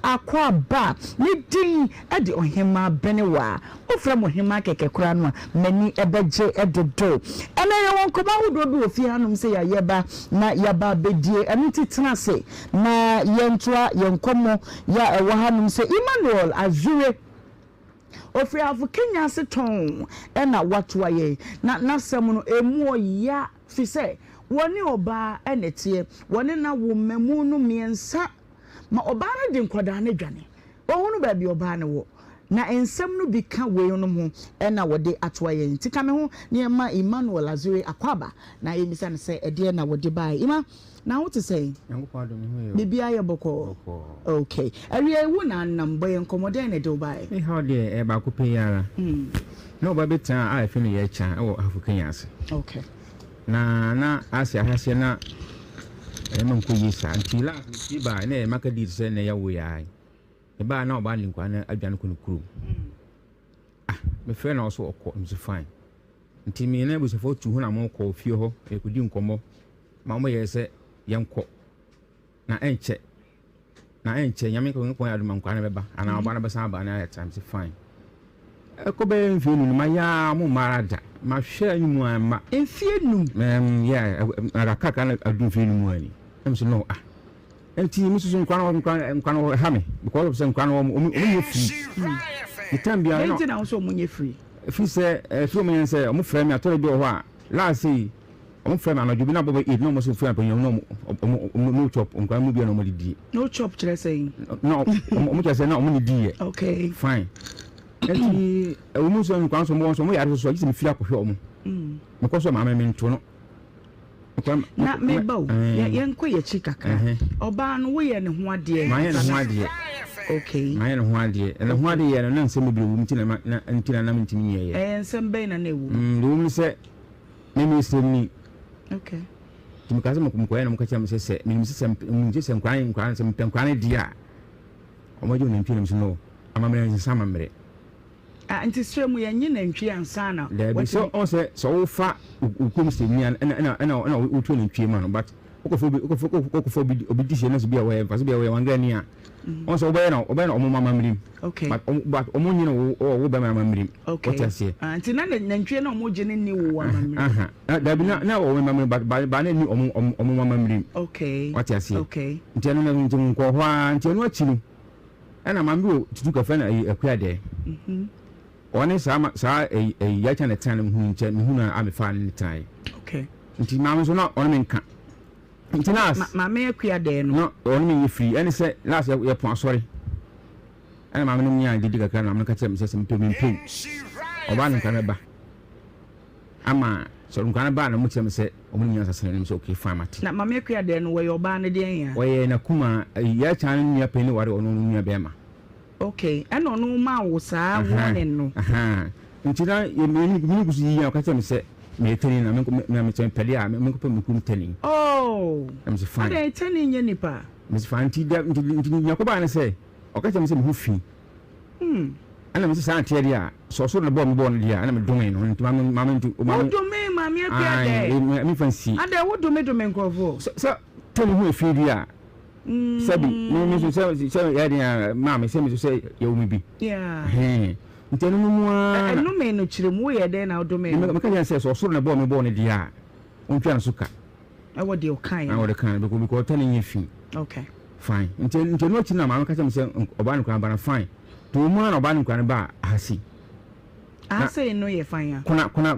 Akwaaba. Me din de Ɔhemmaa Benewaa. Wofrɛ me Ɔhemmaa kɛkɛ koraa no a, m'ani bɛgye dodo. Ɛnnɛ yɛwɔ nkɔmmɔ ahodoɔ bi wɔ fie hanom sɛ yɛayɛ na yɛaba abɛdie. Ɛno nti tena ase na yɛntoa yɛn nkɔmmɔ yɛ a ɛwɔ hanom sɛ Emmanuel Azure. Ɔfiri Ahafo Kenya ase tɔnn na watoa yɛn. Na n'asɛm no, ɛmu ɔya firi sɛ wɔne ɔbaa na ɛteɛ. Wɔne no awo mmamu no mmiɛnsa ma ɔbaa no de nkwadaa no dwane. Ɔhunu baabi ɔbaa no wɔ. Na nsɛm no bi ka weinom ho na wɔde atoa yɛn. Nti ka me ho na yɛmma Emmanuel Azure akwaaba na yɛmmisa no sɛ ɛdeɛn na wɔde baeɛ. Emma, na wo te sɛn? Nyankopɔn adom me ho yɛ o. Biribiara yɛ bɔkɔɔ? Bɔkɔɔ. Okay. Awiei wo na nam bɔ yɛn nkɔmmɔ, dɛn na ɛde wo baeɛ? Me haw deɛ ɛyɛ baako pɛ yi ara. Na ɔba bi tena a yɛfrɛ no Yɛkya wɔ Ahafo Kenya ase. Okay. Na na ase ahaseɛ na nneɛma nkɔ yie saa nti last mepie baa na ɛyɛ maka dii te sɛ na ɛyɛ wo yaa yi. Mebaa na ɔbaa ne nkwadaa no adwane kɔ ne kurom. Ah, mefrɛ na ɔso ɔkɔ, mese fine. Nti me ne abusuafoɔ tu ho na mokɔ fie hɔ yɛkɔdi nkɔmmɔ ma wɔyɛɛ sɛ yɛnkɔ na ɛnkyɛ na ɛnkyɛ Nyame Nyankopɔn yɛ adom a nkwadaa no bɛba anaa ɔba no bɛsan aba na yɛtra. Mese fine. Ɛkɔ bɛyɛ mfeɛ num no mayɛ a ɔmo mma ara da. Mahwɛ anim a ɛmma. Mfeɛ num? Ɛɛm yeah, kakra na adu mfeɛ num a ni. Na mese no ah. Nti me soso nkwa no nkwa nkwa no ɛha me because of sɛ nkwa no wɔn wɔn nyɛ free. Ne time biara no. Nti na wɔn nyɛ free. Efiri sɛ efiri wɔn yɛn sɛ wɔn frɛ mi atɔre bi wɔ hɔ a last yi wɔn frɛ mi anadwo bi na bɔ bɛ eight na wɔn so frɛ mi panyin na wɔn wɔn no chop nkwa mu bi na wɔn didi. No chop kyerɛ sɛ. Na wɔn kyerɛ sɛ na wɔn didi yɛ. Okay. Fine. Nti ɛwɔ mu nso nkwa nso wɔn nso wɔn yare soso agye sɛ mi firi akɔhwɛ wɔn. Mekɔ so maame mi nto no. Na meba o, yɛnkɔ yɛn akyi kakra. Ɔbaa no, woyɛ ne ho adeɛ? Mayɛ ne ho adeɛ. Okay. Mayɛ ne ho adeɛ. Na ne ho adeɛ yɛ no, na nsɛm bebree wɔ mu nti na na nti na na mentumi nyɛeɛ. Ɛyɛ nsɛm bɛn na na ɛwɔ mu? Deɛ ɛwɔ mu ne sɛ, me meyɛ sremni. Okay. Nti mekaa sɛ mekɔyɛ na wɔka kyerɛ me sɛ sɛ menim sɛ sɛ menim sɛ sɛ nkwadaa nkwadaa sɛ mepɛ nkwadaa no deɛ a, wɔagye wɔn nantwie na mese no, amammerɛ nsesa amammerɛ. Ah nti serɛ mu yɛnye nantwie ansa na Daabi sɛ watumi. ɔn sɛ sɛ wofa wo kurom sɛ nua no ɛna ɛna ɛna ɛna wotua nantwie ma no but wokɔfa obi wokɔfa wokɔfa obi obi di hyɛ na sɛ bi a wɔyɛ mfa so bi a wɔyɛ wangrani a ɔn sɛ wobɛyɛ na wobɛyɛ na ɔmo amammerɛ mu Okay. but ɔmo but ɔmo nye no wo wɔ wo bɛrima amammerɛ mu Okay. wɔte aseɛ. Ah nti na nantwie na ɔmo gye no nni wo amammerɛ mu. Aha na daabi na na wɔwɔ amammerɛ but ba ba na nni ɔmo ɔmo ɔmo amammerɛ mu. Okay. Wɔte aseɛ. Okay. Nti ɛno no nti nkɔɔ hɔ ara nti ɛno akyi no. Ɛna maame bi wɔ tutu kɛfɛ na ɛyi akua dɛ. Ɔne saa ma saa ɛyi ɛyi yɛkyɛ ne tena no mehunu nkyɛ mehunu a mefa ne ne tena yi. Okay. Nti maame nso na ɔne me nka. Nti na Ma maame akua dɛ no. Na ɔne me nyɛ firi ɛne sɛ last yɛ yɛpɔn asɔre. Ɛna maame no nyaa didi kakra na maame no ka kyerɛ me sɛ sɛ mepɛ mempɛ o. Ɔbaa no nkra mɛba. Ama sɛ nkra no baa na ɔmo kyerɛ me sɛ ɔmo ne me nyansa sene no sɛ okay fine mate. Na maame akua dɛ no wɔyɛ ɔbaa no deɛn a? Ɔyɛ n'akumaa ɛyi yɛkya no nua panyin ware ɔno no nua bɛɛma. Okay ɛna ɔno maa wo saa warning no. Ahaa nti na yɛ me me me gu so yiyi a ɔka kyerɛ me sɛ meyɛ tani na me me me sɛ mepɛ deɛ a me me nkɔpɛ me kurom tani. Oh Na me sɛ fine. Adɛn tani nyɛ nipa? Me sɛ fine nti dɛ nti nti nea ɛkɔbaa ne sɛ ɔka kyerɛ me sɛ me ho fi. Ɛna mese saa nteɛ deɛ a, sɛ ɔsoro na bɔɔ me bɔɔ no deɛ a, ɛna medomee no. Nti maame, maame nti, maame. Wodomee maame Akua dɛ? Ae, memfa nsie. Adɛn, wodome dome nkurɔfoɔ? Sɛ, sɛ tɛni ho efi deɛ a, sɛbi, me, me nso sɛ, sɛ yɛ den a, maame, sɛ me nso sɛ yɛwɔ me bi. Yeah. Hɛn. Nti ɛno no mu ara na. Ɛnomee no kyerɛ mu, woyɛɛ dɛn na wodomee no? Meka kyerɛ no sɛ, sɛ ɔsoro na bɔɔ me bɔɔ no deɛ a, ɔntwa no so ka. Ɛwɔ deɛ ɔkaeɛ no. Ɛwɔ deɛ ɔkaeɛ no, because, because tɛni nyɛ fi. Okay. Fine. Nti, nti ɛno akyi na maame ka kyerɛ me sɛ ɔbaa no koraa ba no fine. Nti wɔn mu ara na ɔbaa no koraa no baa ahase. Ahase no yɛ fine a? Kona, kona,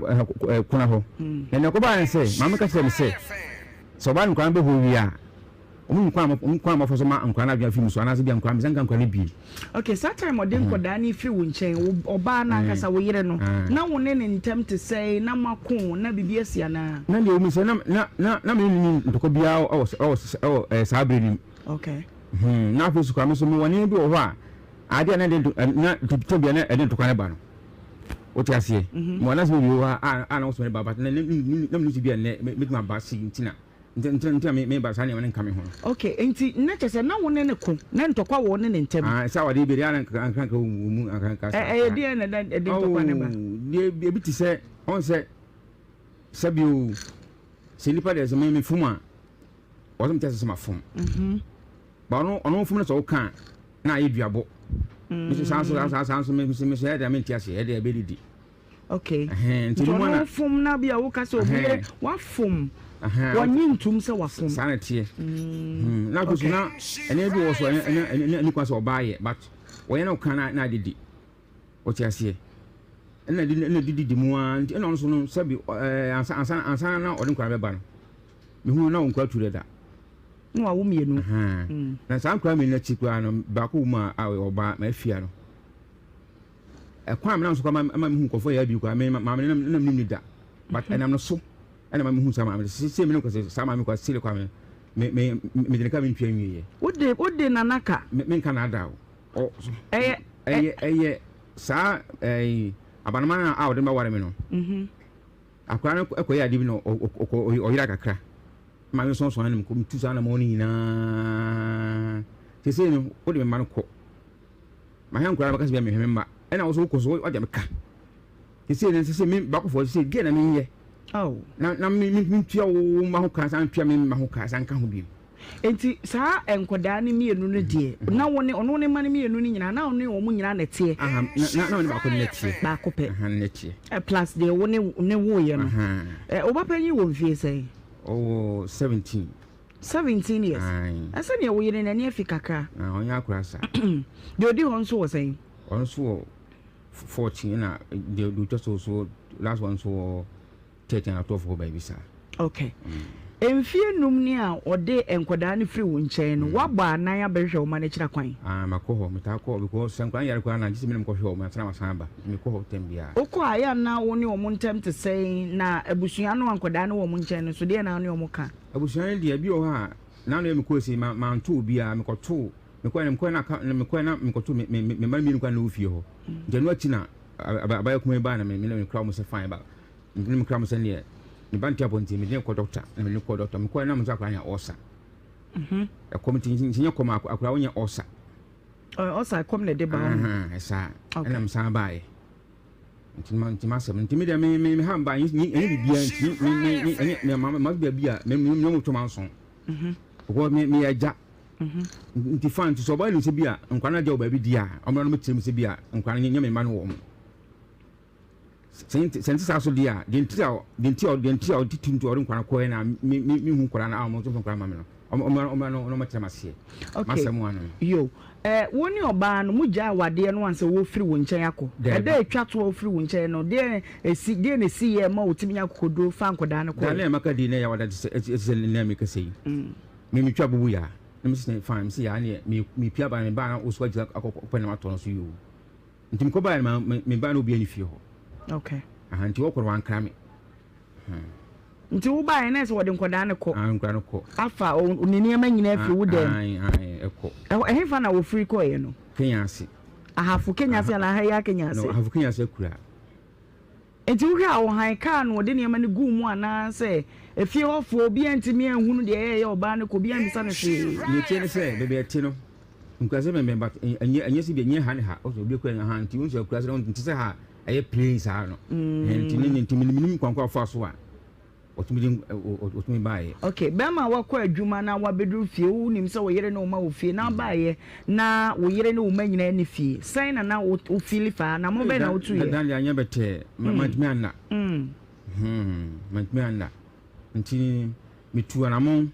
eh, kona hɔ. Na nea ɛkɔbaa ne sɛ, maame ka kyerɛ me sɛ, sɛ ɔbaa no koraa no bɛ hɔ wie a, wɔn kwan a wɔn kwan a wɔfa so ma nkwadaa no adwene afi mu so anaasɛ bi a nkwadaa no nka nkwadaa no bie. Okay, saa time ɔde nkwadaa no firi wo nkyɛn, wo ɔbaa no ankasa, wo yere no, na wo ne ne ntam te sɛn, na moako, na biribi asi anaa? Na deɛ ɛwɔ mu sɛ na na na na me ne no nni ntɔkwa biara wɔ wɔ wɔ ɛɛ saa bere no mu. Okay. Hmm, na afei nso koraa me nso mewɔ nneɛma bi wɔ hɔ a adeɛ a na ɛde na tɛ bia na ɛde ntɔkwa no ba no. Wote aseɛ? Mewɔ anasɛ bi wɔ hɔ a a na wɔsɔ ne ba but na na na me nso bi a nnɛ mɛtumi aba sei nti na Nti nti nti na me me ba saa nneɛma no nka me ho no. Okay, nti na kyerɛ sɛ na wo ne no ko, na ntɔkwa wɔ wo ne ne ntam. Ah, sɛ awadeɛ bi deɛ na nka nka nka wɔ mu nka nka saa. Ɛyɛ deɛn na ɛda ɛde ntɔkwa no ba? Oh, deɛ ebi te sɛ ɔn sɛ sɛbi o sɛ nipa deɛ sɛ me me fom a wɔsɛ me te ase sɛ ma fom. Ba ɔno ɔno fom no sɛ ɔka a. Na ayɛ duabɔ. Mese saa nso saa saa nso mese mese ɛyɛ deɛ mente aseɛ ɛyɛ deɛ ɛbɛdidi. Okay. Nti ɔno fom na bi a woka sɛ obi yere wafom wɔnye ntum sɛ wafom. Saa na ɛteɛ. Mm. Na afei so na ɛnɛ bi wɔ so ɛnɛ ɛnɛ ɛni kwan sɛ ɔbaa yɛ but wɔyɛ na ɔka na na adidi. Wɔte aseɛ. Ɛna di ɛna didi di mu ara nti ɛna ɔno nso no sɛbi ɛɛ ansa ansa ansa na ɔde nkwadaa bɛba no. Mehu na wɔn nkwadaa tu dada. Na wawo mmienu. Na saa nkwadaa mmienu akyi koraa no baako wɔ mu a ɔbaa ma afia no. Ɛkwan a menam so koraa ma mehu nkurɔfoɔ yɛ abi koraa me maame no nam nim ne da but ɛnam no so ɛna ma mehu saa maame no sɛ me no kɔsɛ saa maame kɔ sele kwa me me me me de ne ka me ntua nwieɛ. Wode wode nana ka. Me me nka na ada o. Ɛyɛ ɛyɛ ɛyɛ saa ɛyi abanoma no a ɔde ma ware me no. Akwadaa no kɔyɛ adeɛ bi na ɔkɔ ɔyera kakra. Maame sɔnsɔn anam kɔ metu saa anamɔ no nyinaa. Sese no wode me mma no kɔ. Mahwɛ nkwadaa no bɛka sɛ bia mehwɛ me mma. Ɛna wo so wokɔ so wagya me ka. Sese no sese me bakofoɔ sese deɛ na menyɛ. Na na me mentua wo mma ho ka san tua me mma ho ka san ka ho bio. Enti saa nkwadaa no mmienu no deɛ, na wo ne ɔno ne mma no mmienu no nyinaa, na wo ne wɔn nyinaa na ɛteɛ? Aha, na na na ɔne baako no na ɛteɛ. Baako pɛ. Aha, na ɛteɛ. Eh, plus deɛ wo ne ne woeɛ no. Aha. Eh, wo ba panyin wɔ mfie sɛn? Ɔwɔ 17. 17 years. Ae. Ɛsɛ deɛ wo yere n'ani afi kakra. Ah, ɔnyɛ akora saa. Deɛ ɔdi hɔ nso wɔ sɛn? Ɔno nso wɔ 14 ɛna deɛ deɛ ɔtwa so so last one nso wɔ 13 anaa 12 hɔ baabi saa. Okay. Mfie num ni a ɔde nkwadaa no firi wo nkyɛn no, woabɔ anan abɛhwehwɛ wo mma no akyiri akwan? Ah, makɔ hɔ. Metaa kɔ hɔ because sɛ nkwadaa no yare koraa no a, gye sɛ me na mekɔhwɛ wɔn ansa na masan aba. Nti mekɔ hɔ tɛm biara. Wokɔ a, ɛyɛ a na wo ne wɔn ntam te sɛn? Na abusua no a nkwadaa no wɔ wɔn nkyɛn no nso, deɛn na wo ne wɔn ka? Abusua no deɛ, ebi wɔ hɔ a, n'ano yɛ mekɔɔ sei, ma manto obiara. Mekɔtoo, mekɔɛ no, mekɔɛ na aka, mekɔɛ na mekɔtoo me me me mma no mmienu koraa na ɛwɔ fie hɔ. Nti ɛno akyi na abaayewa kumaa yi baeɛ na me me ne mekura wɔn sɛ fine ba. Me ne kura mo sɛ neɛ me ba nte abɔnten mede no kɔ dɔkta na mede no kɔ dɔkta mekɔɛ na mo sɛ akora anya ɔsa mhm. ɛkɔm nti nti nyɛ kɔm akora wonya ɔsa ɔsa ɛkɔm na ɛde ba ɛsaa ɛna mesan baeɛ nti ma nti ma asɛm nti mi deɛ mi mi mi ha mba ɛnyɛ biribiara nti mi mi mi ɛnyɛ mi ma ma baabi a mi mi mi mo twɛm anso because mi mi yɛ agya mhm. nti fan nti sɛ ɔbaa nim sɛ bi a nkwa no agya wɔ baabi di a ɔmra no mo kyerɛ mi sɛ bi a nkwa no nyɛ mi mma no wɔ mo. Sɛ ɛnte saa so deɛ a, deɛ nti a deɛ nti a deɛ nti a ɔde tu nti ɔde nkwadaa no kɔɛ na me me me hu nkwadaa no a wɔn nso nkwadaa ma me no ɔmo ɔmo ɔmo no ɔmo kyerɛ ma seɛ. Okay. Masɛm ano no. Yo. Eh, wo ne ɔbaa no mo gyaa awadeɛ no ansa wɔfiri wo nkyɛn akɔ. Ɛda atwa toɔ wofiri wo nkyɛn no deɛ esi deɛ na esi yɛ ma wotumi nya akokoduro fa nkwadaa no kɔɛ. Da na maka di na yɛ wada te sɛ ɛte sɛ nea meka sɛ yi. Me metwa bubu ya. Na me sɛ fine me sɛ ya ne me me pia ba me ba na wo so agyina akɔ kɔ na matɔ no so yo. Nti mekɔ baeɛ no ma me ba no obiara ni fie hɔ. Okay. Aha nti wɔkɔ no wankra me. Hmm. Nti wo baeɛ na ɛsɛ wɔde nkɔdaa no kɔ. Ah nkɔdaa no kɔ. Afa ne nneɛma nyinaa firi wo dɛm. Ayi ayi ɛkɔ. Ɛhɔ ɛhefa na wɔfiri kɔeɛ no? Kenya ase. Ahafo Kenya ase anaa ha yi Kenya ase? No Ahafo Kenya ase akura. Enti wohwɛ a ɔhan kaa no ɔde nneɛma no guu mu anaa sɛ efie hɔfoɔ obiara ntumi anhunu deɛ ɛyɛeɛ ɔbaa no kɔ obiara ammisa no hwee. Deɛ ɛteɛ ne sɛ baabi a ɛte no nkuraase bɛnbɛn but ɛnyɛ ɛnyɛ sɛ bi ɛnyɛ ha ne ha ɔsɛ obi kura ha nti wohu sɛ akuraase no nte sɛ ha ɛyɛ plain saa no nti ne nti menim kwan kɔ afa so a Ɔtumi de ɔtumi baeɛ. Okay, bɛrima a wakɔ adwuma na wabɛduru fie, wonim sɛ wo yere ne wo mma wɔ fie na wobaeɛ na wo yere ne wo mma nyinaa nni fie, sɛn na na wo feeli faa? Anammɔn bɛn na wotuiɛ? Da deɛ anyɛ bɛtɛɛ, mantumi anna. Hmm, mantumi anna. Nti metuu anammɔn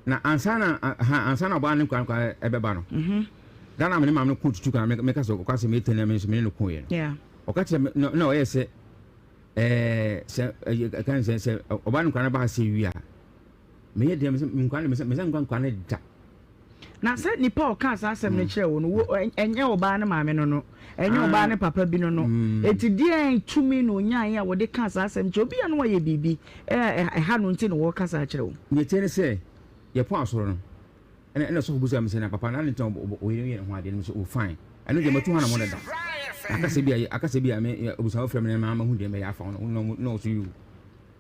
na ansa na ha ansa na ɔbaa ne nkwa nkwa ɛbɛba no. Da na me ne maame no ko tutu kan meka sɛ ɔka sɛ mete na me nso me ne no koeɛ no. Ɔka kyerɛ me na ɔyɛ sɛ Ɛɛ sɛ ɛyɛ ɛka ne sɛ sɛ ɔbaa no nkwadaa no ba ha sɛ wie a meyɛ deɛ mesɛ nkwadaa no mesɛ mesɛ nkwa nkwadaa no da. Na sɛ nipa a ɔkaa saa asɛm no mm. kyerɛ wo no wo ɛnyɛ ɔbaa no maame no no ɛnyɛ ɔbaa ah. no papa bi no no mm. eti deɛn tumi na onyaeɛ a wɔde kaa saa asɛm kyerɛ obi a no wayɛ biribi ɛha no nti na wɔka saa kyerɛ wo. Nea ɛteɛ ne sɛ yɛpɔn asɔre no Ɛna ɛna sɔfo bisa me sɛ na papa na ne ntina ɔyere yɛ ne ho adeɛ no sɛ oh fine ɛno deɛ matu hɔ na mo dada akasɛ bi a akasɛ bi a me obusa wofrɛ me na ma mahu deɛ mɛyɛ afa ho no na na ɔso yiw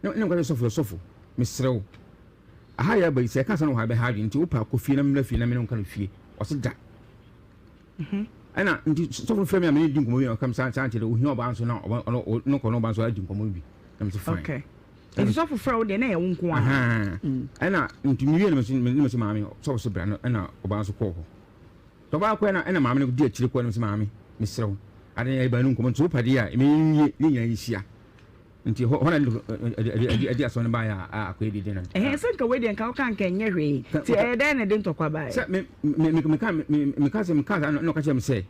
na na mekɔ sɛ sɔfo sɔfo mesrɛ wo aha yɛ aba yi sɛ ɛka sɛ no wɔ ha bɛha adwene nti wopɛ akɔ fie na mmra fie na me ne wo nka no fie ɔse da mhm. ɛna nti sɔfo frɛ me a me ne di nkɔmmɔ bi na ɔka me saa saa nkyerɛ ohia ɔbaa nso na ɔba ɔno no kɔ no ɔbaa nso adi nkɔmmɔ bi na me sɛ fine okay. Nti sɔfo frɛ wo deɛ na ɛyɛ wo nko ara. Mm. Ɛna nti mewie no mese ne mese maame sɔfo so bra no ɛna ɔbaa nso kɔɔ hɔ. Nti ɔbaa kɔɛ na ɛna maame no di akyire kɔɛ no sɛ maame mesrɛ wo ade na yɛba no nkɔmmɔ nti wopɛ deɛ a ɛmɛ nwie ne nyinaa nhyia. Nti hɔ hɔ na ɛde ɛde asɛm no baeɛ a akɔyɛ dede na. Ɛhɛn sɛ nka wei deɛ nka woka nka ɛnyɛ hwee nti ɛyɛ dɛn na ɛde ntɔkwa baeɛ? Sɛ me me me meka me meka sɛ meka saa na ɔka kyerɛ me sɛ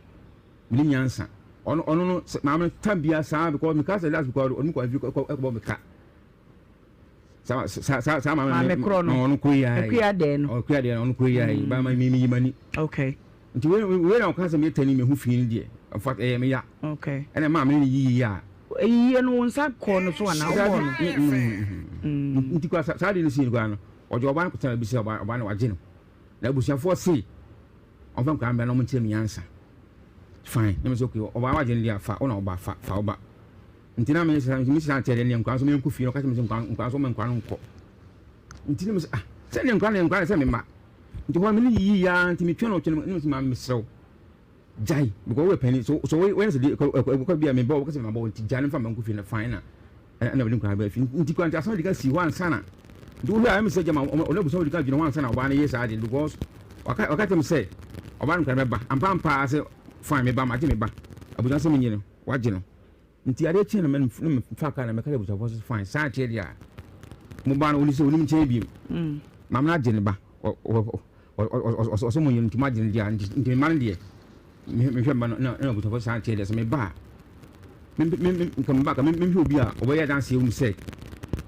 menim nyansa ɔno ɔno no sɛ maame no tam biara saa because meka sɛ last because ɔno kɔ afi kɔ ɛkɔbɔ me ka saa saa saa saa maame maame korɔ no ɔno koro yi ara yi akua dɛn no akua dɛn no ɔno koro yi ara yi ba ma mi mi yi mani okay nti wei wei na ɔka sɛ meyɛ tani mehu fi no deɛ in fact ɛyɛ me ya okay ɛna maame no yiyi yɛ a Eyiyie no wo nsa kɔɔ no so anaa wobɔɔ no? Nti kora saa adeɛ no sii no koraa no, ɔgye ɔbaa no kɔtena baabi sɛ ɔbaa no wagye no. Na abusuafoɔ se ɔmfa nkwadaa mbra na ɔmo nkyerɛ me nyansa. Fine. Na me sɛ okay, ɔbaa wagye no deɛ a fa, wo na ɔba fa, fa ɔba. Nti na me sɛ me sɛ kyerɛ deɛ nkwadaa nso menkɔ fie no, ɔka kyerɛ me sɛ nkwadaa nkwadaa nso ɔma nkwadaa no nkɔ. Nti na me sɛ ah, sɛ deɛ nkwadaa no nkwadaa no sɛ me mma. Nti hɔ no me ne yiyi yaa nti metwɛn no ɔtwɛn no, na me sɛ maame mesrɛ wo. Gyae because woyɛ panin so so woyɛ sɛ deɛ ɛkɔ bi a mebɔ wokasɛ mabɔ nti gyae no mfa mma nkɔ fie no fine na ɛna wɔde nkwadaa baa fie nti kora nti asɛm de ka si hɔ ansa na nti wohwɛ a ɛmi sɛ gyama ɔno abusua wɔde ka dwene ho ansa na ɔbaa no yɛ saa adeɛ because waka waka kyerɛ me sɛ ɔbaa no nkwadaa bɛba ampa ampa sɛ fine meba magye me ba abusua sɛ menye no wagye no Nti adeɛ kyee no me ne me faa kaa na meka kyerɛ abusuafoɔ sɛ fine saa ateɛ deɛ a mo ba no ɔni sɛ ɔnim nkyɛn biem maame no agye ne ba ɔsɛ mo yɛ no nti mo agye no deɛ a nti me mma no deɛ mehwɛ mma no na abusuafoɔ saa ateɛ deɛ sɛ me ba a nka me ba ka mehwɛ obi a ɔbɛyɛ adanseɛ wɔ mu sɛ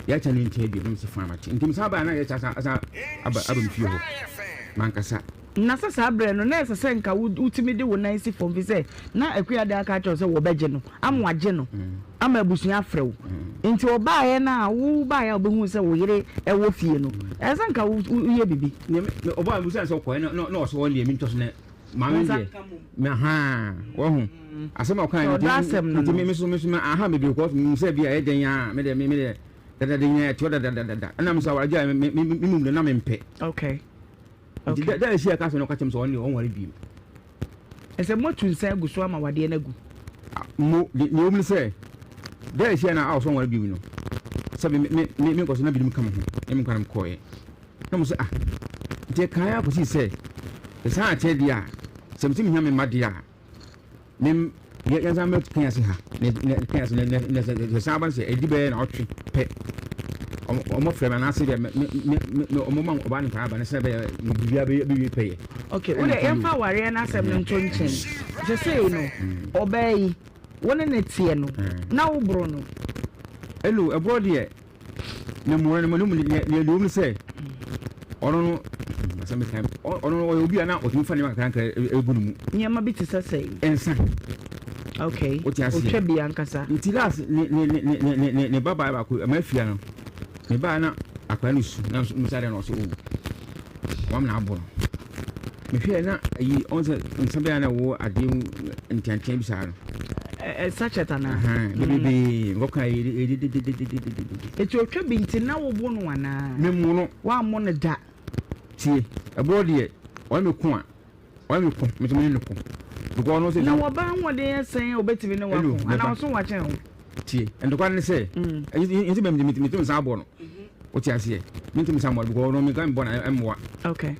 yɛakyɛ no nkyɛn biem na me sɛ fine mate nti me san baa na yɛkyɛ asan aba aba me fie hɔ mankasa. Na sɛ saa berɛ no, na ɛsɛ sɛ nka wotumi de wo nan si fam, ɛfiri sɛ na Akua Adan aka akyerɛ wo sɛ wɔbɛgye no, ama wɔagye no, ama abusua afrɛ wo. Nti ɔbaeɛ no a, wobaeɛ a wobɛhuu sɛ wo yere wɔ fie no, ɛsɛ sɛ nka woyɛ biribi. Nea me, ɔbaa me busaa sɛ ɔkɔɛ na na ɔsɛ ɔno deɛ mentɔ so na maame deɛ, me ahaa, wahu, asɛm a ɔkaeɛ no nti, nti me me so me so me aha me because menim sɛ bi a ɛyɛ dɛn a, me deɛ me me deɛ dadada nyinaa ɛte hɔ dadadada, ɛna me sɛ awaregyaeɛ me me me mmom deɛ na mempɛ. Okay. Nti da da a ɛsi a ɛka sɛ no ɔka kyerɛ me sɛ ɔno deɛ ɔnware bio. Ɛsɛ moatu nsa agu so ama wadeɛ no agu. Mo, deɛ ɛwɔ mu ne sɛ, da a ɛsi a na a ɔsɛ ɔnware bio no, sɛ me me me menkɔ so na binom ka me ho ne me nkwa na mekɔeɛ. Na mo sɛ ah, nti ɛkaeɛ ara kɔsii sɛ, sɛ saa ateɛ deɛ a, sɛ mese mehia me mma deɛ a, Me yɛ yɛnsan mɛ kɛn ase ha ne ne kɛn ase ne ne ne sɛ sɛ san aba no sɛ ɛdi bɛyɛ na ɔtwe pɛ ɔmo ɔmo frɛ mi anaasɛ deɛ mɛ mɛ mɛ mɛ ɔmo ma ɔbaa ne nkwadaa aba ne sɛ bɛyɛ biribiara bɛyɛ bɛwie pɛ yɛ. Okay, wo deɛ yɛmfa awareɛ no asɛm no nto nkyɛn. Sesei no, ɔbaa yi, wo ne no teɛ no, na woboro no? Hello, ɛborɔ deɛ Na mmom no, no, nea nea ɛwɔ mu ne sɛ, ɔno no, asɛm bi kan, ɔno no ɔyɛ obi a na ɔtumi fa nneɛma kakra egu ne mu. Nneɛma bi te sɛ sɛn? Nsa. Okay. Wote aseɛ? Otwa bi ankasa. Nti last ne ne ne ne ne ne ne ba baa baako, ɛma afia no, ne baa na akwadaa no su, na nso musa dɛ na ɔsɛ o, wɔn na abɔ no. Mehwɛɛ na ayi ɔn sɛ nsa bɛyɛ na ɛwɔ adeɛ mu nteantea bi saa no. Ɛ sachet anaa? Bebrebe nkɔka edededededede. Eti otwa bi nti na wobo no anaa? Memmo no. Woammo no da. Tie, ɛboɔ deɛ ɔne me ko a, ɔne me ko, me nso me ne no ko. Because ɔno sɛ. Na wɔba ahoɔden yɛ sɛn a obetumi ne wo ako anaa ɔso wakyɛn wo? Tie, ntɔkwa no ne sɛ, ɛnyɛ sɛ metumi nsa abɔ no. Wote aseɛ? Mentumi nsa mmɔ no because ɔno menka mbɔ no ɛmmoa. Okay.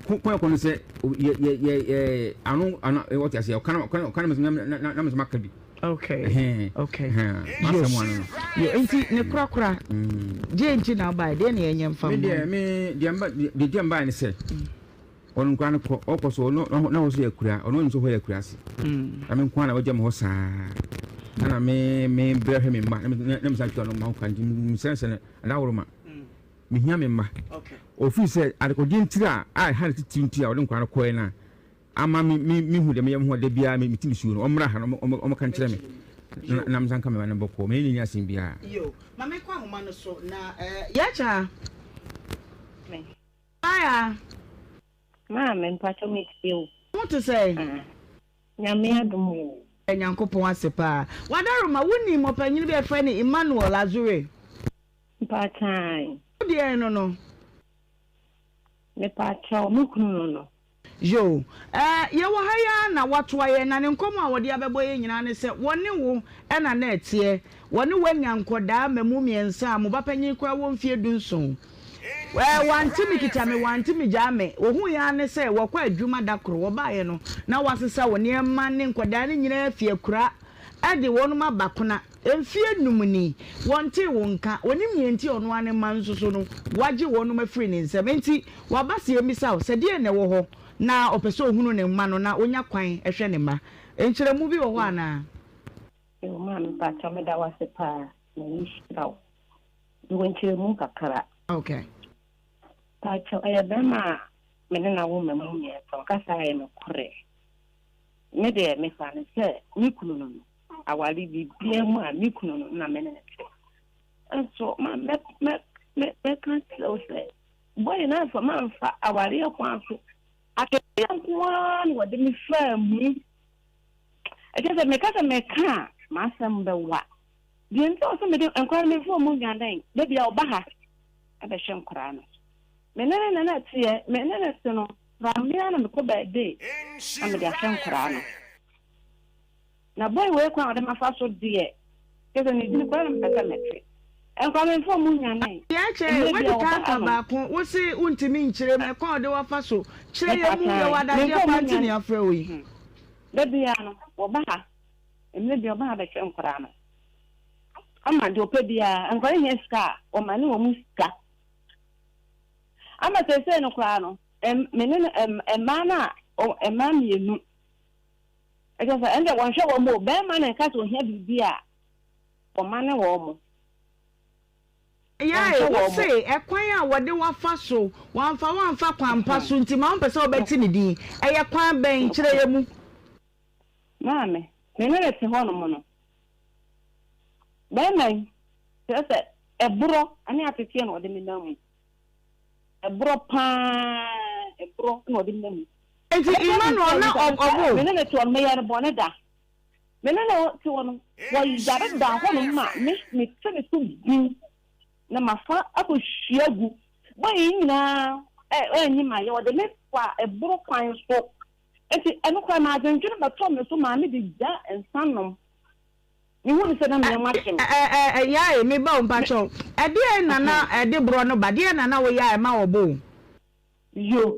Kwan ɛkɔ no sɛ yɛ yɛ yɛ yɛ ano ano wote aseɛ ɔka na ɔka na na na na mesɛ maka bi. Okay. Okay. Masɛm ano no. Yo, nti ne korakora. Deɛ nti na wobaeɛ deɛ na yɛnyɛ mfa Me deɛ me deɛ mba deɛ deɛ mbaeɛ ne sɛ. Ɔno nkoa no kɔ ɔkɔ so ɔno na hɔ so yɛ akura ɔno ɔnim sɛ hɔ yɛ akura ase na me nkoa na wagya me hɔ saa ɛna me me brɛ hwɛ me mma na me na me san tua no mma ho ka nti me srɛ sɛ adaworo ma mehia me mma ofiri sɛ adekodeɛ ntiri a a ɛha ne titiri nti a ɔde nkoa no kɔɛ no a ama me me mehu deɛ meyɛ me ho da biara me ti nsuo no ɔmmra ha no ɔmo ka nkyerɛ me na na me san ka me ma no bɔkɔɔ me ne ne ni asɛm biara. Yo, ma me kɔ ahoma no so na eh, yɛkya. Aya. Maame mpakyɛw me tie wo. Wo ho te sɛn? Ah Nyame adom oo. Yɛda Nyankopɔn ase paa. Wadaroma, wo nim ɔpanyin bi a yɛfrɛ no Emmanuel Azure? Mpakyɛw. Wo deɛn no no? Mepakyɛw, me kunu no no. Yoo. Eh, yɛwɔ ha yi ara na watoa yɛn, na ne nkɔmmɔ a wɔde abɛbɔ yɛn nyinaa ne sɛ wɔne wo na na ɛteɛ. Wɔne wo anya nkɔdaa mmamu mmiɛnsa a mo ba panyin koraa wɔ mfeɛ dunson. Ɛɛ, wante me kita me, wante me gyaa me. Wɔhuiɛ ara ne sɛ wɔkɔ adwuma da koro, wɔbaeɛ no, na wɔasesa wɔn nneɛma ne nkwadaa no nyinaa afi akuraa de wɔnom aba Kona. Mfeɛ num ni, wɔntee wo nka. Wɔnim nea enti a ɔno ara ne mma nso so no, woagye wɔnom afiri ne nsam. Enti, waba sɛ yɛmmisa wo sɛ, deɛn na ɛwɔ hɔ na ɔpɛ sɛ ɔhunu ne mma no na ɔnya kwan hwɛ ne mma? Nkyerɛmu bi wɔ hɔ anaa? Yoo maame mpakyɛw meda wo ase paa Nyame nhyira wo. Mewɔ nkyerɛmu kakra. Okay. Mpakyɛw ɛyɛ bɛrima a me ne no awo mma mu mmiɛnsa ɔka saa ɛyɛ nokorɛ. Me deɛ mefa no sɛ me kunu no no aware biribiara mu a me kunu no na me ne no te. Nso ma mɛ mɛ mɛ mɛka kyerɛ wo sɛ bɔyɛ no amfa mamfa awareɛ kwan so akatua nko ara na wɔde me faa mu. Ɛkyɛ sɛ meka sɛ mɛka a, m'asɛm bɛwa. Deɛ nti a ɔsɛ mede nkwadaa no memfa wɔn nnwa dɛn, da biara ɔba ha bɛhwɛ nkwadaa no. Me ne ne na na ɛteɛ, me ne ne te no, koraa me ara na mekɔ baabi na mede ahwɛ nkwadaa no. Na boy wei kwan a ɔde mafa so deɛ, kyerɛ sɛ ne dini koraa na mepɛ sɛ mete. Nkwadaa memfa wɔn nnwa dɛn. Deɛ ɛkyɛ, Mmerɛ wadi biara kan ɔba aka ha nom. baako, wo se wontumi nkyerɛ mu, ɛkwan a ɔde wo afa so, kyerɛ yɛn mu, Mepataae, yɛwɔ adagyeɛ memfa paa wɔn nti nnwa na yɛafrɛ wo yi. Da biara no, wɔba ha. Mmerɛ biara ɔba ha bɛhwɛ nkwadaa no. Ama deɛ ɔpɛ biara, nkwadaa no hia sika a, ɔma ne wɔn sika. Ama seesei no koraa no, me ne no, mmaa no a, mmaa mmienu. Ɛkyɛ sɛ ɛnde wɔnhwɛ wɔn o, barima na ɛka sɛ ohia biribi a, wɔma ne wɔn. Yae, wo se ɛkwan a wɔde wo afa so, wɔamfa wo amfa kwan pa so nti ma wompɛ sɛ wobɛte ne din. Ɛyɛ kwan bɛn? Kyerɛ yɛn mu. Maame, me ne no te hɔnom no, barima yi, kyerɛ sɛ ɛborɔ ne ateteɛ na ɔde me nam mu. Ɛborɔ paa, ɛborɔ na ɔde me nam mu. Enti Emmanuel na ɔbo wo? Me ne no te hɔ no, meyɛɛ no bɔne da. Me ne no te hɔ no, wɔyare da hɔnom ma me, mete ne so bin na mafa akɔhwie agu. Bɔne yi nyinaa anyi mayɛ, ɔde me faa ɛboro kwan so. Enti ɛno koraa no, adwendwene bɛtɔɔ me so maa mede gyaa nsa nom. Mehuu no sɛ na me yam ahye me. Ɛ-ɛ-ɛ, Yae, me ba o, mpakyɛw, ɛdeɛn na na ɛde borɔ no ba? Deɛn na na woyɛ a ɛma wɔbo wo? Yo,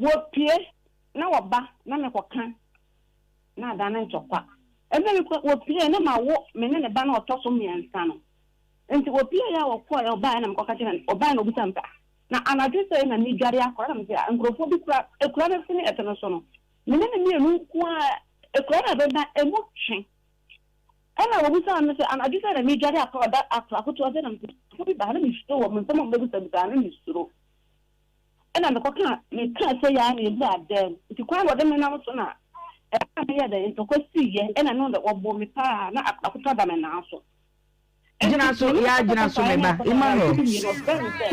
wɔpue na wɔba na mekɔka na adane ntɔkwa. Ɛberɛ bi koraa wɔpueeɛ na mawo me ne ne ba no a ɔtɔ so mmiɛnsa no. Nti wɔpueeɛ a wɔkɔeɛ ɔbaeɛ na mekɔka kyerɛɛ no, ɔbaeɛ na ɔbisaa me sɛ, ah, na anadwo sɛn na medware akɔ? Ɛna mese, ah, nkurɔfoɔ bi kura akura no sene ɛte no so no, me ne no mmienu nko ara, akura no a ɛbɛba ɛmu twe. Ɛna wɔbisaa me sɛ, anadwo sɛn na medware akɔ ɔda akora ketewa sɛ na mese, nkurɔfoɔ bi ba ha na mesuro wɔn, nsɛm a wɔbɛbisabisaa no mesuro. Ɛna mekɔkaa, mekaa sɛ yɛ ara na yɛwuraa dan mu. Nti kwan a wɔde me nam so na ɛmaa meyɛɛ dɛn, ntɔkwa siiɛ, ɛna no de wɔbɔɔ me paa na akɔtɔ da me nan so. Gyina so, yaa gyina so me ba, Emmanuel.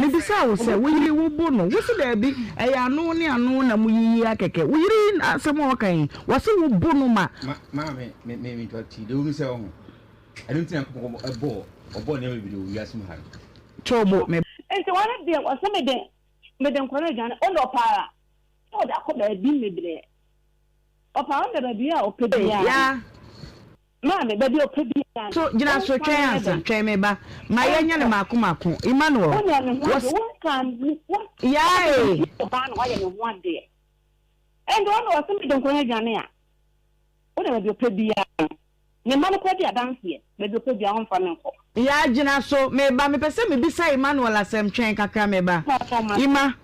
Mebisaa wo sɛ, wo yere wo bo no, wo se daabi, ɛyɛ ano ne ano na mo yiyi akɛkɛ. Wo yere yi asɛm a ɔka yi, wɔse wo bo no ma. Ma, maame, me, me, me, ti, deɛ wonu sɛ ɔho. Ɛno nti na Nyankopɔn bɔɔ, ɔbɔɔ nneɛma bebree wɔ wiase mu ha no. To bo, me. Nti wɔn deɛ wɔsɛ mede mede nkwadaa no aduane ɔde ɔpɛ ara na ɔde akɔ baabi mebrɛ ɔpɛ ara ɔde baabi a ɔpɛ biara Ya. maame baabi a ɔpɛ biara So gyina so ɔmfa twɛn no nyɛ ansa dɛn twɛn me ba ma yɛnyɛ no ɔnkɔ maako maako Emmanuel wonyɛ me ho adeɛ wɔs wonka wo Yaa ee. ɔbaa na wayɛ me ho adeɛ ɛnde ɔno ɔsɛ mede nkwadaa no aduane a wode baabi ɔpɛ biara no Ne mma no koraa di adanseɛ, baabi ɔpɛ biara ɔmfa me nkɔ. Yaa gyina so, meba, mepɛ sɛ mebisa Emmanuel asɛm, twɛn kakra meba. Emma,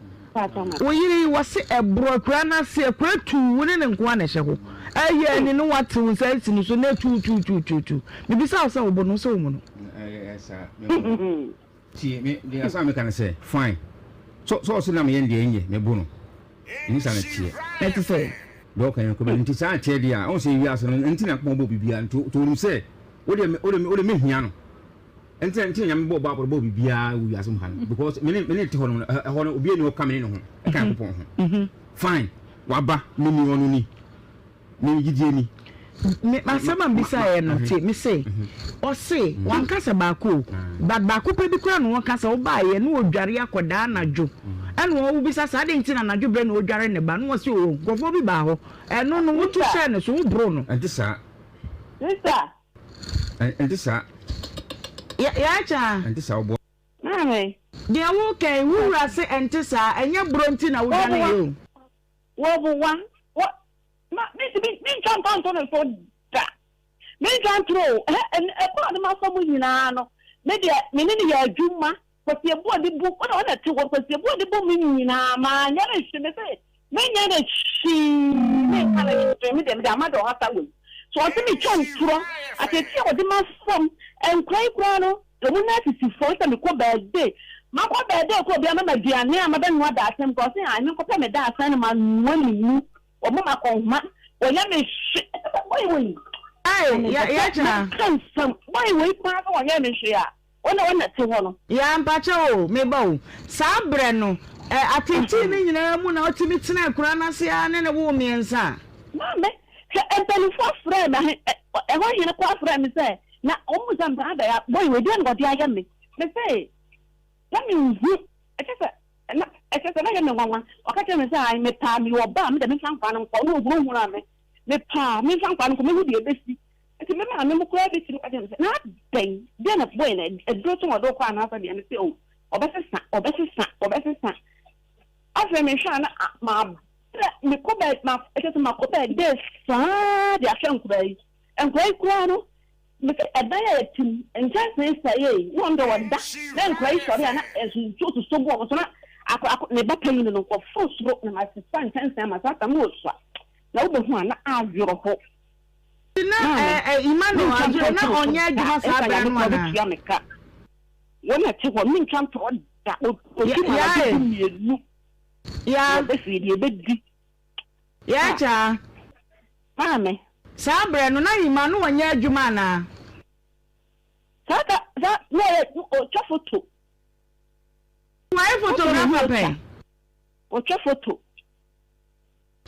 wo yere yi wɔse ɛborɔ akura no ase, akura tuu, wo ne no nkoa na ɛhyɛ hɔ, ɛyɛ ani no wate wo nsa asi no so na tuutuutuutu, mebisa wo sɛ wo bo no, wo sɛ wo mu no? Ɛyɛ saa, me bo no. Tie, me, deɛ asɛm a meka ne sɛ, fine, sɛ, sɛ ɔse na meyɛ no deɛ ɛnyɛ, me bo no. Ɛnyɛ saa na ɛteɛ. Ɛte sɛ? Deɛ ɔka yɛn kɔ bɛ, nti saa na ɛteɛ deɛ a, ɔhu sɛ wiase no, nti na Nyankopɔn bɔɔ biribiara, nti, nti ɔnim sɛ, wo deɛ, wo deɛ, wo deɛ mehia no. Nti na, nti na Nyame bɔɔ Bible, bɔɔ biribiara wɔ wiase mu ha no, because me ne, me ne te hɔ no, ɛhɔ no, obiara nni hɔ ka me ne ne ho, ɛka Nyankopɔn ho. Fine, waba, me ni, ɔno ni. Me gyidie ni. Me asɛm a mebisaeɛ no tie me se ɔse wanka sɛ baako o but baako pɛ bi koraa na ɔka sɛ wobaeɛ na ɔdware akɔdaa anadwo ɛna wobisa sɛ adɛn nti na anadwo berɛ na ɔdware ne ba na ɔse o nkurɔfoɔ bi baa hɔ ɛno no woto hyɛɛ ne so woboro no. Ɛnte saa. Sister. Ɛnte saa. Yɛakya. Ɛnte saa woboa. Maame. Deɛ woreka yi, wo wura se ɛnte saa, ɛnyɛ borɔ nti na wodwaneeɛ o. Wɔboa, wɔ, ma, mentumi, mentwa mfa nto ne so da. Mentwa ntoro o, hɛ, ɛn, ɛkɔ a ɔde m'afa mu nyinaa no, me deɛ, me ne no yɛ adwuma, Kwasi Abuah de bu, wo na wo na ɛte hɔ, Kwasi Abuah de bu me nyinaa, manyɛ no hwee, mese, menyɛ no hwee, menka no hwee, me deɛ, mede ama deɛ ɔhata wei. So ɔse metwa ntorɔ, ateetee a ɔde m'afam, nkora yi koraa no, wɔn nan sisi fam sɛ mekɔ bɛɛde, makɔ bɛɛde kɔ obi ama me aduane a mabɛnoa dadesɛn mu koraa, ɔse ae menkɔpɛ me dadesɛn na manoa ne mu, wɔma me akɔnhoma, wɔyɛ me hwe, boy wei, Ae, na mepɛ yɛ, sɛ yɛkyɛ. meka nsɛm, boy wei koraa sɛ ɔnyɛɛ me hwee a, wo na wo na te hɔ no. Yaa mpakyɛw o, me ba o, saa berɛ no, ɛ, ateetee no nyinaa mu na wotumi tenaa akuraa no ase ara ne no woo mmiɛnsa a? Maame, hwɛ, mpanimfoɔ frɛɛ me, ahe, ɛ, ɛhɔ hene koraa frɛɛ me sɛ, na wɔn mu sɛ mpaa bɛyɛ, boy wei deɛ na ɔde ayɛ me. Me se, na menhu, ɛkyɛ sɛ, na, ɛkyɛ sɛ na ɛyɛ me nwanwa. Ɔka kyerɛɛ me sɛ, ae, mepaa, meyɛ ɔbaa, me deɛ memfa nkwadaa no nkɔ, na ɔhunahunaa me, mepaa, memfa nkwadaa no nkɔ, mɛhu deɛ ɛbɛsi. Nti me maame mo koraa bɛtumi ka kyerɛ me sɛ, na adɛn, deɛ na boy no, aduro so na ɔde wo kɔ anaasɛ deɛ? Mese, oh, ɔbɛsesa, ɔbɛsesa, ɔbɛsesa. Afei mehwɛ a na mabrɛ, mekɔ bɛ, ma, ɛkyɛ sɛ makɔ bɛɛdee saa de ahwɛ nkoraa yi. Nkoraa yi koraa no, mese ɛdan a yɛte mu, nkyɛnsee sɛee, na wɔn deɛ wɔda, na nkoraa yi sɔre a na nsuo sosɔ gu wɔn so, na akɔ, akɔ, ne ba panyin no, wɔforo soro na masesa nkyɛnsee ama saa tam na wɔsua, na wobɛhu a na awerɛho. Nti na Maame, ɛ, Emmanuel mentwa Azure ntorɔ na nto wo so ɔnyɛ da, adwuma saa ɛnka berɛ Nyame no koraa anaa? ɔbɛtua me ka. Wɔn na ɛte hɔ, mentwa ntorɔ da, Ya, ɔdi ma anadwo yae, du mmienu, ya, yɛbɛfiri deɛ yɛbɛdi. ya Ha, kyaa. maame. Saa berɛ no na Emma no ɔnyɛ adwuma anaa? Saa ta, saa, na ɔyɛ, ɔtwa foto. Wayɛ Foto na photographer ɔtwa, pɛn? ɔtwa foto.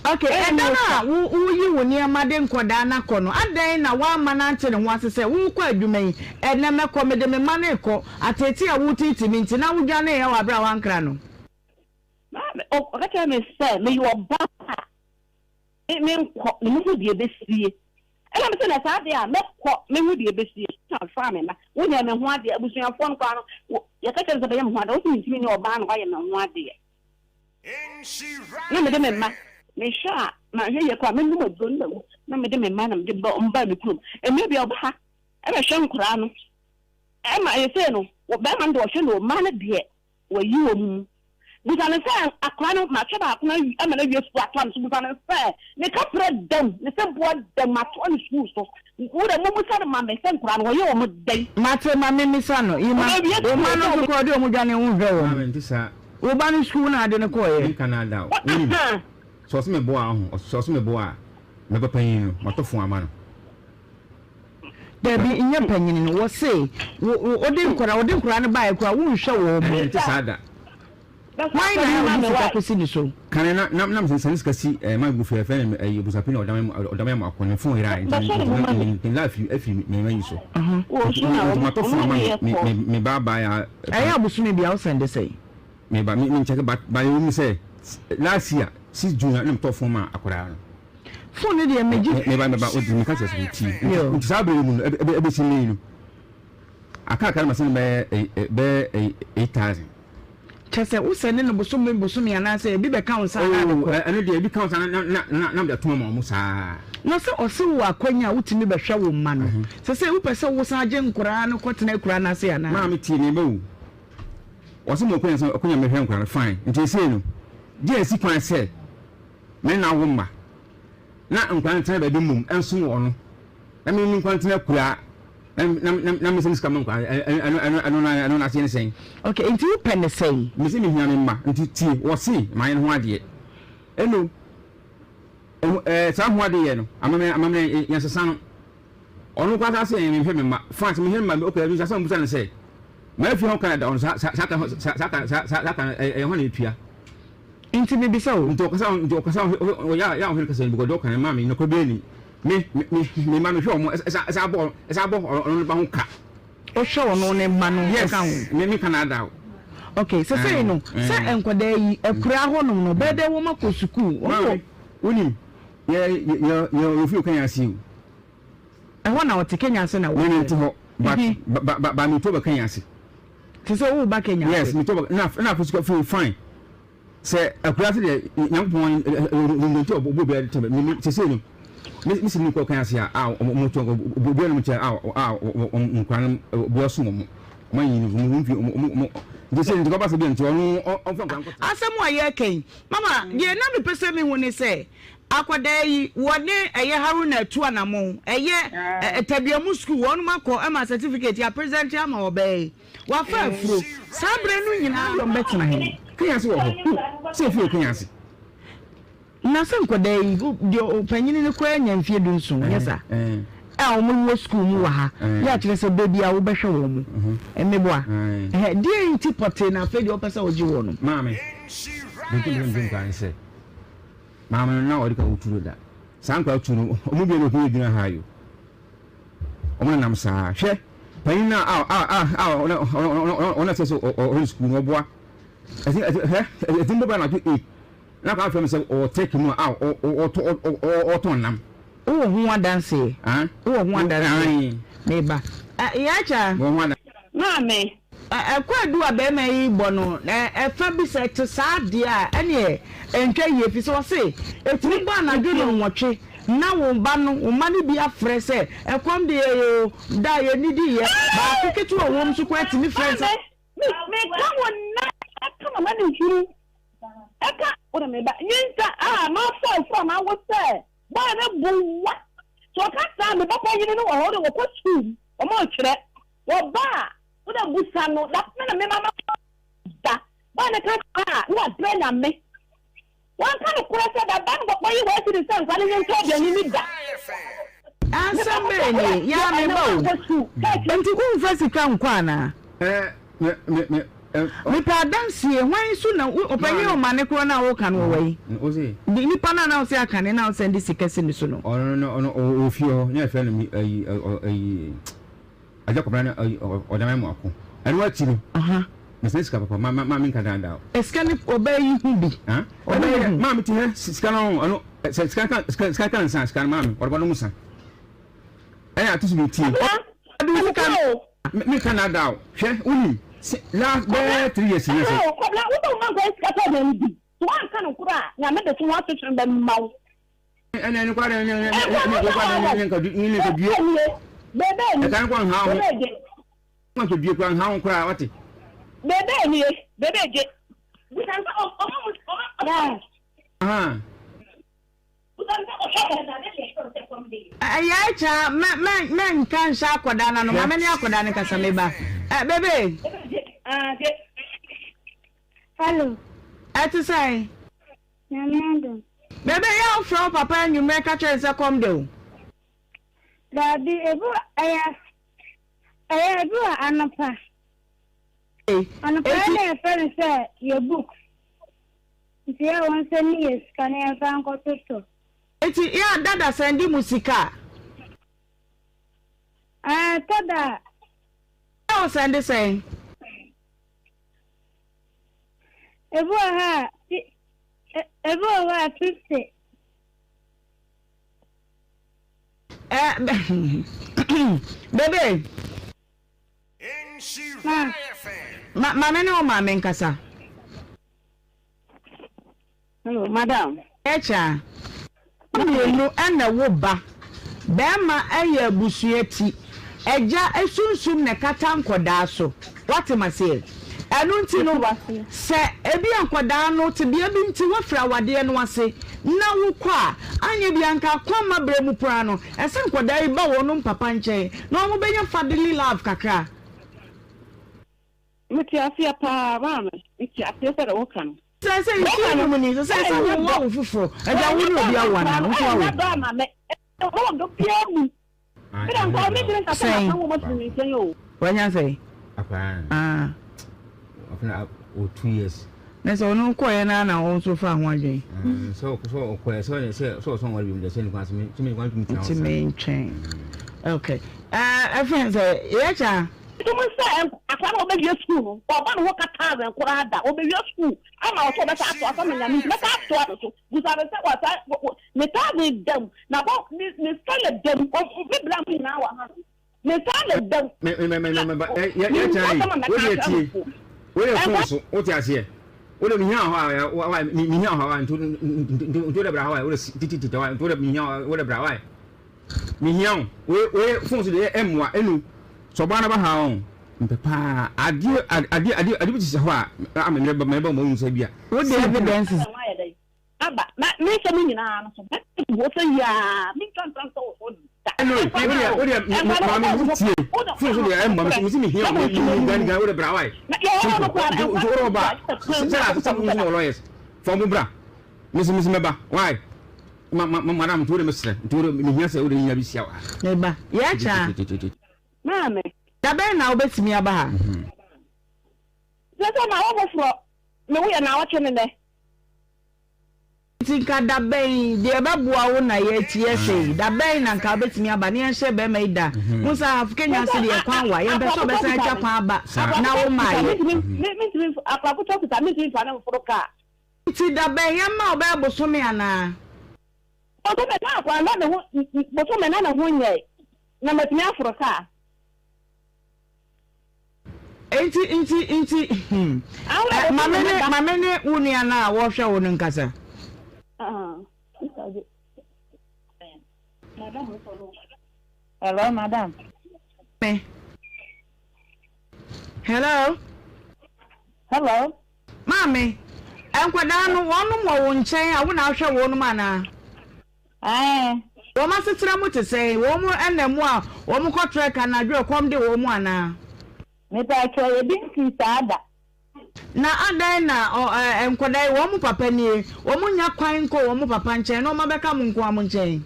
Ok, ɛda no a wo woyi wo nneɛma de nkɔdaa no akɔ no, adɛn na woamma no ante ne ho ase sɛ worekɔ adwuma yi, ɛnnɛ mɛkɔ, mede me mma no rekɔ, ateetee a woreteetee me nti na wodwaneeɛ wɔ aberɛ a woankra no? Maame, ɔka kyerɛɛ me sɛ meyɛ ɔbaa a me menkɔ na mehu deɛ ɛbɛsie. Ɛna mese na saa deɛ a mɛkɔ mehu deɛ ɛbɛsie. Na mefaa me mma, wonyɛɛ me ho adeɛ, abusuafoɔ no koraa no, yɛka kyerɛ me sɛ bɛyɛ me ho adeɛ, wose mentumi nyɛ ɔbaa na woayɛ me ho adeɛ. Na mede me mma, mehwɛ a manhwɛ yie koraa a mɛnom aduro no mawu. Na mede me mma na mede ba wɔn baa me kurom. Mmerɛ bi a ɔba ha bɛhwɛ nkwadaa no, ɛma seesei no barima no deɛ ɔhwɛ no o, mmaa no deɛ wayi wɔn mu. Bisa no sɛ akwadaa no mahwɛ baako no awie ama no awie sukuu atoa no so. Bisa no sɛ ne kaprɛ da mu, ne sɛboa da mu matoa no sukuu so. Wo deɛ mommisa no ma me sɛ nkwadaa no wɔyɛ wɔn dɛn. Mate ma memmisa no. Ima, Ɔbɛwie wo sukuu mma no sɛ nso koraa ɔde wɔn dwane wonhwɛ wɔn. Maame nte saa. Wo ba no sukuu na ade no kɔeɛ. Menka no ada o. Wonim, sɛ ɔse meboa a, ɔho, sɛ ɔse meboa a, mɛba panyin no, matɔ fon ama no. Dabi, nyɛ panyin no. Wɔse, wo, wo, wode nkwadaa, wode nkwadaa no baeɛ koraa, wonhwɛ wɔn. Ɛnde nte saa da. Hwan na ɔde sika kɔsi ne so? Kane na, na, na mesane sika si eh, ma gu fie, fɛ eh, abusuapɛn na ɔdama, ɔdama mu akɔ, ne fon yera, nti, nti, nti, nti, life afiri me ma yi so. Nti, nti, matɔ fon ama me, me, me, me ba baa ya. Ɛyɛ abosome bia wo sɛnde sɛn? Me ba, me, me nkyɛke, but, but ɛwɔ mu sɛ, last year, 6 June na metɔ fon ma akwadaa no. Phone no deɛ megye. Me ba me ba odi me ka kyerɛ sɛ ti. Nti saa bere mu no ebe ebesi nnɛ yi no. Aka aka no ma sɛ no bɛyɛ bɛyɛ 8000. Kyɛ sɛ wo sɛne no bosome bosome anaasɛ ebi bɛka wo nsa anaa de kɔ. Ɛno deɛ ebi ka wo nsa na na na na mede ato ama wɔn saa. Na sɛ ɔse wo akwanya a wotumi bɛhwɛ wo mma no, sɛ sɛ wopɛ sɛ wosan gye nkoraa no kɔtena akuraa no ase anaa? Maame tie me ba o. Ɔse mo akwanya sɛ akwanya mehwɛ nkoraa no fine. Nti esei no deɛ esi kwan sɛ me ne no awo mma, na nkwadaa no tena baabi mmom nsom wɔ ɔno, na me me nkwadaa no tena akuraa, na na na na mesɛ me sika ma nkwadaa no, ɛno ɛno ɛno na ɛno n'aseɛ ne sɛn? Okay, nti wopɛ ne sɛn? Mese mehia me mma, nti tie, wɔse mayɛ ne ho adeɛ, ɛno ɛho ɛɛ saa ho adeɛ no, amammerɛ amammerɛ yɛnsesa no, ɔno koraa saa se mehwɛ me mma, fine sɛ mehwɛ me mma, okay, ɛno nti asɛm a mebisa no sɛ, mafie ho Canada, ɔno saa saa saa ka saa saa saa saa ka ɛyɛ hwan na ɛtua? Nti mebisa o. Nti ɔkasa nti ɔkasa ɔyɛ a yɛ a ɔhene kasa no because deɛ ɔka no maa me nɔkora biara nim me me me mma mehwɛ wɔn ɛsa ɛsa abɔ ɛsa abɔ ɔno ne ba ho ka. Wohwɛ ɔno ne mma no yes ka ho. me me ka na ada o. Okay sesei no sɛ nkwadaa yi akuraa hɔ nom no bɛyɛ dɛ wɔn akɔ sukuu wɔn wɔ. Maame wonim yɛ yɛ yɛ yɛ ofie Kenya ase o. Ɛhɔ na ɔte Kenya ase na wɔte. Me me nte hɔ but ba ba ba me tuo ba Kenya ase. Te sɛ woreba Kenya ase. Yes, metɔ ba na na afei so feel fine. Sɛ akura se deɛ Nyankopɔn nti ɔbɔ obiara de tɛmɛ me sese no me me si mi kɔ kan ase a a wɔn to obiara nom kyɛ a a wɔn nkura no obiara som wɔn wɔn ayi no wɔn mfi wɔn wɔn nti sɛ nti kɔba sɛ bi nti ɔno ɔnfa nkura nkɔtena. Asɛm a yɛreka yi, mama, deɛ na mepɛ sɛ mehu ne sɛ, akwadaa yi, wɔne ɛyɛ Haruna atu anamɔn, ɛyɛ Taduamu sukuu, wɔnom akɔ ma certificate apresente ama ɔbaa yi. Wafa afuro. Saa berɛ no nyinaa deɛ wɔbɛtena he? Kenya ase wɔ hɔ. Sɛ efie wɔ Kenya ase. Na sɛ nkwadaa yi, deɛ ɔpanyini no koraa anya mfeɛ dunson, nyɛ saa? A wɔn wɔ sukuu mu wɔ ha, yɛ akyerɛ sɛ baabi a wobɛhwɛ wɔn mo, mmeboa. Deɛ nti pɔtee na afei deɛ wopɛ sɛ wogye wɔn no? Maame, deɛ nti mepɛ sɛ megye nkwadaa ne sɛ, maame no na ɔde ka wotu no da. Saa nkwadaa tu no, wɔn biara na ɔtumi yɛ gyina ha yi o. Wɔn nenam saa. Hwɛ, panyin no a a a a ɔno ɔno ɔno ɛsɛ sɛ ɔhwɛ ne sukuu no ɔboa. Ɛti ɛti hwɛ ɛti mbɔ bɛ anadwo eight na akɔ afɛm sɛ ɔwɔ tɛki mu a ɔtɔ ɔtɔn nam. Wowɔ ho adanseɛ? Wowɔ ho adanseɛ? Meba. Yaakya. Wɔ ho adanseɛ. Maame. Kwaadu a barima yi rebɔ no, ɛfa bi sɛ ɛte saa deɛ a, ɛnneɛ ɛntwa yie, ɛfiri sɛ ɔse ɛtumi bɔ anadwo nnɔnwɔtwe na wo ba no, wo mma no bi afrɛ sɛ ɛkɔm de yɛn oo, da a yɛnnidiiɛ, baako ketewa a ɔwɔ mu nso koraa tumi frɛ sɛ. Maame, meka wo nnɛ, ɛka m'amanehunu, ɛka wo na me ba, nyinsa a mafa afuru a mawo sɛ bɔɔ ne bo wa, sɛ ɔka saa a, me ba panyin no wɔ hɔ, ɔde wɔkɔ sukuu, wɔrekyerɛ. Wɔba a, wo na busa no, na me na mema ma da. Bɔɔ ne ka saa a, na wabrɛ Nyame. Wanka nokorɛ sɛ da ba no bɔkɔ yi w'asi ne sɛ nkwa no nyɛ ntɔ aduane ni da. Asɛm bɛn ni? Yaa me ba o. Nti womfa sika nkɔ anaa? Mepɛ adansie, hwan so na wo, ɔpanyin ɔmane korɔ no a woka no ɔwɔ yi? Nipa no a na wose akane na wosan de sika si ne so no. Ɔno no, ɔno ɔwɔ fie hɔ, na yɛfrɛ no ayi, ayi. Agya Kwabena ne Ɔdaman mu ako. Ɛno akyi no, mesɛe sika papa, ma ma menka daadaa o. Sika no ɔbaa yi ho bi. Ɔbaa yi ho. Maame ti hɛ sika no ɛno sɛ sika ka sika ka nsa sika no maame ɔde bɔnom nsa. Ɛyɛ ato so bi tie. Ɔde sika no. Menka daadaa o. Hwɛ wonim last bɛɛ 3 years ni sɛ. Kwabena wosɛ wo ma nkwa sika tɔ aduane di. So woanka nokorɛ a Nyame de so ho asotwe bɛma wo. Ɛnna ɛno koraa deɛ ne ne ne koraa deɛ ne nka ne nka due. Ɛka no koraa nha ho. Nka due koraa nha ho koraa wate. Bebe nie, bebe gye. Ɛyɛ kya mɛ mɛ mɛ nka nhyɛ akwadaa no ano ma mɛ ne akwadaa no kasa meba. Ɛ bebe. Hello. Ɛte sɛn? Nyame adom. Bebe yɛ a wofrɛ wo papa anwummerɛ ka kyerɛ no sɛ kɔm de wo? Daabi, ebi wɔ ɛyɛ ɛyɛ ebi wɔ anɔpa. Anɔpa yɛ na yɛfrɛ no sɛ yɛ book. Nti yɛ wɔn sɛ ne yɛ sika na yɛmfa nkɔtotɔ. Nti yɛ a dada sɛnde mu sika a? Ɛɛ, tɔ da a. Yɛ a ɔsɛnde sɛn? Ebi wɔ hɔ a, ebi wɔ hɔ a 50. Bebe. Ma. Ma ma me ne wo maame nkasa. Hello, madam. Ɛkyɛ a, mmienu na ɛwo ba. Barima yɛ abusua ti. Agya sunsum na ɛkata nkɔdaa so. Woate m'aseɛ? Ɛno nti no, sɛ ebia nkɔdaa no tebea bi nti woafiri awadeɛ no ase na wokɔ a, anyɛ biara nka akwamma berɛ mu koraa no, ɛsɛ nkɔdaa yi ba wɔnom papa nkyɛn na wɔbɛnya fatherly love kakra. Mete aseɛ paa maame, mete aseɛ sɛdeɛ woka no. Sɛ sɛ nsuo no mu ni, sɛ sɛ wo wo awo foforɔ, agya wo ne obi awo anaa, wo nso awo. Sɛn? Wanya sɛn? Akwadaa no. Afei ɔwɔ 2 years. Na sɛ ɔno kɔɛ na na ɔno nso fa ho adwene. Sɛ ɔkɔɛ sɛ ɔyɛ sɛ sɛ ɔsɔn wɔre bi mu deɛ sɛ nipa sɛ mi sɛ mi nipa ntumi tena hɔ sa. Ntumi ntwɛn. Okay. Ɛɛ ɛfɛn sɛ yɛ kya. Tumi sɛ akwadaa no ɔbɛwie sukuu no ɔba ne ho ka thousand koraa da ɔbɛwie sukuu ama ɔsɛ ɔbɛsa atoa so ama Nyame nti mɛsa atoa no so busa no sɛ wasa ne thousand dam na bɔ ne ne sɛlɛ dam me bla mo nyinaa wɔ ha no. Mesan me dɛw. Me me me me me ba ɛ yɛ yɛ kyɛn yi o de tie o de fon so o te aseɛ o de mi hia hɔ a wa wa mi mi hia hɔ a nto nto nto de bra hɔ a o de titi titi wa nto de mi hia o de bra wa mi hia o o o fon so de ɛ mua enu sɔbaa na ba ha o mpɛ paa adeɛ adeɛ adeɛ adeɛ bi ti sɛ hɔ a a mɛ mɛ mɛ ba mo nsɛ bi a. O de evidences. Aba, na me nsɛm nyinaa no so, mɛka agu hɔ sɛ yiaa, mentwa ntra nsɛ wo so da. Ɛno, wodeɛ, wodeɛ, maame, wo tie, fon so deɛ ɛmma me so, mesi mehia wo, me, me, gani, gani, wode bra, wae, simple, nti, nti wode ɔba a, sɛ na sɛ mo nso wɔ lawyers, fa ɔmo bra, mesi, mesi mɛba, wae, ma, ma, ma, madam, nti wode mesrɛ, nti wode, mehia sɛ wode nya bi hyia wɔ ha. Meba, yɛkyɛ a. Maame. Da bɛn na wobɛtumi aba ha? Sɛ sɛ na wo foforɔ, me woyɛ naawɔtwe ne nɛ. Nti nka da bɛn, deɛ ɛbɛboa wo na yɛakyi ɛhwɛ yi, da bɛn na nka wobɛtumi aba na yɛnhyɛ bɛrima yi da? Wohu sɛ ahafo Kenya ase deɛ kwan wa, yɛmpɛ sɛ ɔbɛsan atwa kwan aba na wo mmaeɛ. Nti da bɛn, yɛmma wo bɛyɛ bosome anaa? Bosome na akwadaa na ne ho, bosome na ne ho nyɛe, na matumi aforo kaa. Enti, nti, nti, hmm. Eh, ma me ne, ma me ne wo nua no a wɔhwɛ wo no nkasa. Hello, madam. Me. Hello. Hello. Maame, nkwadaa no, wɔnom wɔ wo nkyɛn a wo na ahwɛ wɔnom anaa? Aane. Wɔn asetena mu te sɛn? Wɔn nna mu a wɔkɔ trek anadwo a ɛkɔm de wɔn anaa? Mepakyɛw, ebi nsii saa da. Na adɛn na ɔ ɛ nkwadaa yi, wɔn papa nie, wɔnnya kwan nkɔ wɔn papa nkyɛn na wɔabɛka mo nko ara mo nkyɛn?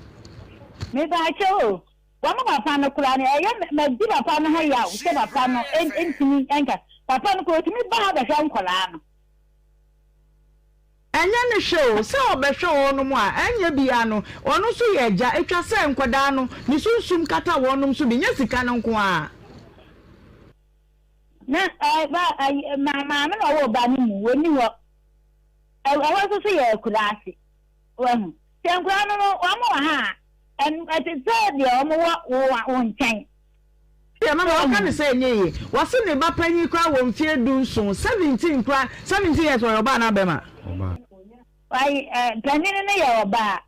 Mepakyɛw o, wɔn papa no koraa no, ɛyɛ me, madi papa no ho yaw sɛ papa no ntumi nka. Papa no koraa, otumi ba ha bɛhwɛ nkwadaa no. Ɛnyɛ ne hwɛ o, sɛ ɔbɛhwɛ wɔnom a, ɛnyɛ biaa no, ɔno nso yɛ agya, ɛtwa sɛ nkwadaa no, ne sunsum kata wɔnom so bi, nyɛ sika no nko ara. Na ɛ ba ɛ ma maame na ɔwɔ ba no mu, wɔnni hɔ. Ɛ ɛhɔ nso so yɛ akuraase. Wahu? Sɛ nkoraa no no, wɔn wɔ ha a, ɛn ɛte sɛ deɛ wɔn wɔ wo wo nkyɛn. Deɛ mama ɔka ne sɛ ɛnyɛ yie. Wɔse ne ba panyin koraa wɔ mfeɛ dunson, 17 koraa, 17 years ɔyɛ ɔbaa anaa bɛma? Ɔbaa. Ayi ɛ panin no yɛ ɔbaa.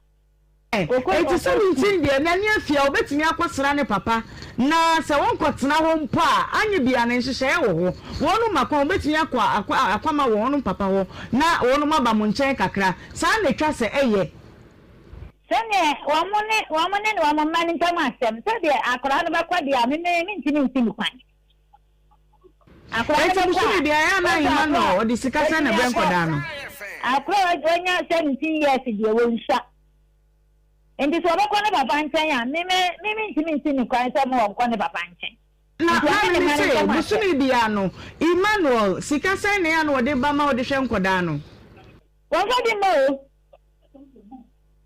Ɛ Ɔkɔ enti ɔkɔ 17 sukuu. deɛ n'ani afi a ɔbɛtumi akɔsra ne papa na sɛ wɔnkɔtena hɔ mpo a anyɛ biara no nhyehyɛeɛ wɔ hɔ wɔnom ma kwan wɔbɛtumi akɔ akɔ akwama wɔ wɔnom papa hɔ na wɔnom aba mo nkyɛn kakra saa na ɛtwa sɛ ɛyɛ. Sɛdeɛ wɔn ne wɔn ne wɔn mma no ntam asɛm, sɛdeɛ akwadaa no bɛkɔ deɛ a, me me mentumi nsi no kwan. Akwadaa no Enti bɛkɔ a, bosome biara ɛyɛ a na wɔsɛ ahema no akwadaa ɔde sika sɛn na ɔtumi ɛbrɛ akɔ nkwadaa no? akwadaa a wanya 17 years deɛ wɔnsua. Nti sɛ ɔbɛkɔ ne papa nkyɛn a, me me me mentumi nsi no kwan sɛ mo ɔnkɔ ne papa nkyɛn. Na Nti ɔne maame ne no mma no se ntam asɛm. bosome biara no Emmanuel sika sɛn na ɛyɛ a na ɔde ba ma wode hwɛ nkwadaa no? Wɔmfa bi mma o.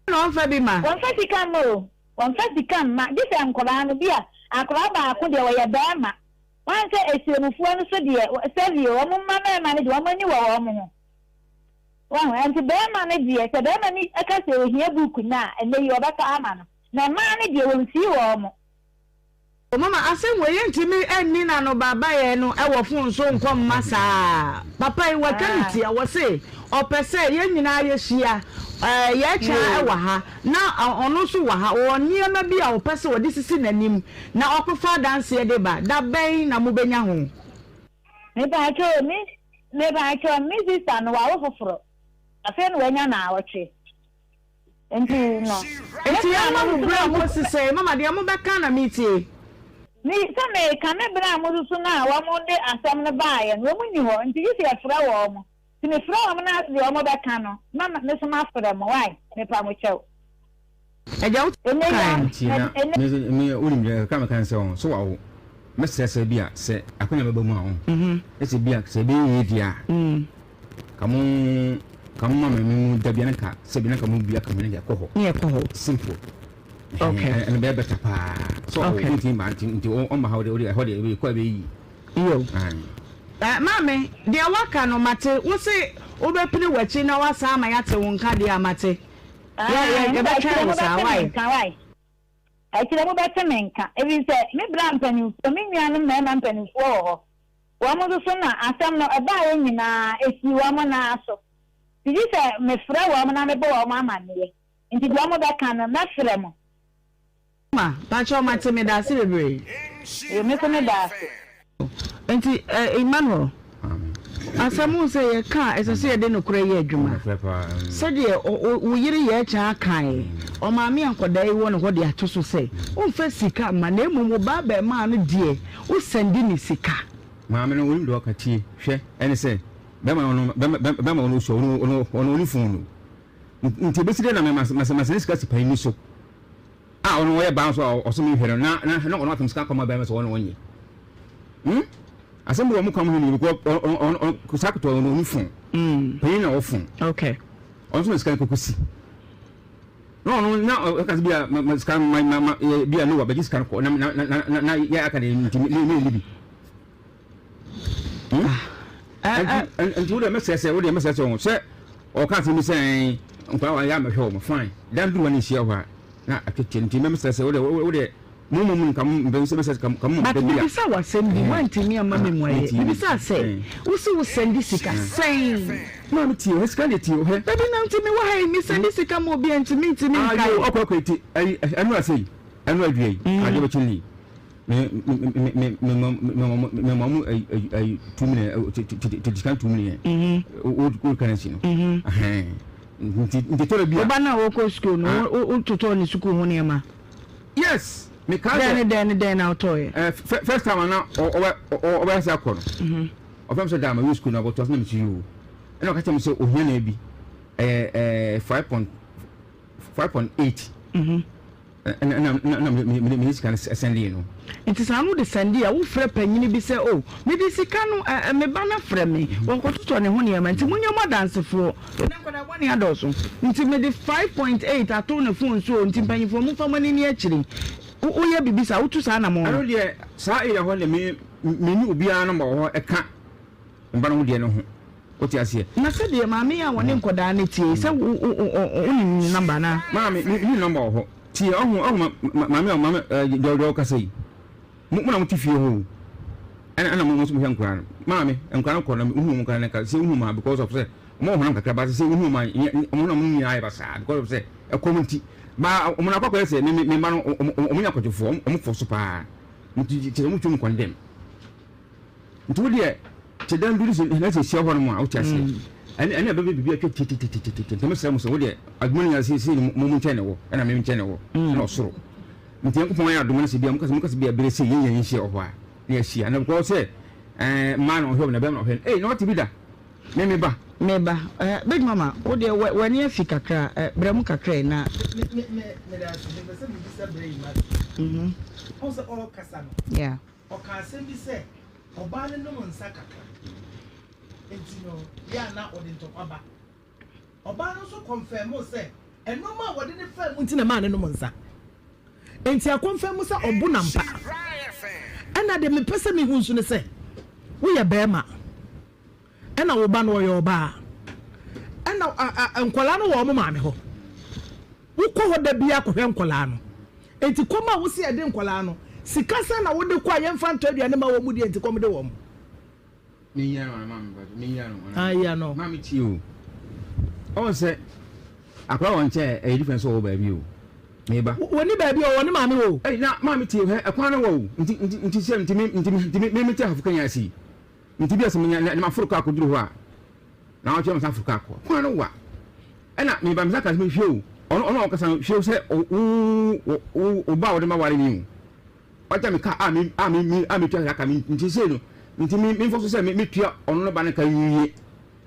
Na ɔmfa bi ma. Wɔmfa sika mma o. Wɔmfa sika mma, gye sɛ nkwadaa no, bi a akwadaa baako deɛ ɔyɛ barima. Woahu sɛ Esiemufoɔ no so deɛ, sɛbi o, wɔn mma mmarima no deɛ, wɔn ani wɔ wɔn ho. Woahu? Ɛnti barima no deɛ, sɛ barima no ka sɛ ɔhia book no a, ɛnnɛ yi ɔbɛtɔ ama no. Na mmaa no deɛ, wɔmfii wɔn. O mama asɛm wei yɛntumi nni no anobaabaeɛ no wɔ fon so nkɔ mma saa papa yi watwa ne ti a wɔse ɔpɛ sɛ yɛn nyinaa yɛhyia ɛɛ yɛkyaa wɔ ha na ɔno nso wɔ ha ɔwɔ nneɛma bi a ɔpɛ sɛ ɔde sisi n'anim na ɔkɔfa adanseɛ de ba da bɛn na mobɛnya ho. Mepaakyɛw me mepaakyɛw me sister no wawo foforɔ afei na wanya naawɔtwe. Nti no, me Enti bra yɛmma no mo soso berɛ a mo. nkosi sɛn? Mama, deɛ mobɛka na metie. Me, sɛ meka, me bra mo soso no a wɔde asɛm no baeɛ no, wɔn nni hɔ, nti gye sɛ yɛfrɛ wɔn. Nti mefrɛ wɔn na deɛ wɔbɛka no, na me nso mafrɛ mo, wai, mepa mo kyɛw. Agya, wo Ɛnnɛ yi kae ara, no. Nti na ɛnnɛ. me me wonim deɛ kakra meka ne sɛ ɔn so wawo mɛsrɛ sɛ bi a sɛ akonya bɛba mu a ɔn ɛsɛ bi a sɛ ɛbɛyɛ yie deɛ a Ka mo ka mo ma me me mu da bia na ka sɛ bi na ka mo bia ka mo ne kɔ hɔ. Ne kɔ hɔ. Simple. Okay. Ɛno bɛyɛ better paa. So okay. ɔwɔ nti ba nti nti ɔma ha ɔde ɔde ɛhɔ de ɛbɛyɛ kɔ ɛbɛyɛ yi. Yo. Eh, maame, deɛ waka no mate. Wo se wobɛpini w'akyi na wasan ama yɛate wo nka deɛ a mate. Yɛ yɛ yɛbɛtwɛn wo saa why? Akyire mobɛte me nka, ɛfiri sɛ me bra mpanimfoɔ, me nuanom mmarima mpanimfoɔ wɔ hɔ. Wɔn nso so na asɛm no ɛbaeɛ nyinaa, ɛsii wɔn nan so. Nti gye sɛ mefrɛ wɔn na mebɔ wɔn amanneɛ. Nti deɛ wɔbɛka no, mɛfrɛ mo. Ma, pakyɛw mate medaase bebree. Yoo me nso medaase. Nti eh Emmanuel, asɛm wohu sɛ yɛka a ɛsɛ sɛ yɛde nokorɛ yɛ adwuma. Sɛdeɛ wo yere yɛɛ kyaa kaeɛ, ɔmaame a nkwadaa yi wɔ ne hɔ de ato so sɛ womfa sika mma na mmom wo ba abarimaa no deɛ wo sɛnde ne sika. Maame no onim deɛ ɔka tie hwɛ ɛne sɛ bɛma ɔno bɛma ɔno osua ɔno ɔno ɔno ɔne phone no nti ebesi dɛ na mɛ masɛ masɛ ne sika si panyin so. A ɔno ɔyɛ baa nso a ɔso menhwɛ no na na na ɔno atam sika kɔma bɛrima sɛ ɔno ɔnyɛ hmm asɛm bi wɔ mo kam ho ni because ɔno ɔno ɔno saa ketewa ɔno ɔno fon panyin na ɔfon okay ɔno nso na sika no kɔkɔ si na ɔno na ɔka sɛ bi a ma ma sika ma ma ma yɛ bi a no wa bɛgye sika no kɔ na na na na na yɛ aka de nti ne ne ne bi hmm nti nti wo deɛ mɛsɛ sɛ wo deɛ mɛsɛ sɛ wɔn sɛ ɔka asɛm bi sɛ ɛn nkwadaa wɔn yɛ amɛhwɛ wɔn fine dan duru wɔn nhyia hɔ a na atwetwe nti mɛsɛ sɛ wo deɛ wo deɛ mo mo mu nka mo mpɛ sɛ mɛsɛ ka mo But bɛ bi a mebisa wo asɛm bi woantumi amma me mmuaeɛ mebisa sɛ wo se wo sɛnde sika sɛn? Maame tie o sika deɛ tie o hɛ. Dabi na nti mewɔ ha yi me sɛnde sika ma obi a nti mentumi nkae. Ayo ɔkɔ akɔ eti ɛyi ɛnu ase yi ɛnu adua yi adeɛ bɛkye ni. Me me me me me me me me ma mu ayi ayi 2 million tete sika 2 million. Old old currency no. Nti nti tɔrɔ bi a. Ɔba na ɔkɔ sukuu no o totɔ ne sukuu ho nneɛma. Yes me kaa sɛ. Dɛn ne dɛn ne dɛn na ɔtɔ yɛ. Ɛ first time ana ɔbɛ ɔbɛ ase akɔ no. Ɔfɛn mi sɛ daa ma wi sukuu na ɔbɛtɔ so na mi si yi o. Ɛna ɔka kyerɛ mi sɛ ohia na ebi ɛyɛ ɛɛ 5.5.8. Ɛna na mede sika no sɛndee no. Nti saa no wode sɛndee a, wofrɛ panyini bi sɛ, Oh, mede sika no, ɛ, me ba no afrɛ me, wakɔtotɔ ne ho nneɛma, nti monyɛ mo adansefoɔ. Ɛnnɛ nkwadaa bɔne adɔɔso. Nti mede 5.8 ato ne phone so o, nti mpanyinfoɔ momfa mo ani nni akyire. Wo, woyɛ biribi saa, wotu saa anamɔn no. Ɛno deɛ, saa area hɔ deɛ me, menni obiara number wɔ hɔ ɛka mba no ho deɛ no ho. Wote aseɛ? Na sɛdeɛ maame yi a wɔne nkɔdaa no teɛ yi, sɛ wo, wo, wo, wo, wonim ne number anaa? Maame, me, menni number wɔ hɔ. Tie, ɔho, ɔho, ma, ma, maame a, maame, ɛɛ, deɛ, deɛ ɔkasa yi. Mo, mo na mote fie hɔ o. Ɛna, ɛna mo, mo nso mohwɛ nkwadaa no. Maame, nkwadaa no kɔ na wohu wɔn koraa na nka sɛ wohu wɔn a because of sɛ, wɔn wɔ honam kakra, but sɛ wohu wɔn a, nyɛ, wɔn honam no nyinaa ayɛ basaa because of sɛ, ɛkɔm nti. Ba, wɔn akɔ akɔyɛ sɛ, me, me, me mma no, wɔn, wɔn, wɔn nyɛ akwadwofoɔ, wɔn, wɔn fɔ so paa. Nti, kyerɛ sɛ wɔn twam kɔndɛm. Nti wo deɛ kyɛ dan bi no na sɛ hyia hɔ nom a wote aseɛ ɛne ɛne ɛbɛbɛ biribi atwa tititititi nti mesrɛ mo sɛ wo deɛ adwuma no nyinaa sɛ mo mo nkyɛn na ɛwɔ ɛna me nkyɛn na ɛwɔ ɛna ɔsoro nti Nyankopɔn ayɛ adom no sɛ bia mokasɛ mokasɛ bia berɛ sɛ yɛn nyinaa yɛnhyia wɔ hɔ a na yɛahyia na because sɛ ɛɛ mmaa na ɔhwɛ na bɛrima na ɔhwɛ no ei na ɔte bi da me me ba. Me ba eh big mama wo deɛ wɔ w'ani afi kakra eh brɛ mu kakra yi na. Me me me meda ase mepɛ sɛ mebisa brɛ yi ma. Mhm. Ɔn sɛ ɔrekasa no. Yeah. Ɔkaa asɛm bi sɛ, Ɔbaa no nom nsa kakra nti no, yɛ a na ɔde ntɔkwa ba. Ɔbaa no nso kɔnfɛɛmoo sɛ nnoɔma a wɔde no faa mu nti na ɛmaa no nom nsa. Enti akɔnfɛɛmu sɛ ɔbo no ampa. Ɛna deɛ mepɛ sɛ mehu nso ne sɛ, woyɛ barima, ɛna wo ba no ɔyɛ ɔbaa, ɛna nkwadaa no wɔ wɔn maame hɔ. Wokɔ hɔ da biara kɔhwɛ nkwadaa no. Enti kɔm a wose ɛde nkwadaa no, sika sɛn na wode kɔ a yɛmfa ntɔ aduane mma wɔn deɛ nti kɔm de wɔn? Menyia no ana maame mpacho menyia no ana. Ah yia no. Maame tie o. Ɔn sɛ akwadaa wɔ nkyɛn ɛyɛ different sɛ ɔwɔ baabi o. Meba. Wɔni baabi ɔwɔ ne maame o. Ɛy na maame tie hɛ ɛkwan no wɔ o. Nti nti nti sɛ nti me nti me nti me me te ahafo kanya ase yi. Nti bi a sɛ menya na maforo kaa kɔduru hɔ a na ɔkyerɛ me sɛ aforo kaa kɔ. Kwan no wa. Ɛna meba me sa ka sɛ hwɛ o. Ɔno ɔno a ɔkasa no hwɛ sɛ wo wo wo ba a wɔde ma ware ni o. Ɔgya me ka a me a me me a metua saa ka me nti sei no nti me me mfɔ so sɛ me metua ɔno no ba no ka nwie.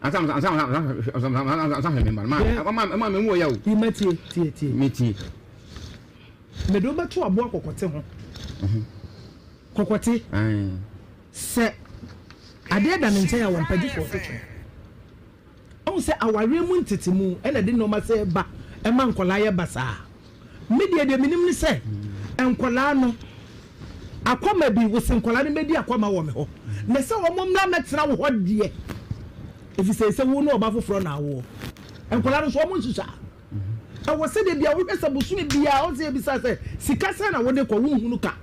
Ansa ansa ansa ansa ansa hwɛ me mma no. Ma ma ma me mu wɔ ya o. Yi ma tie tie tie. Me tie. Mede wo bɛto aboa kɔkɔte ho. Kɔkɔte. Sɛ adeɛ da ne nkyɛn a wɔmpɛ gye sɛ ɔto twene. Ɔhu sɛ awareɛ mu ntetemu na ɛde nnoɔma sɛ ba ɛma nkwadaa yɛ basaa. Me deɛ deɛ menim ne sɛ nkwadaa no akwama bi wose nkwadaa no mmɛdi akwama wɔ me hɔ na sɛ wɔn mmra mmɛtena wo hɔ deɛ ɛfiri sɛ sɛ wo ne ɔba foforɔ na awoɔ nkwadaa no nso wɔn nsusu a. Ɛwɔ sɛ da biara wohwɛ sɛ bosome biara ɔsɛ yɛbisa sɛ sika sɛn na wode kɔ wonhunu ka.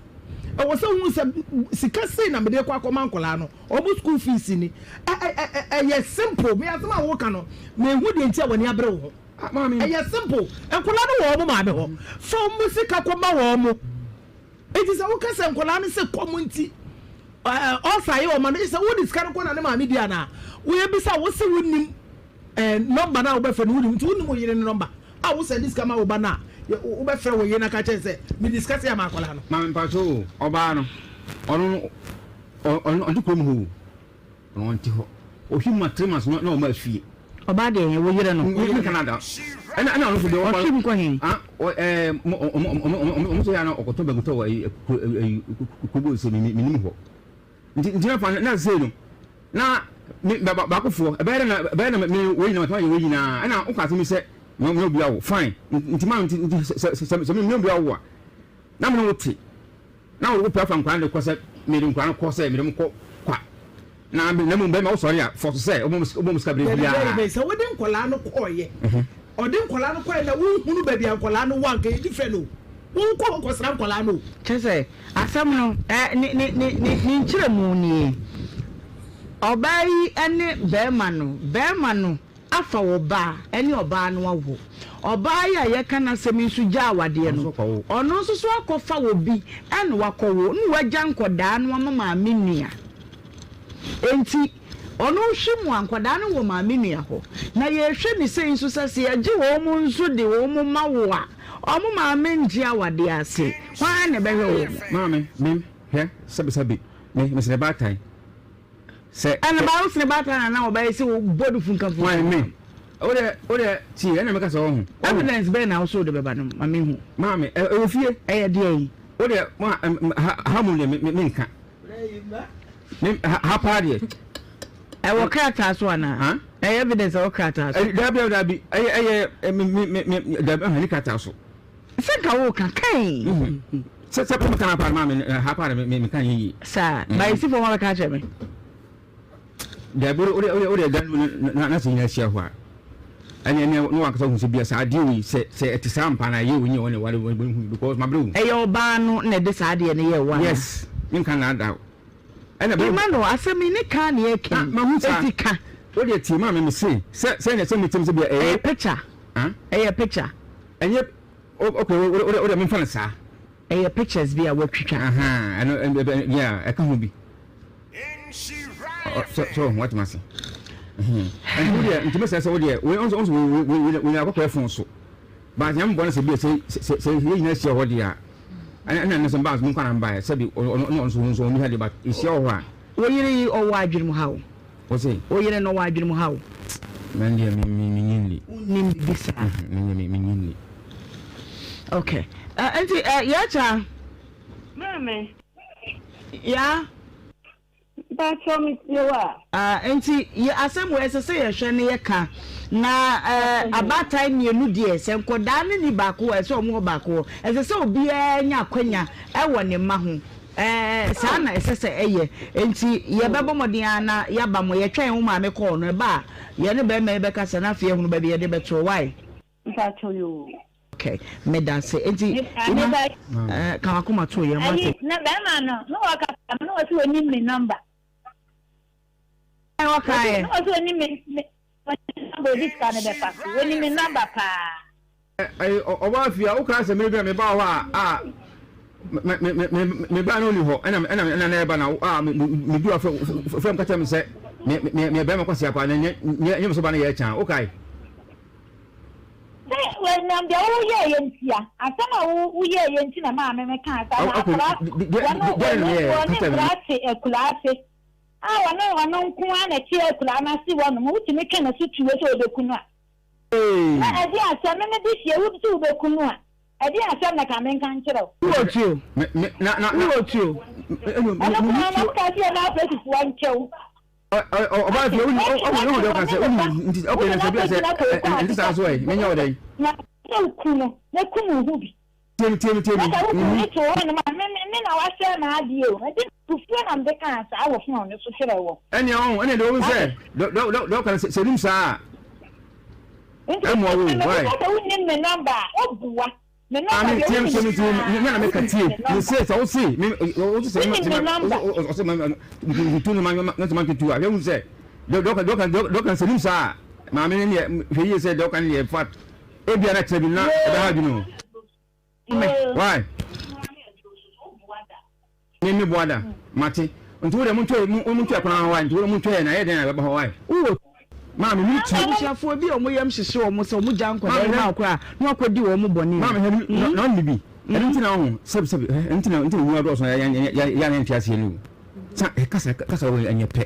Ɛwɔ sɛ wohu sɛ sika sei na mede kɔ akɔma nkwadaa no wɔn school fees ni. Ɛ ɛ ɛ ɛyɛ simple. Me asɛm a woka no menhu deɛ nti a w'ani abere wo ho. Ɛyɛ simple. Nkwadaa no wɔ wɔn maame hɔ. Fa wɔn sika kɔma wɔn. Enti sɛ woka sɛ nkwadaa no sɛ kɔm nti ɔsa yɛ ɔma no, sɛ wode sika no kɔ na ne maame di anaa? Woyɛ bisa wo se wonim nɔmba no a wobɛfrɛ no wonim nti wonim wo yere no nɔmba a wosɛnde sika ma wo ba no a wobɛfrɛ wo yere no aka kyerɛ sɛ mede sika sɛ ama akwadaa no. Maame mpakyɛ o, ɔbaa no ɔno no ɔnte kurom hɔ o. Ɔno ɔnte hɔ. Ɔhwim ma 3 months na na ɔma fie. Ɔbaa deɛ wo yere no. Me Canada. Ɛna ɛna ɔno nso deɛ ɔkɔ. Ɔhwim kɔ he? Ah, ɔ ɛɛ mo ɔmo ɔmo ɔmo ɔmo sɛ yɛ ana ɔkɔtɔ bɛgutɔ wɔ ɛyi kuro ɛyi kurobo nse mi mi nim hɔ. Nti nti na fa na sei no na me ba ba baakofoɔ ɛbɛyɛ dɛ na ɛbɛyɛ na me wei nyinaa matuma yɛ wei nyinaa ɛna ɔka asɛm yi sɛ me me obi awo fine nti ma nti nti sɛ sɛ sɛ me me obi awo a na me ne wo te. Na wo pɛ afa nkwadaa no de kɔ sɛ mede nkwadaa no kɔ sɛ mede mo kɔ kwa na na mmom bɛrima wosɔre a fɔ so sɛ wobɔ mu sika berɛ Dabi biara. dabi sɛ wode nkwadaa no kɔɔyɛ ɔde nkwadaa no kɔɔyɛ na wonhunu baabi a nkwadaa no wɔ anka yɛ different o wonkɔ hɔ nkɔsra nkwadaa no o. Kyerɛ sɛ, asɛm no, ɛ, ne, ne, ne, ne, ne nkyerɛmu nie. Ɔbaa yi ne barima no, barima no afa wo ba ne ɔbaa no awo. Ɔbaa yi a yɛka n'asɛm yi nso gyaa awadeɛ no, ɔno nso so akɔfa obi na wakɔwo na wagya nkɔdaa no ama maame nua. Enti ɔno hwe mu a nkɔdaa no wɔ maame nua hɔ. Na yɛhwɛ ne sei nso sɛ sɛ yɛgye wɔn nso de wɔn ma wo a, wɔn maame ngye awadeɛ ase. Hwan na ɛbɛhwɛ wɔn? Maame, me, hwɛ, sɛbesɛbe, me, mesene baatan. Sɛ. Ɛna ba wo sene baatan na na ɔbɛyɛ sɛ wo bɔ no funka funka. Why me? Wo deɛ wo deɛ tie ɛna meka sɛ ɔho. Evidence bɛn na wo so wode bɛba no ma me hu. Maame ɛwɔ fie. Ɛyɛ deɛ yi. Wo deɛ ma ha ha mu deɛ me me nka. Me ha ha paa deɛ. Ɛwɔ krataa so anaa? Ɛyɛ evidence ɛwɔ krataa so. Dabi dabi ɛyɛ ɛyɛ me me me dabi ɛhɛn ne krataa so. Sɛ nka wo ka kan. Sɛ sɛ pɛm kan paa maame ha paa me me kan yɛ yie. Saa ba esi fam abɛka akyerɛ me. Dabi o de o de dan na na sɛ nyina ahyia hɔ a ɛne ɛne ne wankasa hu sɛ bia saa adeɛ wei sɛ sɛ ɛte saa mpa na ɛyɛ onyi a ɔne ware wɔn hu because mabrɛ wo. Ɛyɛ ɔbaa no na ɛde saa adeɛ no yɛɛ wo anaa? Yes menka na ada ɛna bɛ. Ima no asɛm yi ne kan na yɛka yi. Mahu saa. Eti ka. O deɛ tie maame me se sɛ sɛ sɛ metem sɛ bia ɛyɛ. Ɛyɛ picture. Ɛyɛ picture. Ɛnyɛ okay wo wo deɛ memfa no saa. Ɛyɛ pictures bi a watwitwa. Ahaa ɛno ɛbɛ yeah ɛka ho bi. Sɛ sɛ ɔho watuma se. Ɛnti wo deɛ nti mesɛ sɛ wo deɛ wei ɔnso ɔnso wei wei wei wei akɔkɔɛ fon so. But nyame bɔ no sɛ bi sɛ sɛ sɛ yɛ nyinaa hyia hɔ deɛ a ɛna ɛna sɛ mbaa mo nkwa na mbaeɛ sɛbi ɔno ɔno nso nso ɔnni ha deɛ but ehyia wɔ hɔ a. Wo yere yi ɔwɔ adwene mu haw. Ose. Wo yere no ɔwɔ adwene mu haw. Me deɛ me me me nyi nni. Wonnim biribi saa. Me deɛ me me nyi nni. Okay. Uh, nti uh, yɛkya. Maame. Ya. Mpatsɔ me tie wo a. Uh, nti yɛ asɛm wɔ ɛsɛ sɛ yɛhwɛ ne yɛka na uh, abaatan mmienu deɛ sɛ nkɔdaa no ni baako wɔ ɛsɛ ɔmo wɔ baako wɔ ɛsɛ sɛ obiara nya akwanya ɛwɔ ne mma ho. Ɛɛ, saa na ɛsɛ sɛ ɛyɛ. Enti yɛbɛbɔ mmɔden ara na yɛaba mo. Yɛtwɛn wo maame kɔɔ no, ɛba a, yɛne barima yi bɛkasa na afei yɛahunu baabi a yɛde bɛto. Wai? Mpakyɛw yoo. Okay, meda ase. Enti, Ima, ɛɛ, ka w'akoma to yɛn, wate? Ayi, na barima no, na ɔkasa no, na ɔse ɔnim me number. Ɛn, ɔkaeɛ? Na ɔse ɔnim me, me, ɔnim number ɔde sika no bɛfa so. Ɔnim me number paa. Ɔbaa fie a wokaa sɛ mmere bi a mebaa hɔ a a me me me me baa no ni hɔ ɛna ɛna ɛna na ɛba na a me me du afɛ fɛm ka kyerɛ me sɛ me me me bɛrima kwasi apa na nyɛ nyɛ nyɛ me so ba no yɛ kyan wokae. Sɛ wɔnam deɛ woyɛɛ yɛ ntia asɛm a woyɛɛ yɛ nti na maa me me kaa saa na akora wɔne wɔne nkora te akura ase a wɔne ɔno nko ara na ɛte akura no ase wɔnom wotumi twe ne so tuo sɛ ɔbɛku no a. Na ɛdeɛn asɛm, me mede hyia wo sɛ wobɛku no a, ɛdeɛn asɛm na ka menka nkyerɛ wo? Wowɔ tuo? Wowɔ tuo? Ɛno koraa na woka sɛ yɛma apolisifoɔ nkyɛ wo. Ɔbaa fie woni ɔwɔ ne ho deɛ ɔka sɛ woni nti ɔkɛ na sɛ bi a sɛ ɛnte saa so ɛ menyɛ wo dɛn? Na sɛ woku no na kum wo ho bi. Tie me tie me tie me. Na sɛ woku me to hɔnom a, me me na wasɛe m'adeɛ o. Ɛnti abufuo na mede kaa saa wɔ fon no so kyerɛɛ wɔn. Ɛnea ɔho ɛnea deɛ wɔn sɛ dɛ dɛ dɛ ɔka no sɛ sɛ nim saa a. Nti Ɛmmoa wo o, why? Mebisa sɛ wonim me number a, wobua. Me number Maame deɛ tie wonim me tie me me na meka tie me se sɛ wo se me wo se sɛ Wonim me number. ɔse ma tutu no ma na sɛ ma tutu a hwɛ hu sɛ deɛ ɔka deɛ ɔka deɛ ɔka sɛ nim saa maame ne deɛ hwɛ yie sɛ deɛ ɔka ne deɛ fat ebia na kyerɛ bi na ɛbɛha adwene o. Why? Me me boa da. Mate. Nti wo de mo ntwa mo mo ntwa kwan why? Nti wo de mo ntwa yɛ na yɛ den na bɛba hɔ why? Wowɔ Maame mi ti. Abusuafoɔ bi a wɔn yam hyehye wɔn sɛ wɔn gya nkwadaa yi ma wo koraa na wɔakɔdi wɔn bɔne o. Maame hwɛ na na ɔnni bi. Ɛno nti na ɔho sɛbi sɛbi ɛno nti na nti na onua dɔɔso na yɛ yɛ yɛ yɛ nte aseɛ no o. Sa kasa kasa wɔ ɛnyɛ pɛ.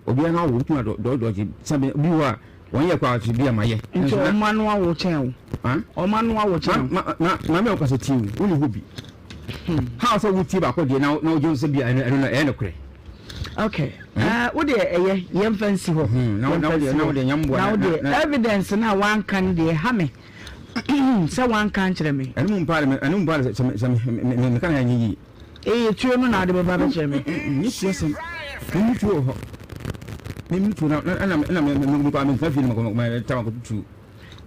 Obiara no awo wotumi adɔ dɔ dɔgye sɛbi bi wɔ a wɔn yɛ kɔ a bi a ma yɛ. Nti wɔn ano awo kyɛn wo. Wɔn ano awo kyɛn wo. Ma ma maame a ɔkasa tie wo wonni hɔ bi. How sɛ wotie baako deɛ na na wogye sɛ bi a ɛno ɛno no ɛyɛ nokorɛ. Okay. Wo deɛ ɛyɛ yɛmfa nsi hɔ. Na wo na wo deɛ na wo deɛ nyamboa na wo deɛ evidence na wanka no deɛ ɛha me sɛ wanka nkyerɛ me. Ɛno mu mpa ɛno mu mpa sɛ sɛ me me me ka na ɛnyɛ yie. Eyi tuo no na ade bɛba bɛkyerɛ me. Nye tuo asɛm. Me me tuo wɔ hɔ. Me me tuo na na na na me me me kɔ me ntena fie no ma ma ta ma kɔ tuo.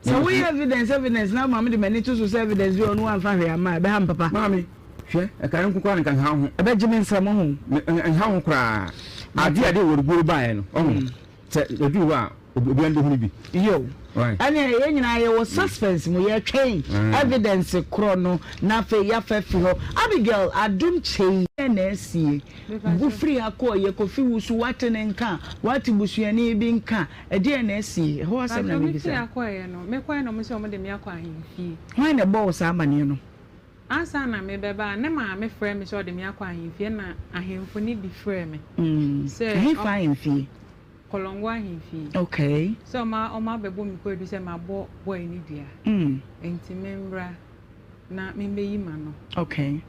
Sɛ woyɛ evidence evidence na maame de m'ani to so sɛ evidence bi ɔno wamfa hwee amma a, ɛbɛha me papa. Maame, hwɛ, ɛka no nko koraa nka nha ho. Ɛbɛgye me nsam ho. Nha ho koraa. Ade a de wɔde guo baeɛ no, ɔho. Sɛ ɛduru hɔ a, obiara bɛhunu bi. Yo. Ɛneɛ yɛn nyinaa yɛwɔ suspense mu, yɛtwɛn evidence korɔ no na afei yɛafa afi hɔ. Abigail Adom Kyei. Dɛn na asie? Wo firi ha kɔɔ yɛ Kofi Wusu woate ne nka? Woate busuani bi nka? Ɛdeɛn na asie? Ɛhɔ asɛm na Paatwoo me firi mebisa. ha kɔeɛ no, me kɔeɛ na ɔmo sɛ ɔmo de me akɔ ahemfie. Hwan na ɛbɔɔ wo saa amaneɛ no? Ansa na mebɛba a, ne maame frɛɛ me sɛ ɔde me akɔ ahemfie ɛna ahemfo no bi frɛɛ me sɛ Ɛhefa ahemfie? Kɔlɔngo ahemfie. Okay. Sɛ ɔmo ɔmo abɛbɔ me kwaadu sɛ mabɔ boy no dua. Nti membra na membeyi m'ano. Okay.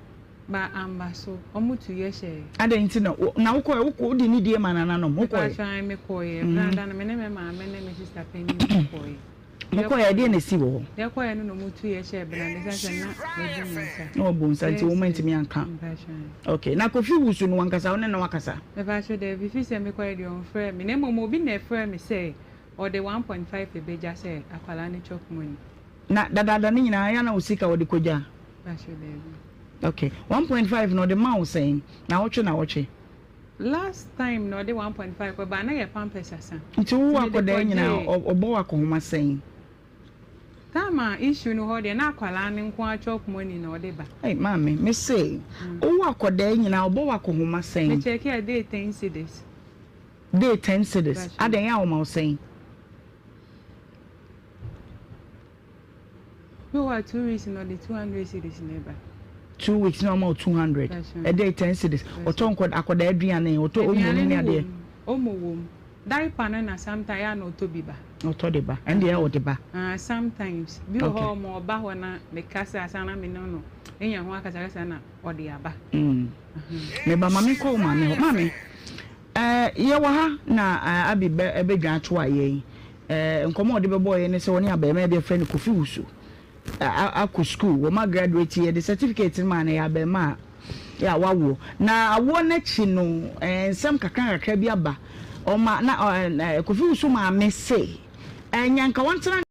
Ba amba so, ɔmo tu yɛ hyɛɛ. Adɛn nti na wo na wokɔɛ wokɔ wode nidie ma nananom wokɔɛ? Mepakyɛw ae mekɔeɛ. Brada no me ne me maame ne me sister panin na ɛkɔeɛ. Mokɔeɛ ɛdeɛn na ɛsii wɔ hɔ? Yɛkɔeɛ no na ɔmo tu yɛ hyɛɛ brada ɛsiane sɛ na wabu me nsa. Na wabu nsa nti wɔn antumi anka. Mepakyɛw ae. Okay na Kofi Wusu no wankasa wo ne no akasa? Mepakyɛw daabi firi sɛ mekɔeɛ deɛ ɔmfrɛɛ me na mmom obi na ɛfrɛɛ me sɛ ɔde 1.5 bɛgya sɛ akwadaa no chop money. Na dadaada no nyinaa ɛyɛ a na wo sika wɔde kɔgya? Mepakyɛw daabi. Okay 1.5 no ɔde ma wo sɛn? Nawɔtwe nawɔtwe? Last time na ɔde 1.5 kɔ baa na yɛ pampers asa. Nti wo wɔ akɔdaa nyinaa ɔbɔ wo akɔhoma sɛn? Time a issue no hɔ deɛ na akwadaa no nko ara chop money na ɔde ba. Ei maame me se wo wɔ akɔdaa nyinaa ɔbɔ wo akɔhoma sɛn? Me check a day ten cedis. Day ten cedis adɛn a ɔma wo sɛn? Bi wɔ hɔ a 2 weeks na ɔde 200 cedis na ɛba. 2 weeks na ɔma wo 200 ɛdɛ 10 cedis ɔtɔ nkɔ akɔdaa aduane ɔtɔ omo no ne adeɛ. Omo wɔ mu diaper no na sometimes yɛ a na ɔtɔ bi ba. Ɔtɔ de ba ɛnde yɛ ɔde ba. Ah sometimes bi wɔ hɔ ɔmo ɔba hɔ na me kasa asa na me ne no enya ho akasakasa na ɔde aba. Me ba ma me nkɔ wo maame hɔ maame ɛɛ yɛ wɔ ha na Abi bɛ ɛbɛdwa ato a yɛn. Nkɔmmɔ a ɔde bɛbɔɔ yɛn ne sɛ ɔne abarimaa bi a wɔfrɛ no Kofi Wusu akɔ sukuu. Wɔn agraduate, yɛde certificate no maa no, ɛyɛ abarimaa a wawoɔ. Na awoɔ no akyi no, nsɛm kakra kakra bi aba. Ɔma na Kofi Wusu maame se, ɛnyɛ nka wɔntena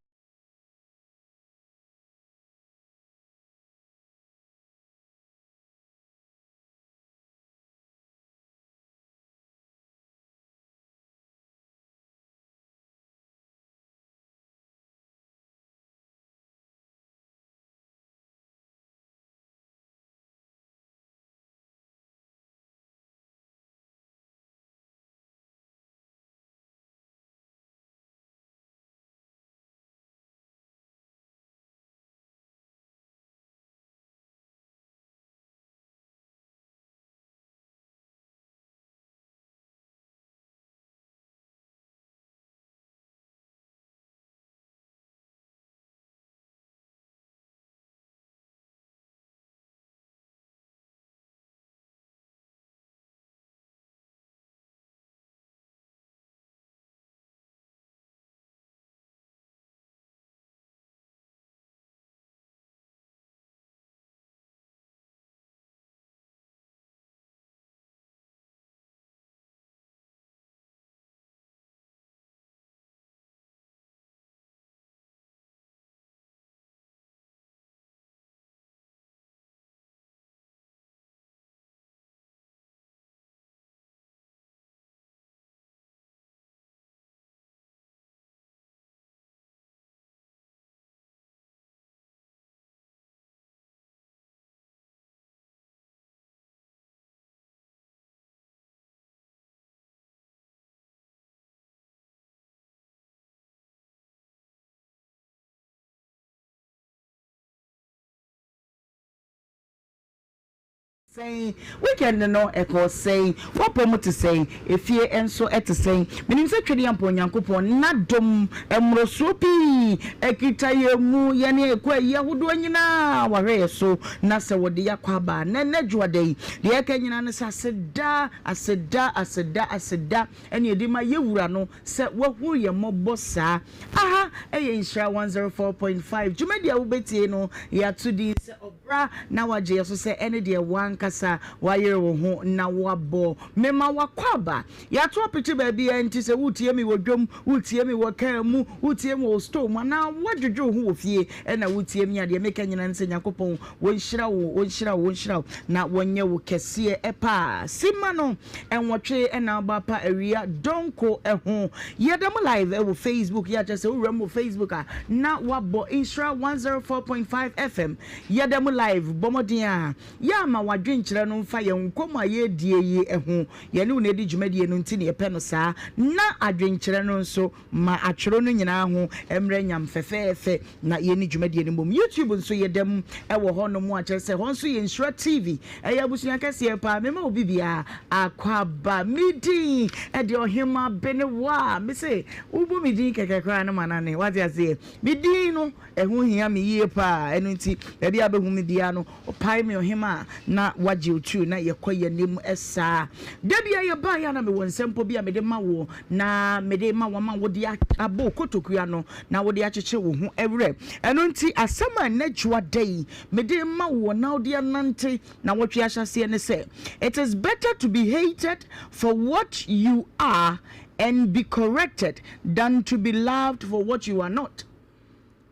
Sɛn? Weekend no ɛkɔɔ sɛn? W'apɔ mu te sɛn? Efie nso te sɛn? Menim sɛ Twedeampɔn Nyankopɔn n'adom mmorosoɔ pii akita yɛn mu, yɛne ɛkɔ ayi ahodoɔ nyinaa wahwɛ yɛn so na sɛ wɔde yɛn akɔ aba a, na ɛnnɛ dwoada yi, deɛ yɛka nyinaa ne sɛ aseda, aseda, aseda, aseda ɛne yɛde ma yɛn Wura no sɛ wahuru yɛn mmɔbɔ saa. Aha yɛ Nhyira 104.5, dwumadi a wobɛtie no yɛato din sɛ Bra na wagye yɛ so sɛ ɛne deɛ w'ankasa w'ayere wo ho na w'abɔ. Mema w'akwaaba. Y'ato apete baabiara nti sɛ woretie me wɔ dwam, woretie me wɔ kaa mu, woretie me wɔ store mu anaa woadwodwo wo ho wɔ fie na woretie me a, deɛ meka nyinaa ne sɛ Nyankopɔn wɔnhyira wo, wɔnhyira wo, wɔnhyira wo na wɔnyɛ wo kɛseɛ paa. Simma no nwɔtwe na abɔ apa awia dɔnko ho. Yɛda mu live wɔ Facebook yɛ akyerɛ sɛ wowura mu wɔ Facebook a na wabɔ Nhyira 104.5 FM. Yɛda mu live bɔ mmɔden a yɛ ama w'adwenkyerɛ no mfa yɛn nkɔmmɔ a yɛredie yi ho. Yɛne wo na ɛdi dwumadie no nti na yɛpɛ no saa. Na adwenkyerɛ no nso Ma atwerɛ no nyinaa ho mmrɛ nyam fɛfɛɛfɛ na yɛnni dwumadie no mmom. YouTube nso yɛda mu wɔ hɔ nom a kyerɛ sɛ hɔ nso yɛ Nhyira TV. Ɛyɛ abusua kɛseɛ paa. Mema obi biara akwaaba. Me din de Ɔhemmaa Benewaa. Me se wobɔ me din kɛkɛ koraa no ma no ane. Wate aseɛ? Me din no ɛho hia me yie paa. Ɛno nti baabi a wobɛhu me biara no Ɔpae me ɔhemaa na wagye otuo na yɛkɔ yɛn anim saa. Da bi a yɛbaeɛ a na mewɔ nsɛmpɔ bi a mede ma woɔ na mede ma wo ama wode abɔ wo kotokuo ano na wode akyekyere wo ho werɛ. Ɛno nti asɛm a ɛnnɛ Dwoada yi mede rema woɔ na wode anante nawɔtwe ahyɛaseɛ ne sɛ, It is better to be hated for what you are and be corrected than to be loved for what you are not.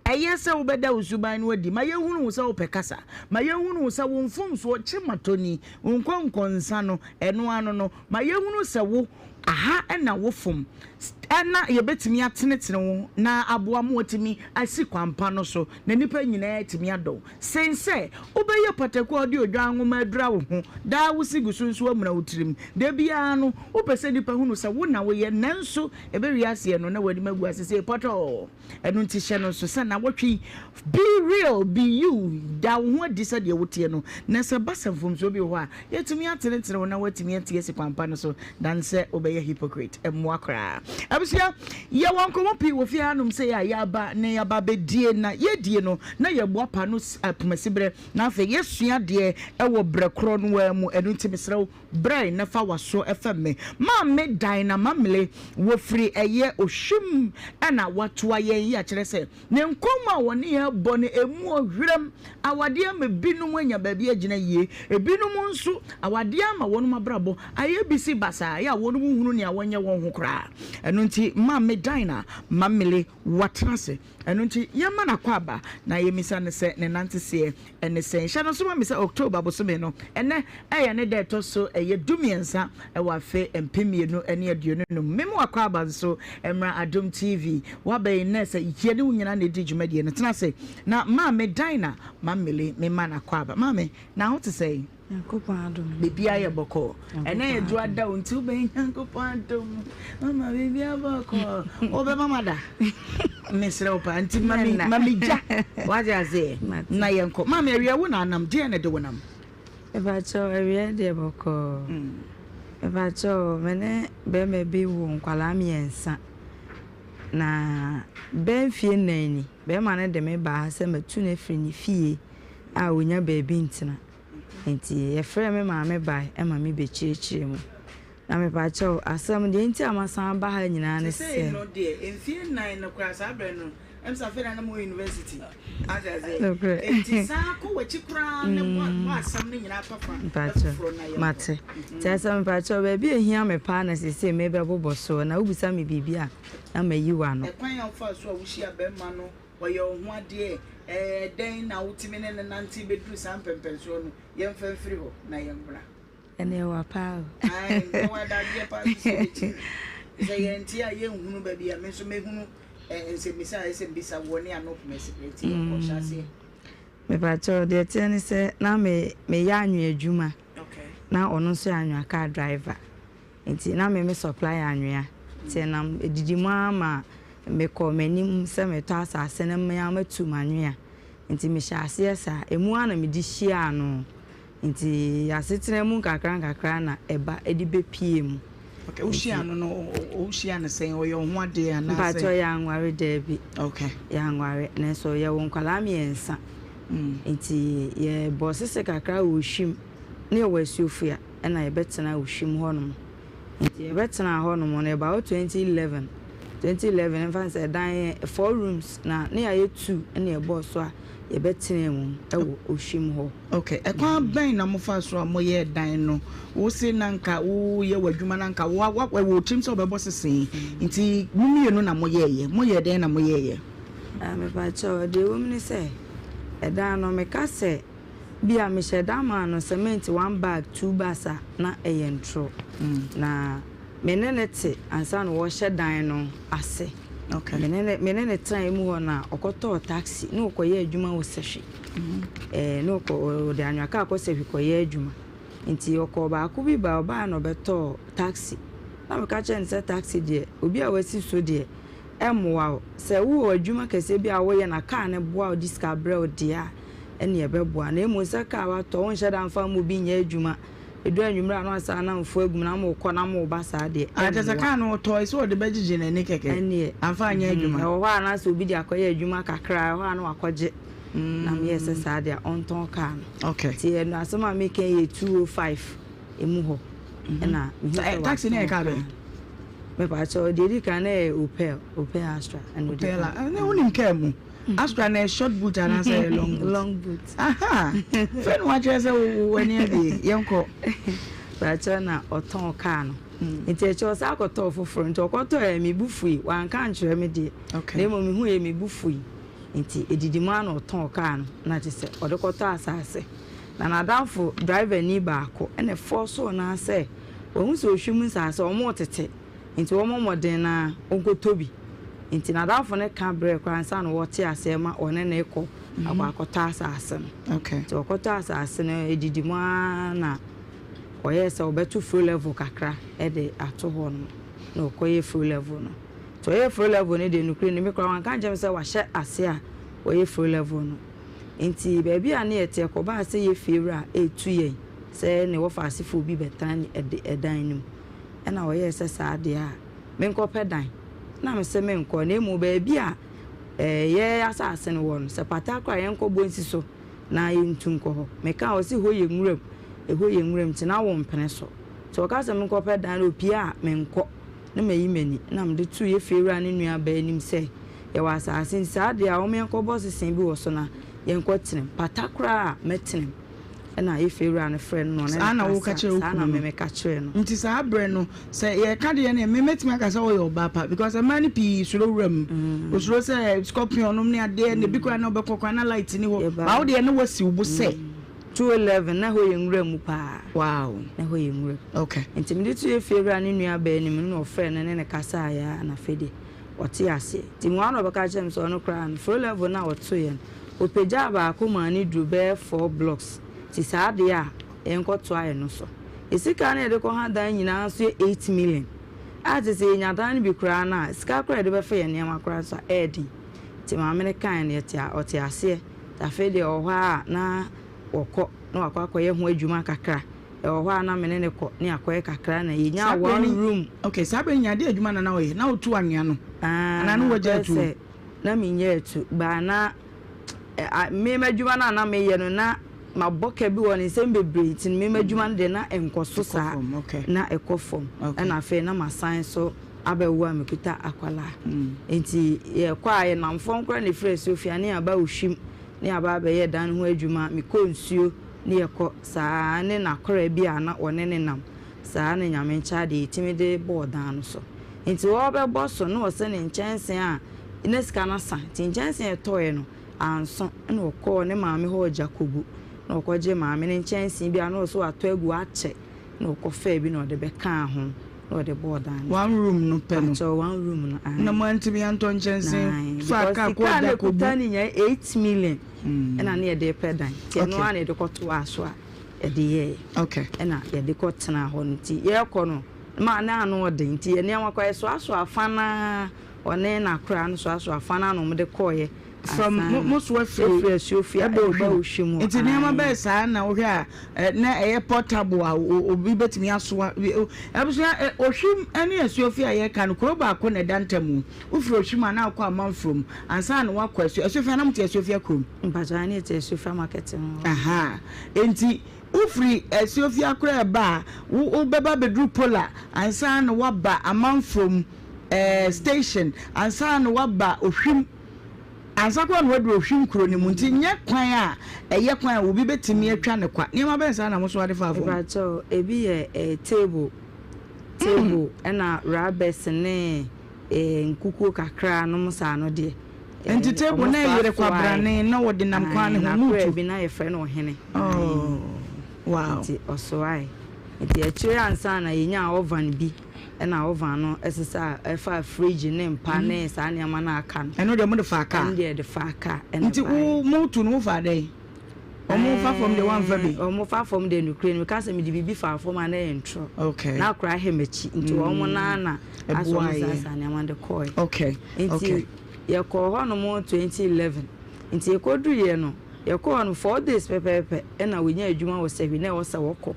Ɛyɛ sɛ wobɛda wo suban no adi. Ma yɛnhunu wo sɛ wopɛ kasa. Ma yɛnhunu wo sɛ wo mfomsoɔ kye matɔni, wo nkɔnkɔnsa no, ɛno ano no. Ma yɛnhunu sɛ wo, aha na wofom, na yɛbɛtumi atenetene wo na aboa ma woatumi asi kwan pa no so, na nnipa nyinaa atumi adɔ wo, sen sɛ wobɛyɛ pataku a wode odwan nwoma adura wo ho daa, wo se gu so nso amuna wo tirim. Da biara no, wopɛ sɛ nnipa hunu sɛ wo na woyɛ, nanso ɛbɛwie aseɛ no na w'anim agu ase sei pɔtɔɔ. Ɛno nti hyɛ no nso sɛ nnawɔtwe yi, be real, be you, da wo ho adi sɛdeɛ woteɛ no, na sɛ ɛba sɛ mfomsoɔ bi wɔ hɔ a, yɛatumi atenetene wo na woatumi ati asi kwan pa no so than sɛ wobɛyɛ hypocrite. Ɛmmoa koraa. Abusua, yɛwɔ nkɔmmɔ pii wɔ fie hanom sei a yɛaba na yɛaba abɛdie, na yɛdie no na yɛboapa no akumasiberɛ, na afei yɛsua adeɛ wɔ berɛ korɔ no ara mu. Ɛno nti mesrɛ wo, Brɛ na fa w'aso fɛm me. Maame Dinah Mamle, wɔfiri ɛyɛ Ohwim na watoa yɛn yi akyerɛ sɛ ne nkɔmmɔ a wɔne yɛn rebɔ no ɛmu ɔhwerɛm. Awadeɛ ama ebinom anya baabi agyina yie, ebinom nso awadeɛ ama wɔn abrabɔ ayɛ bisi basaa yɛ a wɔn nhunu nea wɔnyɛ wɔn ho koraa. Ɛno nti Maame Dinah Mamle watena ase. Ɛno nti yɛmma no akwaaba na yɛmmisa no sɛ ne nanteseɛ ne sɛn. Hyɛ no nso ma me sɛ October bosome no, ɛnnɛ ɛyɛ ne da a ɛtɔ so ɛyɛ dumiɛnsa wɔ afe 2025. Mema w'akwaaba nso mmra Adom TV. Woaba yi nnɛ sɛ yɛne wo nyinaa na ɛdi dwumadie no. Tena ase na Maame Dinah Mamele memma no akwaaba. Maame, na ho te sɛn? Nyankopɔn adom. Biribiara yɛ bɔkɔɔ. Ɛnɛ yɛ dwoa da o nti wobɛyɛ Nyankopɔn adom. Mama biribiara bɔkɔɔ. Wobɛma ma da. Mesrɛ wo paa nti ma me ma me gya. Wate aseɛ? Na yɛnkɔ. Maame awia wo na anam deɛn na ɛde wo nam? Mepakyɛw awia deɛ bɔkɔɔ. Mepakyɛw me ne bɛrima bi wo nkwadaa mmiɛnsa. Na bɛɛ mfie nnan ni bɛrima no de me baa ha sɛ matu no afiri ne fie a ɔnya baabi ntena. Enti yɛfrɛɛ me maame bae ma me bɛkyerɛkyerɛɛ mu. Na mepakyɛw, asɛm, deɛ nti a masan aba ha nyinaa ne sɛ. Sesei no deɛ, mfie nnan no koraa, saa berɛ no, ɛm sɛ afei na na mowɔ university. Ate aseɛ? Nokorɛ. Enti san kɔ w'akyi koraa na bɔ, bɔ asɛm no nyinaa tɔfa Mpakyɛw, foforɔ na yɛnkɔ. mate. Nti asɛm, mepakyɛw, baabi a ɛhia me paa na sesei merebɛbobɔ soɔ, na wobisa me biribi a, na mayi w'ano. Ɛkwan a wofaa so a wohyiaa barima no Ɔyɛ wo ho adeɛ ɛɛ dɛn na wotumi ne no nante bɛduru saa mpɛmpɛnsoɔ no, yɛmfa mfiri hɔ na yɛmmra. Ɛnna ɛwa paa o. Ae, mewɔ adadeɛ paa nso sɛ yɛbɛtumi. Sɛ yɛnte a yɛnhunu baabi a me nso mɛhunu nsɛmmisa a ɛsɛ sɛ mebisa woɔ ne ano poma si berɛ nti yɛnkɔ hyɛ aseɛ. Mepakyɛw, deɛ ɛteɛ ne sɛ na me meyɛ anwea adwuma na ɔno nso yɛ anwea car driver. Nti na me me supply anwea. Nti ɛnam ɛdidi mu ara ma me kɔɔ m'anim sɛ metɔ asase no me ara matu m'anwea. Nti me hyɛɛ aseɛ saa. Ɛmu ara na me de hyiaa no. Nti y'asetena mu nkakra nkakra na ɛba de bɛpue mu. Okay, wohyia no no, wohyia no sɛn? Ɔyɛ wo ho adeɛ anaasɛ? Mpakyɛw yɛanware daabi. Okay. Yɛanware, nanso yɛwɔ nkwadaa mmiɛnsa. Nti yɛbɔɔ sese kakra wɔ Ohwim, na yɛwɔ Asuofua ɛna yɛbɛtena Ohwim hɔnom. Nti yɛbɛtenaa hɔnom no about 2011, 2011 mfa no sɛ ɛdan yɛ four rooms na ne yɛayɛ two ɛna yɛbɔɔ so a yɛbɛtenaa mu ɛwɔ Ohwim hɔ. Ok, ɛkwan bɛn na mofaa so a moyɛɛ dan no? Wo se na nka woyɛ w'adwuma na nka wo wa ɛwɔ wo tirim sɛ wobɛbɔ sesee nti mo mmienu na moyɛeɛ, moyɛɛ dɛn na moyɛeɛ? Ah, mepakyɛw, deɛ ɛwɔ mu ne sɛ, ɛdan no meka sɛ bi a mehyɛ da maa no cement one bag, two bags a, na ɛyɛ ntoro. Na me ne no te ansa na wɔrehyɛ dan no ase. Okay. Me ne no, me ne no tenaeɛ mu hɔ na ɔkɔtɔɔ taxi na ɔkɔyɛɛ adwuma wɔ Sahwi. Ɛɛ na ɔkɔ ɔde anwea kaa kɔ Sahwi kɔyɛ adwuma. Nti ɔkɔɔ baako bi baa ɔbaa na ɔbɛtɔɔ taxi. Na meka kyerɛɛ no sɛ taxi deɛ obi a wasi so deɛ ɛmmoa wo. Sɛ wowɔ adwuma kɛseɛ bi a woyɛ na kaa no boa wo de sika brɛ wo deɛ a ɛnneɛ ɛbɛboa. Na mmom sɛ kaa watɔ wonhyɛ da mfa mma obi nyɛ adwuma Ɛduru anwummerɛ a na wasan anamfoɔ agu mu na mokɔ na moba saa deɛ, Ah, kyerɛ sɛ ɛmmoa. kaa no ɔtɔe sɛ ɔde bɛgyegye n'ani kɛkɛ, Ɛnneɛ, amfa anyɛ mm, adwuma. ɛwɔ hɔ a na sɛ obi de akɔyɛ adwuma kakra a, ɛwɔ hɔ a na wakɔgye. Na meyɛɛ sɛ saa deɛ a, ɔntɔn kaa no. Okay. Nti ɛno asɛm a meka yi yɛ 205 ɛmu hɔ ɛna mehu Ɛ, sɛ taxi no yɛ watɔn kaa kaa bɛn? no. Mepakyɛw, deɛ ɛdi kan na ɛyɛ Opel, Opel Astra ɛna ɔdi Opel a, kan. ɛnna wonim kaa mu. Astra na short boot anaasɛ ɛyɛ long boot? Long boot. Aha! Fɛ na wakyerɛ sɛ wo w'ani abie. Yɛnkɔ. Pakyɛ na ɔtɔn kaa no. Nti akyire ɔsan kɔtɔɔ foforɔ. Nti ɔkɔtɔɔ ɛ me bo fui. Wanka ankyerɛ me deɛ. Okay. Na mmom mehu yɛ me bo fui. Nti ɛdidi mu ara na ɔtɔn kaa no. Na kyerɛ sɛ ɔde kɔtɔɔ asase. Na n'adamfo driver ni baako na ɛfɔɔsoo no ara sɛ wahu sɛ ɔhwim nsase a wɔretete. Nti wɔmmɔ mmɔden na ɔnkɔtɔ bi. Nti n'adamfo no ka brɛɛ koraa ansa na wɔte aseɛ ma ɔne no rekɔ akɔ akɔtɔ asase no. Okay. Nti ɔkɔtɔ asase no, ɛdidi mu ara na ɔyɛɛ sɛ ɔbɛto flow level kakra de ato hɔ nom na ɔkɔyɛ flow level no. Nti ɔyɛɛ flow level no deɛ nokorɛ ni me koraa wanka ankyerɛ me sɛ wahyɛ ase a ɔyɛ flow level no. Nti baabi a na yɛte ɛkɔbaa sɛ yɛ fiewura retu yɛn sɛ ne wɔfa asefoɔ bi bɛtena ɛdan no mu. Ɛna ɔyɛɛ sɛ saa deɛ a menkɔpɛ dan. Ɛna mese menkɔ, na mmom baabi a yɛn asase no wɔ no, sɛ pata koraa a yɛnkɔbɔ nsi so na yɛntu nkɔ hɔ. Mekaa a ɔse hɔ yɛ nwuram, ɛhɔ yɛ nwuram nti na wɔmpene so. Nti ɔka sɛ menkɔpɛ dan no, ɔpie a menkɔ na mayi m'ani. Ɛna mede too yɛn fiewura ne nuabaa anim sɛ yɛwɔ asase nti saa deɛ a wɔn yɛnkɔbɔ sese bi wɔ so na yɛnkɔtena mu. Pata koraa a mɛtena mu. Ɛna Efe wura no frɛɛ no na ɔne Saa no na woka kasa. kyerɛɛ wo Saa na kunu me no? meka kyerɛɛ no. Nti saa berɛ no, sɛ yɛreka deɛ no, me mɛtumi aka sɛ woyɛ ɔbaa pa because mmaa no pii suro wura mu. Wɔsuro sɛ scorpion nom ne adeɛ, na ebi koraa na wobɛkɔ koraa na light nni hɔ. Yɛba But wo deɛ na woasi wo bo sɛ. 2:11, na ɛhɔ yɛ nwura mu paa. Wow. Na ɛhɔ yɛ nwura mu. Okay. Nti mede too Efe wura ne nuabaa anim no na ɔfrɛɛ no ne no kasaeɛ ara na afei deɛ ɔtee aseɛ. Nti mewɔ hɔ na ɔbɛka kyerɛɛ me sɛ ɔno koraa no, floor level no a ɔtoeɛ no, Ɔpagyaa baako maa no duru bɛyɛ four blocks, nti saa adeɛ a yɛnkɔtoa ɛno so. Yɛ sika no a yɛde kɔha dan nyinaa nso yɛ eight million, a kyerɛ sɛ yɛnya dan no bi koraa no a, sika koraa a yɛde bɛfa yɛn nneɛma koraa nso a, ɛyɛ den. Nti maame no kaeɛ no, yɛte a, ɔte aseɛ. Nti afei deɛ ɛwɔ hɔ ara a na wɔkɔ na wakɔ akɔyɛ ho adwuma kakra. Ɛwɔ hɔ a na me ne no kɔ na yɛakɔyɛ kakra na yɛnya Saa berɛ one no, room. okay, saa berɛ no nyadeɛ adwuma na na ɔyɛ? Na ɔtu anwea no? Ah, Anaa na wagya nokorɛ atuo? sɛ na menyɛ atu but na me m'adwuma no a na meyɛ no na mabɔ ka bi wɔ ne nsɛm bebree nti no me m'adwuma no deɛ na ɛnkɔ so saa na ɛkɔ fam ɛna afei na masan so abɛwo a mekuta akwadaa nti yɛkɔ a yɛnam fam koraa na ɛfiri Asuofia ne yɛaba Ohwim ne yɛaba abɛyɛ dan no ho adwuma mekɔ nsuo ne yɛkɔ saa ne n'akora bi a na ɔne ne nam saa na Nyame nkyɛ adeɛ yɛtumi de bɔɔ dan no so. Nti ɔrebɛbɔ so na ɔsɛ ne nkyɛnsee a na sika no asa nti nkyɛnsee a ɛtɔeɛ no anso na ɔkɔɔ ne maame hɔ Gyakobu na ɔkɔgyee maame no nkyɛnsee bi a na ɔsɛ watɔ agu akyɛ na ɔkɔfaa bi na ɔde bɛkaa ho na ɔde bɔɔ dan no. One room no pɛ no. Pakyɛw one room no ae. Na moantumi antɔ nkyɛnsee Naae faa because kaa sika kɔɔ a na Gyakobu. ɛkuta no nyinaa 8 million ɛna na yɛde repɛ dan nti ɛno Okay. ara na yɛde kɔtoaa so a yɛde yɛeɛ. Okay. Ɛna yɛde kɔtenaa hɔ no nti yɛrekɔ no ma na ano ɔden nti yɛn nneɛma koraa yɛsoasoa afa no ara, ɔne n'akoraa no soasoa afa no ara na wɔde kɔeɛ. From mo mo so afiri Efiri Asuofia ɛba ɛba Ohwim. Ohwim hɔ Nti nneɛma ae. bɛyɛ saa na wohwɛ a ɛ na ɛyɛ portable a obi bɛtumi asoa. Abusua ɛ Ohwim ne Asuofia a yɛreka no kuro baako na ɛda ntam. Wofiri Ohwim a na wokɔ Amanfurom ansa na woakɔ Asuo Asuofia na mote Asuofia kurom? Mpakyɛw aane yɛte Asuofia market ho hɔ. Ahaa nti wofiri Asuofia koraa ɛba a wo wobɛba abɛduru Pola ansa na woaba Amanfurom ɛɛ station ansa na woaba Ohwim. Ansa koraa na waduru Ohwim kuro no mu nti nyɛ kwan a ɛyɛ kwan a obi bɛtumi atwa no kwa. Nneɛma bɛn saa na mo soa de faa fam? Mepakyɛw, ebi yɛ eh, table, table ɛna rubbers ne eh, nkukuo kakra nom saa no deɛ. Eh, Nti table wɔn na ɛyere soasoae. kwabrane na wɔde nam kwan Ae, no ho, n'akoraa motu? bi na yɛfrɛ no Ɔhene. Oh, wow. Nti ɔsoae. Nti akyire ansa na yɛnyaa oven bi. Ɛna oven no ɛsesa ɛfaa fridge ne mpa ne saa nneɛma no a aka no. Ɛno deɛ mode faa car? Ɛno deɛ yɛde faa car ɛna Nti ɛbaeɛ. wo motu no wo faa dɛn? Ɔmo fa fam deɛ woamfa bi? Ɛɛ ɔmo fa fam deɛ nokorɛ ni meka sɛ mede biribi faa fam a na ɛyɛ ntorɔ. Okay. Na akora ahɛ m'akyi nti wɔn no ara na asɛ ɔmo Ɛboaeɛ. saa saa nneɛma no de kɔɔɛ. Okay, Nti okay. yɛkɔɔ hɔ nom 2011 nti yɛkɔduruiɛ no yɛkɔɔ hɔ no 4 days pɛpɛɛpɛ ɛna wɔnyaa adwuma wɔ Sahwi na ɛwɔ sɛ wɔkɔ.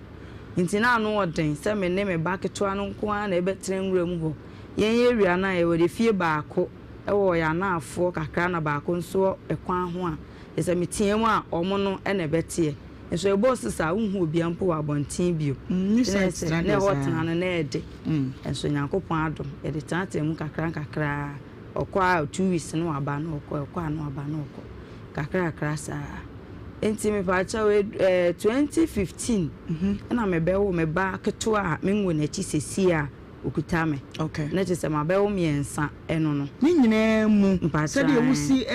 Enti na ano wɔ den sɛ me ne me ba ketewa no nko ara na yɛbɛtena nwura mu hɔ. Yɛn area no a yɛwɔ deɛ fie baako wɔ yɛn anaafoɔ kakra na baako nso wɔ ɛkwan ho a, kyerɛ sɛ meteam a wɔn no na ɛbɛteɛ. Nso ɛbɔɔ so saa a, wonhu obiara mpo wɔ abɔnten bio. New Nti na site ɛyɛ sɛ tena na deɛ ɛhɔ saa. tena no na ɛyɛ de. Nso Nyankopɔn adom, yɛde tenatenaa mu kakra nkakra ara. Ɔkɔ a 2 weeks na waba na ɔkɔ, ɔkɔ a na waba na ɔkɔ. Kakra kakra saa. Enti mepakyɛw eh, 2015 na mebɛwo me ba ketewa a menwo n'akyi sesie a okuta me. Okay. Na kyerɛ sɛ mabɛwo mmiɛnsa ɛno no. Ne nyinaa mu, Mpakyɛw sɛdeɛ ae. wosi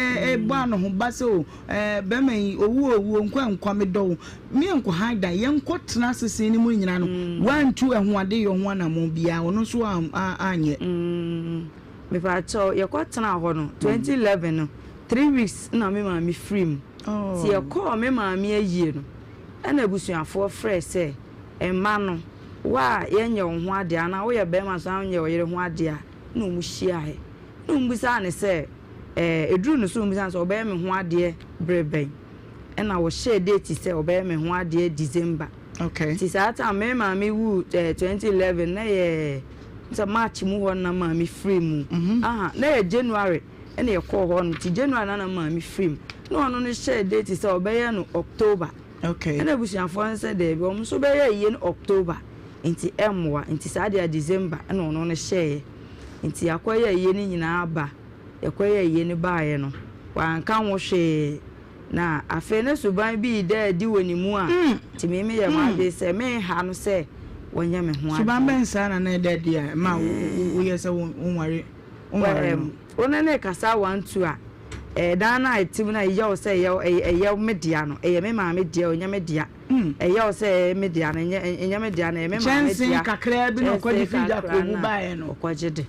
bɔ anohoba sɛ o, bɛrima yi, owu o, owuo, nkwa nkwa, medɔ wo, me yɛnkɔ han dan, yɛnkɔ tena ase no mu nyinaa no, woantu ɛho adeyɔ ho anammɔn biara, ɔno nso anyɛ. Mepakyɛw, yɛkɔ tenaa hɔ no, 2011 no, 3 weeks na me maame firi mu. Nti yɛkɔɔ me maame ayie no, ɛna abusuafoɔ frɛɛ sɛ, mma no, wo a yɛnyɛ wo ho adeɛ anaa woyɛ barima nso a wonyɛ wo yere ho adeɛ a, ɛna wɔn hyiaeɛ. Ɛna wɔn bisaa no sɛ, ɛɛ, ɛduruu ne so wɔn bisaa no sɛ ɔbɛyɛ me ho adeɛ berɛ bɛn? Ɛna wɔhyɛɛ date sɛ ɔbɛyɛ me ho adeɛ December. Okay. Nti saa time me maame wuu ɛɛ 2011 na yɛ sɛ March mu hɔ na maame firi mu. Aha, na yɛ January. Ɛna yɛkɔɔ hɔ no nti January na na maame firi mu na ɔno no hyɛɛ date sɛ ɔbɛyɛ no October. Okay. Ɛna abusuafoɔ no sɛ daabi wɔn nso bɛyɛ ayie no October nti ɛmmoa nti saa deɛ December ɛna ɔno no hyɛeɛ nti yɛakɔyɛ ayie no nyinaa aba yɛkɔyɛ ayie no baeɛ no wanka ho hwee na afei ne suban bi reda adi wɔ ne mu a nti me meyɛ m'adwene sɛ menha no sɛ wɔnyɛ me ho adeɛ. Suban bɛn saa na na ɛda adi a ɛma woyɛ sɛ wonware wonware no? Wo ne no rekasa one two a, ɛɛ dan no a ɛte mu no a ɛyɛ wo sɛ ɛyɛ ɛyɛ me dea no, ɛyɛ me maame dea o, ɛnyɛ me dea. Ɛyɛ wo sɛ ɛyɛ me dea no, ɛnyɛ ɛnyɛ me dea no, ɛyɛ me maame dea. Kyɛnsee kakraa bi na ɔkɔgye fii Kyɛnsee kakra Jacob na baeɛ no. ɔkɔgye de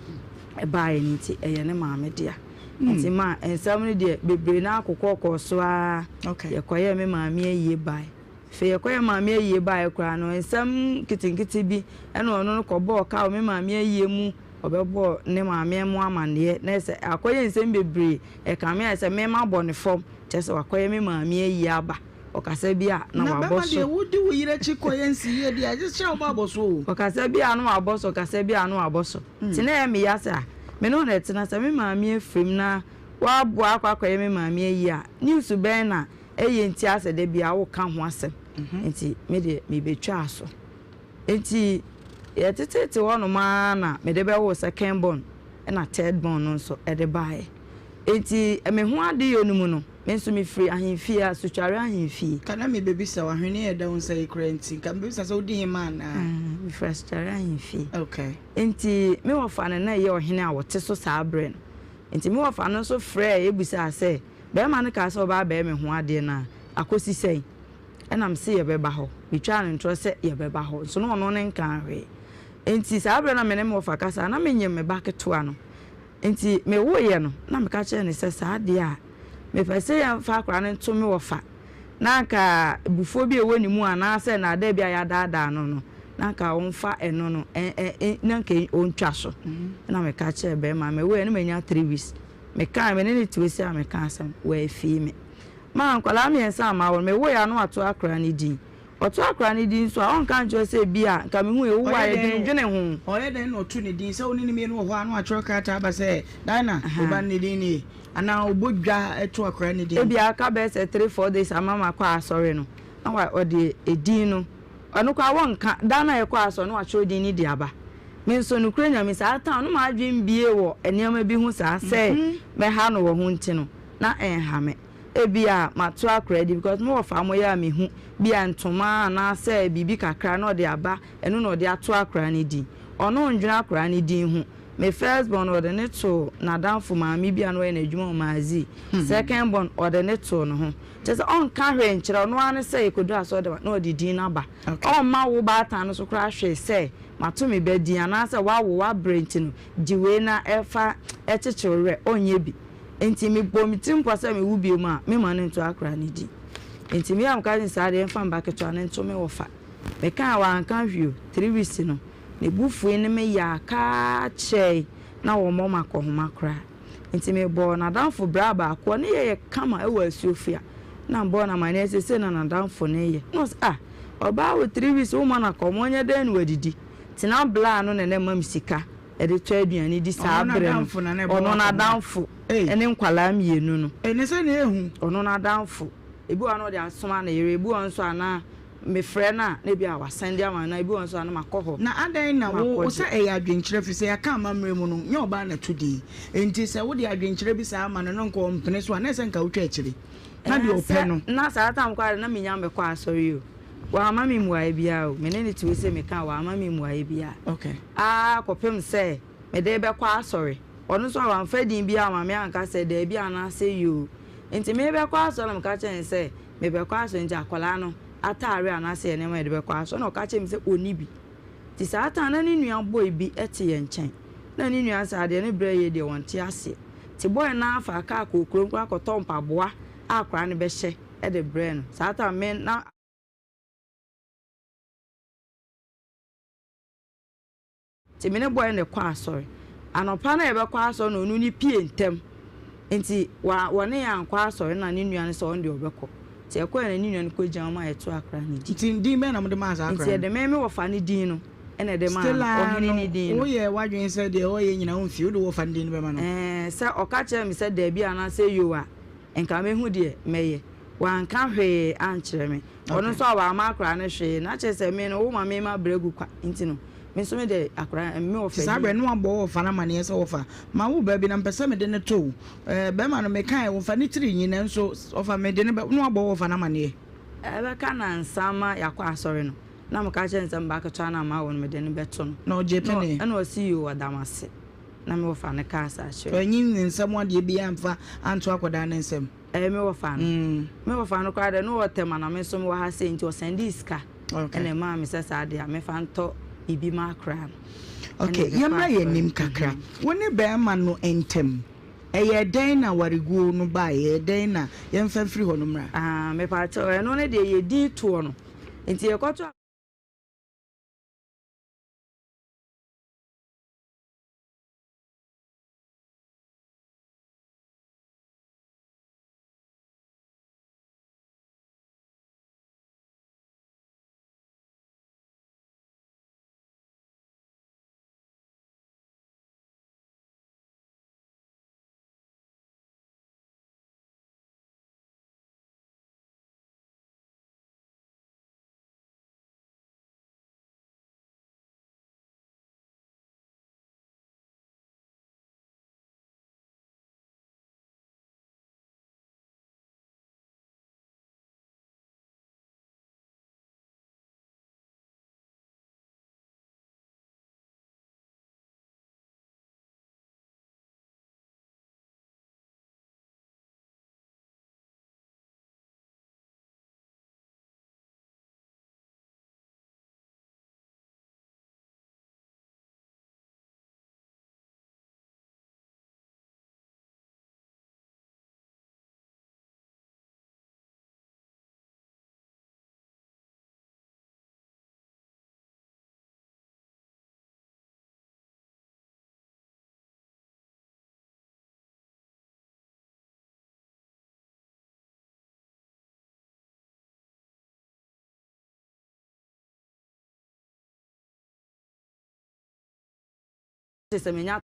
baeɛ no nti, ɛyɛ ne maame dea. Nti ma nsɛm no deɛ bebree no ara kokɔɔkɔɔ so ara. Okay. Yɛkɔyɛɛ me maame ayie baeɛ. Afei yɛkɔyɛɛ maame ayie baeɛ koraa no, nsɛm nketenkete bi ɛna ɔno no kɔbɔɔ ka wɔ me maame ayie mu. Ɔbɛbɔ ne maame mo amanneɛ na sɛ akɔyɛ nsɛm bebree, ɛkame ayɛ sɛ me mabɔ no fam, kyerɛ sɛ wakɔyɛ me maame ayie aba. Ɔkasa bi a na Na wabɔ bɛma so. deɛ wodi wo yere akyi kɔyɛ nsiyie deɛ, agye sɛ wobɔ abɔ so o. Ɔkasa bi a na wabɔ so, ɔkasa bi a na wabɔ so. Nti na ɛyɛ me ya sɛ ah, me ne wo na ɛtena, sɛ me maame afiri mu na woaboa akɔ akɔyɛ me maame ayie a, news bɛn na ɛyɛ nti a sɛ da biara woka ho asɛm? Nti me deɛ mebɛtwaa so. Enti yɛteteete hɔnom ara na mede bɛwoo second born ɛna third born no nso de baeɛ. Enti me ho adeyɔ no mu no, me nso mefiri ahemfie, Asutware ahemfie. Nka na mebɛbisa wo, ahweneɛ a ɛda wo nsa yi koraa nti, nka mebɛbisa sɛ wodi hemmaa anaa? Mefiri Asutware ahemfie. Okay. Enti me wɔfa no na ɛyɛ ɔhene a ɔte so saa berɛ no. Enti me wɔfa no nso frɛɛ bisaa sɛ, Barima no kaa sɛ ɔbɛba abɛyɛ me ho adeɛ no a, akɔsi sɛn? Ɛna mese yɛbɛba hɔ. Metwaa no ntorɔ sɛ yɛbɛba hɔ, nso na ɔno ne nkaa hwee. Enti saa berɛ na me ne me wɔfa kasa, na menyem me ba ketewa no. Enti mewoeɛ no, na meka kyerɛɛ no sɛ saa deɛ a, mepɛ sɛ yɛmfa akwadaa no nto me wɔfa, na anka abufuo bi a ɛwɔ ne mu anaasɛ nnaadaa bi a yɛadaadaa no no, na anka ɔmfa ɛno no, na anka ɔntwa so. Ɛna meka kyerɛɛ barima no, mewoeɛ no manya 3 weeks. Mekae, me ne no te hɔ sei a meka asɛm, wamfii me. Maa nkwadaa mmiɛnsa a mawo no, mewoeɛ a na wato akwadaa no din. Ɔto akwadaa no din nso a, ɔnka nkyerɛ wo sɛ ebia nka mehu yɛ, wowu a yɛdwendwene ho. Ɔyɛ dɛn na ɔto ne din? Sɛ wo ne no mmienu wɔ hɔ a na watwerɛ krataa aba sɛ, Dinah, wo ba no ne din nie. Anaa ɔbɔ dwa to akwadaa no din. Ebia aka bɛyɛ sɛ three, four days ama makɔ asɔre no, na wa ɔde edin no, ɔno koraa wɔnka, da no a yɛkɔ asɔre no na watwerɛ din no de aba. Me nso, nokorɛ Nyame, saa time no m'adwene bue wɔ nneɛma bi ho saa sɛ mɛha no wɔ ho nti no, na ɛnha me. Ebia mato akora adi because me wɔfa a wɔyɛ a mehu, bia ntoma anaasɛ biribi kakra na ɔde aba, ɛno na ɔde ato akora no din. Ɔno ndwene akora no din ho. Me first born ɔde no too n'adamfo maame bi a na ɔyɛ n'adwuma wɔ Maazi. Second born ɔde no too ne ho. Kyerɛ sɛ ɔnka hwee nkyerɛ wo, ɔno ara ne sɛ yɛkɔduru asɔrdan a na ɔde din no aba. Ɔmma wo baatan no so koraa hwee sɛ mato me ba din anaasɛ woawo woabrɛ nti no gye wei na fa kyekye wo werɛ, ɔnyɛ bi. Enti mebɔɔ me tirim pɔ sɛ mewo bio a, memma no nto akora no din. Enti me yam ka kyerɛɛ no saa deɛ mfa me ba ketewa no nto me wɔfa. Mekae a wanka hwee o, 3 weeks no, ne bo fui ne me yaa kaa kyɛe na wɔmmɔ me akɔnhoma koraa. Enti mebɔɔ n'adamfo braa baako, ɔne yɛ yɛ kama wɔ Asuofua. Na mebɔɔ no amanneɛ sɛ sei na n'adamfo no reyɛ. Na ɔse ah, ɔbaa wɔ 3 weeks womma no akɔnhoma, ɔnyɛ dɛn na wadidi? Tena braa no na na ɛma me sika de tɔ aduane di saa berɛ no. Ɔno n'adamfo ne nkwadaa mmienu no. Ɔno n'adamfo. Ebi wɔ hɔ a na ɔde asoma ne yere, ebi wɔ hɔ nso a na mefrɛ no a na ebi a wasɛnde ama no, ebi wɔ hɔ nso a na makɔ hɔ. Na adɛn na wo makɔgye. sɛ ɛyɛ adwenkyerɛ firi sɛ yɛaka amammerɛ mu no nyɛ ɔbaa na ɛto din enti sɛ wode adwenkyerɛ bi saa ma no na nka ɔmpene so a na ɛsɛ nka wotwa akyire na deɛ Ɛɛ ɔpɛ sɛ no. na saa time koraa de na mennya mmɛkɔ asɔre o. Wamma me mmuaeɛ biara o. Me ne no te hɔ sei meka a wamma me mmuaeɛ biara. Okay. Ara kɔpem sɛ mede rebɛkɔ asɔre. Ɔno nso a wamfa din biara amma me anka sɛ daabi anaasɛ yoo. Nti merebɛkɔ asɔre na meka kyerɛɛ no sɛ mebɛkɔ asɔre nti akwadaa no ataare anaasɛ yɛn nneɛma a yɛde bɛkɔ asɔre. Ɛna ɔka kyerɛɛ me sɛ ɔnni bi. Nti saa time no na ne nua boy bi te yɛn nkyɛn. Na ne nua sɛ adeɛ no brɛ yei deɛ ɔnte aseɛ. Nti boy no ara faa kaa kɔɔ kurom koraa kɔtɔɔ mpaboa a akwadaa no bɛhyɛ de brɛɛ no. Saa time me na. Nti me ne boy no kɔ asɔre. Anɔpa no a yɛbɛkɔ asɔre no ɔno ne pie ntɛm. Nti wa wɔne yɛn ankɔ asɔre na ne nua no sɛ ɔno deɛ ɔbɛkɔ. Nti yɛkɔɛ na ne nua no kɔgyina hɔ ma yɛtoo akora no din. Nti din bɛn na mode maa saa Nti akora no? yɛde me me wɔfa no din no na ɛde maa Still no, ara ɔhene no no din no. woyɛɛ w'adwene sɛ deɛ ɔreyɛ nyinaa womfie, wode wo wɔfa no din no bɛma no? Ɛɛ, sɛ ɔka kyerɛ me sɛ daabi anaasɛ yoo a, nka mɛhu deɛ mɛyɛ. Wanka hwee ankyerɛ me. Ɔno nso a wamma akwadaa no hwee. Na kyerɛ sɛ me no, woma me mabrɛ agu kwa nti no, me nso me deɛ akwadaa no, me wɔfa Nti saa din. berɛ no na wabɔ wo wɔfa no amaneɛ sɛ wɔfa, mawo ba bi na mepɛ sɛ mede no to wo. Ɛɛ, barima no, mekaeɛ, wɔfa ne tiri nyi nanso wɔfa mede no bɛ, na wabɔ wo wɔfa no amaneɛ. Ɛbɛka nnansa ama yɛakɔ asɔre no, na meka kyerɛ no sɛ me ba ketewa no a mawo no, mede no bɛto no. Na ɔgyee penee. Ɛna ɔse yoo, ɔda m'ase. Na me wɔfa no kaa saa kyerɛɛ me. Wanyi ne nsam adeɛ biara amfa anto akwadaa no nsam. Ɛyɛ me wɔfa no. Me wɔfa no koraa deɛ na ɔwɔ Tema na me nso mewɔ ha sei nti ɔsɛndee sika ɛna ɛmaa me sɛ saa deɛ a memfa ntɔ biribi ma akora no. Ok, yɛmmra yɛn anim kakra. Wo ne barima no ntam, ɛyɛɛ dɛn na awareguo no baeɛ? Ɛyɛɛ dɛn na, yɛmfa mfiri hɔ no mmra. Ah, mepakyɛw, ɛno no deɛ yɛdin toɔ no nti yɛkɔto. sɛ menya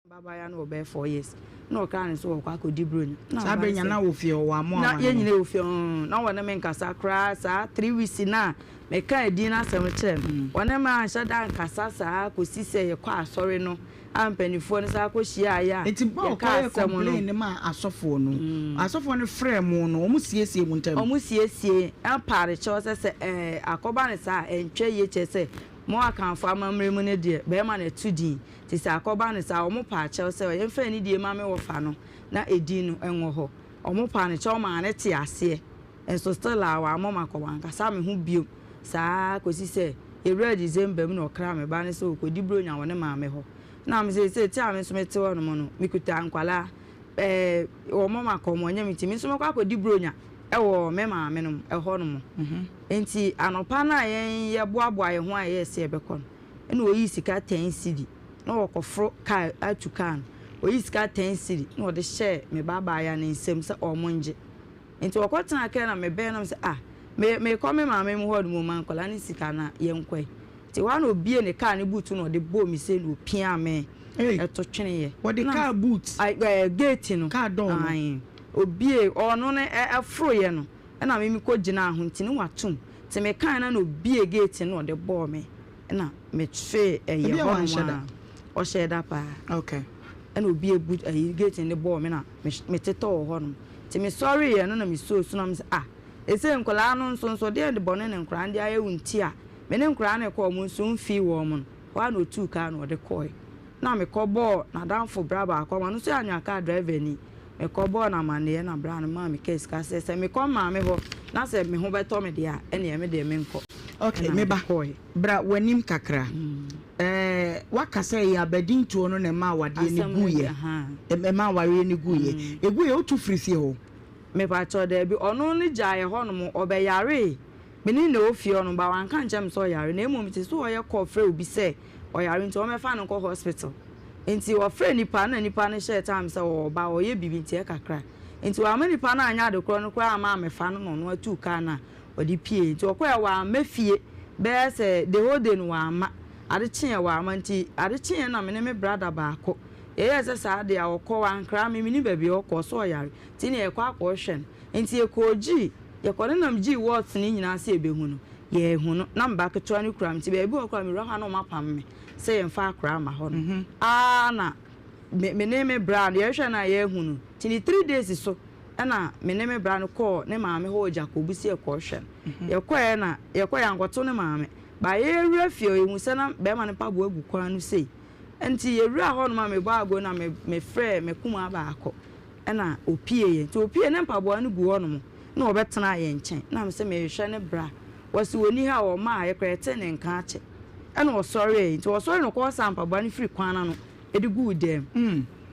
Babaayewa no wɔ bɛyɛ 4 years na ɔkra ne so wɔkɔ akɔdi buronya. Na Saa ɔba berɛ no nya sɛ na wɔ fie hɔ wɔamoa na wɔn yɛn ano. nyinaa wɔ fie hɔ na wɔne me nkasa koraa saa 3 weeks na meka edin no asɛm kyerɛ no, wɔne me anhyɛ da nkasa saa kɔsi sɛ yɛkɔ asɔre no a mpanimfoɔ no saa kɔhyiaeɛ a Nti ba yɛka ɔkɔyɛ asɛm no. complain no ma asɔfoɔ no, asɔfoɔ no frɛ mo no, wɔn siesie mo ntam? Ɔmo siesie ɛpaare kyɛw sɛ akɔba ne saa a ɛntwa yie, kyerɛ sɛ mo Akanfo amammerɛ mu no deɛ, bɛrima na ɛto din, nti sɛ akɔba ne saa, ɔmo pa akyɛw sɛ yɛmfa anidie ma me wɔfa no na edin no ɛnwɔ hɔ. Ɔmo pa ne kyɛw maa ne te aseɛ, nso still a wammɔ ma kɔ wankasa me ho biom saa kɔsi sɛ yɛwura December mu na ɔkra me ba ne sɛ ɔkɔdi buronya wɔ ne maame hɔ. Na me sɛ ti a me nso mete hɔ nom no, mekuta nkwalaa wɔn ma kɔ wɔn nyɛ me, nti me nso mɛkɔ akɔdi buronya ɛwɔ me maame nom ɛhɔ nom. Nti anɔpa no a yɛn yɛboaboa yɛn ho a yɛyɛ sɛ yɛbɛkɔ no, ɛna oyi sika 10 cedi na wɔkɔforo kaa atu kaa no, oyi sika 10 cedi na ɔde hyɛɛ me ba abaayewa ne nsam sɛ ɔmo ngye. Nti wɔkɔtena kaa na mebɛn nam sɛ, ah, me mekɔ me maame mu hɔ nom ma nkɔla ne sika na yɛnkɔɛ. Nti hɔ a na obie ne kaa ne boot na ɔde bɔɔ mi sɛ na opia me ɛto tweneɛ. Wɔde kaa boot? Gate no. Kaa door no? Ae, obie ɔno no ɛforoyɛ no, ɛna me kɔ gyina ho nti ne watom, nti me kan na obie gate no na ɔde bɔɔ me ɛna metwee ɛyɛ Ebi a hɔ nom. wanhyɛ da. A ɔhyɛ da paa. Ɛna obie boot ɛyi gate no de bɔɔ me na metetɔ wɔ hɔ nom. Nti mesɔreeɛ no na mesoo so na mesɛ, ah, ɛsɛ nkwadaa no nso deɛ de bɔne ne nkwadaa no de ayɛ wo, nti a me ne nkwadaa no kɔ, ɔmo nso mfii wɔn mo no hɔ a na otuu kaa na ɔde kɔɛ. Na mekɔbɔɔ n'adamfo bra baako ama no nso yɛ anwea kaa driver ni. Mekɔbɔɔ no amanneɛ na bra no maa me kaa sika sɛ mekɔ maame hɔ na sɛ me ho bɛtɔ me deɛ a, ɛneɛ me deɛ menkɔ. Okay. Ɛna mede Meba kɔɛ. Bra w'anim kakra. Waka sɛ ɛyɛ abadintoɔ no na ɛma awadeɛ no Asɛm no guyɛ. deɛ, ha. Ɛma awareɛ no guyɛ, ɛguyɛ, wotu firi fie hɔ? Mepakyɛw, daabi. Ɔno no gyaeɛ hɔnom, ɔbɛyaree. Me ne na ɛwɔ fie hɔnom ba wanka nkyerɛ me sɛ ɔyare, na mmom te sɛ ɔyɛ kɔɔ frɛ obi sɛ ɔyare nti ɔmmɛfa no nkɔ hospital. Nti ɔfrɛ nipa no na nipa no hyɛɛ time sɛ ɔɔba, ɔyɛ biribi nti ɛkakra. Nti wamma nipa no anyɛ ade korɔ no koraa amma ammɛfa no na ɔno atuu kaa no a ɔde pieeɛ. Nti ɔkɔeɛ wamma fie bɛyɛ sɛ the whole day no wamma. Ade kyeeɛ wamma, nti ade kyeeɛ na me ne me brother baako yɛyɛɛ sɛ saa deɛ a ɔkɔ wankra me, mennim baabi a ɔkɔ, ɔsɛ ɔyare nti ne yɛkɔ akɔhwɛ no. Nti yɛkɔɔ gyii, yɛkɔ ne nam gyii wards no nyinaa sɛ yɛbɛhu no, yɛanhu no. Na me ba ketewa no kura me, nti baabi wɔ hɔ koraa mewura hɔ a na wɔapam me sɛ yɛmfa akwadaa mma hɔ no. Aa na me me ne me bra no yɛhwɛ no a yɛahu no. Nti ne 3 days so ɛna me ne me bra no kɔɔ ne maame hɔ wɔ Jacobu sɛ yɛkɔhwɛ no. Yɛkɔɛ na yɛkɔɛ yɛankɔto ne maame. Ba yɛwura fie hɔ, yɛhu sɛ na bɛrima no mpaboa gu kwan no sei. Nti yɛwura hɔ nom a mebɔ ago na me mefrɛ me kumaa baako ɛna opie yɛ. Nti opie ne mpaboa no gu hɔ nom na ɔbɛtena yɛn nkyɛn. Na me sɛ mehwɛ ne bra. Wɔsi wɔni ha a ɔma a yɛkora yɛte ne nka akyɛ. Ɛna ɔsɔreɛ, nti ɔsɔre no kɔɔ mpaboa no firi kwan n'ano ɛde guu dɛm.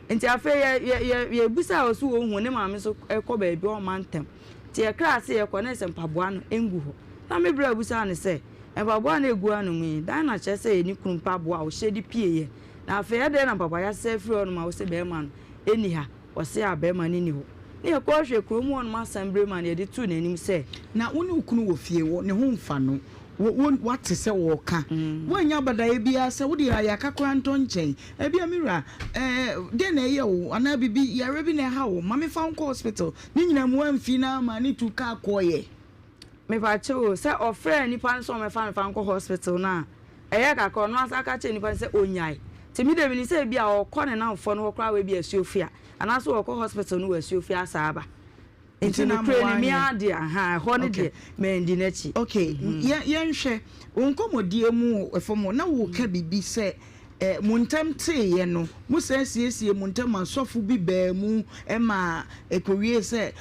Nti afei yɛ yɛ yɛ yɛbusa a ɔso wɔn hu ne maame nso ɛkɔ baabi ɔma ntɛm. Nti yɛkra ase yɛkɔ na sɛ mpaboa no ngu hɔ. Na me bra busa ne sɛ mpaboa no egu ano mu yi dan na kyerɛ sɛ yɛ ne kunu mpaboa a ɔhyɛ de pie yɛ. Na afei ɛdɛn na mpaboa yɛasesa afiri hɔ nom a wɔsɛ bɛrima no ɛni ha, wɔsɛ a bɛrima no ni hɔ. Ne yɛkɔhwɛ kurom hɔ nom asɛmbere ma no yɛde too n'anim sɛ Na wo ne wo kunu wɔ fie, wɔ ne ho mfa no, wo wo wate sɛ wɔreka. Woannya abadaeɛ biara sɛ wode ayaka koraa ntɔ nkyɛn. Ebia me wura, ɛɛ dɛn na ɛyɛ wo anaa biribi, yareɛ bi na ɛha wo, ma memfa wo nkɔ hospital. Ne nyinaa mu woamfi na ama ne tu kaa kɔeɛ. Mepakyɛw o, sɛ ɔfrɛɛ nipa no sɛ ɔmmɛfa no fa nkɔ hospital no a, ɛyɛ kakra ɔno asan ka kyerɛɛ nipa no sɛ onnyae. Nti me deɛ menim sɛ ebia ɔrekɔ ne nnamfoɔ no hɔ koraa wɔ ebia Asuofua anaasɛ ɔrekɔ hospital no wɔ Asuofua asan aba. Nti Nti na ama nokorɛ ni me woanyɛ. ara deɛ ahaa ɛhɔ no deɛ mandi n'akyi. Okay, yɛn yɛnhwɛ wo nkɔmmɔdie mu wɔ fam hɔ na woka biribi sɛ mo ntam teeɛ no, mo san siesie mo ntam ma sɔfo bi baa mu ma ɛkɔwie sɛ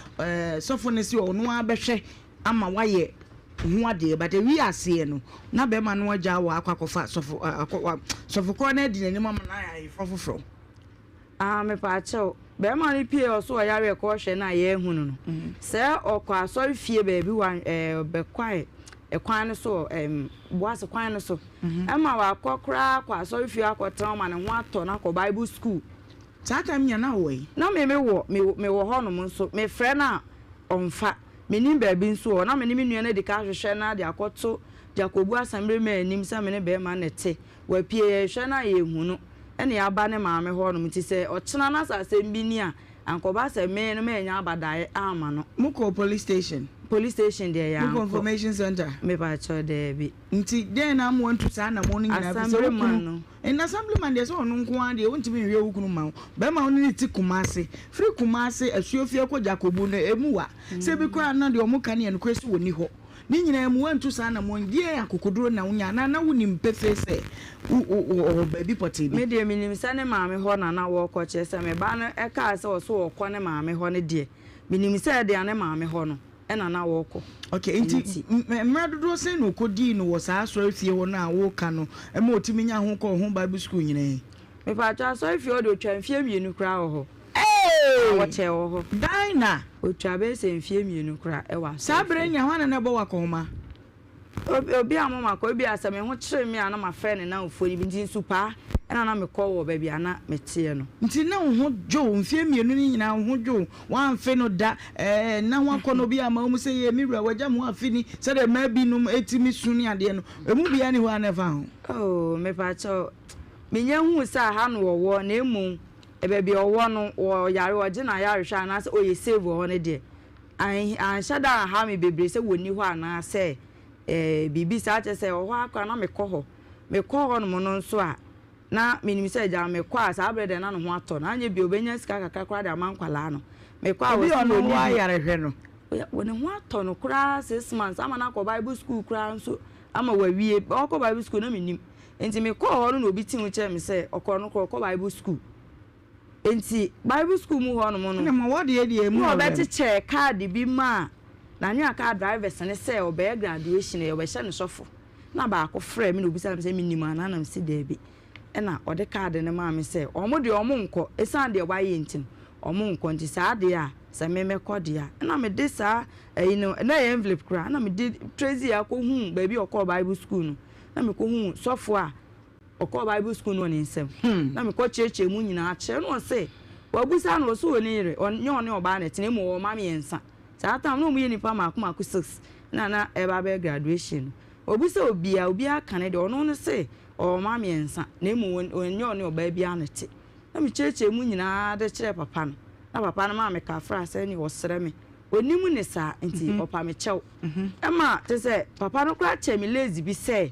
sɔfo no sɛ ɔno ara bɛhwɛ ama woayɛ ho adeɛ, but ɛwie aseɛ no na bɛrima no agya wɔ akɔ akɔfa sɔfo akɔ sɔfo korɔ no adi n'anim ama no ayɛ ayeforɔ foforɔ. Ah mepaakyɛw, bɛɛma no pie ɔso ɔyare ɛkɔ hwɛ no a yɛahu no no, sɛ ɔkɔ asɔre fie baabi hɔ a ɛɛ bɛkwae ɛkwan no so ɛɛm boase kwan no so, ɛma wakɔ koraa kɔ asɔre fie akɔ tena hɔ ma ne ho atɔ no akɔ bible school. Saa time nyina na wowɔ he? Na me me wɔ me me wɔ hɔ nom nso me frɛ no a ɔnfa, me nim baabi nso wɔ hɔ, na me ne me nua no adi ka ahwehwɛ no de akɔto Jakobu Asamire anim sɛ me ne bɛɛma no na ɛte. Wapue, yɛhwɛ no a yɛnhu no, ɛna yɛaba ne maame hɔ nom, nti sɛ ɔkyena na sɛ asɛm bi ni a, anka ɔba sɛ me no mannya abadaeɛ amma no. Mokɔɔ police station? Police station deɛ Mokɔɔ yɛankɔ. information centre? Mepakyɛw, daabi. Nti dɛn na ama wantu saa anammɔn no nyinaa? Ɛfiri sɛ wo Assemblyman kunu, no. ɛnna assemblyman deɛ sɛ ɔno nko ara deɛ wontumi nhwɛ wo kunu mma wo. Barima a wo ne no te Kumasi, firi Kumasi, Asuofie kɔ Djakobu no, ɛmu wa. Sɛ bi koraa na deɛ wɔka no yɛ nokorɛ sɛ wɔnni hɔ. Ne nyinaa mu, woantu saa anammɔn yi. Deɛn akokoduro na wonya? Anaa na wonim pefee sɛ ɔwɔ baabi pɔtee bi? Me deɛ, menim sɛ ne maame hɔ na na wɔrekɔ, kyerɛ sɛ, me ba no kaa sɛ ɔse ɔrekɔ ne maame hɔ no deɛ, menim sɛ ɛdeɛ ne maame hɔ no na na wɔrekɔ. Okay, nti mmerɛ dodoɔ sɛn na ɔkɔdii no wɔ saa asɔrefie hɔ no a woreka no ma ɔtumi nyaa ho kɔɔ ho Bible sukuu nyinaa yi? Mepakyɛw, asɔrefie hɔ deɛ ɔtwaa mfeɛ mmienu koraa wɔ hɔ. Hey! Na wɔkyɛɛ wɔ hɔ. Dinah! Otwa bɛyɛ sɛ mfeɛ mmienu koraa wɔ asɔrefie. Saa berɛ nya, hwan na na ɛbɔ wo akɔnhoma? Obi, obi ammɔ me akɔnhoma. Ebia sɛ me ho kyere me a na mafrɛ ne nnamfoɔ no bi. Nti nsupaa na na mekɔ wɔ baabi a na meteɛ no. Nti na wo ho dwo wo, mfeɛ mmienu no nyinaa wo ho dwo wo, woamfe no da, ɛɛ, nna ho akɔnnɔ bi amma wo mu sɛ, Yee, me wura, wagya me hɔ afe ni, sɛdeɛ mmaa binom tumi su ne adeɛ no, ɛmu biara nni hɔ a na ɛfa ho? Oh, mepakyɛw, mennya nhuu sɛ aha na wɔwɔ, na mmom Baabi a ɔwɔ no, ɔyare, ɔgye n'ayarehwɛ anaasɛ ɔyɛ safe wɔ hɔ no deɛ, anhyɛ da anha me bebree sɛ wɔnni hɔ anaasɛ biribi saa. Kyerɛ sɛ, ɛwɔ hɔ ara koraa na mekɔ hɔ. Mekɔ hɔnom no nso a, na menim sɛ agya mekɔ a, saa berɛ deɛ na ne ho atɔ no. Anyɛ bio, ɔbɛnya sika kakra koraa de ama nkwadaa no. Mekɔ a, Obi a wɔse ɔno wɔnni wɔ bi. ayarehwɛ no. Ɔyɛ, ne ho atɔ no koraa 6 months ama no akɔ Bible school koraa nso ama wawie. Ɔkɔ Bible school na mennim. Enti mekɔɔ hɔ no na obi team kyerɛɛ me sɛ ɔkɔ no korɔ ɔkɔ Bible school. Enti Bible school mu hɔ nom no, Ɛna ma wɔdeɛ deɛ emu na wɔ dɛm. ɔbɛkyekyɛɛ kaade bi maa Nanwea car drivers no sɛ ɔbɛyɛ graduation ɔbɛhyɛ no sɔfo. Na baako frɛɛ me na obisaa me sɛ menim anaa na mese daabi. Ɛna ɔde kaade no maa me sɛ wɔn deɛ wɔn nkɔ ɛsiane deɛ wayɛ nti no wɔn nkɔ nti saa deɛ a sɛ me mɛkɔ deɛ a. Ɛna mede saa ɛyi no na ɛyɛ envelope koraa ɛna mede tracy akɔhuu baabi a ɔkɔɔ Bible school no. Na mekɔhuu sɔfo a ɔkɔɔ Bible sukuu no wɔ ne nsam. Na mekɔkyerɛkyerɛɛ mu nyinaa kyerɛ no. Ɔse wabusa no, ɔse ɔnni yere, ɔnyɛ ɔne ɔbaa na ɛtena, mmom ɔwɔ mma mmiɛnsa. Saa time no na wɔyɛ nnipa mmaako mmaako six na na ɛreba abɛyɛ graduation no. Ɔbisa obiara, obiara ka ne deɛ, ɔno no se ɔwɔ mma mmiɛnsa na mmom ɔnyɛ ɔne ɔbaa biara na ɛte. Na mekyerɛkyerɛɛ mu nyinaa de kyerɛɛ papa no. Na papa no maa me kafra sɛ ɛneɛ ɔsrɛ me. Ɔnim ne saa nti ɔpa me kyɛw. Ɛma kyerɛ sɛ papa no koraa kyɛɛ me lazy bi sɛ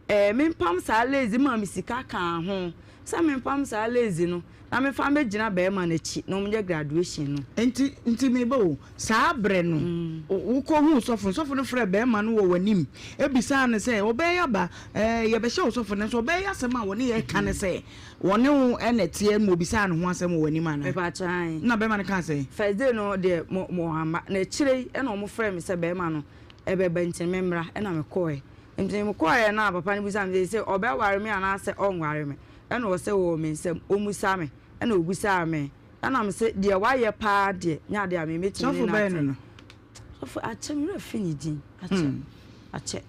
ɛɛ mempam saa lazy maa me sika kaa ho sɛ mempam saa lazy no na memfa mmɛgyina barima no akyi na wɔnyɛ graduation no. Nti nti me ba o, saa berɛ no wokɔhuu sɔfo no, sɔfo no frɛɛ barima no wɔ w'anim bisaa no sɛ ɔbɛyɛ aba ɛɛ yɛbɛhyɛ wo sɔfo nanso ɔbɛyɛ asɛm a wɔne yɛreka ne sɛ Wɔne wo na ɛteɛ ma obisaa ne ho asɛm wɔ w'anim anaa? Mepakyɛ ae. Nna bɛrima no kaa sɛn? First day no deɛ mo mo amma, na akyire yi ɛna wɔn frɛɛ me sɛ bɛrima no ɛbɛba nti me mmra, ɛna me kɔɔɛ. Nti me kɔɔɛ no a papa no bisaa me sɛ seisei ɔbɛware me anaa sɛ ɔnware me, ɛna ɔsɛ ɔwɔ me nsam, ɔmmusa me, ɛna ɔbisaa me, ɛna me se deɛ wayɛ paa deɛ nyɛ adeɛ a me mɛtumi ne Sɔfo no bɛn no atena. no? Sɔfo akyɛ, me werɛ afi ne din, akyɛ, akyɛ.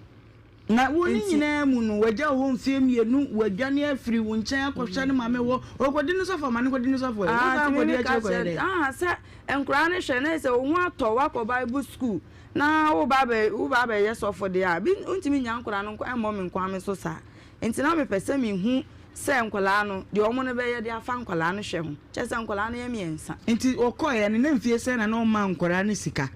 Na wo ne Enti. nyinaa mu no, wagya wo hɔ mfeɛ mmienu, wadwane afiri wo nkyɛn akɔhwɛ ne maame hɔ, ɔrekɔdi ne sɔfo ama no kɔdi ne sɔfo ɛ, Ah, wosan nti akɔdi meme ka akyire kɔyɛ kyerɛ dɛn? ah, sɛ nkwadaa no hwɛ na sɛ wo ho atɔ wo akɔ Bible school na woba abɛ woba abɛyɛ sɔfo deɛ a, bi wontumi nnya nkwadaa no nko mmɔ me nkoa me so saa. Nti na mepɛ sɛ mehu sɛ nkwadaa no, deɛ wɔn no bɛyɛ de afa nkwadaa no hwɛ ho. Kyerɛ sɛ nkwadaa no yɛ mmiɛnsa. Nti ɔkɔeɛ no, na mfie sɛn na na ɔmmaa nkwadaa no sika?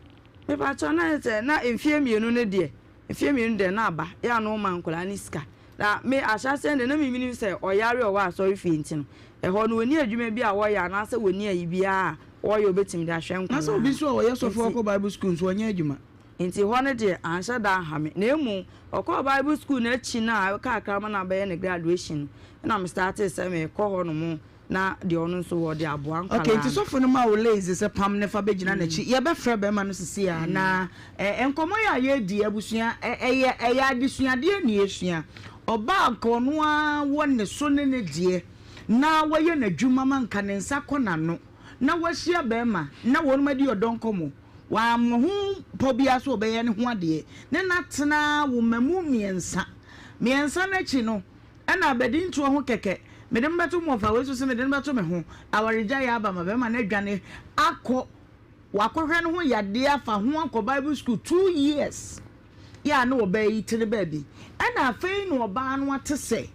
Mepakyɛw, na sɛ na mfeɛ mmienu no deɛ, Mfeɛ mmienu deɛ na aba, yɛ a na ɔma nkwadaa no sika. Na me ahyɛaseɛ no deɛ na mennim sɛ ɔyare a ɔwɔ asɔrefie nti no, ɛhɔ no ɔnni adwuma bi a ɔyɛ anaasɛ ɔnni ayi biara a ɔyɛ a ɔbɛtumi de ahwɛ Na sɛ nkwadaa obi no. nso a ɔyɛ sɔfo Nti ɔkɔ Bible sukuu nso ɔnyɛ adwuma. Nti hɔ no deɛ anhyɛ da anha me. Na mmom ɔkɔɔ Bible sukuu no akyi no a kakra ma no abɛyɛ ne graduation no, ɛna me startee sɛ mekɔ hɔnom Na deɛ ɔno nso wɔ de aboa Okay, nkwadaa nti no. sɔfo no ma wo lazy sɛ pam no fa bɛgyina n'akyi. Yɛbɛfrɛ bɛrima no sisi a na eh, nkɔmmɔ yi a yɛredi abusua, eh, ɛyɛ ɛyɛ adesuadeɛ na yɛsua. Ɔbaa nka ɔno ara wɔ ne so ne ne deɛ. na wayɛ n'adwuma ma nka ne nsa kɔ n'ano na wahyia barima na wɔnom adi ɔdɔ nkɔmmɔ, wammɔ ho pɔ biara sɛ ɔbɛyɛ ne ho adeɛ ne no atena wo mmamu mmiɛnsa. Mmiɛnsa no akyi no, ɛna abadintoɔ ho kɛkɛ, mede mo bɛto mo ɔfa wei so sɛ mede no bɛto me ho, awaregyaeɛ aba ma barima no adwane akɔ, wakɔhwɛ ne ho yadeɛ afa ho akɔ Bible school 2 years yɛ a na ɔbaa yi tene baabi. Ɛna afei na ɔbaa no ate sɛ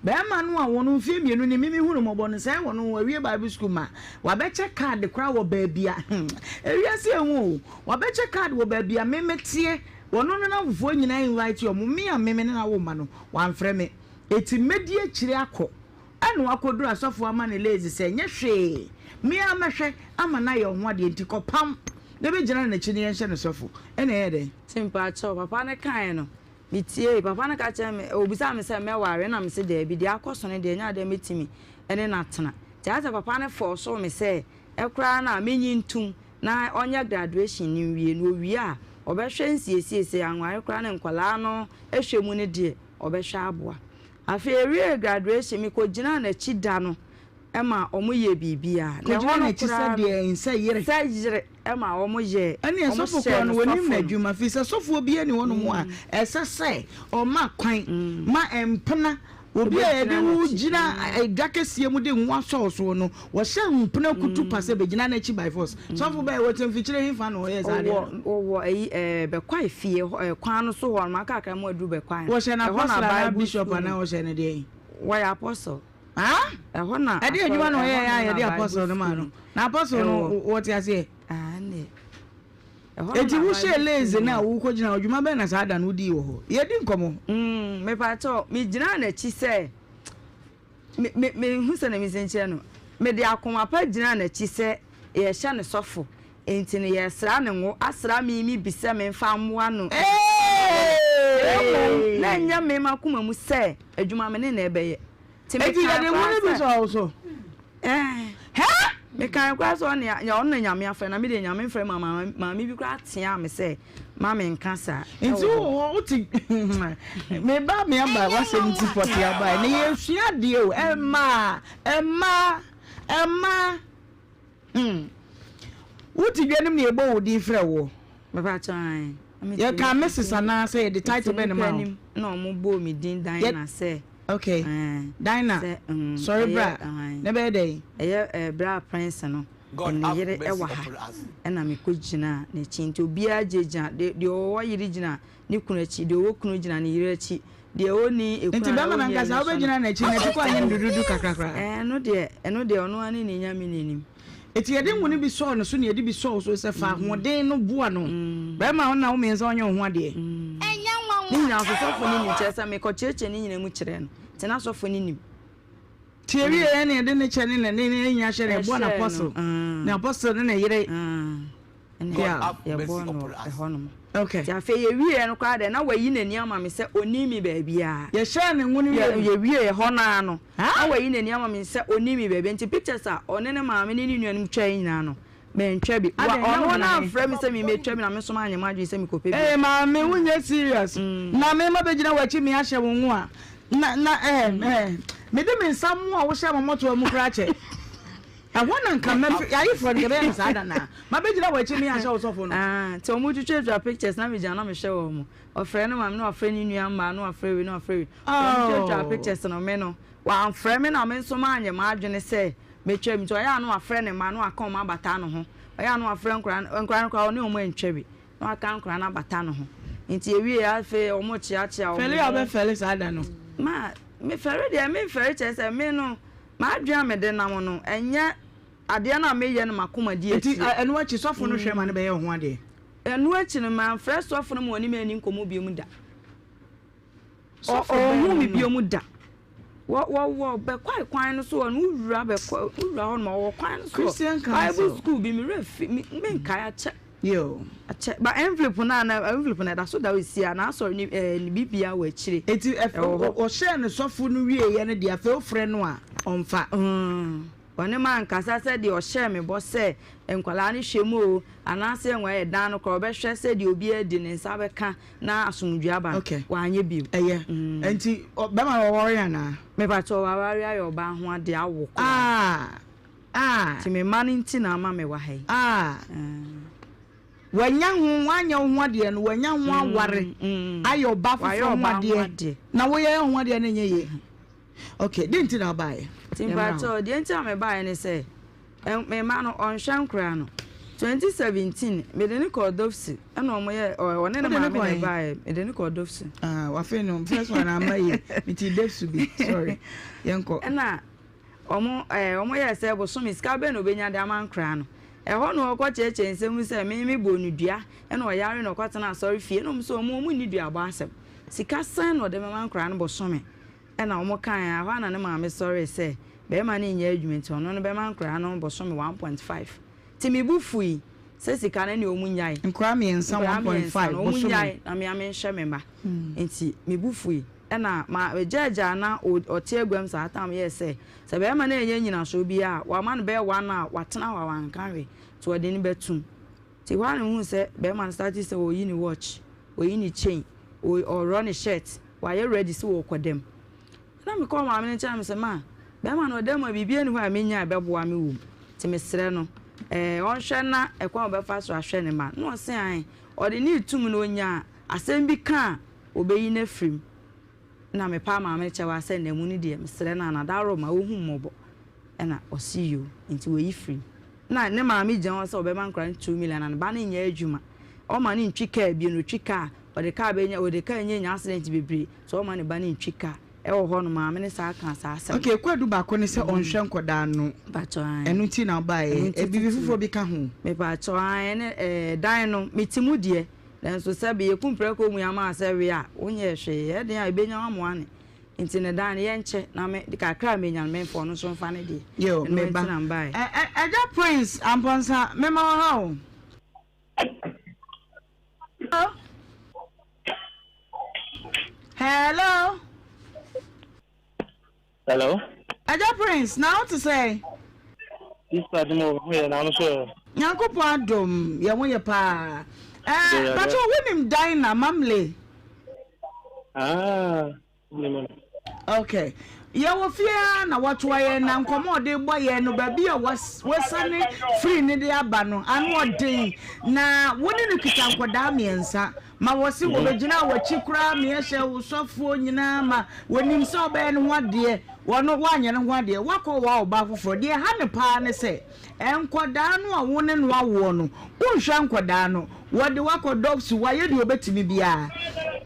bɛrima no a wɔn mfeɛ 2 ni mimi hunu mmɔbɔ no sɛ wɔn wawie Bible school ma wabɛkyɛ card koraa wɔ baabi a ewiase ehu o, wabɛkyɛ card wɔ baabi a meme teɛ, wɔn no n'afofoɔ nyinaa invite wɔn, me a meme ne na wo ma no wamfrɛ me, eti mmedi akyire akɔ. Ɛna wakɔduru asɔfoɔ ama ne lazy sɛ nyɛ hwee, me ara mɛhwɛ ama no ayɛ wo ho adeɛ, nti kɔpam na bɛgyina n'akyi na yɛnhyɛ no sɔfo. Ɛna ɛyɛɛ dɛn? Nti mpakyɛw, papa no kaeɛ no, metiee. Papa no ka kyerɛɛ me, ɔbisaa me sɛ mɛware, ɛna mese daabi, deɛ akɔ so no deɛ ɛnyɛ adeɛ a mɛtumi ne no atena. Nti ayɛ sɛ papa no fɔɔsoo me sɛ ɛkoraa no a menye ntom na ɔnyɛ graduation no nwie, na ɔwie a ɔbɛhwɛ nsiesie, sɛ anware koraa ne nkwadaa no hwɛ mu no deɛ ɔbɛhwɛ aboa. Afei yɛwiee graduation, mekɔgyinaa n'akyi da no ma wɔyɛɛ biribiara. Na Kɔgyina ɛhɔ no n'akyi sɛ koraa no, deɛn? Sɛ yere? Sɛ yere ma wɔyɛɛ, Ɛnneɛ sɔfo wɔhyɛɛ korɔ no no, wɔnim sɔfo no. n'adwuma, firi sɛ sɔfoɔ biara nni hɔnom a ɛsɛ sɛ ɔma kwan ma mpena, obi a Ɔbɛgyina yɛde wo n'akyi. gyina dwa kɛseɛ mu de ngo asɔ wo soɔ no, wɔhyɛ mpena kutu pa sɛ bɛgyina n'akyi by force. Sɔfo bɛn, wɔte mfikyire hefa na ɔyɛɛ saa adeɛ Ɔwɔ no? ɔwɔ ayi ɛɛ Bɛkwae fie hɔ ɛɛ kwan no so hɔ nom, aka kakra ma waduru Bɛkwae no. Wɔhyɛ no Ɛhɔ na apostle anaa Bible bishop school anaa no. wɔhyɛ no deɛn? Wɔyɛ apostle. Ah? Ɛhɔ na Ɛdeɛ asɔre adwuma na ɛhɔ ɔyɛɛ a nom na yɛde Bible apostle no maa school no? no Na apostle no ɛwɔ. wɔte aseɛ? Ah, ɛnneɛ. Ɛhɔ nom Enti na wohyɛɛ Bible lace school no a no wɔ. wokɔgyina hɔ, dwuma bɛn na saa da no wodii wɔ hɔ? Yɛdi nkɔmmɔ. Mm, mepakyɛw, megyinaa n'akyi sɛ me me menhu sɛnea mesi nkyerɛ no. Mede akoma pa gyinaa n'akyi sɛ yɛrehyɛ no sɔfo, enti no yɛresra no ngo, asra me me bi sɛ memfa mmoa no. Na mmom, na ɛnyɛ me m'akoma mu sɛ adwuma me ne no rebɛyɛ. Nti Enti mekae yɛde ngo koraa no bi sɛ. sɔɔ wo so? Ɛɛ. Hɛ! Mekae koraa sɛ ɔne ɔno na Nyame afrɛ na me deɛ Nyame mfrɛ me ama maame bi koraa teaa me sɛ ma menka saa Nti ɛwɔ wowɔ hɔ. hɔ wote me ba me aba w'asɛm nti pɔte aba ɛnɛ yɛsua adeɛ o ɛmaa ɛmaa ɛmaa hmm wote dwa no mu na yɛbɔ wo din frɛ woɔ. Mepakyɛw ae. Yɛkaa Mrs anaa sɛ yɛde title bɛn na ɛmaa wo? Na ɔmo bɔɔ me din Dinah sɛ. Okay Dinah sɔre bra na ɛbɛyɛ dɛn? Ɛyɛ bra Prince no ne yere wɔ ha ɛna me kɔ gyinaa n'akyi nti obiara gyinagyina deɛ ɔwɔ yere gyina ne kunu akyi deɛ ɔwɔ kunu gyina ne yere akyi deɛ ɔnni ekunu Nti anaa bɛrima no ɔnni ankasa ɛno nso no. wobɛgyina n'akyi n'akyi kɔ anyɛ no dududu kakra koraa? Ɛno deɛ ɛno deɛ ɔno ara ne ne Nyame n'anim. Enti yɛde ngo no bi sɔɔ ne so na yɛde bi sɔɔ wo so sɛ fa ahoɔden no boa no. Barima a wo na wo mmiɛnsa ɔnyɛ wo ho adeɛ. Ne nyinaa nso sɔfo no nim, kyerɛ sɛ mekɔkyerɛkyerɛ ne nyinaa mu kyerɛɛ no, nti na sɔfo no nim. Nti yɛwieɛ na yɛde ne kyɛ ne ne ne nyinaa hyɛ no, yɛboa no apostle, ne apostle ne ne yere. Ɛna yɛbɔɔ no ɛhɔnom. Okay. Nti afei yɛwieɛ no koraa deɛ na wayi n'ani ama me sɛ ɔnni me baabiara. Yɛhyɛɛ ne ngo no wieɛ no. Yɛwieɛ hɔ no ara no, na wayi n'ani ama me sɛ ɔnni me baabiara. Nti pictures a ɔne ne maame ne ne nuanom twaeɛ nyinaa no, mantwa bi. Wa, Adɛn, na ɔno wogyina na he? amfrɛ me sɛ memmɛtwa bi na me nso manyɛ m'adwene sɛ mekɔpɛ bi Ee atwa. maame, wonyɛ serious. Na me mabɛgyina w'akyi me ahyɛ wo ngo a, na, na, eh, eh, mede me nsa mmoa a wohyɛ me mmɔtoa mu koraa kyɛ. Ɛhɔ na nka mɛfrɛ, ayeforɔ no nka ɛbɛyɛ no saa da no ara. Mabɛgyina w'akyi me ahyɛ wo sɔfo no. Ah, nti wɔn twitwatwa pictures na megyina na mehwɛ wɔn. Ɔfrɛ ne maame na wafrɛ ne nua mmaa na wafrɛ wei na wafrɛ wei. Wɔn twitwatwa pictures no me no, wamfrɛ me na me nso manyɛ m'adwene sɛ mɛtwa bi. Nti ɔyɛ a na wafrɛ ne mma na waka wɔn abata ne ho. Ɔyɛ a na wafrɛ nkwadaa no, nkwadaa no koraa ɔne wɔn antwa bi. Na waka nkwadaa no abata ne ho. Nti ewie afei wɔn kyeakyea wɔn Fɛle a ho. wobɛfɛle saa da no. Ma, mefɛre deɛ memfɛre kyerɛ sɛ me no, m'adwene a mede nam no, ɛnyɛ adeɛ no a meyɛ no m'akoma di Nti akyire. ɛno akyi sɔfo no hwɛ ma no bɛyɛ wo ho adeɛ? Ɛno akyi no, mamfrɛ sɔfo no ma ɔne me anni nkɔmmɔ bio da. Sɔfo bɛn Ɔnhu no me no? bio da. Wɔ wɔ wɔ bɛkwae kwan no so hɔ no, wowura bɛkɔ wowura hɔ nom a, ɔwɔ kwan no so hɔ. Christian Bible Council. school bi, me werɛ fi me menkae akyɛ. Yo. Akyɛ ba envelope no a na envelope no ɛda so da hɔ esi a n'asɔre ne ɛɛ ne biribiara wɔ akyire. Eti ɛf Ɛwɔ hɔ. ɔhyɛɛ no sɔfo no wieeɛ no deɛ afei wofrɛ no a ɔmfa. Ɔne mankasa sɛ deɛ ɔhyɛɛ me bɔ sɛ nkwadaa no hwɛ mu oo, anaasɛ ɛyɛ dan no koraa ɔbɛhwɛ sɛ deɛ obiara di ne nsa bɛka na asomdwoeɛ aba no, Okay. wanyɛ bio. Ɛyɛ. Nti bɛrima no ɔware anaa? Mepakyɛ waware ayɛ ɔbaa ho adeɛ awo koraa. Ah! Ah! Nti me mma no nti na ama mewɔ ha yi. Ah! Wanya ho, wanyɛ wo ho adeɛ no, wanya ho aware ayɛ ɔbaa Wayɛ foforɔ ho ɔbaa ho adeɛ adeɛ. na woyɛ ho adeɛ no nyɛ yie. Okay, deɛ nti na wobaeɛ? Nti Yɛmmra hɔ. mpakyɛw, deɛ nti a mebaeɛ ne sɛ, me mma no, ɔnhwɛ nkoraa no. 2017, mede no kɔɔ Dofsi, ɛna ɔmo yɛ, ɔne ne Wode no maame na kɔɔ he? ɛbaeɛ, mede no kɔɔ Dofsi. Ah, wafei no, first one amma yie, mete Dofsi bi, sorry, yɛnkɔ. Ɛna ɔmo, ɛɛ, ɔmo yɛɛ sɛ bosome, sika bɛn na ɔbɛnya de ama nkoraa no. Ɛhɔ na ɔkɔ kyerɛkyerɛ nsɛm mu sɛ me, mebɔɔ no dua, ɛna ɔyare na ɔkɔtena asɔre fie, ɛna ɔmo sɛ ɔmo, ɔmo nni duabɔ asɛm. Sika sɛn na ɔde bɛma nkoraa no bosome? Ɛna wɔn kaeɛ a, ɛhɔ ara na ne maame sɔree sɛ, barima no nyɛ adwuma nti ɔno no bɛma nkoraa no bosome 1.5. Nti me bo fui sɛ sika no ɛne wɔn nnyae. Nkoraa mmiɛnsa Nkoraa mmiɛnsa 1.5 no wɔn bosome. nnyae na me ara menhwɛ me mma. Nti me bo fui. Ɛna ma me judge a na ɔte aguam saa tam yɛɛ sɛ, sɛ barima no annya nyinasoɔ biara a, wama no bɛyɛ one hour, watena hɔ a wanka hwee, nti ɔde no bɛtom. Nti hɔ ara na mehuu sɛ barima no startee sɛ ɔreyi ne watch, ɔreyi ne chain, ɔreworɔ ne shirt, wayɛ ready sɛ ɔrekɔ dam. Ɛna mekɔɔ maame no nkyɛn na mese, ma, barima no ɔda mu a biribiara nni hɔ a menya a ɛbɛboa me wɔ mu. Nti mesrɛ no, eh, ɔnhwɛ na ɛkwan a ɔbɛfa so ahwɛ ne mma. Na ɔse ae, ɔde ne retum na ɔnya asɛm bi ka a, ɔbɛyi no afiri mu. Ɛna mepaa maame no kyɛw ara sɛ nna mu no deɛ mesrɛ no a, nadaworo ma ɔhu mmɔbɔ. Ɛna ɔse yoo, nti wayi firi mu. Na ne maame gyina hɔ sɛ ɔbɛma nkwadaa no 2 million na ne ba no nyɛ adwuma. Ɔma no ntwi kaa bio na ɔtwi kaa a, ɔde kaa bɛnya, ɔde kaa nya nya accident bebree. So ɔma ne ba no ntwi kaa. Ɛwɔ hɔ no, maame no saa kaa saa asɛm no. Okay, kwadu baako ne sɛ ɔnhwɛ nkwadaa no. Mpakyɛw ae. Ɛno nti na wobaeɛ. Ɛno nti Biribi titiriw. foforɔ bi ka ho? Mepakyɛw ae, ɛne ɛɛ dan no, mete mu deɛ, nanso sɛbe yɛku mprako mu ama sɛ we a, wonyɛɛ hwee. Ɛyɛ den a, ɛbɛnya wo amoa ne. Nti ne dan no yɛnkyɛ na me de kakra a menya no memfa ɔno nso mfa ne deɛ. Yo, Ɛno me nti ba. na mebaeɛ. Ɛ ɛ Agya Prince Amponsah, mema wo ha o. Hello. Hello. Agya Prince, na wo te sɛn? Sister Adum o, ho yɛ na ano so ɛ. Nyankopɔn adom, yɛn ho yɛ paa. Ɛɛ, patrɔ wonim Dinah Mamle? Ah, nim no. Okay. Yɛwɔ fie ara na wɔtoa yɛn na nkɔmmɔ a ɔde bɔ yɛn no baabi a wasane firi ne de aba no ano ɔden na wo ne no kita nkɔdaa mmiɛnsa ma wɔse wɔbɛgyina w'akyi koraa meɛhyɛ wo sɔfoɔ nyinaa ma wɔnim sɛ ɔbɛyɛ ne ho adeɛ wɔno woanyɛ ne ho adeɛ woakɔ wɔ ɔbaa foforɔ deɛ ɛha ne paa ne sɛ Nkɔdaa no a wo ne no awoɔ no, wonhwɛ nkɔdaa no, wɔde wo akɔ dɔpsi, wɔayɛ deɛ wɔbɛtumi biara.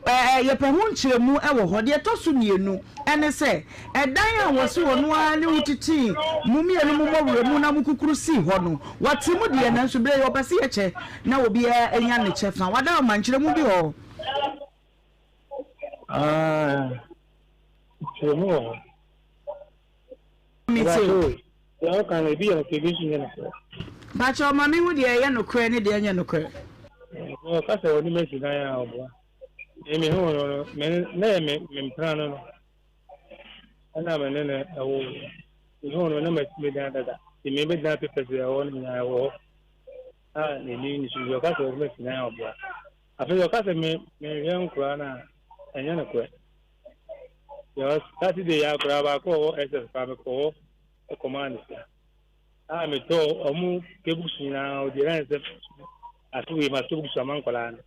Ɛɛ, yɛpɛ ho nkyerɛmu wɔ hɔ. Deɛ ɛtɔ so mmienu ne sɛ, ɛdan a wɔse ɔno ara ne wo tetee mo mmienu mo mmɔwerɛ mu na mokukuru sii hɔ no, wɔte mu deɛ, nanso berɛ yi wɔpɛ sɛ yɛkyɛ na obiara nya ne kyɛfa. Wadaworoma, nkyerɛmu bi wɔ hɔ? Ah, nkyerɛmu wɔ hɔ. Mete o. Deɛ ɔka no ebi yɛ nokorɛ ebi nso nyɛ nokorɛ. Pakyɛ ma me hu deɛ ɛyɛ nokorɛ ne deɛ ɛnyɛ nokorɛ. Ɔka sɛ ɔne masi dan a ɔboa. Me me hu no no me na yɛ me me mpena no no. Ɛna me ne no ɛwo. Me hu no na masi me dan dada. Nti me bɛ dan papers ɛwɔ no nyinaa ɛwɔ hɔ. A n'ani ne so bi ɔka sɛ ɔne masi dan a ɔboa. Afei ɔka sɛ me mehwɛ nkoraa no a ɛnyɛ nokorɛ. Because Saturday ya koraa baako a ɔwɔ SS koraa mekɔ hɔ kɔmaa no sika. A metɔ ɔmo ke books nyinaa ɔdi ɛna sɛ afe wei matɔ books ama nkwadaa no.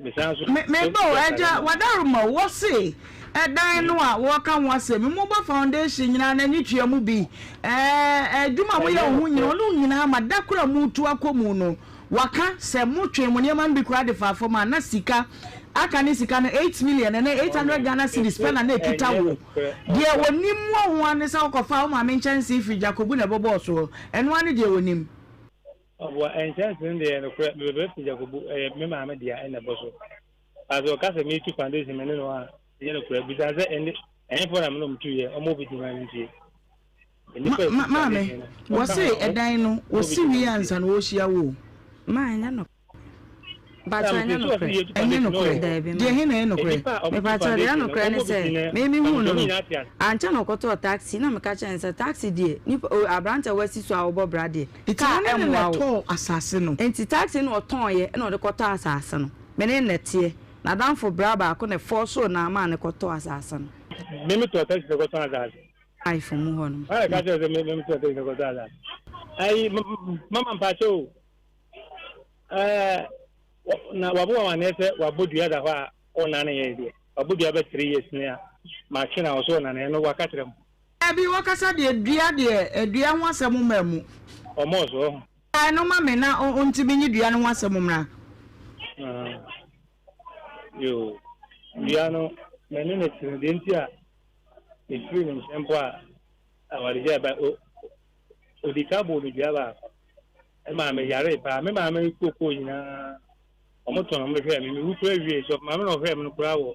Mesan so. Me meba o agya wadaroma o wɔse ɛdan no a wɔka ho asɛm yi mobɔ foundation nyinaa n'ani tua mu bi ɛɛ adwuma a moyɛ wɔ ho nyinaa ɔno nyinaa ma da koro a motu akɔ mu no Waka sɛ mo twee mo nneɛma no bi koraa de faa fam a na sika aka ne sika no 8 million ɛnɛ 800 Ghana cedis pɛ na na ɛkita wo. Deɛ ɔnim wɔ ho ara ne sɛ wokɔfaa wo maame nkyɛnsee firi Gyakobu na ɛbɔbɔɔ soɔ. Ɛno ara ne deɛ ɔnim. Ɔboa, nkyɛnsee no deɛ ɛyɛ nokorɛ, mebɛbɛ firi Gyakobu, ɛyɛ me maame dea ɛna ɛbɔ so. But sɛ ɔka sɛ metu foundation me ne no a, ɛnyɛ nokorɛ. Bisa no sɛ ɛnde ɛhefoɔ na me ne wɔn tuiɛ, wɔn wɔ video ma no ntie. Ma maame, wɔse ɛdan no wɔsi wie ansa na wɔrehyia wo o. Ma ɛnyɛ nokorɛ. Mpakyɛw ɛnyɛ nokorɛ. Ɛnyɛ nokorɛ. Daabi ma. Deɛ he na ɛyɛ nokorɛ? Mepakyɛw deɛ ɛyɛ nokorɛ ne sɛ me me huu no no ankyɛ na ɔkɔtɔɔ taxi na meka kyerɛɛ no sɛ taxi deɛ nipa o aberante a wasi so a wobɔ bra deɛ Nti car wo ne no na ɛmmoa wo. ɛtɔɔ asase no? Nti taxi no ɔtɔɔeɛ ɛna ɔde kɔtɔɔ asase no. Me ne no na ɛteɛ. N'adamfo bra baako na ɛfɔɔsoo no ara maa no kɔtɔɔ asase no. Me me tɔɔ taxi na kɔtɔn asase. Life mu hɔ nom. Ɔna ka kyerɛ sɛ me me tɔɔ taxi na kɔtɔn asase. Ayi mama mpakyɛ o. Ɛɛ na wabɔ wɔn aneɛ sɛ wabɔ dua da hɔ a ɔnane yɛ deɛ wabɔ dua bɛ three years ni a matwe na ɔso ɔnane ɛno waka kyerɛ mo. Dabi wɔkasa deɛ dua deɛ dua ho asɛm mmaa mu. Ɔmɔɔ so ɔho. Gyae no ma me na ɔntumi nyi dua no ho asɛm mmra. Yoo dua no mene ne tene deɛ nti a mefiri ne nkyɛn mpo a awaregyae ba ɔdi ka bɔɔ me dua baako. Ɛmaa me yaree paa. Me maame kookoo nyinaa, wɔtɔn na wɔhwɛɛ me. Mewu koraa wiei. Sɔfo maame na ɔhwɛɛ me no koraa wɔ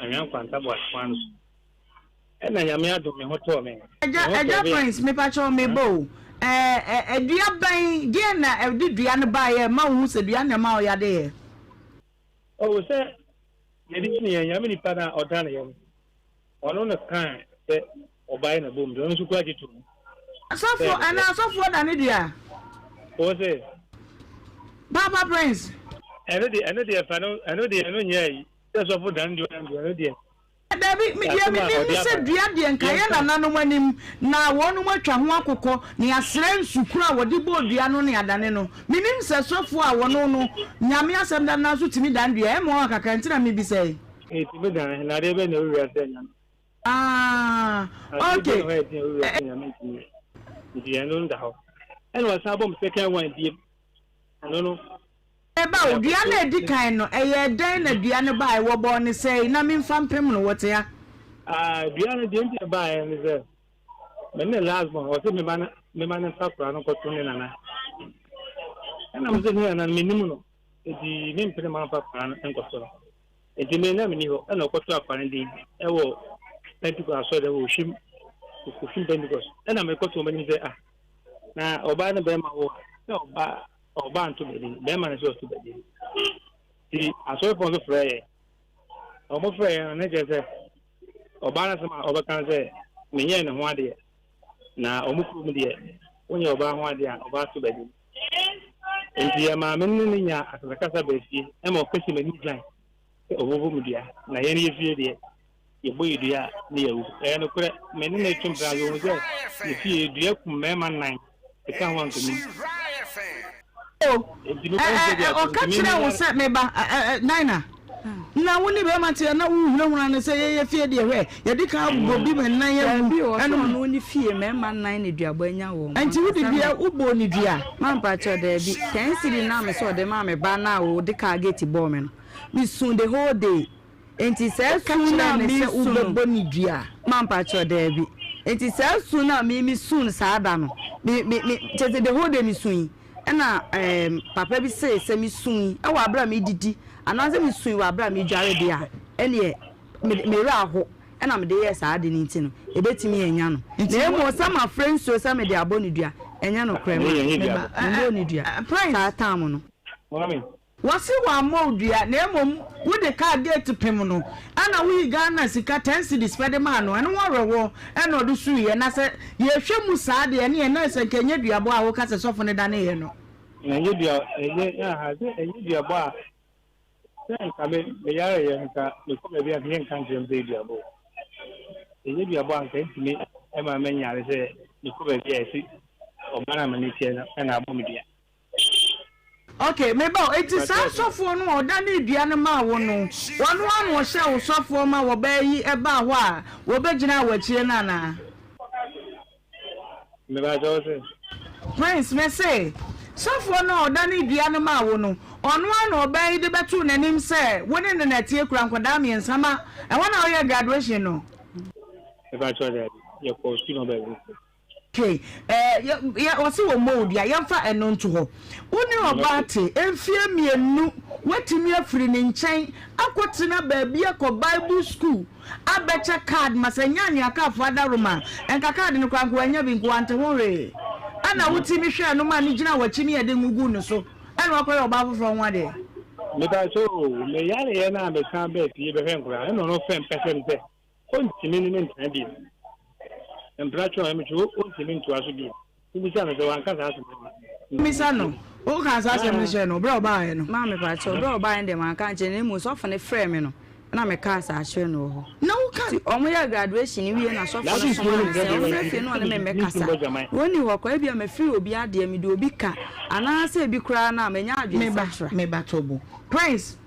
Anhwea Nkwanta Boase kwan no so. Ɛna Nyame adom me ho tɔɔ me. Agya Me ho Agya tɔɔ me a. Prince mepakyɛw meba o ɛɛ ɛ dua bɛn deɛn na ɛde dua no baeɛ ɛma wohu sɛ dua no na ɛma wo yadeɛ? Oh sɛ yɛde kyini yɛn Nyame nipa no a ɔdane yɛn no. Ɔno na kaa sɛ ɔbae na bom de ɔno nso kura gye tom. Asɔfoɔ anaa asɔfoɔ da ne dua. Wo se. Papa Prince. Ɛno deɛ ɛno deɛ fa no ɛno deɛ ɛno nyɛ ayi sɛ sɔfo dan deɛ ɔdan deɛ ɛno deɛ. Dabi me deɛ me nim ne sɛ dua deɛ nka yɛ nananom anim na wɔnom atwa ho akokɔ na yɛasrɛ nsu koro a wɔde bɔɔ dua no na yɛadane no me nim sɛ sɔfoɔ a wɔno no Nyame asɛm da no ara nso tumi dan dua ɛyɛ me nwanwa kakra nti na me bisa yi. Etumi dan, na adeɛ bɛn na ɛwɔ wiase a Nyame. Ah, Adeɛ okay. bɛn na ɛwɔ wiase a Nyame ntumi yɛ. Nti ɛno no da hɔ. Ɛna ɔsan bɔ me second one biem. Ɛno no. Ɛba o, dua no a ɛdi kan no, ɛyɛɛ dɛn na dua no baeɛ? Wɔbɔɔ no sɛn? Na memfa mpem no, wɔte ha. Ah, dua no deɛ nti ɛbaeɛ ne sɛ, me ne last born, ɔse mema no, mema no mfa koraa no nkɔto ne nana. Ɛna me sɛ ne nana no menim no, nti mempene ma mfa koraa no nkɔto no. Enti me na menni hɔ, ɛna ɔkɔtoo akoa no din wɔ Pentecost asɔre wɔ Ohwim, Ohwim Pentecost. Ɛna mekɔtoo wɔn anim sɛ, ah, na ɔbaa ne bɛrima wɔ a, sɛ ɔbaa, ɔbaa nto baabi, bɛrima no sɛ ɔto baabi. Nti asɔrefoɔ nso frɛ yɛ. Wɔn frɛ yɛ no, ne kyerɛ sɛ ɔbaa no asɛm a ɔbɛka no sɛ menyɛɛ ne ho adeɛ. Na wɔn kurom deɛ, wonyɛ ɔbaa ho adeɛ a, ɔbaa to baabi. Enti yɛn maame ne no nyaa akasakasa baa fie ma ɔka si m'anim dwan sɛ ɔbɛbɔ me dua, na yɛn yɛ fie deɛ, yɛbɔ yɛ dua a, ne yɛawu. Ɛyɛ nokorɛ, me ne no retwe mpena nso, ɔhu sɛ yɛ fie dua kum mmarima nnan, ɛka ho a anka menwu. O, Enti me kɔn sɛ ɛ, ɛ, ɔka nti me kyerɛɛ wo menya. sɛ, Me ba, ɛ, ɛ, Dina, na wo ne barima te a na wohunahuna no sɛ yɛyɛ fie deɛ, hwɛ, yɛde kan abobɔ bi ma nnan awu, Daabi o, ɔsɛ ɛno. ɔno ne fie mmarima nnan na duabɔ anya wɔn. Ɛnti wode Ankasa dua, me. wobɔɔ no dua? Ma mpakyɛw daabi, ten cedi no a me sɛ ɔde maa me ba no a ɔde car gate bɔɔ me no, me suu the whole day. Enti saa Woka su no a kyerɛɛ no sɛ mesu no. wobɛbɔ no dua? Ma mpakyɛw daabi. Enti saa su no a me me su no saa da no, me me me kyerɛ sɛ the whole day me sui. Ɛna ɛɛm papa bi see sɛ me sui wɔ abere a medidi anaasɛ me sui wɔ abere a medware deɛ a, ɛneɛ me me werɛ aho ɛna mede yɛɛ saa ade no nti no, ɛbɛtumi anya no. Nti Na wo. mmom sɛ mafrɛ nsuo sɛ mede abɔ no dua, ɛnyɛ nokorɛ ma Ɛnyɛ me dua ba, bɔ. memmɔɔ no dua Prince. saa time no. Maame. Wɔse wɔammɔ wo dua na mmom wode kaa gate pem no ɛna woyi Ghana sika ten cedis pɛ de maa no, ɛno ho awerɛhoɔ ɛna ɔde suiɛ na sɛ yɛhwɛ mu saa deɛ ɛneɛ na sɛ nka ɛnyɛ duabɔ a woka sɛ sɔfo no daneeɛ no. Ɛnyɛ dua ɛnyɛ aha sɛ ɛnyɛ duabɔ a sɛ nka me me yareɛ nka mekɔ baabi a nka yɛnka nkyerɛ me sɛ ɛyɛ duabɔ o. Ɛnyɛ duabɔ a nka ɛntumi ɛma menyare sɛ mekɔ baabi a yɛse ɔbaa no a m'ani teɛ no ɛna abɔ me dua. Ok, me ba o, enti saa sɔfoɔ no a ɔdanee dua no maa wo no, ɔno ara na ɔhyɛɛ wo sɔfoɔ ma wɔbaa yi baa hɔ a wɔbɛgyinaa w'akyire no anaa? Me ba kyɛ wo se. Prince, me se, sɔfoɔ no a ɔdanee dua no maa wo no, ɔno ara na ɔbaa yi de bɛtoo n'anim sɛ wo ne no na ɛteɛ kura nkwadaa mmiɛnsa ma ɛhɔ na woyɛɛ graduation no? Me ba kyɛ wo daabi, yɛkɔɔ sukuu na ɔbaa bi. Okay, eh, yɛ, yɛ, wɔse wɔmmɔ wo dua, yɛmfa ɛno nto hɔ. Wo ne ɔbaa te mfeɛ mmienu, woatumi afiri ne nkyɛn akɔtena baabi akɔ Bible school abɛkyɛ card ma sɛ ɛnyɛ Anuakafoɔ adaworoma a, nka card no koraa nka wannya bi, nka wante ho hwee. Ɛna wotumi hwɛɛ no maa no gyinaa w'akyi ne yɛde ngo guu ne so, ɛna wakɔyɛ ɔbaa foforɔ ho adeɛ. Mepa kyɛw o, me yareɛ no a mesan baa fie bɛhwɛ nkwadaa no, ɛna ɔno fɛ mpɛ sɛ me sɛ ɔntumi ne me ntena bio. Mpena twɛn me twɛ ɔntumi ntoa so bio. Wobisa no sɛ wanka saa asɛm no. Bisa no, wokaa saa asɛm no kyerɛɛ no berɛ a ɔbaeɛ no? Maame pakyɛw, berɛ a ɔbaeɛ no deɛ manka ankyerɛ no, na mmom sɔfo no frɛɛ me no na mekaa saa kyerɛɛ no wɔ hɔ. Na woka. Nti wɔyɛɛ graduation no wie na sɔfo no somaa me sɛ ɔmmra fie na ɔne me mmɛkasa. Ɔnni hɔ koraa, ebia mafiri obi adeɛ, mede obi ka, anaasɛ ebi koraa no a manya adwensakyera. Meba, meba Tobo. Prince.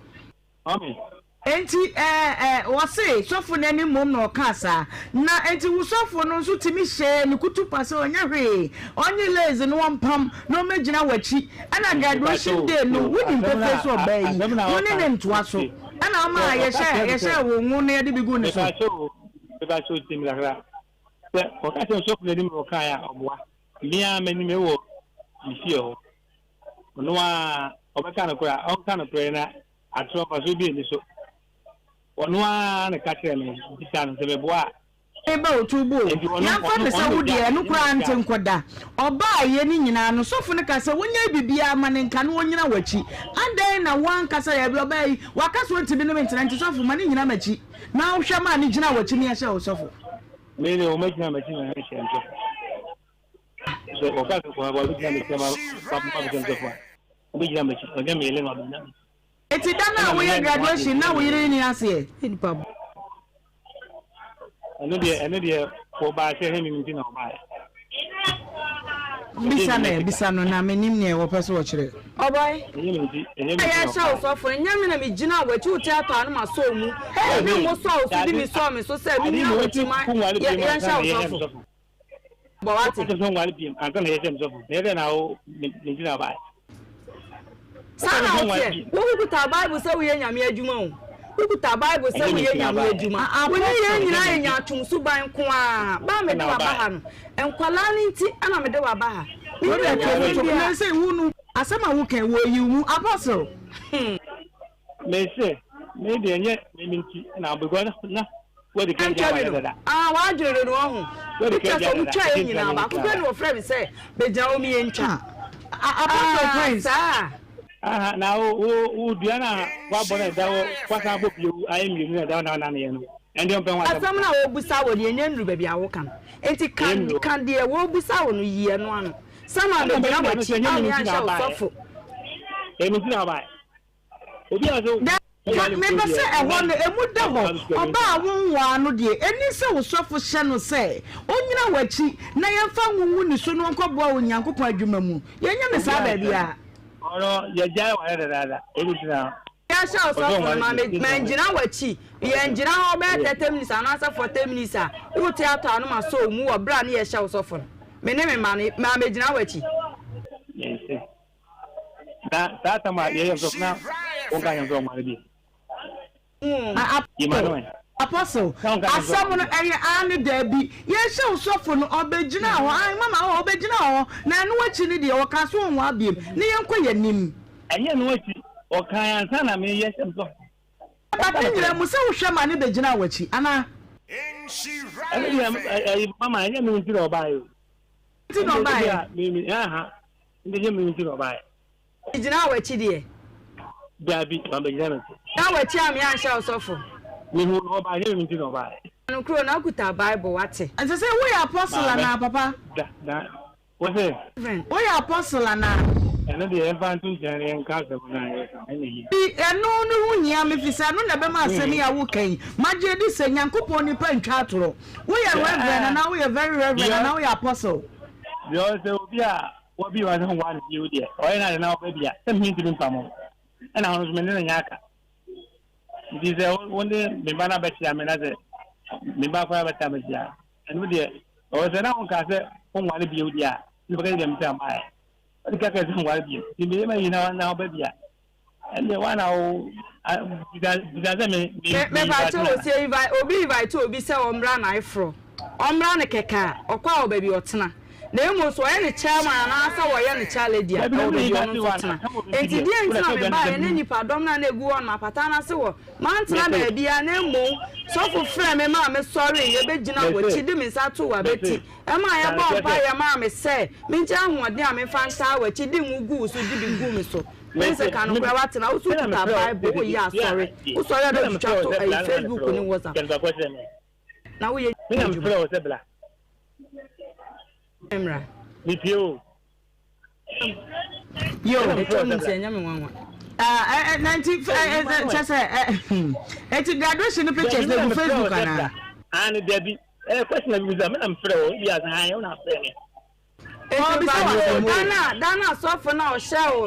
Enti ɛɛ ɛ, wɔse sɔfo no anim mmom na ɔkaa saa. Na enti wo sɔfo no nso tumi hyɛɛ ne kutupa sɛ ɔnyɛ hwee, ɔnye lace no ɔmpam na ɔmmɛgyina w'akyi. Ɛna graduation day no, wonim pefee sɛ ɔbaa yi, wo ne no ntoa so. Ɛna ɔmaa yɛhyɛɛ yɛhyɛɛ wo ngo na yɛde bi guu ne so. Mepakyɛw tie me kakra. Sɛ ɔka kyerɛ sɔfo no anim na ɔkae a, ɔboa. Me ara m'anim wɔ me fie hɔ. Ɔno ara ɔbɛka nokorɛ a, ɔnka nokorɛ na Atorɔ mfasoɔ bi nni so. Ɔno ara na ɛka kyerɛɛ me, bisa no sɛ meboa a. Me ba otu bo o, yɛmfa no sɛ wo deɛ ɛno koraa nte nkɔda. Ɔbaeɛ no nyinaa no, sɔfo no ka sɛ wonyɛɛ biribiara ma no nka na ɔnnyina w'akyi. Adɛn na woanka sɛ daabi ɔbaa yi, waka sɛ ɔntumi ne me ntena nti sɔfo ma no nnyina m'akyi na wohwɛ maa no gyinaa w'akyi na yɛhyɛɛ wo sɔfo? Me deɛ wɔagyina m'akyi na yɛhyɛɛ me sɔfo. Sɛ wɔka sɛ wɔbɛgyina m'akyi ama mabɛhyɛ me sɔfo a. Ɔbɛgyina m'akyi, ɔnyɛ me yere na ɔbɛgyina m'akyi. Enti da no a woyɛ graduation na wo yere nni aseɛ? Ɛno deɛ, ɛno deɛ wɔbaa sɛ ɛhɛ mimi nti na wɔbaeɛ. Bisa no ɛ, bisa no na mennim neɛ wɔpɛ sɛ wɔkyerɛ. Ɔbɔe. Ɛnyɛ me nti, ɛnyɛ me nti na Yɛhyɛ wo wɔbaeɛ. sɔfo no, nyɛ me na megyinaa w'akyi, wo teatɔ ano masɔ wo mu, ebi mo sɔɔ wo so, bi me sɔɔ me so sɛ mennyina w'akyi ma yɛnhyɛ wo sɔfo. Bɔ wate. Wọ́n sọ nwale biem ansa na yɛhyɛ nsɔfo. Na yɛdɛ na wo ne gyina ɔbaa. Saa na woteɛ. Wokuta Bible sɛ woyɛ Nyame adwuma o. Wokuta Bible sɛ woyɛ Nyame adwuma. Wo ne yɛn nyinaa yɛ nyaatwom suban nko ara. Ba a mede wo aba ha no, nkwadaa no nti na mede wo aba ha. Mennim nyame biara. Asɛm a woka yi, wɔyi wo mu. Apostle. Mese, me deɛ nyɛ me nti na because na wadi kan gya Ntwa bi no, ah, w'adwene no no ɔho. Pictures a wɔn twa yɛ nyinaa baako pɛ na wɔfrɛ me sɛ bɛgyina hɔ mi yɛ ntwa. Apostle Ah, Prince. saa. Aha, na wo wo wo dua na wabɔ na ɛda hɔ wasan abɔ bio ayɛ mmienu na ɛda hɔ na ɔnane yɛ no ɛnde ɔmpɛ ho asɛm. Asɛm no a wɔbusa wɔ deɛ ɛnyɛ nnuru baabi a woka no. Enti ka ka deɛ wɔbusa wɔ no yi ɛno ano. Sɛ ma mɛgyina w'akyi a me anhyɛ wo sɔfo. Ɛmi nti na ɔbaeɛ. Obi a so. Ka, mepɛ sɛ ɛhɔ no, emu da hɔ. Ɔbaa a wonwaa no deɛ, ɛnni sɛ wo sɔfo hyɛ no sɛ ɔnnyina w'akyi na yɛmfa ngo ngu ne so na ɔnkɔboa wɔ Onyankopɔn adwuma mu. Yɛnyɛ no saa baabiara. Ɔno, yɛgyae ware dadaada. Ɛno nti na. Yɛahyɛ wo sɔfo no ma me, mangyina w'akyi. Yɛngyina hɔ bɛyɛ 30 minutes anaasɛ 40 minutes a, wote atɔ ano ma sɔ wo mu wɔ berɛ a ne yɛhyɛ wo sɔfo no. Me ne me mma no, mammɛgyina w'akyi. Yɛnse. Na saa tam a yɛyɛ nso na wɔnka yɛn sɛ ɔnware bi. Apostle, asɛm no ɛyɛ aane daabi. Yɛhyɛ wo sɔfo no ɔbɛgyinaa hɔ, aane mama hɔ ɔbɛgyinaa hɔ, na ɛno akyi no deɛ ɔkaa sɛ ɔnwaa biom, ne yɛnkɔ yɛn anim. Ɛnyɛ ɛno akyi, ɔkae ansa na meyɛ hyɛ me sɔfo. But ne nyinaa mu sɛ wohwɛ ma ne bɛgyinaa w'akyi anaa? Ɛno deɛ ɛyi mama ɛnyɛ me nti na ɔbaeɛ o. Nti na ɔbaeɛ. Nti nyɛ me nti na ɔbaeɛ. Megyinaa w'akyi deɛ. Daabi, wambɛgyina m'akyi. Gyina w'akyi a me anhyɛ wo sɔfo. Mehuu no ɔbaeɛ, nyɛ me nti na ɔbaeɛ. Nokoro na wokuta Bible, wate. Ɛsɛ sɛ woyɛ apostle anaa papa? Da, da, wo se? Woyɛ apostle anaa? Ɛno deɛ yɛmfa nto nkyɛn na yɛnka asɛm no a yɛreka no, ɛna ɛhia. Bi, ɛno no ho hia me fisɛ ɛno na ɛbɛma asɛm yi a woka yi magye adi sɛ Nyankopɔn nipa ntwa atorɔ. Woyɛ Reverend anaa woyɛ very Reverend anaa woyɛ apostle? Deɛ ɔsɛ obi a wɔbi wɔn sɛ wɔn bio deɛ ɔyɛ n'ade na ɔba bi a sɛ mi ntumi mpam ho ɛna ɔno nso me ne no nyɛ aka nti sɛ wo ne me ba no abɛkyia me na sɛ me ba koraa bɛta abɛkyia ɛno deɛ ɔwɔ sɛ na wonka sɛ wonware bio deɛ a ne bɛka deɛ mesɛ amaɛ ɔde kaka sɛ nware bio nti meyɛ ma yi na ɔba bi a Ɛnde wa na wo bisa bisa sɛ me me Me me pa kyɛw o sɛ invite obi invite obi sɛ ɔmmra n'ayeforɔ ɔmmra no kɛkɛ a ɔkɔ a wɔ baabi ɔtena. Na mmom sɛ ɔyɛ ne chairman anaasɛ wɔyɛ no chairlady a, ɛwɔ baabi a ɔno nso tena. Enti deɛn nti na mebaeɛ ne nnipadɔm no a na ɛgu hɔ no apata no ase hɔ? Mantena baabiara, na mmom sɔfo frɛɛ me maa mesɔreeɛ bɛgyinaa w'akyi de me nsa too w'abati maa yɛbɔɔ mpaeɛ maa me sɛ mengye ahoɔden a memfa ntaa w'akyi de ngo guu wo so de bi guu me so. Prince ka nokorɛ wate na wo so wokuta Bible woyɛ asɔre wosɔre a na wotwitwa to ayi Facebook ne WhatsApp na woyɛ adwuma. Mmra. Metie o. Yo. Ɛtwa mu nti ɛnyɛ me nwanwa. Ah, eh, eh, nti eh, eh, kyɛ sɛ eh, eti graduation no pictures na egu Facebook anaa? Ah, ne dabi. Eh, question na bi bisa, me na mfrɛ wo. Bi asa han, wo na frɛ me. Eti mpakyɛw, da no a da no a sɔfo no a ɔhyɛ wo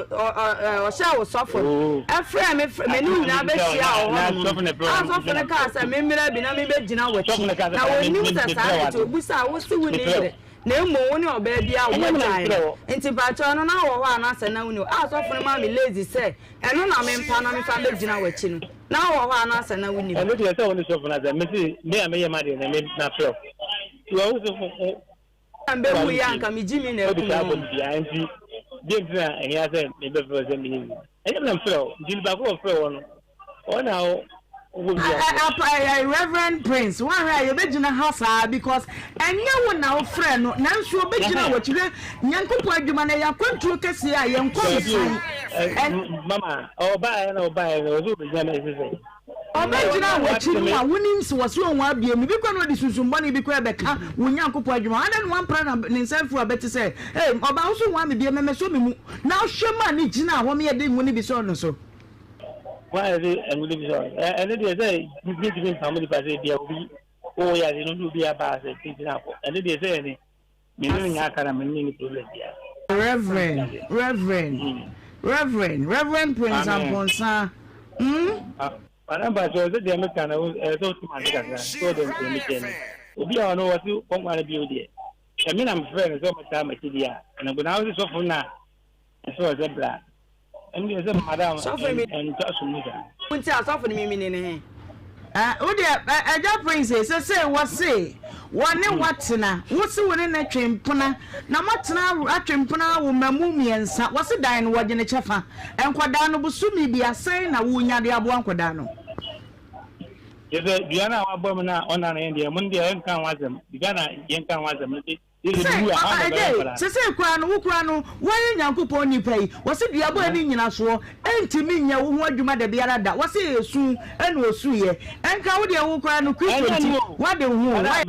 ɔhyɛ wo sɔfo no ɛfrɛ me frɛ me ne wo nyinaa bɛhyia wɔ hɔ nom no, a sɔfo no kaa sɛ memmra bi na mebɛgyina w'akyi, na wɔnnim sɛ saa na ɛte, ɔbisaa wo se wonni yere, na mmom wo ne ɔbaa bi a wɔagyae no, nti mpakyɛw ɛno na wowɔ hɔ anaasɛ na wonni hɔ, a sɔfo no maa me lazy sɛ ɛno na mempa na memfa mmɛgyina w'akyi no, na wowɔ hɔ anaasɛ na wonni hɔ. Ɛno deɛ sɛ wo ne sɔfo no asɛm, mese me a meyɛ m'adeɛ na me mafrɛ wo, nti wo sɔfo Na mbɛwu yi a nka me gyimi na akum no. Nti deɛ nti na ɛhia sɛ mebɛfrɛ wo sɛ meyɛ bi ɛnyɛ me na mefrɛ wo nti nipa korɔ ɔfrɛ wɔ no ɔno na Reverend Prince woahwɛ a yɛbɛgyina ha saa because ɛnyɛ wo na wofrɛ no nanso ɔbɛgyina w'akyi hwɛ Nyankopɔn adwuma no ɛyɛ akwantuo kɛseɛ a yɛnkɔ no san. Mama ɔbaeɛ na ɔbaeɛ no ɔsɛ ɔbɛgyina me sɛ Ɔbɛgyina w'akyi no a wonim sɛ wɔse ɔwɔ abie mu bi kɔ na ɔde sunsum bɔne bi kɔ ɛbɛka wo Nyankopɔn adwuma ho adɛn na wampra na ne nsa mfiri w'abati sɛ ei ɔbaa wo so hoa me bie mɛmɛsɔ me mu na ɔhwɛ maa ne gyinaa hɔ ma yɛde ngo no bi sɔɔ no so. Hwan na yɛde ngo no bi sɔɔ no? Ɛno deɛ sɛ mentumi mpamo nipa sɛ ebia obi wowɔ yare no na obi aba sɛ gyina hɔ ɛno deɛ sɛ ɛne Me ne no nyɛ aka na me ne no nni problem biara. Reverend, Reverend, Reverend, Reverend Prince Amponsah, hmm. Madam Pacho, sɛ deɛ meka no, ɛsɛ sɛ wote m'ase kakra, sɛ wode nteɛ me kyɛ ni. Obi a ɔno wɔse ɔnware bio deɛ, sɛ me na mefrɛ no sɛ ɔmmɛtaa m'akyi deɛ a, ɛno nko na wose sɔfo no a ɛsɛ ɔsɛ bra. Ɛno deɛ sɛ madam ɛntɔ asom mu saa. Wo nti asɔfo no mimini ne he? Eh, wo deɛ Agya Prince sesei wɔse wɔne wo atena, wo se wo ne no twe mpena, na moatena atwe mpena awo mmamu mmiɛnsa, wɔse dan no wɔgye ne kyɛfa, nkwadaa no bosome bi a sɛn na wonya de aboa nkwadaa no? Kyerɛ sɛ dua no a wabɔ mu no a ɔnane deɛ mo deɛ ɛnka ho asɛm, dua na yɛnka ho asɛm nti Sɛ, ɔ, ɛdɛ, sesei koraa no, wo koraa no, woayɛ Nyankopɔn nipa yi, wɔse duabɔ a ɛnni nnyinasoɔ ntumi nyɛ wo ho adwuma dabiara da, wɔse ɛyɛ su na ɔsuiɛ, ɛnka wo deɛ wo koraa no, Kristo nti, woade wo ho o, woayɛ.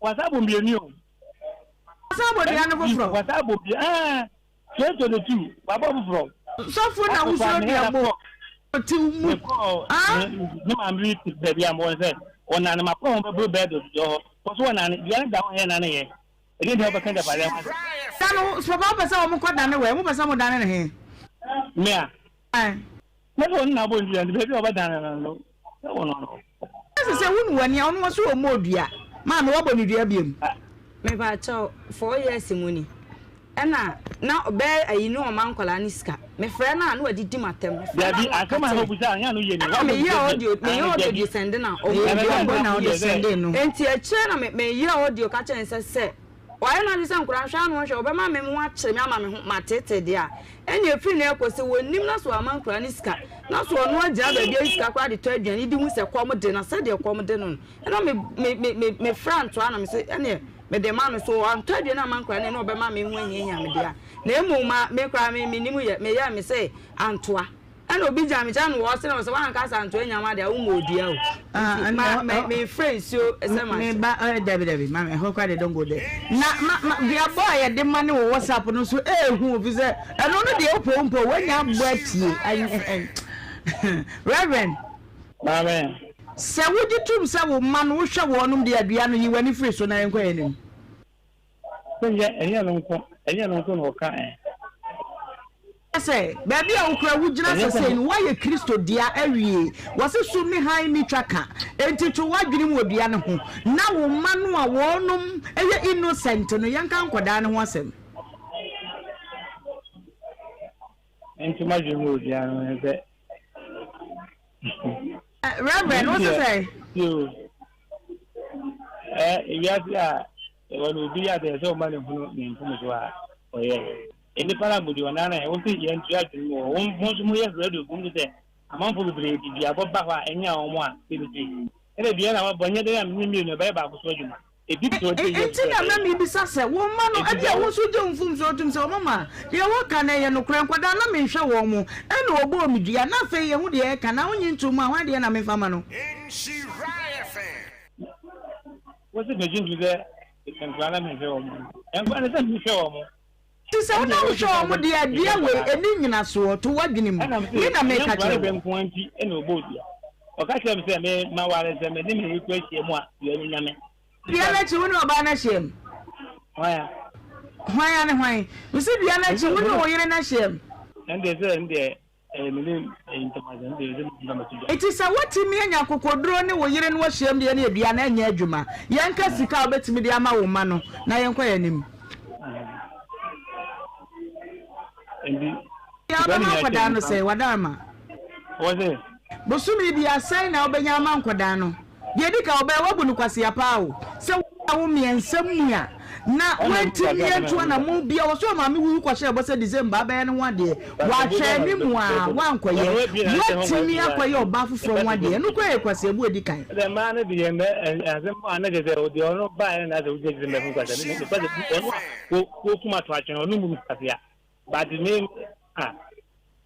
Wasan abɔ dua no foforɔ. Sɔfo na wosuro duabɔ te wo mu, ah. Wɔnane m'akoma ho bɛboro bɛɛ dɔdodɔ hɔ. Kɔ so wɔnane, dua no da hɔ yɛ nane yɛ. Ɛdeɛn nti na wobɛka agyapadeɛ ho asɛm? Da no, papa wopɛ sɛ wɔn kɔ dane wɛ? Mopɛ sɛ mo dane no he? Me a? Mɛ sɛ ɔno na abɔ dua nti baabi a ɔbɛdane no no, sɛ wɔno no. Ɛsɛ sɛ wo ne w'ani a, ɔno ɔse ɔmmɔɔ dua. Maame woabɔ no dua biom? Mepakyɛw, 4 years mu ni. Ɛna na ɔbɛyɛ ayi ne ɔma nkwadaa no sika. Mefrɛ no a na wadidi m'atɛm. Mefrɛ no a Dabi, na asɛm a wakate me. wobusa a, ɛnyɛ ano yie ni. Ɛna Woabɔ meyɛɛ dua bio. audio, meyɛɛ Aane, audio dabi. de sɛnde no a, Ɛyɛ ɔbɔɔ dua dua bɔ na bɔ wode yie. sɛndee no. Enti akyire na me meyɛɛ audio ka kyerɛɛ no sɛ sɛ wayɛ n'adwene sɛ nkwadaa nhwɛ ano nhwɛ, ɔbɛma me ho akyere me ama me ho mateetee deɛ a, ɛnneɛ ɛfiri nnɛ rekɔ sɛ wɔnnim na sɛ wamma nkwadaa no sika na sɛ ɔno agyina baabi ayi sika koraa de tɔ aduane di hu sɛ kɔm de no a, sɛdeɛ kɔm de no no, ɛna me me me me mefrɛɛ Antoa na mese ɛnneɛ Mede ma no, so ɔantɔ aduan amma nkwadaa no, ɛnna ɔbɛma me ho ahiahia me dea. Na mmom ma me koraa me mennim yɛ, meyɛɛ me sɛ antoa. Ɛnna obi gyina me nkyɛn na ɔse na ɔsɛ woanka sɛ antoa nya m'ade a womma odua o. Nti ma me memfrɛ nsuo sɛ Me mahyɛ. ba eh, dabi dabi ma me ɛhɔ koraa de don't go there. Na ma ma duabɔ a yɛde ma ne wɔ WhatsApp no nso ehu ofi sɛ ɛno no deɛ wopɛ wo mpɛ woanya abɔ atie. Reverend. Maame. Sɛ wogye tom sɛ wo mma no wohwɛ wɔnom de a, dua no, yi w'ani firi so na yɛnkɔ yɛn anim. Sɛ ɛnyɛ ɛno nko, ɛnyɛ ɛno nko na ɔka ɛ. Sɛ, baabi a wokura wogyina sesei no, woayɛ Kristo dea awie. Wɔse sum ne hann nni twaka. Enti to w'adwenem wɔ dua no ho, na wo mma no a wɔnom yɛ innocent no, yɛnka nkɔdaa no ho asɛm. Nti m'adwenem wɔ dua no ho sɛ. Reverend, wo sɛ? Wiase a. Ɛwɔ no obi yɛ adeɛ sɛ ɔma ne hunu ne mfomso a ɔyɛ. Nnipa no abodi wɔn nan a ɛwɔ sɛ yɛn ntua adwene mu wɔ wɔn mo nso mo yɛ radio fo mu sɛ amanfoɔ bebree de duabɔ ba hɔ a ɛnyɛ wɔn a ɛbɛti. Ɛna dua na wabɔ nyɛ dɛn a mene mmienu ɛbɛyɛ baako so adwuma. Enti na na mebisa sɛ, Wo mma no, ebia wo nso wugye wo mfomso tom sɛ wɔma deɛ wɔka no yɛ nokorɛ? Nkwadaa, na menhwɛ wɔn mo, ɛnna wɔbɔɔ me dua, na afei yɛhu deɛ ɛreka, na wonnye ntom a, hwan deɛ na memfa mma no? Wose megye ntom sɛ nkwadaa na menhwɛ wɔn mo. Nkwadaa no sɛ menhwɛ wɔn mo. Nti sɛ wo na wohwɛ wɔn deɛ a, dua wei, ɛnni nnyinasoɔ, to w'adwene mu. Ɛna Me na mese, mereka ɛnyɛ kyerɛ nkwadaa no wo. nko ara nti na ɔbɔɔ dua. Ɔka kyerɛɛ me sɛ me maware sɛ me ne me yere kɔ ahyia mu a, dua no nya me. Dua no akyi, wo ne ɔbaa no ahyiam? Hwan a? Hwan a ne hwan? Mese dua no akyi, wo ne wo yere no ahyiam? Ɛndeɛ sɛ ɛndeɛ ɛyɛ me ne ɛyi ntam asɛm, ɛndeɛ sɛ metumi abɛto dwa. Enti sɛ woatumi anya akokoduro ne wo yere no ahyiam deɛ ne dua no anyɛ adwuma. Yɛnka sika a wobɛtumi de ama wo mma no na yɛnkɔ yɛn anim. Nti Deɛ wobɛma nkwadaa no sɛn? Wadarma. Wɔse. Bosome biara sɛn na wobɛnya ama nkwadaa no? Deɛ ɛdi kan ɔbaa yi woabu no kwasea paa o. Sɛ woawo mmiɛnsa mu a na woantumi antu anammɔn biara wɔ so ɔmaame wuwu kɔhyɛɛ bɔ sɛ December abɛyɛ ne ho adeɛ wahwɛ anim a woankɔyɛ woatumi akɔyɛ ɔbaa foforɔ ho adeɛ ɛno koraa yɛ kwaseabu a ɛdi kan. Sɛ mmaa no deɛ mɛ asɛm a na kyerɛ sɛ deɛ ɔno baeɛ no na sɛ wogyina gyina mɛhu kwasea no ɔno a wɔkum ato atwene ɔno mu kwasea But me ah.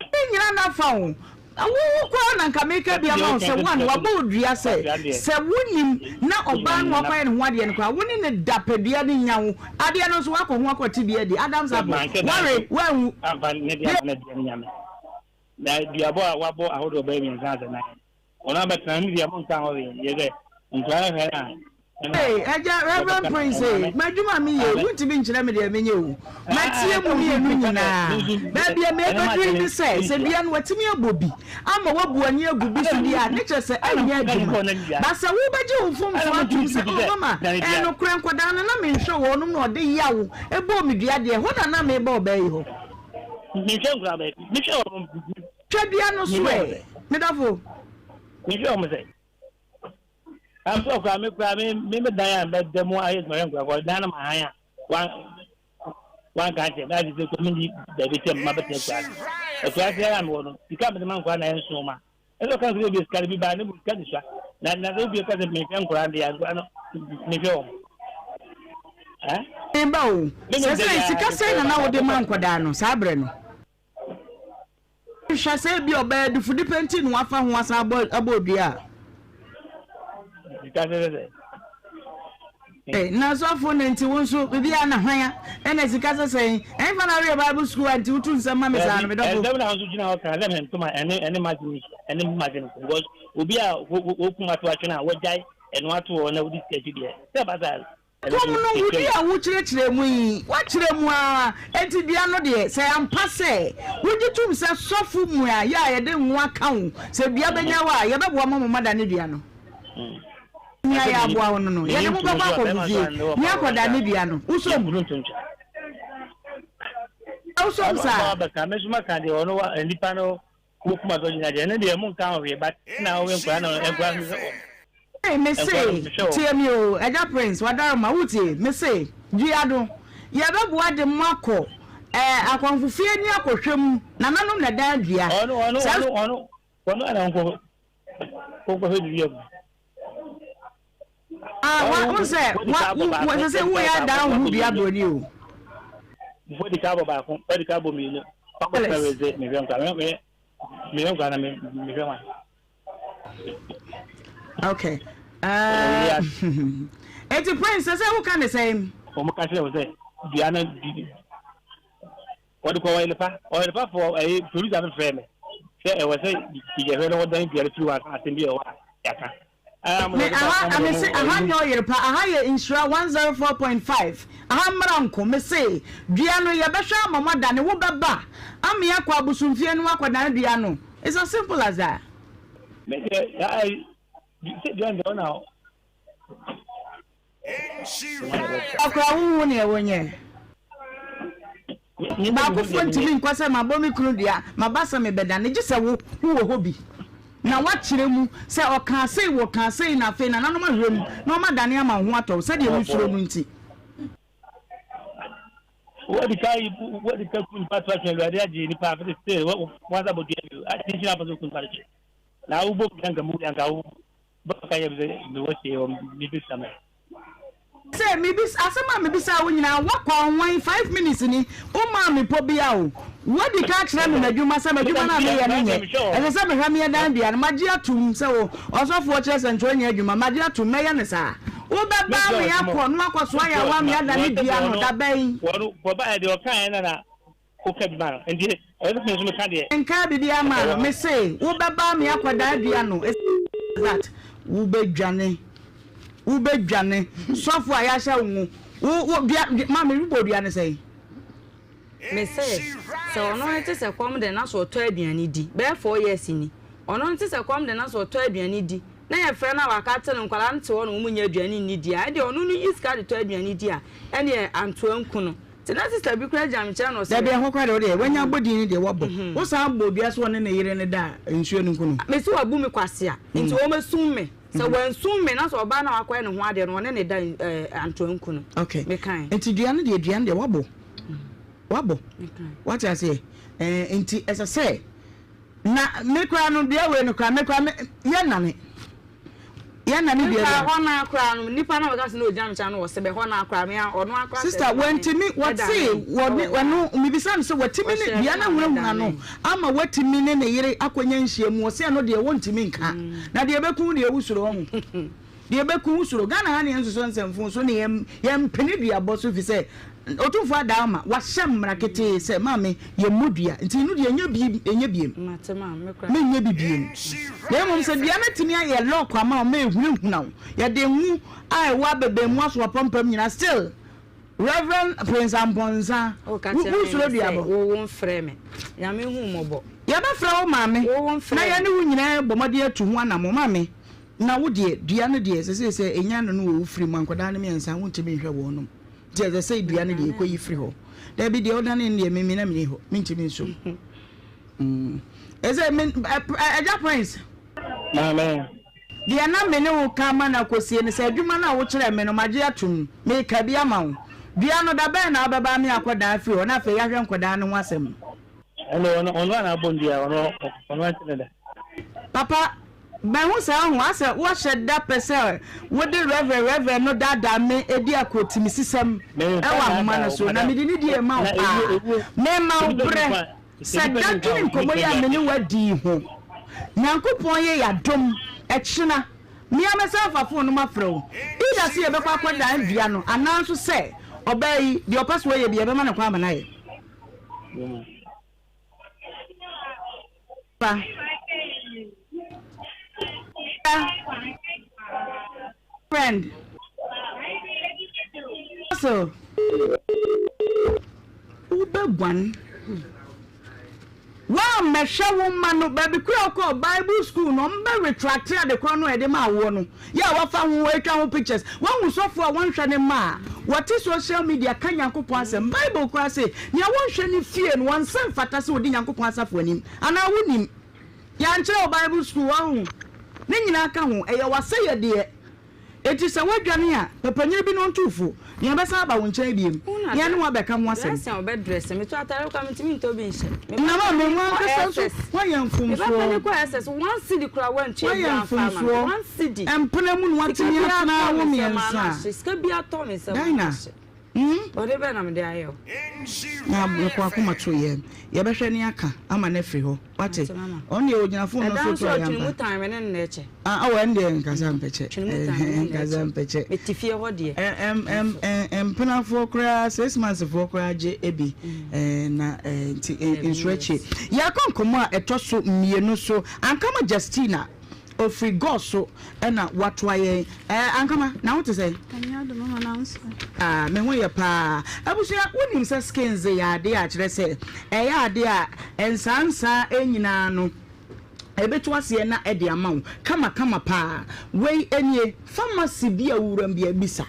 Ne nyina na fa wo. Wo wo koraa na nka meka bi ama wo sɛ one wabɔ wo dua sɛ sɛ wonim na ɔbaa no wakɔyɛ ne ho adeɛ no koraa wo ne no da padua no nya wo adeɛ no nso wakɔ ho akɔte bi adi Adam's apple ware wanwu. Amfa ne deɛ ama ne deɛ no nya me. Na duabɔ a wabɔ ahodoɔ bɛyɛ mmiɛnsa asɛ nan. Wɔn abɛtena ne deɛ monka ho hwee yɛ sɛ nkura no hwɛ no a. Hey, agya Reverend Prince, hey, m'adwuma mi yɛ, wuntumi nkyerɛ me deɛ menyɛ o. Matie mu mmienu nyinaa. Baabi a mebɛduru ne sɛ, sɛ dua no watumi abɔ bi ama wabu ani agu bi so deɛ a, ne kyerɛ sɛ ɛnyɛ adwuma. Ba sɛ wobɛgye wo mfomsoɔ atom sɛ, oh mama, ɛyɛ nokorɛ nkwadaa no na menhwɛ wɔnom na ɔde yaw bɔɔ me dua deɛ, ɛhɔ na na meba ɔbaa yi hɔ. Mehwɛ nkwadaa bɛyɛ, mehwɛ wɔn. Twa dua no so ɛ, me dɔfo. Mehwɛ wɔn sɛ. Ampa koraa me koraa me me me dan a mɛda mu ayɛ adwuma hwɛ nkwadaa kɔ dan no ma han a wan wanka akyerɛ me ase sɛ kɔ menni baabi sɛ mma bɛtena akura ase akura ase ara mewɔ no sika mede ma nkwadaa na ɛnso ma ɛsɛ ɔka sɛ obi sika no bi baa ne mu sika ne sua na na sɛ obi ka sɛ mehwɛ nkwadaa deɛ nkwadaa no mehwɛ wɔn. Meba o, sɛ sɛ sika sɛn na na wode ma nkwadaa no saa berɛ no? Hwɛ sɛ ebia ɔbɛyɛ adifudepɛ nti na wafa ho asan abɔ abɔ odua a. Ee, na sɔfo na nti wo nso biribiara na hwan a ɛna sika sɛ sɛn ɛnfa na awie bible school a nti wotu nsɛm ma me saa no medɔfo. Ɛsɛm na nso gyina hɔ kan sɛ me ntoma ɛne ɛne magye ɛne magye no because obi a wokum ato atwene a wagyae ɛno ato hɔ na wodi sika akyi deɛ sɛ ba saa. Kom no, wo dua a wokyerɛkyerɛ mu yi, woakyerɛ mu ara. Enti dua no deɛ, sɛ ampa sɛ wogye tom sɛ sɔfo mua yɛ a yɛde ngo aka wo, sɛ dua bɛnya wo a, yɛbɛboa ma mo adane dua no. Nea yɛaboa wo no no, yɛde mo bɛkɔ akɔgu fie ne akɔdane dua no. Wosɔ mu? Wosɔ mu saa? Wo kuma sɔ gyina deɛ ɛno deɛ mo nka ho hwee but na wo nkura no nkura no hwɛ wɔn. Hey, me se, tie me o, Agya Prince, wadaroma, wotie, me se, dua no, yɛbɛboa de mo akɔ eh, akɔmfofie ni akɔhwɛ mu, nananom na dan dua. Ɔno, ɔno, ɔno, ɔno, ɔno ana nkɔ, nkɔhwɛ dua mu. Ah, wa, wo sɛ, wa, wo, wo, sɛ sɛ woyɛ adan wo ho dua broni o. Wadi ka bɔ baako, wadi ka bɔ mmienu. Ɔkɔ sɛ wɛsɛ mehwɛ nkwa, mehwɛ mehwɛ nkwa na mehwɛ wa. Okay. Uh, eti prince sɛ sɛ woka ne sɛn? Wɔn ka kyerɛ wo sɛ dua no di Wɔde kɔ ɔyelepa ɔyelepa fo ɛyi producer no frɛ me sɛ ɛwɔ sɛ yɛhwɛ na wɔdan dua no firi hɔ ansa asɛm bi a ɛwɔ a yɛaka. Me aha me se aha nyɛ ɔyerepa aha yɛ nhyira 104.5 aha mmra nko me se dua no yɛbɛhwɛ ama mo adane wo bɛba ame akɔ abosomfie no akɔdane dua no it's as simple as that. Me deɛ sɛ dua no deɛ ɔna. Ɔkora wo nhu neɛ wonyɛ. Baakofoɔ ntumi nkɔ sɛ mabɔ me kunu dua, maba sɛ mebɛdane, gye sɛ wo, wowɔ hɔ bi. Na woakyerɛ mu sɛ ɔkaa sei, wɔkaa sei, na afei nananom ahwɛ mu na wɔadane ama wo ho atɔ wo sɛdeɛ wosuro no nti. Wadi ka yi wadi ka kun pa to atwe awurade agye nipa afete sɛ wɔn asa bɔ dua bi ati nhyira apɔ so kun pa to na wo bɔ nka mu nka wo bɔ ka yɛ sɛ me wɔ sie wɔ me bi sa me. Sɛ mebis asɛm a mebisaa wo nyinaa woakɔ ahwan 5 minutes ni womaa me pɔ bia o woadi ka akyerɛ me m'adwuma sɛ m'adwuma no a meyɛ no nyɛ ɛsɛ sɛ mehwɛ meyɛ dan dua no magye atom sɛ wo ɔsɔfoɔ kyerɛ sɛ nkyɛ ɔnyɛ adwuma magye atom mɛyɛ no saa wobɛba me akɔ na wakɔsoa yɛ awa me adane dua no da bɛn. Woka bi ma no nti ɛwɔ sɛ me nso meka deɛ. Menkaa biribiara maa no mese wobɛba me akwadaa dua no that wobɛdwane wobɛdwane sɔfo a yɛahyɛ wo ngo wo wo dua maame wobɔ dua no sɛn. Mese sɛ ɔno ne te sɛ kɔm de na so ɔtɔ aduane di bɛyɛ 4 years ni ɔno ne te sɛ kɔm de na so ɔtɔ aduane di na yɛfrɛ no a waka akyerɛ no nkwadaa no te hɔ na wɔn nyɛ aduane nni di a ɛdeɛ ɔno no yi sika de tɔ aduane di a ɛneɛ antoa nku no. Nti na sister bi koraa gyina me nkyɛn na ɔsɛ. Dabi ɛhɔ koraa deɛ wodeɛ wanya abɔ din no deɛ wabɔ. Wo san bɔ dua sɛ ɔne ne yere no da a nsuo no nku no. Mese wabu me kwasea nti ɔmɛsum me sɛ wansum me na sɛ ɔbaa no a wakɔyɛ ne ho adeɛ no ɔne ne da antoa nku no. Okay. Mekae. Nti dua no deɛ dua no deɛ wabɔ. Wabɔ. Wate aseɛ? Ɛɛ nti ɛsɛ sɛ na me koraa no dua wei no koraa me koraa me yɛ nane. Yɛn na ne dua bia. Hɔ naa koraa no nipa na ɔka sɛ na ogyina me nkyɛn no wɔ sɛbɛ hɔ naa koraa me ɔno akora. Sister wantumi wɔte wɔne ɔno mebisa no sɛ watumi ne dua no ahunahuna no ama watumi ne ne yere akɔnya nhyiamu ɔsɛ ɛno deɛ wɔntumi nka na deɛ ɛbɛku deɛ wosuro ɔho deɛ ɛbɛku wosuro Ghana ha ne yɛn nsosɔ nsɛmfo so ne yɛn yɛmpene duabɔ so fi sɛ Otumfoɔ adaa ama wahyɛ mmara ketee sɛ maame yɛmmɔ dua nti no deɛ ɛnyɛ bi ɛnyɛ biem menyɛ bi biem na mmom sɛ dua no atumi ayɛ lɔɔko ama wo ma ɛhunahuna wo yɛde ngo a ɛwɔ abɛbɛn mu aso apampam nyinaa still Reverend Prince Amponsah wosuro duabɔ yɛbɛfrɛ wo maame na yɛne wo nyinaa bɔ mmɔden atu ho anammɔn maame na wo deɛ dua no deɛ sɛsɛ sɛ ɛnya no no wɔ wo firi mu a nkwadaa no mmiɛnsa wontumi nhwɛ wɔnom. Nti ɛsɛ sɛ dua no deɛ ɛkɔyi firi hɔ. Dabi deɛ ɔdane no deɛ mimi na meni hɔ mentumi nso mm. Ɛsɛ me ɛgya Prince. Maame. Deɛ na me ne wo ka ama no akɔsie no sɛ adwuma no a wokyerɛɛ me no magye atom meka bi ama wo. Dua no da bɛn na wobɛba me akɔdan afiri hɔ na afei yɛahwɛ nkɔdaa no ho asɛm no. Ɛnna ɔno ɔno a na abɔ ndua ɔno ɔno ante ne da. Papa, mahu saa ho asɛ woahyɛ da pɛ sɛ wode Reverend Reverend no daadaa me di akotimisisɛm wɔ ahoma no so, na mede nidie rema wo paa. Mema wo berɛ sɛ da dwene nkɔmmɔ yi a me ne wo adi yi ho. Nyankopɔn yɛ yɛadom, ɛkyena me ara mɛsan afa phone no mafrɛ wo, either sɛ yɛbɛkɔ akɔdan dua no anaa nso sɛ ɔbaa yi deɛ ɔpɛ sɛ ɔyɛ bi yɛbɛma no kwan ama no ayɛ. Pa. Friend. So. Wobɛguan. Woammɛhwɛ wo mma no baabi koro a wokɔɔ Bible school no, wɔbɛ retracte ade korɔ no a yɛde maa woɔ no. Yɛ a wafa ho atwa ho pictures. Woahu sɔfo a wɔnhwɛ ne mma a wɔte social media ka Nyankopɔn asɛm. Bible koraa se nea wɔnhwɛ ne fie no wɔnsa mfata sɛ ɔdi Nyankopɔn asafo anim. Anaa wonim? Yɛankyerɛ wo Bible school, wahu? Ne nyinaa ka ho. Ɛyɛ w'asɛyɛdeɛ. Enti sɛ woadwane a, pɛ panyin bi na ɔntu wo fo, na yɛbɛsan aba wo nkyɛn bio, na yɛne wo abɛka ho asɛm. Dressing a ɔbɛdrɛse, metɔ atare koraa mentumi ntɔ bi nhyɛ. Na maame, wo ankasa nso woayɛ mfomsoɔ. Woayɛ mfomsoɔ. Mpena mu na woatumi atena awo mmiɛnsa. Dinah. Hmm? Bɔne bɛn na mede ayɛ wo? Na mekɔ akoma to yɛn. Yɛbɛhwɛ ne aka ama no afiri hɔ. Wate? Ɔno deɛ ɔgyina fon no so to ayɛ ampa. Ɛda nso ɔtwene mu tan me ne no na ɛkyɛ. Ah, awɔ ɛno deɛ nkasa mpɛkyɛ. Twene mu tan me ne no na ɛkyɛ. Mpɛkyɛ. Mete fie hɔ deɛ. Mpenafoɔ koraa, 6 months foɔ koraa gye ebi. Na nti nsuro akyi. Yɛakɔ nkɔmmɔ a ɛtɔ so mmienu so. Ankama Justina. Ofiri God so na watoa yɛn. Eh Ankama, na wo te sɛn? Nyame adom ama na nso. Ah, me ho yɛ paa. Abusua, wonim sɛ skins yɛ adeɛ a kyerɛ sɛ ɛyɛ adeɛ a nsaa nsaa nyinaa no ɛbɛtu aseɛ na ɛde ama wo kama kama paa. Wei nie, pharmacy bi a wowuram biara bisa.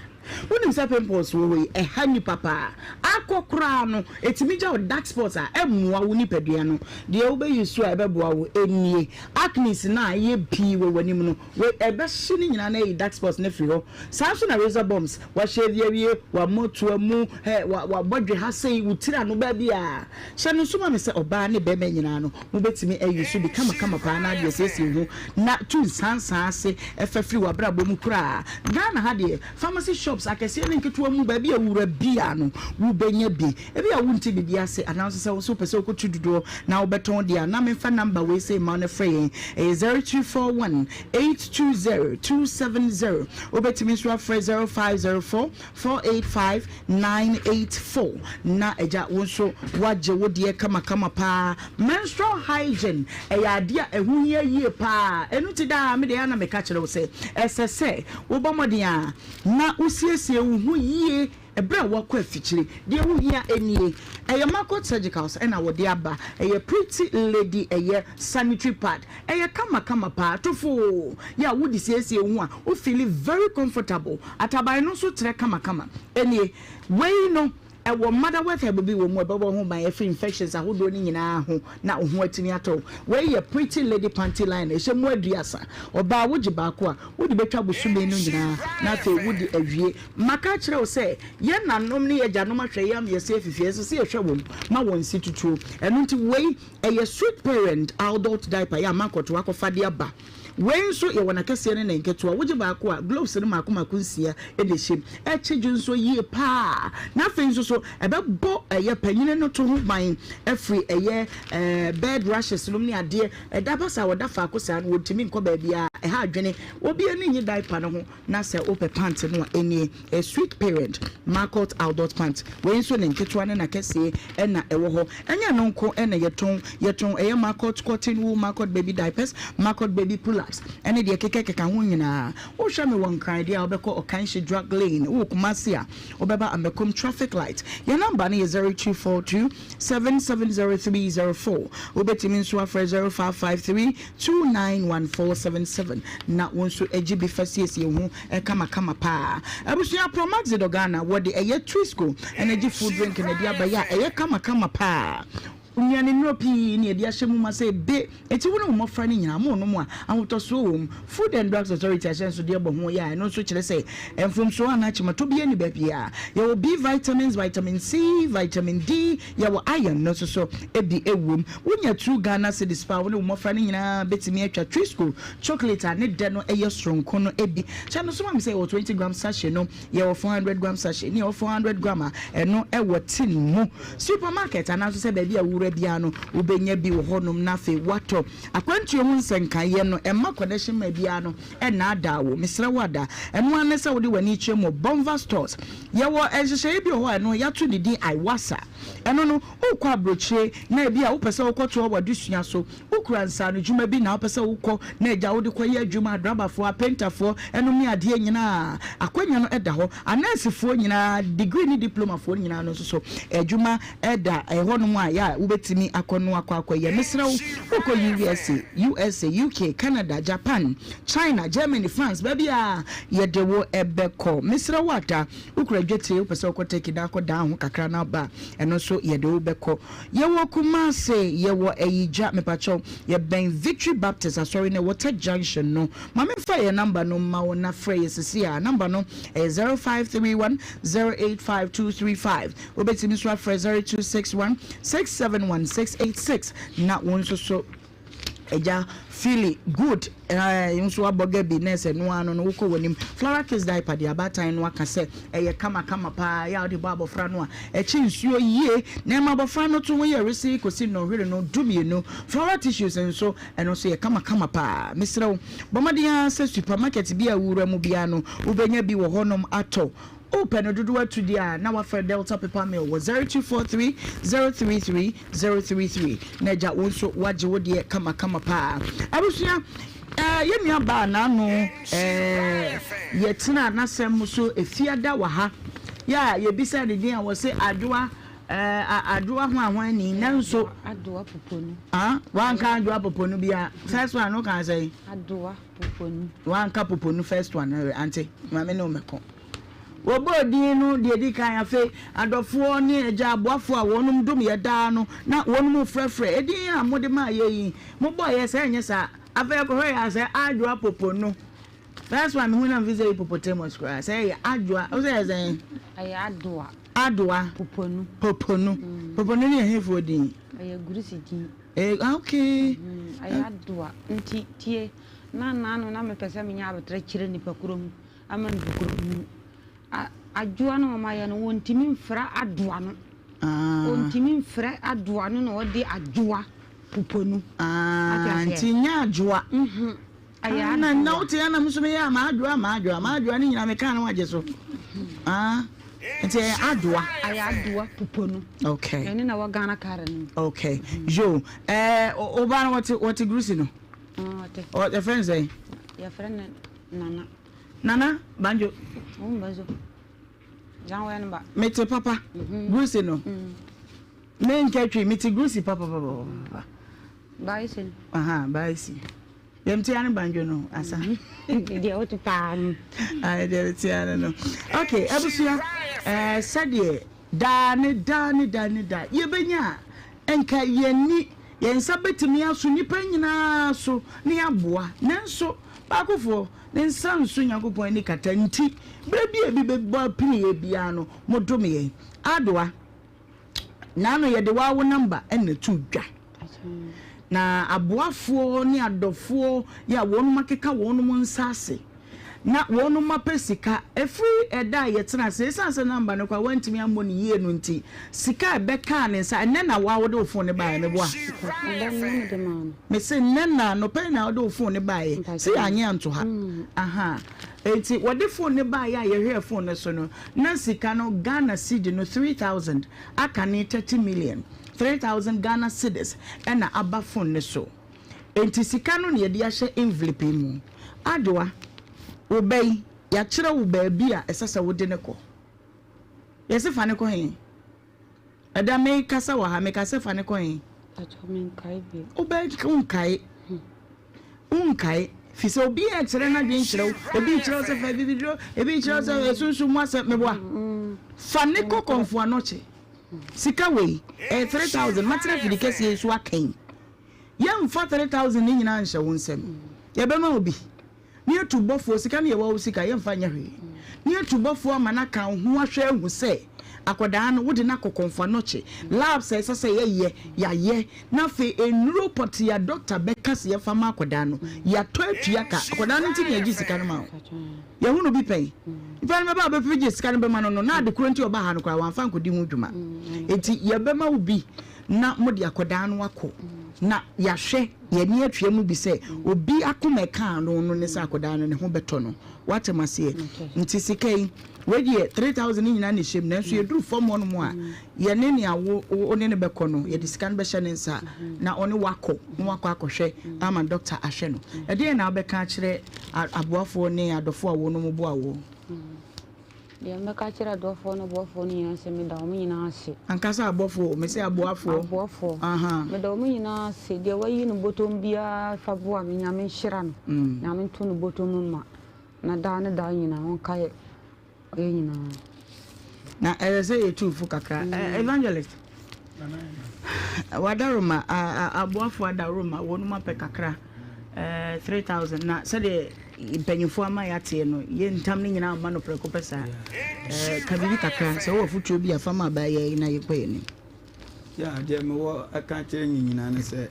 Wonim sɛ pimples wɔ hɔ yi, ɛha nnipa paa. Akɔ koraa no, ɛtumi gya wo dark spots a ɛmmoa wo nipadua no. Deɛ wobɛ use a ɛbɛboa wo nie. Acnes no a ɛyɛ pii wɔ w'anim no, wei ɛbɛhye ne nyinaa na ayi dark spots no afiri hɔ. Saa nso na razor bumps, wahyɛ awie, w'amɔtoa mu, hɛ, w'abɔdwe ha sei, wo tiri ano baabiara. Hyɛ no nso ma me sɛ ɔbaa ne barima nyinaa no, mobɛtumi ayi so bi kamakama paa na ade asiesie wo ho na tu nsansaa ase fa firi w'abrabɔ mu koraa. Ghana ha deɛ, pharmacy shops akɛseɛ ne nketewa mu baabi a wura biara no, wobɛnya bi. Ebia wonte biribi ase anaa nso sɛ wo nso wopɛ sɛ wokɔtu dodoɔ na wobɛtɔn deɛ a, na memfa number wei sei mma wo na frɛ yɛn. Ɛyɛ 0241 820 270. Wobɛtumi nso afrɛ 0504 485 984 na agya wo nso woagye wo deɛ kamakama paa. Menstrual hygiene ɛyɛ adeɛ a ɛho hia yie paa, ɛno nti daa me deɛ ɛyɛ a na meka kyerɛ wo sɛ ɛsɛ sɛ wobɔ mmɔden a na wosiesie wo ho yie ɛberɛ a woakɔ afikyire. Deɛ wohia nie, ɛyɛ Marcot Surgicals ɛna wɔde aba, ɛyɛ Pretty Lady ɛyɛ sanitary pad. Ɛyɛ kama kama paa tofoo yɛ a wode siesie wo ho a wo feeli very comfortable ataban no nso trɛ kama kama ɛnie wei no ɛwɔ motherworth herb bi wɔ mu a ɛbɛbɔ wo ho ban afiri infections ahodoɔ no nyinaa ho na wo ho atumi atɔ wo wei yɛ pretty lady panty liner ɛhyɛ mu aduasa ɔbaa wogye baako a wode bɛtwa bosome no nyinaa na afei wode awie maka akyerɛ wo sɛ yɛn nanom ne yɛn agyanom ahwɛ yɛn ama yɛasi afifi ɛsɛ sɛ yɛhwɛ wɔn ma wɔn si tutuo ɛno nti wei Ɛyɛ Sweet Parent Adult Diaper yɛ a makɔto akɔfa de aba. Wei nso yɛwɔ n'akɛseɛ ne ne nketewa. Wogye baako a, gloves no mmaako mmaako nsia na ɛhyɛ mu. Ɛkye dwo nso yie pa ara. Na afei nso so, ɛbɛbɔ ɛyɛ panyini no to ho ban afiri ɛyɛ bed rashes nom ne adeɛ. Ɛda ba saa a, wɔda faako saa no, wɔntumi nkɔ baabiara. Ɛha adwene. Obi ani nnye diaper no ho. Na sɛ wopɛ pant no a, ɛnie, A Sweet Parent Marcot Adult Pant. Wei nso ne nketewa ne n'akɛseɛ na ɛwɔ hɔ. Ɛnyɛ ɛno nko na yɛtɔn. Yɛtɔn ɛyɛ Marcot Cotton Wool, Marcot Baby Diapers, Marcot Baby Pull-ups ɛne deɛ ɛkekakeka ho nyinaa. Wohwɛ me wɔ Nkran deɛ a, wobɛkɔ Ɔkanhye Drug Lane. Wowɔ Kumasi a, wobɛba Amakom Traffic Light. Yɛn nɔmba no yɛ 0242 770304. Wobɛtumi nso afrɛ 0553 291477 na wo nso gye bi fa siesie wo ho kamakama paa. Abusua Promaxidor Ghana wɔde ɛyɛ Twisco energy food drink na ɛde aba yi a ɛyɛ kamakama paa. Nnuane nnuro pii na yɛde ahyɛ mu ma sɛ ebe eti wo ne wo mmɔfra no nyinaa mo nom a ahotɔsoɔ wɔ mu. Food and Drugs Authority ahyɛnsodeɛ bɔ ho yɛ a ɛno nso kyerɛ sɛ mfomsoɔ anaa kyematɔ biara nni baabiara. Yɛwɔ B vitamins, vitamin C, vitamin D, Yɛwɔ iron no nso so bi wom. Wonya two Ghana cedis paa a, wo ne wo mmɔfra no nyinaa bɛtumi atwa Twisco chocolate a ne dɛ no yɛ soronko no bi. Hyɛ no nso ma me sɛ yɛwɔ 20 gram sachet no, yɛwɔ 400 gram sachet, ne yɛwɔ 400 gram a ɛno wɔ tin mu. Supermarket anaa nso sɛ baabi a wowura biara no, wobɛnya bi wɔ hɔnom na afei woatɔ. Akwantuo ho nsɛnkaeɛ no, mma connection man biara no nnaadaa wo. Mesrɛ wo ada. Ɛno ara ne sɛ wode w'ani kyerɛ mu wɔ Bonva Stores. Yɛwɔ nhyehyɛeɛ bi wɔ hɔ a ɛno yɛato ne din IWASA. Ɛno no, wokɔ aburokyire na ebi a wopɛ sɛ wokɔtoa w'adesua so, wokura nsaanodwuma bi na wopɛ sɛ wokɔ na agya wode kɔyɛ adwuma, adrabafoɔ, apentafoɔ, ɛnom ne adeɛ nyinaa, akwanya no da hɔ. Anɛɛsefoɔ nyinaa, degree ne diplomafoɔ nyinaa no nso so, adwuma da ɛhɔnom a yɛ a wobɛtumi akɔ no akɔ akɔyɛ. Mesrɛ wo, wokɔ USA, USA, UK, Canada, Japan, China, Germany, France, baabi a yɛde wo bɛkɔ. Mesrɛ wo ada, wokura dwetire, wopɛ sɛ wokɔ Turkey na akɔ dan ho kakra na aba a, ɛno nso yɛde wo bɛkɔ. Yɛwɔ Kumasi, yɛwɔ Ayigya, mepakyɛw, yɛbɛn Victory Baptist Asɔre no ɛwɔ Tech Junction no. Ma memfa yɛn number no mma wo na frɛ yɛn seesei ara. Number no ɛyɛ 0531 085 235. Wobɛtumi nso afrɛ 0261 671 686 na wo nso so Agya feely good eh nso abɔ gabi nurse ɛno ara no no wokɔ w'anim Flora kids diaper deɛ abaatan no aka sɛ ɛyɛ kama kama paa yɛ a wode bɔ abɔfra no a ɛkye nsuo yie na ɛma abɔfra no to ho yɛ wesee kɔsi nnɔnhwere no dumienu Flora tissues nso ɛno nso yɛ kama kama paa mesrɛ wo bɔ mmɔden ara sɛ supermarket bi a wowura mu biara no wobɛnya bi wɔ hɔnom atɔ Wopɛ no dodoɔ atu deɛ a, na woafrɛ Delta Paper Mill wɔ 0243 033 033 na agya wo nso woagye wo deɛ kamakama paa. Abusua, eh, yɛn nua baa n'ano eh, yɛtenaa n'asɛm so efiada wɔ ha. Yɛ a yɛbisaa ne din a wɔse Adwoa eh, Adwoa hwan ni nanso. Adoa Poponu. Ah, wanka Adwoa Poponu bia. First one no kan sɛn? Adoa Poponu. Wanka Poponu first one, ante, maame ne wo mɛko. Wɔbɔɔ din no deɛ ɛdi kan, afei adɔfoɔ ne agya aboafoɔ a wɔnom dom yɛ daa no na wɔnom refrɛfrɛ edin a mode maa yɛ yi, mobɔeɛ sɛ ɛnyɛ saa, afei ɛkɔhwɛ yɛ a sɛ Adwoa Popono, first one mehu na mfi sɛ hippopotamus koraa, sɛ ɛyɛ Adwoa, wo sɛ ɛyɛ sɛn? Ɛyɛ Adoa. Adoa. Poponu. Poponu. Poponu ne yɛ hefoɔ din? Ɛyɛ Gurisi din. Eh, okay. Ɛyɛ Adoa, nti tie, na naano na mepɛ sɛ menya aboterɛ kyerɛ nipa koro ho. Ama no kuro mu. A adwoa no wɔn ayɛ no wɔntumi mfra adoa no. Ah. Wɔntumi mfrɛ adoa no na wɔde adwoa poponu. Ah, nti nyɛ adwoa. Mhm. Ɛyɛ ah, adoa. Na na wote ya na nso meyɛ ama adwoa ama adwoa ama adwoa ne nyinaa meka no agye so. Ah. Nti ɛyɛ adoa. Ɛyɛ adoa poponu. Okay. Ɛne na wɔ Ghana card no. Okay. Yo, eh oba no wɔte wɔte grusi no. Ah, wɔte. Ɔ yɛfrɛ no sɛn? Yɛfrɛ no Nana. Nana Banjo. Mete papa. Mhm. Grusi no. Mm. Me nka twi mete grusi papa papa papa. Baisi. Aha, baisi. Dem tia ne banjo no asa. Deɛ wote paa no. Ayi deɛ tia ne no. Okay, abusua. Eh sɛdeɛ Daa ne daa ne daa ne daa yɛbɛnya a, nka yɛn ani, yɛn nsa bɛtumi aso nnipa nyinaa so na yɛaboa. Nanso, baakofoɔ, ne nsa nso Nyankopɔn ani kata nti, berɛ bi a ebi bɛbɔ apini yɛn biara no, modome yɛn. Adoa, Naano yɛde wo awo number na ɛtoo dwa. Na aboafoɔ ne adɔfoɔ yɛ a wɔnom akeka wɔnom nsa ase na wɔnom apɛ sika ɛfiri ɛda a yɛtena ase ɛsiane sɛ number no koraa wantumi ammɔ no yie no nti sika a ɛbɛkaa ne nsa ɛnɛ na waa wode wo phone no baeɛ meboa mese nnɛ na anɔpa yi na wode wo phone no baeɛ sɛ yɛanye anto ha aha enti wɔde phone no baeɛ a yɛhwɛɛ phone no so no na sika no Ghana cedi no 3000 aka ne 30 million 3000 Ghana cedis na aba phone no so. Enti sika no na yɛde ahyɛ envelope yi mu. Adoa, wo ba yi, yɛakyerɛ wo baabi a ɛsɛ sɛ wode no kɔ. Yɛse fa no kɔ he? Ɛda mekasa wɔ ha, meka sɛ fa no kɔ he? Pacho, menkae bio. Wobɛ, wonkae. Wonkae. Fi sɛ obi rekyerɛ n'adwene kyerɛ wo, ebi rekyerɛ wo sɛ fa abibiduro, ebi rekyerɛ wo sɛ sunsum mu asɛm, meboa. Fa ne kɔ kɔmfo anɔkye. Sika wei, ɛyɛ 3000, matena afidi kɛseɛ yi so akɛn. Yɛmfa 3000 no nyinaa nhyɛ wo nsam. Yɛbɛma wo bi. Ne yɛtu bɔfoɔ, sika no yɛ wo sika, yɛmfa nyɛ hwee. Ne yɛtu bɔfoɔ ama no aka wo ho ahwɛ ahu sɛ akwadaa no, wode no akɔ kɔmfo anɔkye. Labs a ɛsɛ sɛ yɛyɛ, yɛayɛ. Na afei nnuro pɔtee a dɔkta bɛka sɛ yɛmfa ma akwadaa no, yɛatɔ atua ka. Akwadaa no nti na yɛgye sika no ma wo. Yɛahu no bi pɛn. Nipa no bɛba a wobɛpɛ gye sika no bɛma no no, na ade korɔ nti a ɔbaa ha no koraa wamfa ankɔdi ho dwuma. Enti yɛbɛma wo bi na mode akwadaa no akɔ na yɛahwɛ, yɛn ani atua mu bi sɛ obi akoma ɛkaa no no ne sɛ akwadaa no ne ho bɛtɔ no. Woate m'aseɛ? Nti sika yi, wei deɛ 3000 no nyinaa na ɛhyɛ mu, nanso yɛduru fam hɔnom a, yɛne nea wo wo ne no bɛkɔ no, yɛde sika no bɛhyɛ ne nsa na ɔne wo akɔ na wakɔ akɔhwɛ ama dɔkta ahwɛ no. Ɛdeɛn na wobɛka akyerɛ aboafoɔ ne adɔfoɔ a wɔnom boa woɔ? Deɛ mɛka akyerɛ adɔfoɔ ne aboafoɔ no nyinaa sɛ meda wɔn nyinaa ase. Ankasa abɔfoɔ o, mese aboafoɔ. Aboafoɔ. Meda wɔn nyinaa ase. Deɛ wayi ne bɔtɔm biara fa boa me, Nyame nhyira no. Nyame nto ne bɔtɔm mma na daa ne daa nyinaa ɔnkae yɛn nyinaa. Na ɛsɛ sɛ yɛtu fo kakra. Evangelist, wadaroma, aboafo adaworoma, wɔnom apɛ kakra, 3000 na sɛdeɛ mpanyinfoɔ ama yɛateɛ no, yɛ ntam no nyinaa mma no prɛko pɛ saa. Ka biribi kakra, sɛ wowɔ afotuo bi a fa ma abaayewa yi na yɛkɔ yɛn anim. Yeah, deɛ mewɔ ɛka kyerɛ ne nyinaa ne sɛ,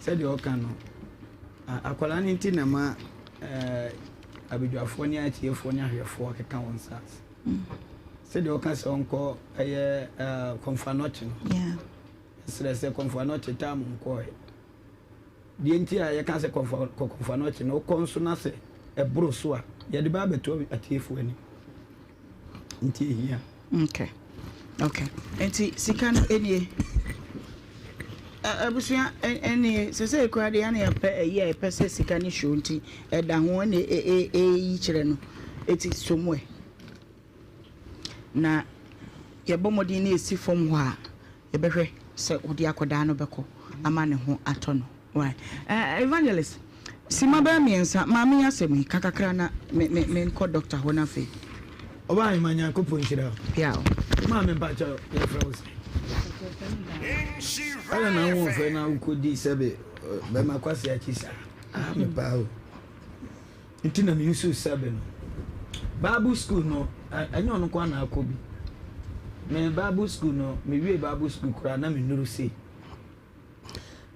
sɛdeɛ ɔka no, akwadaa no nti na ma abadwafoɔ ne atiefoɔ ne ahwɛfoɔ akeka wɔn nsa ase. Sɛdeɛ ɔka sɛ ɔnkɔ ɛyɛ Kɔmfo Anɔkye no, ɛsrɛ sɛ Kɔmfo Anɔkye taa mo nkɔɛ. Deɛ nti a yɛka sɛ kɔ Kɔmfo Anɔkye no, wokɔ nso na sɛ ɛboro so a, yɛde ba abɛto atiefoɔ anim. Nti ehia. Okay. Okay. Nti sika no nie. Abusua nie sɛ sɛ ekura deɛ na yɛpɛ ɛyi a yɛpɛ sɛ sika no show nti ɛda ho ɛna ɛyi kyerɛ no. Eti so mu ɛ. Na yɛbɔ mmɔden na esi fam hɔ a yɛbɛhwɛ sɛ wode akɔdaa no bɛkɔ ama ne ho atɔ no. Wai eh evangelist sima bɛyɛ miensa maame yi asɛm yi ka kakra na me me me nkɔ doctor hɔ na afei. Ɔbaa ahema Nyankopɔn nhyira wo. Piaw. Maame mpakyɛ yɛfrɛ wo sɛn? Ɛna na wo ɔfrɛ na wokɔdi sɛbe bɛma kwase akyi saa. Ah me paa o. Nti na me use sɛbe no. Bible school no ɛnyɛ ɔno nko na akɔ bi. Me Bible school no me wie Bible school koraa na me nuru sei.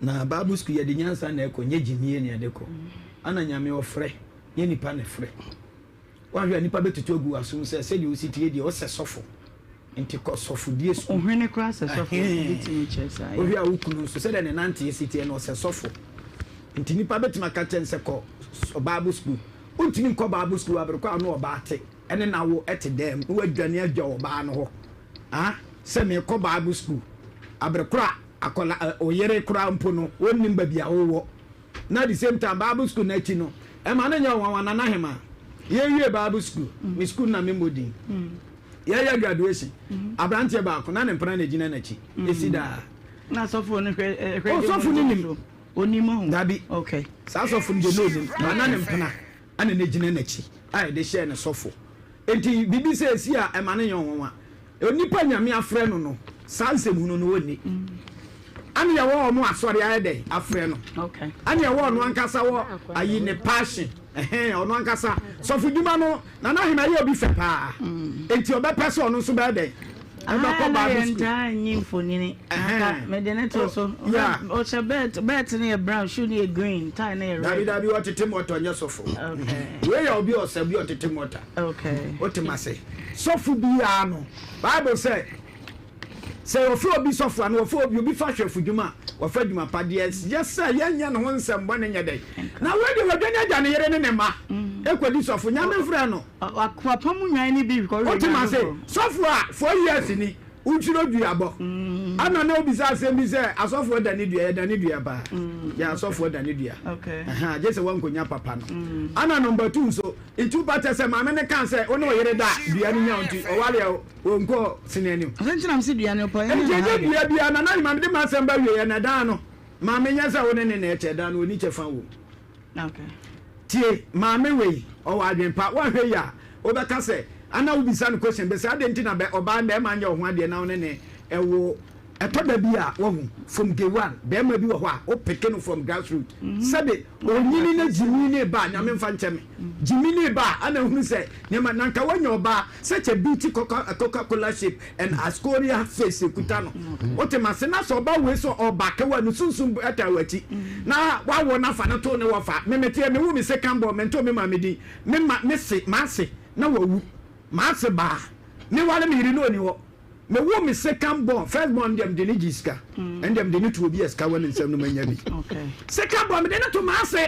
Na Bible school yɛde nyansa na ɛkɔ nyɛ gyimie na yɛde kɔ. Ana Nyame ɔfrɛ nyɛ nipa na ɛfrɛ. Woanhwɛ a nnipa bɛtutu agu w'asom sɛ sɛdeɛ wosi tie deɛ wosɛ sɔfo nti kɔ sɔfodie sukuu. Wo hwene koraa sɛ sɔfo bɛtumi kyerɛ saa. Wohwɛ a wo kunu nso sɛdeɛ ne nanteɛ si teɛ no ɔsɛ sɔfo nti nnipa bɛtumi aka kyerɛ no sɛ kɔ bible sukuu. Wontumi nkɔ bible sukuu abere kɔ a ɔne ɔbaa te ɛne n'awo te dan mu na wadwane agya ɔbaa no hɔ ah sɛ meekɔ bible sukuu abere koro a akɔla oyere koraa mpo no wɔnnim baabi a wowɔ. Na the same time bible school no akyi no ɛma no nyɛ nwanwa Nana Hemaa yɛwie bible school me school na me mmɔ din yɛyɛ graduation abranteɛ baako na ne mpena na egyina n'akyi esi daa. Na sɔfo no hwɛ hwɛ oh sɔfo no nim onim ho dabi okay saa sɔfo no deɛ na onim na na ne mpena ɛna na egyina n'akyi a yɛde hyɛɛ no sɔfo enti biribi sɛ esi a ɛma no nyɛ nwanwa. Onipa Nyame afrɛ no no, saa nsɛmhunu no ɔnni. Ɛne ɛwɔ ɔmo asɔre ayɛ dɛn afrɛ no. Ɛne ɛwɔ ɔno ankasa wɔ ayi ne passion. Ɛhɛn, ɔno ankasa sɔfo dwuma no, Nana Ahima ɛyɛ obi fɛ paa. Enti ɔbɛpɛ sɛ ɔno nso bɛyɛ dɛn? Ɛbɛkɔ Ah, na Bible school. yɛntaa nyi mfonini. Anka Ɛhɛn. mede ne to so. Oh, yeah. Ɔhyɛ bɛɛt, bɛɛt no yɛ brown, shoe no yɛ green, tie no yɛ Dabi red. dabi ɔtete mɔta ɔnyɛ sɔfo. Okay. Wei yɛ obi a ɔsɛ obi a ɔtete mɔta. Okay. Wote m'ase? Sɔfo biara no, Bible sɛ, sɛ wɔfrɛ obi sɔfo anaa wɔfrɛ obi obi fa hwɛfodwuma a, wɔfa adwuma pa. Deɛ ɛyɛ sɛ yɛnyɛ ne ho nsɛmmɔne nyɛ dɛn? Na wei deɛ wadwane agya ne yere ne ne mma kɔdi sɔfo. Nyame mfrɛ no. Wapam nnwan no bi kɔwe Wote nnwan m'ase? foforɔ. Sɔfo a 4 years ni, wotwerɛ duabɔ. Ɛna na obisa asɛm bi sɛ, asɔfoɔ dane dua? Yɛdane dua paa. Yɛn asɔfoɔ dane dua. Ɛhã, gye sɛ woankɔnya papa no. Ɛna number two nso, Nti wo ba kyɛ sɛ maame no kaa sɛ wo ne wo yere da a dua no nya wo nti ɔware a ɔnkɔ sene anim. Ɔsɛ nti na mese dua no pɔ Nti ɛnyɛ dua biara na na maame de m'asɛm ba wieɛ na ɛdaa no maame nyɛ sɛ wo ne ne na ɛkyɛ ɛdaa no ɔni kyɛfa wɔ mu. Tie maame wei ɔwɔ adwen pa woanhwɛ yie a wobɛka sɛ ana wobisa no question bɛ sɛ adɛn nti na bɛ ɔbaa mmarima nyɛ wo ho adeɛ na wo ne ne ɛwo Ɛtɔ da bi a, wahu, from day one, barima bi wɔ hɔ a, wo peke no from grass root. Sɛbe, onyini na gyimi ne ba a, Nyame mfa nkyɛ me, gyimi ne ba a, ana ahunu sɛ nneɛma, na nka wanya ɔbaa, such a beauty coca, coca cola shape and ascoria face ekuta no. Wote m'ase, na sɛ ɔba wei sɛ ɔba kewa, ne sunsum taa w'akyi, na wawo no afa no to ne wɔfa. Me meteɛ, mewo me second born, mentoo me maame din, me ma, me se, m'ase, na wawu, m'ase baa, me ware me yere na ɔni hɔ. Me wo me second born, first born deɛ mede ne gye sika, ɛn deɛ mede ne to obi a sika wɔ ne nsam no manya bi. Second born mede ne to m'ase.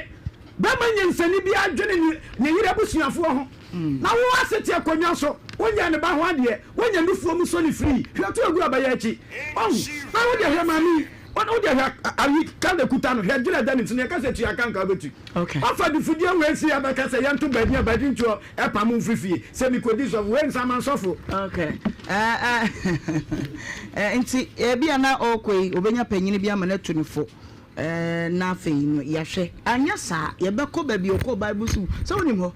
Bɛma nyinsani bi adwene ne ne yere abusuafoɔ ho. Na wo ase te akonnwa so, wonyɛ ne ba ho adeɛ, wonya nufoɔ mu sɔ ne firi, hwɛ to agu abɛyɛ akyi. Ɔhu, na wo deɛ hwɛ maame yi, wo deɛ hwɛ ayi kala kuta no, hwɛ dwene ɛda ne ti no, yɛka sɛ tua ka nka wobɛtu. Wafa dufudie wei si abɛka sɛ yɛnto baabi a baabi ntoɔ ɛpam wo mfiri fie sɛ mekɔdi sɔfo wei nsaman sɔfo. Okay. Eh, eh, nti ebi a na ɔrekɔ yi obenya panyin bi ama no atu no fo eh, na afei no yɛahwɛ. Anyɛ saa yɛbɛkɔ baabi ɔkɔɔ Bible school sɛ wonim hɔ?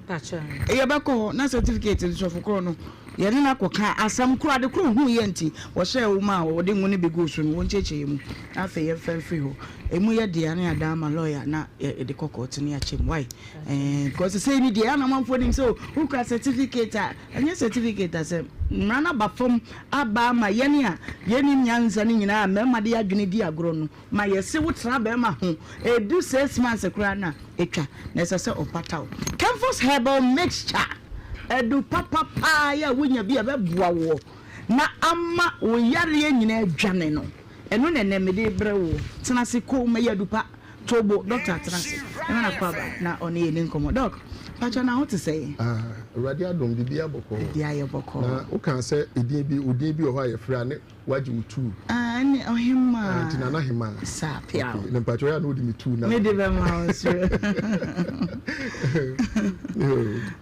Yɛbɛkɔ hɔ na certificate no sɔfo korɔ no yɛne no akɔka asɛm korɔ ade korɔ ohuu yɛ nti wɔhyɛɛ wo ma a wɔde ngo no bi guu so no wɔnkyerɛkyerɛ yɛ mu na afei yɛmfa mfiri hɔ. Emu yɛ dea ne adan ama lawyer na yɛde kɔ court ne yɛakyɛ mu why? Eh, because sɛ ni deɛ ana amanfoɔ nim sɛ wokura certificate a ɛnyɛ certificate asɛm mmara no aba fam aba ama yɛne a yɛnim nyansa no nyinaa mmarima de adwene di agorɔ no ma yɛse wotra bɛrima ho ɛdu 6 months koraa no a ɛtwa na ɛsɛ sɛ ɔpata wo. Kemfos herbal mixture adu papapaa yɛ a wonya bi a ɛbɛboa woɔ na ama wo yareɛ nyinaa adwane no. Ɛno na ɛnɛ mede rebrɛ wo. Tena ase komm, ɛyɛ adu pa. Tobo, Doctor tena ase. Ɛma no akɔ aba na ɔne yɛn ni nkɔmmɔ. Doc, pakyɛ na ho te sɛn? Ah, Awurade adom, biribiara bɔkɔɔ. Biribiara yɛ bɔkɔɔ. Na wokaa sɛ edin bi, odin bi wɔ hɔ a yɛfrɛ a ne wagye wo tuu. Ah, ɛne Ɔhemmaa. Ah, nti Nana Hemaa. Saa, piaw. Okay, na mpakyɛ ɔyɛ a na wode me tuu na. Mede bɛma wo soro.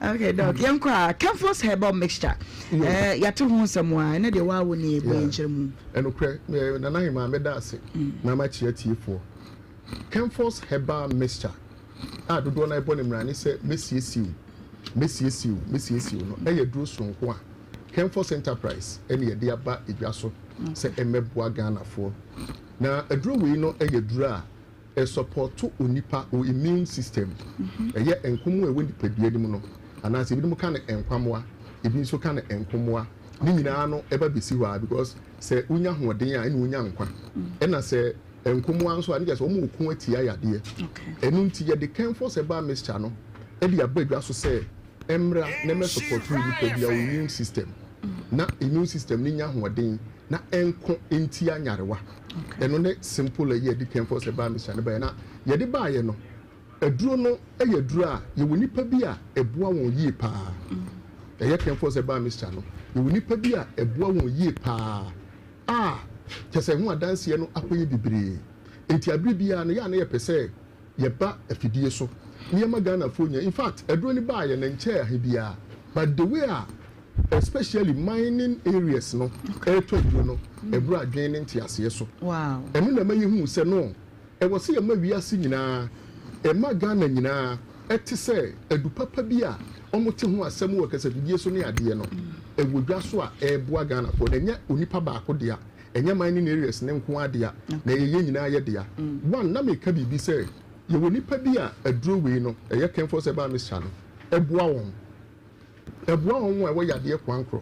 Okay, Doc, yɛnkɔ a, Kemfos Herbal Mixture. Eh, yɛate ho nsɛm a, ɛnɛ deɛ woa wo ne yɛbɔ yɛn nkyerɛ mu. Ɛnokorɛ, me Nana Hemaa mɛda ase na makyia atiefoɔ. Kemfos Herbal Mixture a dodoɔ no ara bɔ no mmara ne sɛ mɛsiesie wo, mɛsiesie wo, mɛsiesie wo no yɛ aduro sononko a. Kenfos Enterprise na yɛde aba dwa so sɛ ɛmmɛboa Ghanafoɔ. Na aduro wei no yɛ aduro a ɛsɔpɔto onipa, wo immune system. Ɛyɛ nkomo a ɛwɔ nipadua no mu no, anaasɛ ebinom ka no nkwammoa, ebi nso ka no nkomoa. Ne nyinaa no ɛba bɛsi hɔ ara because sɛ wonya ahoɔden a ɛna wonya nkwa. Ɛna sɛ nkomoa nso a, ne kyerɛ sɛ wɔn reko atia yadeɛ. Ɛno nti yɛde Kenfos Herbal Mixture no de aba dwa so sɛ ɛmmra na ɛmmɛ support wo nipadua, wo immune system, na immune system no nya ahoɔden na ɛnko ntia nyarewa. Ɛno ne simple ayi a yɛde Kenfos Herbal Mixture no baeɛ. Na yɛde baeɛ no, aduro no yɛ aduro a yɛwɔ nnipa bi a ɛboa wɔn yie paa. Ɛyɛ Kenfos Herbal Mixture no, yɛwɔ nnipa bi a ɛboa wɔn yie paa a kyerɛ sɛ ɛho adanseɛ no akɔyɛ bebree. Enti abere biara no, yɛ a na yɛpɛ sɛ yɛba afidie so na yɛma Ghanafoɔ nya. In fact, aduro no baeɛ no ɛnkyɛɛ ahe biara but the way a especially mining areas no ɛretɔ aduro no, ɛboro adwene ne nteaseɛ so. Ɛno na ɛma yɛhuu sɛ no, ɛwɔ sɛ yɛma wiase nyinaa, ɛma Ghana nyinaa ɛte sɛ adu papa bi a wɔte ho asɛm wɔ kasafidie so ne adeɛ no, ɛwɔ dwa so a ɛreboa Ghanafoɔ. Na ɛnyɛ onipa baako dea, ɛnyɛ mining areas no nko ara dea, na ɛyɛ yɛn nyinaa yɛ dea. One, na meka biribi sɛ yɛwɔ nnipa bi a aduro wei no, ɛyɛ Kenfos Herbal Mixture no, ɛboa wɔn. Ɛboa wɔn a ɛwɔ yadeɛ koankorɔ.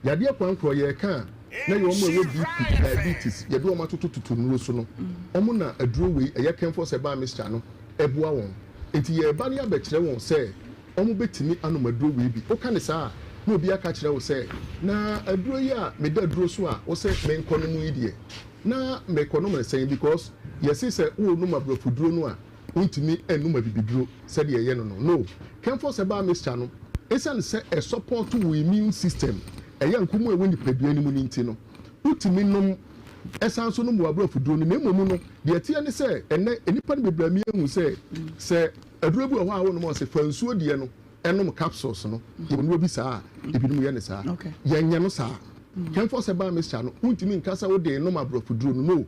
Yadeɛ koankorɔ, yɛreka a, na ɛyɛ wɔn a ɛwɔ BP, diabetes, yɛde wɔn atotototo nnuro so no, wɔn na aduro wei, ɛyɛ Kenfos Herbal Mixture no, ɛboa wɔn. Enti yɛreba na yɛabɛkyerɛ wɔn sɛ wɔbɛtumi anom aduro wei bi. Woka no saa a, na obi aka akyerɛ wo sɛ, Na aduro yi a meda aduro so a wose menkɔnom yi deɛ, na mekɔnom no sɛn? Because yɛse sɛ worenom aborɔfoduro no a, wontumi nnom abibiduro sɛdeɛ yɛyɛ no no. No. Kenfos Herbal Mixture no, ɛsiane sɛ ɛsɔpɔɔto wo immune system, ɛyɛ nko mu a ɛwɔ nipadua no mu no nti no, wotumi nom san nso nom wɔ aborɔfoduro no. Na mmom no, deɛ ɛteɛ ne sɛ, ɛnnɛ nnipa no bebree ama yɛahu sɛ, sɛ Aduro bi wɔ hɔ a wonom a ɔse fa nsuo deɛ no nom capsules no. Yɛwɔ nnuro bi saa a ebinom yɛ no saa. Yɛnyɛ no saa. Kenfos herbal mixture no wontumi nka sɛ wode renom aborɔfo duro no. No.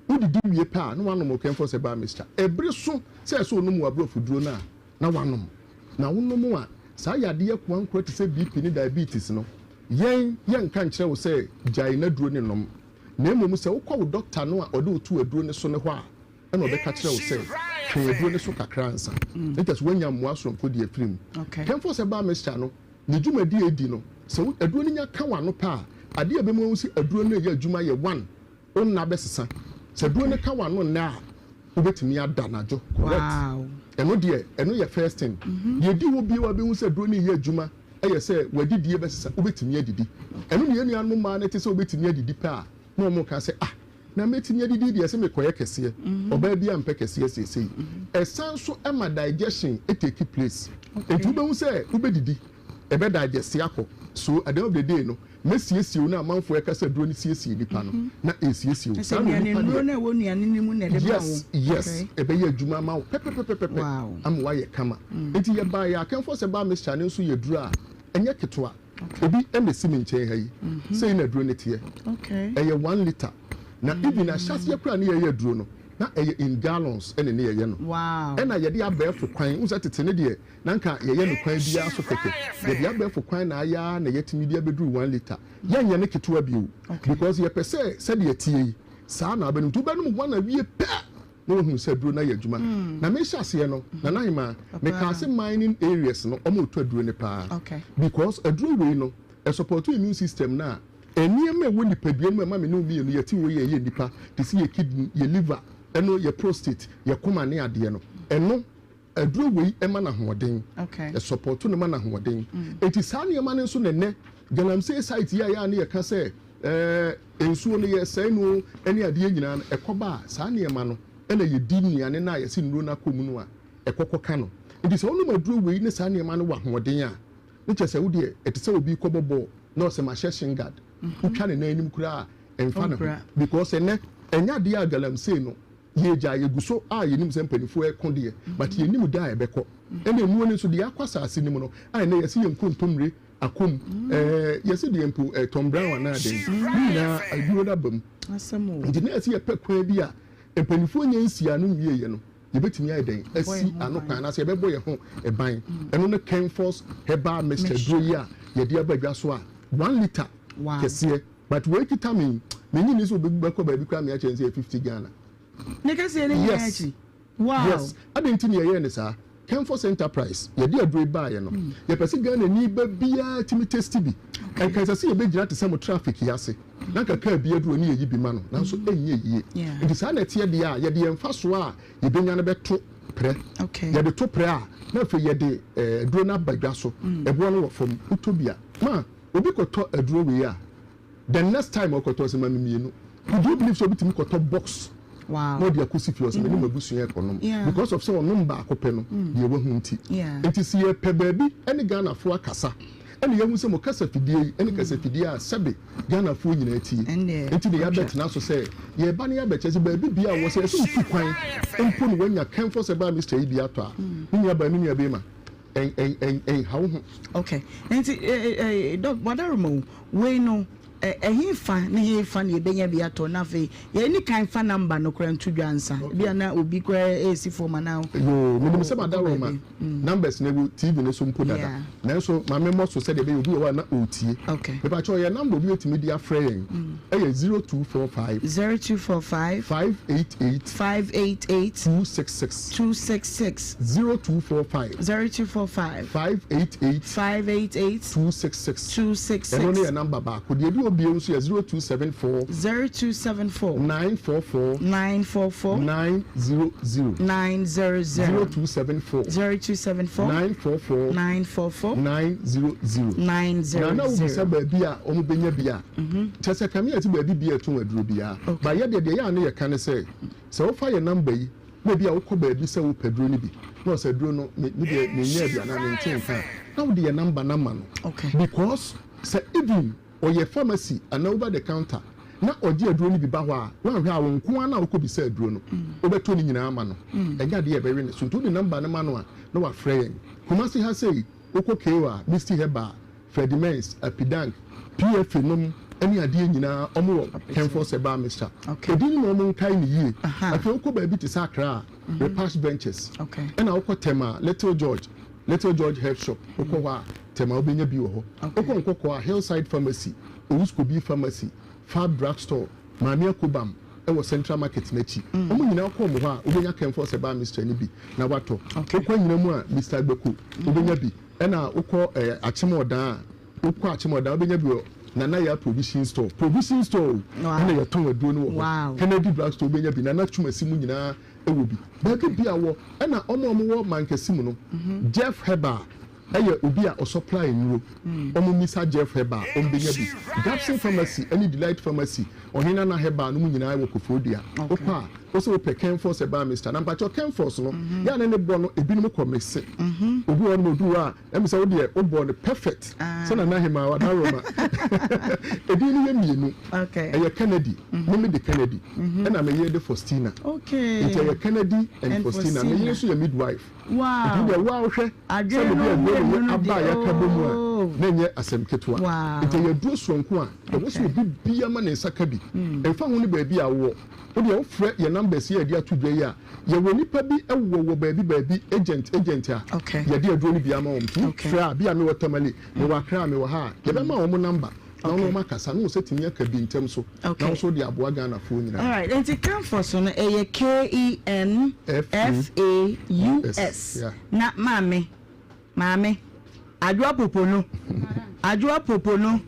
Wodidi wie pɛ a na woanom wo Kenfos herbal mixture. Ɛbere so sɛ ɛsɛ wonom wo aborɔfo duro no a na woanom. Na wonom a saa yadeɛ koankorɔ te sɛ BP ne diabetes no yɛn yɛnka nkyerɛ wo sɛ gyae n'aduro no nom. Na mmom sɛ wokɔ wo dɔkta no a ɔde wo to aduro no so no hɔ a ɛna ɔbɛka kyerɛ wo sɛ twɛn aduro no so kakra ansa. Ne kyerɛ sɛ woanya mmoa soronko de afiri mu. Kenfos herbal mixture no, ne dwumadi a ɛdi no, sɛ wo aduro no nya ka w'ano pɛ a, adeɛ a ɛbɛma woahu sɛ aduro no reyɛ adwuma yɛ one, wo nna bɛsesa. Sɛ aduro no ka w'ano nnɛ a, wobɛtumi ada anadwo. Correct. Ɛno deɛ, ɛno yɛ first thing. Deɛ ɛdi hɔ bio a wobɛhu sɛ aduro no reyɛ adwuma yɛ sɛ w'adidie bɛsesa, wobɛtumi adidi. Ɛno na yɛn nuanom mmaa no te sɛ wobɛtumi adidi pɛ a, na wɔka sɛ ah, Na mɛtumi adidi deɛ sɛ mekɔyɛ kɛseɛ. Ɔbaa biara mpɛ kɛseɛ seesei. Ɛsan nso ma digestion take place. Nti wobɛhu sɛ wobɛdidi, ɛbɛ digest akɔ. So at the end of the day no, mɛsiesie wo na amanfoɔ ɛka sɛ aduro no siesie nipa no, na ɛresiesie wo. Saa na onipa deɛ. Yes, yes, ɛbɛyɛ adwuma ama wo pɛpɛpɛpɛpɛ ama woayɛ kama. Nti yɛbaeɛ a, Kenfos Herbal Mixture no nso yɛ aduro a ɛnyɛ ketewa. Obi na esi me nkyɛn ha yi. Sei na aduro no teɛ. Ɛyɛ one litre. Na even ahyɛaseɛ koraa ne yɛyɛ aduro no, na ɛyɛ in gallons ɛna ne yɛyɛ no. Ɛna yɛde abɛɛfo kwan, wohu sɛ tete no deɛ na nka yɛyɛ no kwan biara so kɛkɛ. Yɛde abɛɛfo kwan na ayɛ ara na yɛatumi de abɛduru one litre. Yɛnyɛ no ketewa bio because yɛpɛ sɛ sɛdeɛ ɛteɛ yi, saa na wobɛnom. Nti wobɛnom one awie pɛ! na wahunu sɛ aduro no ayɛ adwuma. Na mehyɛ aseɛ no, Nana Ahemaa, mekaa sɛ mining areas no wɔn retɔ aduro no paa. Because aduro wei no, ɛsupɔto immune system no a, nneɛma a ɛwɔ nipadua no mu a ɛma me ne wo mmienu yɛte hɔ yi a ɛyɛ nnipa, te sɛ yɛ kidney, yɛ liver, ɛno yɛ prostate, yɛ koma ne adeɛ no, ɛno aduro wei ma no ahoɔden. Ɛsupɔto no ma no ahoɔden. Enti saa nneɛma no nso na ɛnnɛ galamsey site yi a yɛ a ne yɛka sɛ Ɛɛ, nsuo no yɛsɛe no ne adeɛ nyinaa no, ɛkɔba a, saa nneɛma no na yɛdi nnuane no a yɛse nnuro no akɔ mu no a, ɛkɔ kɔka no. Nti sɛ wonom aduro wei ne saa nneɛma no wɔ ahoɔden a, ne kyerɛ sɛ wo deɛ ɛte sɛ obi rekɔbɔ bɔɔl na ɔsɛ mahyɛ shin guard, wotwa ne nan anim koraa a, ɛmfa ne ho. Because ɛnnɛ, ɛnyɛ adeɛ a galamsey no yɛgyae, yɛgu so a yɛnim sɛ mpaninfoɔ reko deɛ, but yɛnnim da a ɛbɛkɔ. Ɛna nnuro no nso, deɛ akɔ asase no mu no, a ɛnnɛ yɛse yɛn nkontommire Akom, ɛɛ yɛse deɛ mpo ɛɛ Tom Brown anaa dɛn, ne nyinaa aduro no aba mu. Nti na yɛse yɛpɛ kwan bi a mpanimfoɔ nyɛ nsii ano nwieɛ no, yɛbɛtumi ayɛ dɛn asi ano kwan anaasɛ yɛbɛbɔ yɛn ho ban. Ɛno ne Kenfos Herbal Mixture duro yi a yɛde aba dwa so a. 1 litre kɛseɛ but wei kita me yi, mennye nni sɛ obi bɛkɔ baabi koraa me akyerɛ no sɛ ɛyɛ 50 Ghana. Ne kɛseɛ no nyinaa Yes. akyi? Wow. Yes. Adɛn nti na yɛyɛɛ no saa? Kenfos Enterprise, yɛde aduro yi baeɛ no, yɛpɛ sɛ Ghanani ba biara tumi taste bi. Nka ɛsɛ sɛ yɛbɛgyina te sɛ mo traffic yi ase, na nka kaa bi aduru ne yɛyi bi ma no, nanso ɛnyɛ yie. Nti saa na ɛteɛ deɛ a, yɛde yɛn mfasoɔ a yɛbɛnya no bɛto prɛ. Yɛde to prɛ a, na afei yɛde aduro no aba dwa so. Ɛboɔ no wɔ fam, wotɔ bi a. Ma obi kɔtɔ aduro wei a, The next time ɔkɔtɔ ɔsɛ ma me mienu. Could you believe sɛ obi tumi kɔtɔ box na ɔde akɔsi fie ɔsɛ me ne m'abusua ɛkɔnom because of sɛ ɔnom baako pɛ no deɛ wahu nti. Nti sɛ yɛpɛ baabi ɛne Ghanafoɔ akasa ɛna yɛahu sɛ mo kasa fidie yi ɛne kasa fidie a sɛbe Ghanafoɔ nyinaa tie nti na yɛabɛtena so sɛ yɛreba na yɛabɛkyerɛ sɛ baabi biara wɔ sɛ yɛsɛ wotu kwan mpo na wanya Kenfos Herbal Mixture yi bi atɔ a me nua baa me nua bɛɛma ɛnha wo ho. Okay nti doc wadaroma o wei no ɛhe fa ne he fa na yɛbɛnya bi atɔ na afei yɛni kan fa number no koraa nto dwa ansa ebi a na obi koraa ɛresi fam anaa. Yoo menim sɛ madaroma numbers no ɛwɔ TV no so mpo dada nanso ma memmɔ so sɛdeɛ ɛbɛyɛ obi wɔ hɔ a na ɔretie. Mepakyɛw yɛn number obi bɛtumi de afrɛ yɛn ɛyɛ 0245. 0245. 588. 588. 266. 266. 0245. 0245. 588. 588. 266. 266. Ɛno ne yɛn number baako. Deɛ ɛdi hɔ bio nso yɛ 0274. 0274. 944. 944. 900. 900. 0274. 0274. 944. 944. 900. 900. Na na wobisa baabi a wɔbɛnya bi a, kyerɛ sɛ kanea ti baabi biara ɛtɔn aduro biara. But yɛ deɛ deɛ ɛyɛ a ne yɛka ne sɛ, sɛ wofa yɛn number yi, na ebia wokɔ baabi sɛ wopɛ aduro no bi, na ɔsɛ aduro no me me deɛ menyaa bi anaa mente nka a, na wode yɛn number no ama no. Because sɛ even ɔyɛ pharmacy anaa over the counter na ɔgye aduro no bi ba hɔ a, woanhwɛ a wo nko ara na wokɔbisa aduro no, wobɛtɔ ne nyinaa ama no. Ɛnyɛ adeɛ a ɛbɛwe ne so. Nti wode number no ma no a, na wafrɛ yɛn. Kumasi ha sei, wokɔ KO a, Misty Herbal, Freddie Mens, Apidank, PFA nom ne adeɛ nyinaa wɔn wɔ Kenfos Herbal Mixture. Edin no na wɔn nkae no yie. Afei wokɔ baabi te sɛ Accra a, Repash Ventures. Ɛna wokɔ Tema a, Little George, Little George Herb Shop, wokɔ hɔ a, Tema wobɛnya bi wɔ hɔ. Wokɔ Nkɔkɔɔ a, Hillside Pharmacy, Owuskobi Pharmacy, Fab Drug Store, Maame Akobam wɔ Central Market no akyi. Wɔn nyinaa wokɔ wɔn hɔ a, wobɛnya Kenfos Herbal Mixture no bi na woatɔ. Wokɔ Anyina mu a, Mister Agbeko, wobɛnya bi. Ɛna wokɔ ɛɛ Akyem Ɔdan a, wokɔ Akyem Ɔdan a, wobɛnya bi wɔ Nana Yaa Provision Store. Provision Store o, ɛna yɛtɔn aduro no wɔ hɔ. Kennedy Drug Store wobɛnya bi, Nana Twumasi mu nyinaa wɔ bi. Baabi biara wɔ. Ɛna wɔn a wɔwɔ Mankɛse mu no, Jeff Herbal ɛyɛ obi a ɔsɔply nnuro. Wɔn mmisa Jeff Herbal, wɔn bɛnya bi. Gabson Pharmacy ɛne Delight Pharmacy, Ɔhene Nana Herbal no mu nyinaa wɔ Koforidua. Wokɔ a, Wo se wopɛ Kenfos ɛbaa Mister na mpakyɛw Kenfos no yɛ a ne ne bɔ no ebinom kɔ mese obi wɔ hɔ nom oduru hɔ a ɛmi sɛ wo deɛ wo bɔ no perfect sɛ Nana Ahemaa Wadaroma edin no yɛ mienu ɛyɛ Kennedy me me de Kennedy ɛna me yere de Faustina nti ɛyɛ Kennedy and Faustina me yere nso yɛ midwife nti wo deɛ wo a wohwɛ sɛ mede aduro no yɛ aba a yɛaka bɔ mu a na ɛnyɛ asɛm ketewa nti ɛyɛ aduro soronko a ɛwɔ sɛ obi bia ma ne nsa ka bi ɛmfa ho ne baabi a wowɔ. Wo deɛ wo frɛ yɛn numbers yi a yɛde ato dwa yi a, yɛwɔ nipa bi wɔ wɔ baabi baabi, agent agent a yɛde aduro no bi ama wɔn. Nti wo frɛ a, bi a mewɔ Tamale, mewɔ Accra, mewɔ ha a, yɛbɛma wɔn number na wɔne wɔn akasa na wɔn nsa tumi aka bi ntɛm so na wo nso wode aboa Ghanafoɔ nyinaa. Alright, nti Kenfaus no ɛyɛ K-E-N-F-A-U-S. Na maame, maame, Adwoa Popo no, Adwoa Popo no,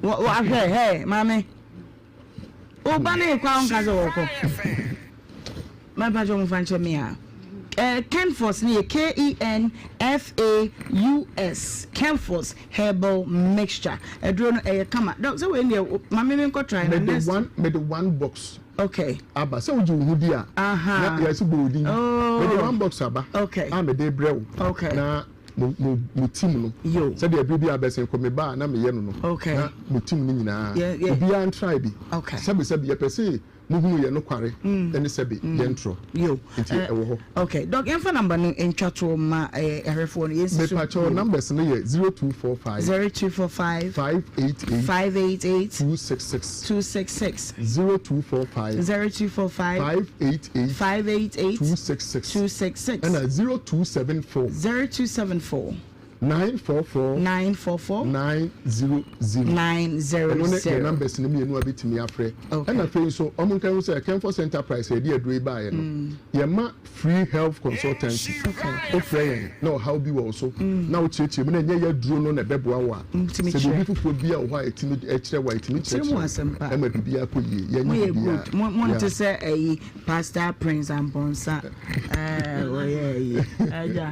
wahwɛ, hey, maame. Wo ba no rekɔ a wonka sɛ wɔkɔ. Mɛpa kyɛ wɔmfa nkyɛ me a. Eh, Kenfos no yɛ K-E-N-F-A-U-S, Kenfos Herbal Mixture. Aduro no ɛyɛ kama. Dɔk, sɛ wei deɛ ma me menkɔ try na next. Mede one, mede one box. Okay. Aba sɛ wogye wo ho di a. Aha. Na yɛsi bɔ odin. Oh. Mede one box aba. Okay. A mede brɛ wo. Okay. Na mo mo mo team no. Yo. Sɛdeɛ bere bi a abɛsen kɔ me ba a na meyɛ no no. Okay. Na mo team no nyinaa. Yeah, yeah. Obiara ntrae bi. Okay. Sɛbe sɛbe yɛpɛ se mohunu yɛn nokware ne sɛbe yɛn ntorɔ. Yo. Nti Eh, ɛwɔ hɔ. Okay. Doc, yɛmfa number no ntwa toɔ ma eh, ahwɛfoɔ no. Yɛnsi so. Mepakyɛw Yo. numbers no yɛ 0245 0245 588 588 266 266 0245 0245 588 588 266 266 ɛna 0274 0274. 944 944 900 900 Ɛno ne yɛn numbers no mmienu a bɛtumi afrɛ. Ɛna afei nso wɔn nka ho sɛ Kenfos Enterprise a yɛde aduro yi baeɛ no, yɛma free health consultancy. Wofrɛ yɛn na ɔhaw bi wɔ wo so na wokyerɛkyerɛ mu na ɛnyɛ yɛn aduro no na ɛbɛboa wo a, sɛ biribi foforɔ bi a wɔ hɔ a ɛtumi kyerɛ wo a, yɛtumi kyerɛkyerɛ wo ma biribiara kɔ yie. Yɛnyɛ Moyɛ biribiara. good. Mo monte Yeah. sɛ ɛyi Pastor Prince Amponsah ɛɛ wɔyɛ ɛyi ɛgya.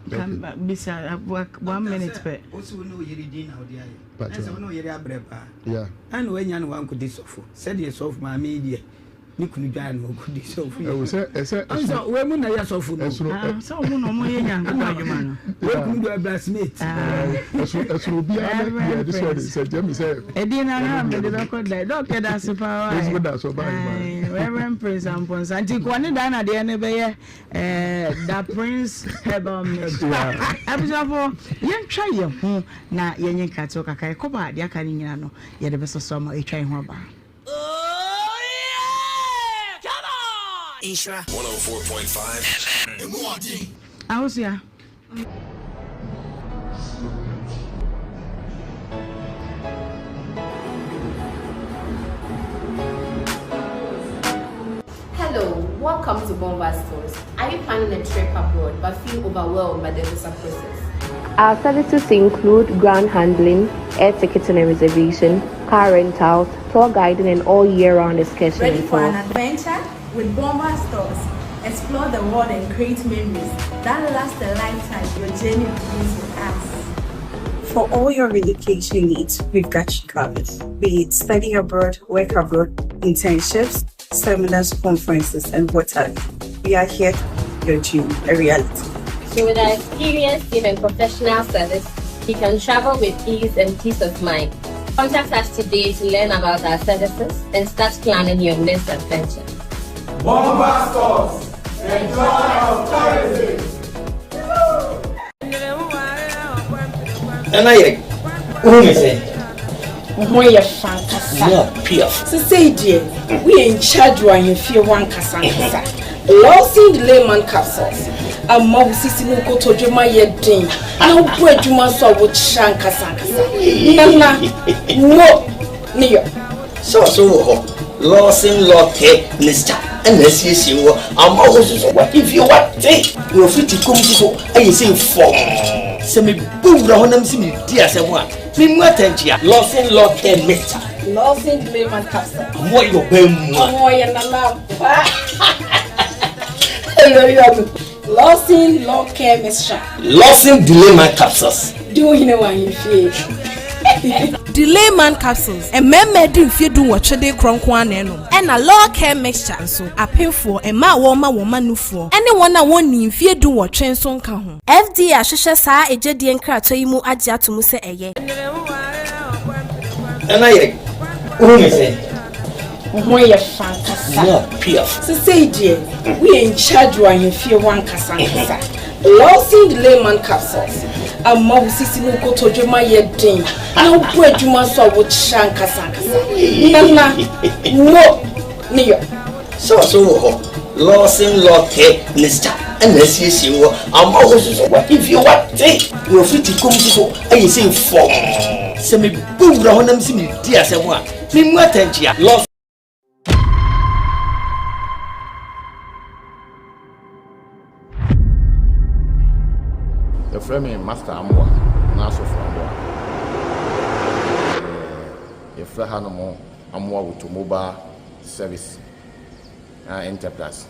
Bisa one minute pɛ. Wosi wo ne wo yere din na wode ayɛ. Na sɛ wo ne wo yere abrɛ paa. Ɛna wanya no wankɔdi sɔfo. Sɛdeɛ sɔfo maame yi deɛ ne kunu dwaa no ɔkɔdi sɔfo yi. Ɛwɔ sɛ ɛsɛ ɛsoro. Wei mu na yɛ sɔfo no. Ɛsoro sɛ wɔn na wɔn yɛ nyankopɔn adwuma no. Wei kunu deɛ blacksmith. Ɛsoro ɛsoro obiara ne deɛ ɛde sɔ de sɛ gyɛmi sɛ. Ɛdi na na mede bɛkɔ da dɔk yɛ da ase paa wa. Da so ɔbaa yi ma. Reverend Prince Amponsah nti kɔ ne dan na deɛ ne bɛyɛ. Eh, da Prince Herbal Mixture. Abusuafo, yɛntwa yɛn ho na yɛnye nkratoɔ kakra. Yɛkɔba a, deɛ aka no nyinaa no, yɛde bɛsɔ so ama ɛtwa yɛn ho aba. Nhyira. 104.5 FM. Ahosua. Hello, welcome to Bomba Stores. Are you planning a trip abroad but feel overwhelmed by the visa process? Our services include ground handling, air ticketing and reservation, car rentals, tour guiding, and all year-round excursion Ready for an tours. adventure? With Bomba Stores, explore the world and create memories that last a lifetime. Your journey begins with us. For all your relocation needs, we've got you covered. Be it study abroad, work abroad, internships, seminars, conferences, and what have you. We are here to make your dream a reality. So with our experienced team and professional service, you can travel with ease and peace of mind. Contact us today to learn about our services and start planning your next adventure. Bomba Stores, the joy of tourism. Nana yɛ wohu me sɛ Wo ho yɛ fɛ ankasa. More PF. Sesei deɛ, woyɛ in charge wɔ ahemfie hɔ ankasa ankasa. Lawson Layman Capsules ama wo sisi ne wo kotodwe ma yɛ den na wobɔ adwuma nso a wokyerɛ ankasa ankasa. Nana, mo ne yɔ. Sɛ ɔso wɔ hɔ, Lawson Law Care Mixture na asiesie wɔ ama wo nso so w'ahemfie wate na wafiti kɔm nso so ayɛ sei fɔmm. Sɛ mebɔ wura hɔ na mese meredi asɛm a, Memu atɛnkyea. Lawson Law Care Mixture. Lawson Layman Capsule. Ɔmo yɛ ɔbaa mua. Ɔmo yɛ nana ampa. Lawson Law Care Mixture. Lawson Delayman Capsules. Di wo hene wɔ ahemfie. Delayman Capsules, Mmarima adi mfeɛ dunwɔtwe de rekorɔ nko ara na ɛnom. Ɛna Law Care Mixture nso, apemfoɔ, mmaa a wɔrema wɔn mma nufoɔ, ne wɔn a wɔnnii mfeɛ dunwɔtwe nso nka ho. FDA ahwehwɛ saa egyedie nkratoɔ yi mu agye ato mu sɛ ɛyɛ. Nana yɛ wohu me sɛ. Wo ho yɛ fɛ ankasa. More PF. Sesei deɛ woyɛ in charge wɔ ahemfie hɔ ankasa ankasa. Lawson Layman Capsules ama wo sisi ne wo kotodwe ma yɛ den na wobɔ adwuma nso a wokyerɛ ankasa ankasa. Nana mo ne yɔ. Sɛ ɔso wɔ hɔ, Lawson Law Care Mixture na asiesie wɔ ama wo nso so w'ahemfie wate na wafiti kɔm nso so ayɛ sei fɔmm. Sɛ mebɔ wura hɔ na mese meredi asɛm a, memmu atɛnkyea. Lawson. Yɛfrɛ me Master Amoah anaa Asɔfo Amoah. Yɛfrɛ hanom Amoah Automobile Service na Enterprise.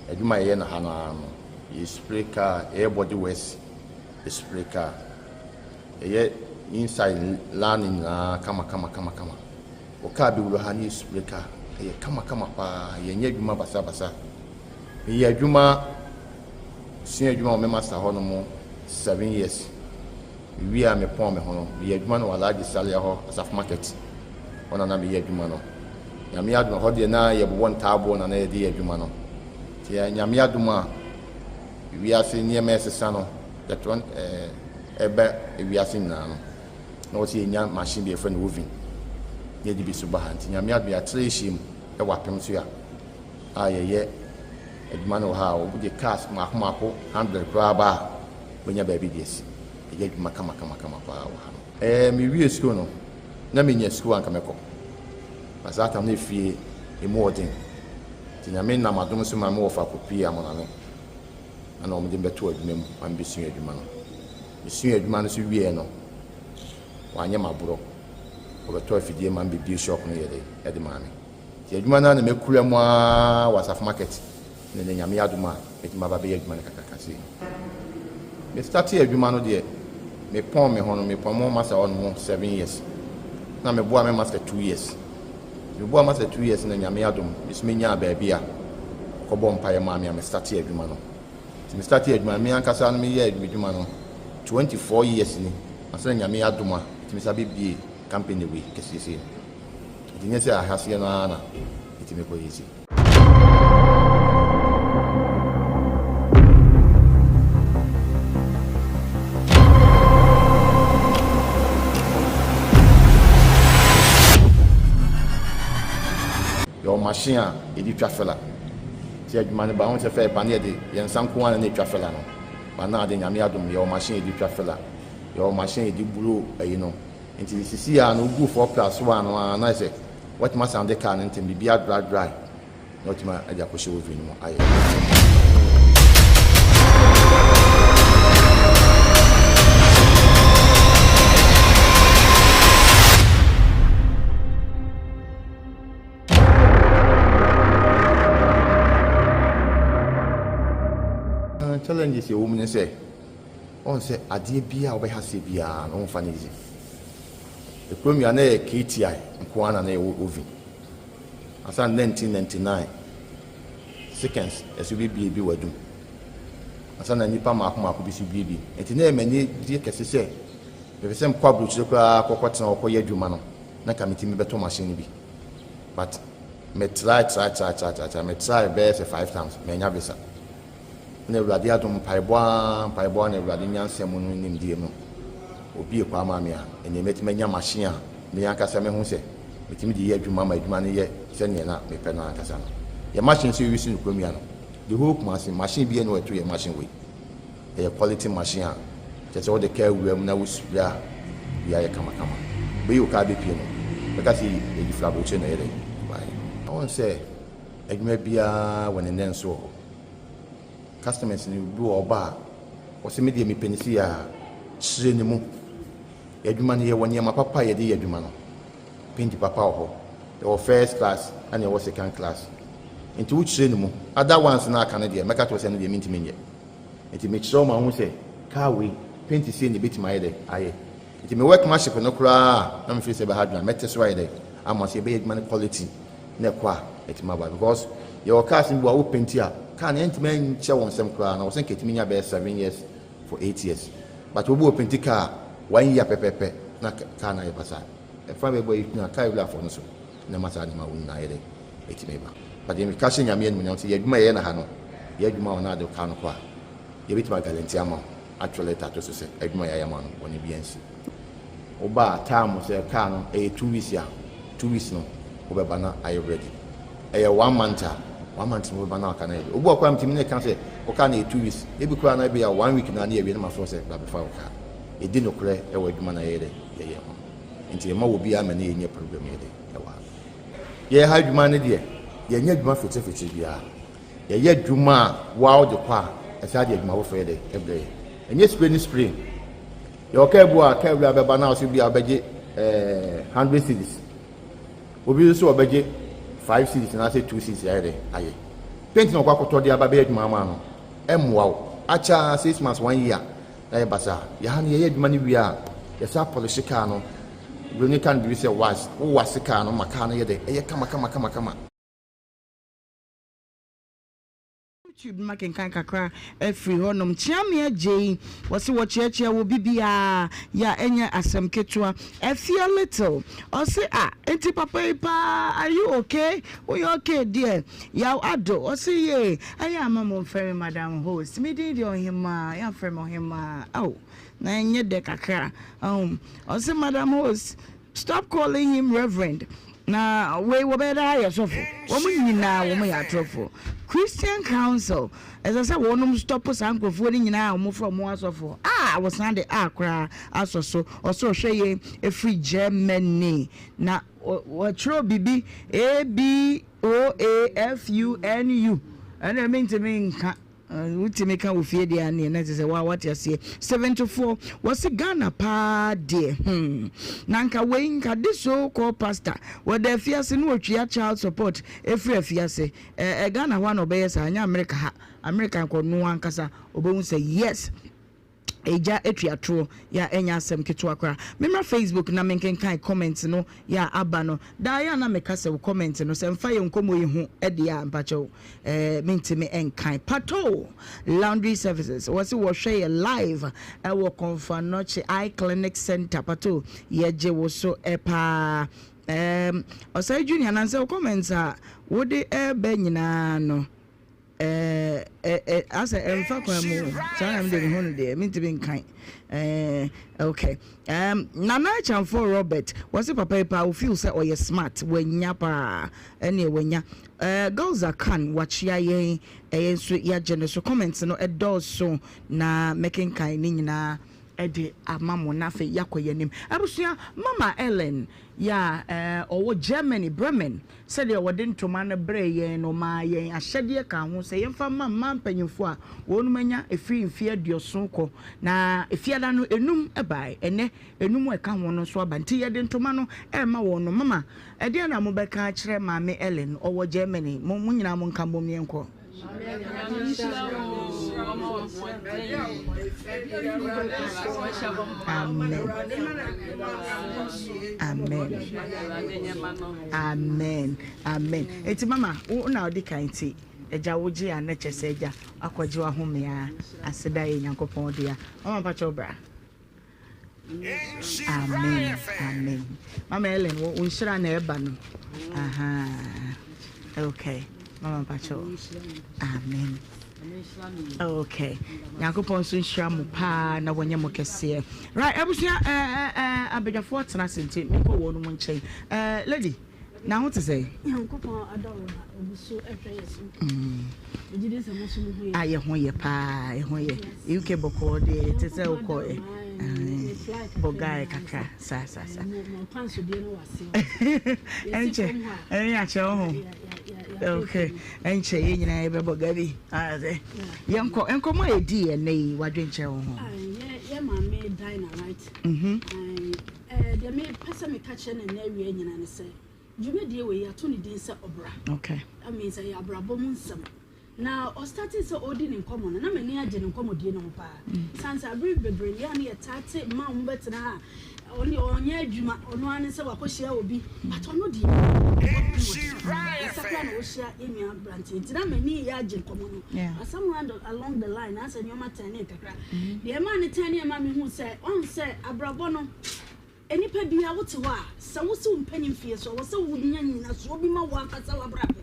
Adwuma a yɛyɛ no ha no ara no, yɛ spray car, yɛyɛ body works, yɛ spray car. Yɛyɛ inside line no nyinaa kama kama kama kama. Wo car bɛwura ha na yɛ spray car, ɛyɛ kama kama paa. Yɛnyɛ adwuma basabasa. Meyɛ adwuma, sua adwuma wɔ me master hɔ nom 7 years. Mewie a mepɔn me ho no, meyɛ adwuma no wɔ Alhaji Salia hɔ, Asafo Market. Hɔ na na meyɛ adwuma no. Nyame adom ɛhɔ deɛ na yɛbobɔ ntaaboɔ na na yɛde yɛ adwuma no. Nti Nyame adom a wiase nneɛma ɛsesa no, yɛtɔ ɛba wiase nyinaa no, na wɔsɛ yɛnya machine bi yɛfrɛ no oven na yɛde bi so ba ha. Nti Nyame adom yɛatrɛ yɛhyia mu ɛwɔ apem so a a yɛyɛ adwuma no wɔ ha a wɔde cars mmaako mmaako 100 koraa ba a. Wobɛnya baabi de asi. Ɛyɛ adwuma kamakamakama paa wɔ ha no. Ɛɛ, mewiee sukuu no, na menya sukuu a anka mɛkɔ. Na saa tam no efie emu wɔ den. Nti Nyame nam adom so ma me wɔfa kɔpuee Amonane. Ɛna wɔde me bɛtoo adwuma mu ma mebɛsuaa adwuma no. Mesuaa adwuma no nso wieɛ no, wɔanyɛ me aborɔ. Wɔbɛtɔɔ afidie ma me bɛbue shop no yɛ dɛn de maa me. Nti adwuma no ara na makura mu ara wɔ Asafo Market na ɛnɛ Nyame adom a mɛtumi aba abɛyɛ adwuma no kakraka sei. Me startee adwuma no deɛ me pɔn me ho no me pɔn mo master hɔ nom 7 years na me boa me master 2 years. Nti me boa master 2 years na Nyame adom me so me nyaa baabi a ɔkɔ bɔ mpaeɛ maa me a me startee adwuma no. Nti me startee adwuma no me ankasa no me yɛɛ me dwuma no 24 years ni ansa na Nyame adom a metumi sa bɛ bie company wei kɛseɛ sei no. Nti nyɛ sɛ ahaseɛ no ara na ɛtumi kɔ yɛ sei. Yɛwɔ machine a yɛde twa fela. Nti adwuma no ba ho sɛ fɛ ba ne yɛde yɛn nsa nko ara na ɛtwa fela no. Ba na ade Nyame adom yɛwɔ machine yɛde twa fela. Yɛwɔ machine yɛde buro ayi no. Nti sisi a no wogu 4 plus 1 no a na ayɛ sɛ watumi asan de car no ntɛm biribi adry dry na watumi de akɔhyɛ oven no mu ayɛ. Challenges ɛwɔ mu ne sɛ Woahu sɛ adeɛ biara a wobɛha aseɛ biara no womfa no easy. Ekurom yi a na ɛyɛ KTI nko ara na na yɛwɔ oven. Ansa na 1999 seconds ɛso bɛbie bi wɔ adum. Ansa na nnipa mmaako mmaako bi so bie bi. Nti na ɛyɛ m'ani gye kɛse sɛ mepɛ sɛ mekɔ aburokyire koraa kɔkɔtena hɔ kɔyɛ adwuma no na nka metumi bɛtɔ machine no bi. But me try try try try try try me try bɛyɛ sɛ five times mannya visa. Na Awurade adom, mpaebɔ ara, mpaebɔ ara na Awurade nyansa mu no nimdeɛ mu, obue kwan maa me a, ɛnneɛ mɛtumi anya machine a me ankasa mɛhu sɛ metumi de yɛ adwuma ma adwuma no yɛ sɛdeɛ na mepɛ no ankasa no. Yɛn machine nso yɛuse no kurom yi ano. The whole Kumasi, machine biara nni hɔ a ɛto yɛn machine wei. Ɛyɛ quality machine a kyerɛ sɛ wode kaa wura mu na wo spray a, biribiara yɛ kamakama. Wobɛyi wo kaa bɛpue no, wobɛka sɛ yɛde firi aburokyire na ɛyɛ dɛn baeɛ. Wohu sɛ adwuma biara wɔ ne nnɛnso wɔ hɔ. Customers no bi wɔ hɔ ɔba a, ɔse me deɛ mepɛ no sei a, kyerɛ ne mu. Yɛn adwuma no yɛwɔ nneɛma papa a yɛde yɛ adwuma no. Paint papa wɔ hɔ, yɛwɔ first class ɛna yɛwɔ second class. Nti wo kyerɛ ne mu. Other ones no a aka no deɛ mɛka kyerɛ wo sɛ ɛno deɛ mentumi nyɛ. Nti mekyerɛ wo ma wohu sɛ car wei paint sei na ɛbɛtumi ayɛ dɛ ayɛ. Nti me workmanship no koraa a na me feel sɛ ɛbɛha adwene a mɛte so ayɛ dɛ ama sɛ yɛbɛyɛ adwuma no quality. na ɛkɔ a ɛtumi aba because yɛwɔ cars no bi wɔ a wo painti a car no ɛntumi nkyɛ wɔn nsam koraa na wɔsɛ nka ɛtumi nya bɛyɛ 7 years for 8 years, but obi wɔ painti car one year pɛpɛpɛ na car no ayɛ basaa. Ɛfa bɛbɔ yi na car wura afɔ no so na ɛma saa nneɛma wo nyinaa yɛ dɛ ɛtumi ba. But yɛn ka hyɛ Nyame animuonyam sɛ yɛ adwuma yɛyɛ na ha no yɛ adwuma wɔ na ade car no kɔ a yɛbɛtumi aguarantee ama wo, atwerɛ letter ato so sɛ adwuma yɛayɛ ama no bɔne bi ansi. Woba a time sɛ car no ɛyɛ 2 weeks a, 2 weeks no wobɛba na ayɛ ready. Ɛyɛ one month a, one month no wobɛba na aka no ayɛ ready. Obi wɔ koraa metumi ne ka sɛ wo car no yɛ 2 weeks, ebi koraa na ebi a one week na ne yɛwie na mafrɛ wo sɛ bra bɛfa wo car. Yɛdi nokorɛ ɛwɔ adwuma na yɛyɛ dɛ yɛyɛ ho nti yɛma wɔ biara ma ne yɛnyɛ problem yɛ dɛ ɛwɔ ha. Yɛyɛ ha adwuma no deɛ yɛnyɛ adwuma fitirifitir biara. Yɛyɛ adwuma a woa wode kɔ a ɛsan de adwuma foforɔ yɛ dɛ ɛbrɛ yɛ. Ɛnyɛ spray ne spray. Yɛwɔ kaa bi wɔ a kaa wura bɛba na ɔsɛ bi a ɔbɛgye 100 cedis. Obi nso ɔbɛgye 5 cedis anaasɛ 2 cedis ayɛ dɛ ayɛ. Paint na ɔkɔ akɔtɔ de aba bɛyɛ adwuma ama no. Ɛmmoa wo. Akyɛ 6 months, one year na yɛ basaa. Yɛha no yɛyɛ adwuma no wie a yɛsan polish kaa no. Buroni ka no biribi sɛ wax. Wo wax kaa no ma kaa no yɛ dɛ ɛyɛ kama kama kama kama. YouTube no makenkan kakra afiri hɔnom. Kyeame Agyei, wɔse wɔkyeakyea wɔ bibiaa yɛ a ɛnyɛ asɛm ketewa. Afia Little, ɔse ah enti papa yi paa are you okay? Woyɛ okay deɛ? Yaw Addo, ɔse yee ɛyɛ a ma momfrɛ me madam host, me din deɛ Ɔhemaa, yɛamfrɛ me Ɔhemaa oh na ɛnyɛ dɛ kakra oh. Ɔse madam host stop calling him reverend. Na wei wɔbɛyɛ dɛ ayɛ sɔfo. Wɔn nyinaa wɔn yɛ atorofoɔ. Christian council ɛsɛ sɛ wɔnom stop saa nkurɔfoɔ no nyinaa a wɔfrɛ wɔn asɔfoɔ. Ah wɔsan de a koraa asɔ so. Ɔsɛ ɔhwɛ yɛn ɛfiri Germany. Na wɔtwerɛ biribi A B O A F U N U ɛnna mentumi nka. Wotumi ka wɔ fie deɛ a neɛ na ɛsɛ sɛ waa wate aseɛ. 74 wɔse Ghana paa deɛ hmm na nka wei nka this so called pastor wɔda afiase na ɔtwia child support ɛfiri afiase eh, eh Ghana hɔ a na ɔbɛyɛ saa nyɛ America ha America nka ɔno ankasa ɔbɛhu sɛ yes Agya atua toɔ yɛ a ɛnyɛ asɛm ketewa koraa. Memmra Facebook na menkenkan comment no yɛ a aba no. Daa yɛ a na meka sɛ wo comment no sɛ mfa yɛn nkɔmmɔ yi ho deɛ a mpakyɛw eh, mentumi nkan. Pato Laundry Services wɔse wɔhwɛ yɛ live ɛwɔ Komfo Anokye Eye Clinic Center. Pato yɛgye wo so paa. Um, Ɔsɛe Junior nansɛ wo comments a wode ɛɛbɛ nyinaa no Ɛɛ ɛ asɛ ɛmfa kwan mu o. Saa na mede mehu no deɛ mentumi nkan. Ɛɛ okay. Um, Nana Akyamfoɔ Robert, wɔse papa yi paa wo feel sɛ ɔyɛ smart, wanya paa. Ɛneɛ wanya. Ɛɛ Gulzar Khan wakyea yɛn, ɛyɛ nso yɛagye no so. Comments no ɛdɔɔso na mɛkenkan ne nyinaa de ama mo na afei yɛakɔ yɛn anim. Abusua, Mama Ellen yɛ a ɔwɔ Germany, Bremen, Sɛdeɛ wɔde ntoma no brɛɛ yɛn no, ɔmaa yɛn ahyɛdeɛ kaa ho sɛ yɛmfa mma mmaa mpanimfoɔ a wɔnom anya ɛfiri mfeɛ aduɔson kɔ. Na Efiada no, enum baeɛ. Ɛnnɛ, enum a ɛka ho no nso aba. Nti yɛde ntoma no rema wɔn no. Mama, ɛdeɛn na mobɛka akyerɛ Maame Ellen? Ɔwɔ Germany. Mo, mo nyinaa monka mmom na yɛnkɔ. Amen. Amen. Amen. Amen. Eti mama, wo na odi kan ti. Agya wo gye a na kyɛ sɛ agya akɔgye wahome a aseda yɛ Nyankopɔn dea. Mama mpakyɛw bra. Amen amen mama Ellen wo nhyira na ɛba no aha okay mama mpakyɛw amen okay nyankopɔn nso nhyira mo paa na wɔnyɛ mo kɛseɛ right abusua ɛɛ eh, ɛɛ eh, eh, abadwafoɔ tena ase nti mekɔ wɔn mu nkyɛn ɛɛ lady Na ho te sɛn? Nyankopɔn adaworo na ogu so hwɛ yɛ so. Megye di sɛ mo nso mo ho yɛ. Ah, yɛ ho yɛ paa, yɛ ho yɛ. UK bɔkɔɔ deɛ te sɛ wokɔ ɛ. Bɔgae kakra, saa saa saa. Ɛnkyɛ, ɛne akyɛ wo ho. Okay, ɛnkyɛ yɛn nyinaa yɛbɛbɔ gabi. Yɛnkɔ, nkɔmmɔ a yɛdii yɛn nnɛ yi, wadwenkyerɛ wo ho. Yɛ maame Dinah, right? Mhm. Deɛ mepɛ sɛ meka kyerɛ no nnɛ awia nyinaa ne sɛ, dwumadie wei yɛato ne din sɛ Ɔbra. Okay. That means ɛyɛ abrabɔ mu nsɛm. Na ɔstartee sɛ ɔredi ne nkɔmmɔ no, na m'ani agye ne nkɔmmɔdie no ho paa. Sane sɛ abere bebree no, yɛ a na yɛtaa te mmaa a wɔbɛtena ha a, ɔno deɛ ɔnyɛ adwuma, ɔno ara ne sɛ wakɔhyia obi. But ɔno deɛ, ɔbɔ ne ho mmɔden. Ɛsɛ koraa na ɔhyia yɛn nua aberanteɛ. Nti na m'ani reyɛ agye nkɔmmɔ no. But somewhere along the line, na asɛ nneɛma tɛnee kakra. Deɛ ɛmaa no tɛnee ɛma mehuu sɛ, wahu sɛ abrabɔ no, nnipa biara wote hɔ a, sɛ wosi wo mpanin fie so a, ɛwɔ sɛ wonya nnyinasoɔ bi ma wo ankasa w'abrabɔ.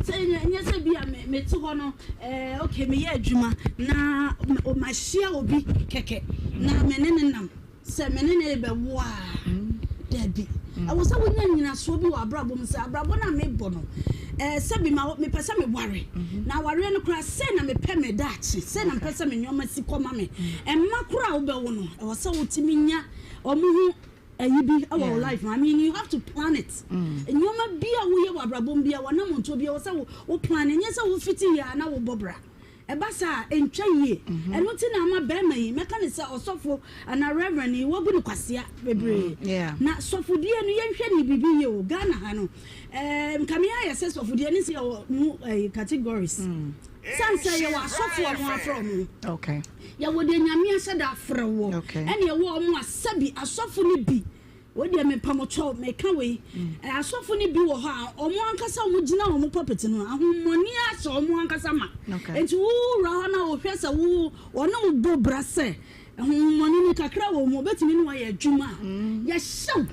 Sɛ ɛnyɛ sɛ bi a mete hɔ no, eh, okay, meyɛ adwuma na mahyia obi kɛkɛ na me ne no nam. Sɛ me ne no rebɛwo a, dabi. Ɛwɔ sɛ wonya nnyinasoɔ bi wɔ abrabɔ mu sɛ abrabɔ no a mebɔ no, eh, sɛbi ma mepɛ sɛ meware. Na awareɛ no koraa, sei na mepɛ me daakye, sei na mepɛ sɛ me nneɛma si kɔ ma me. Mma koraa a wobɛwo no, ɛwɔ sɛ wotumi nya wɔn ho ayi bi wɔ wo life mu. I mean, you have to plan it. Nneɛma bi a woyɛ wɔ abrabɔ mu biara, w'anammɔntuo bi, ɛwɔ sɛ wo plan. Ɛnyɛ sɛ wofiti yɛ a na wobɔ bra. Ɛba saa a, ɛntwa yie. Ɛno nti na ama barima yi, mɛka no sɛ ɔsɔfo anaa reverend yi, wabu no kwasea bebree. Na sɔfodie no, yɛnhwɛ no biribi yie o. Ghana ha no, eh, nkame ayɛ sɛ sɔfodie no sɛ yɛwɔ mu eh, categories. Sane sɛ yɛwɔ asɔfo a wɔafrɛ wɔn. Yɛwɔ deɛ Nyame ahyɛ da afrɛ woɔ. Ɛne yɛwɔ wɔn a sɛbi asɔfo no bi Wei deɛ mepa mo kyɛw meka wei. Asɔfo no bi wɔ hɔ a wɔn ankasa wɔn gyina wɔn pulpit no ahommɔne ahyɛ wɔn ankasa ma. Nti wo wura hɔ na wohwɛ sɛ wo wɔne wo bɔ bra sɛ ahommɔne no kakra wɔ mu obetumi ne wayɛ adwuma a yɛhyɛ wo.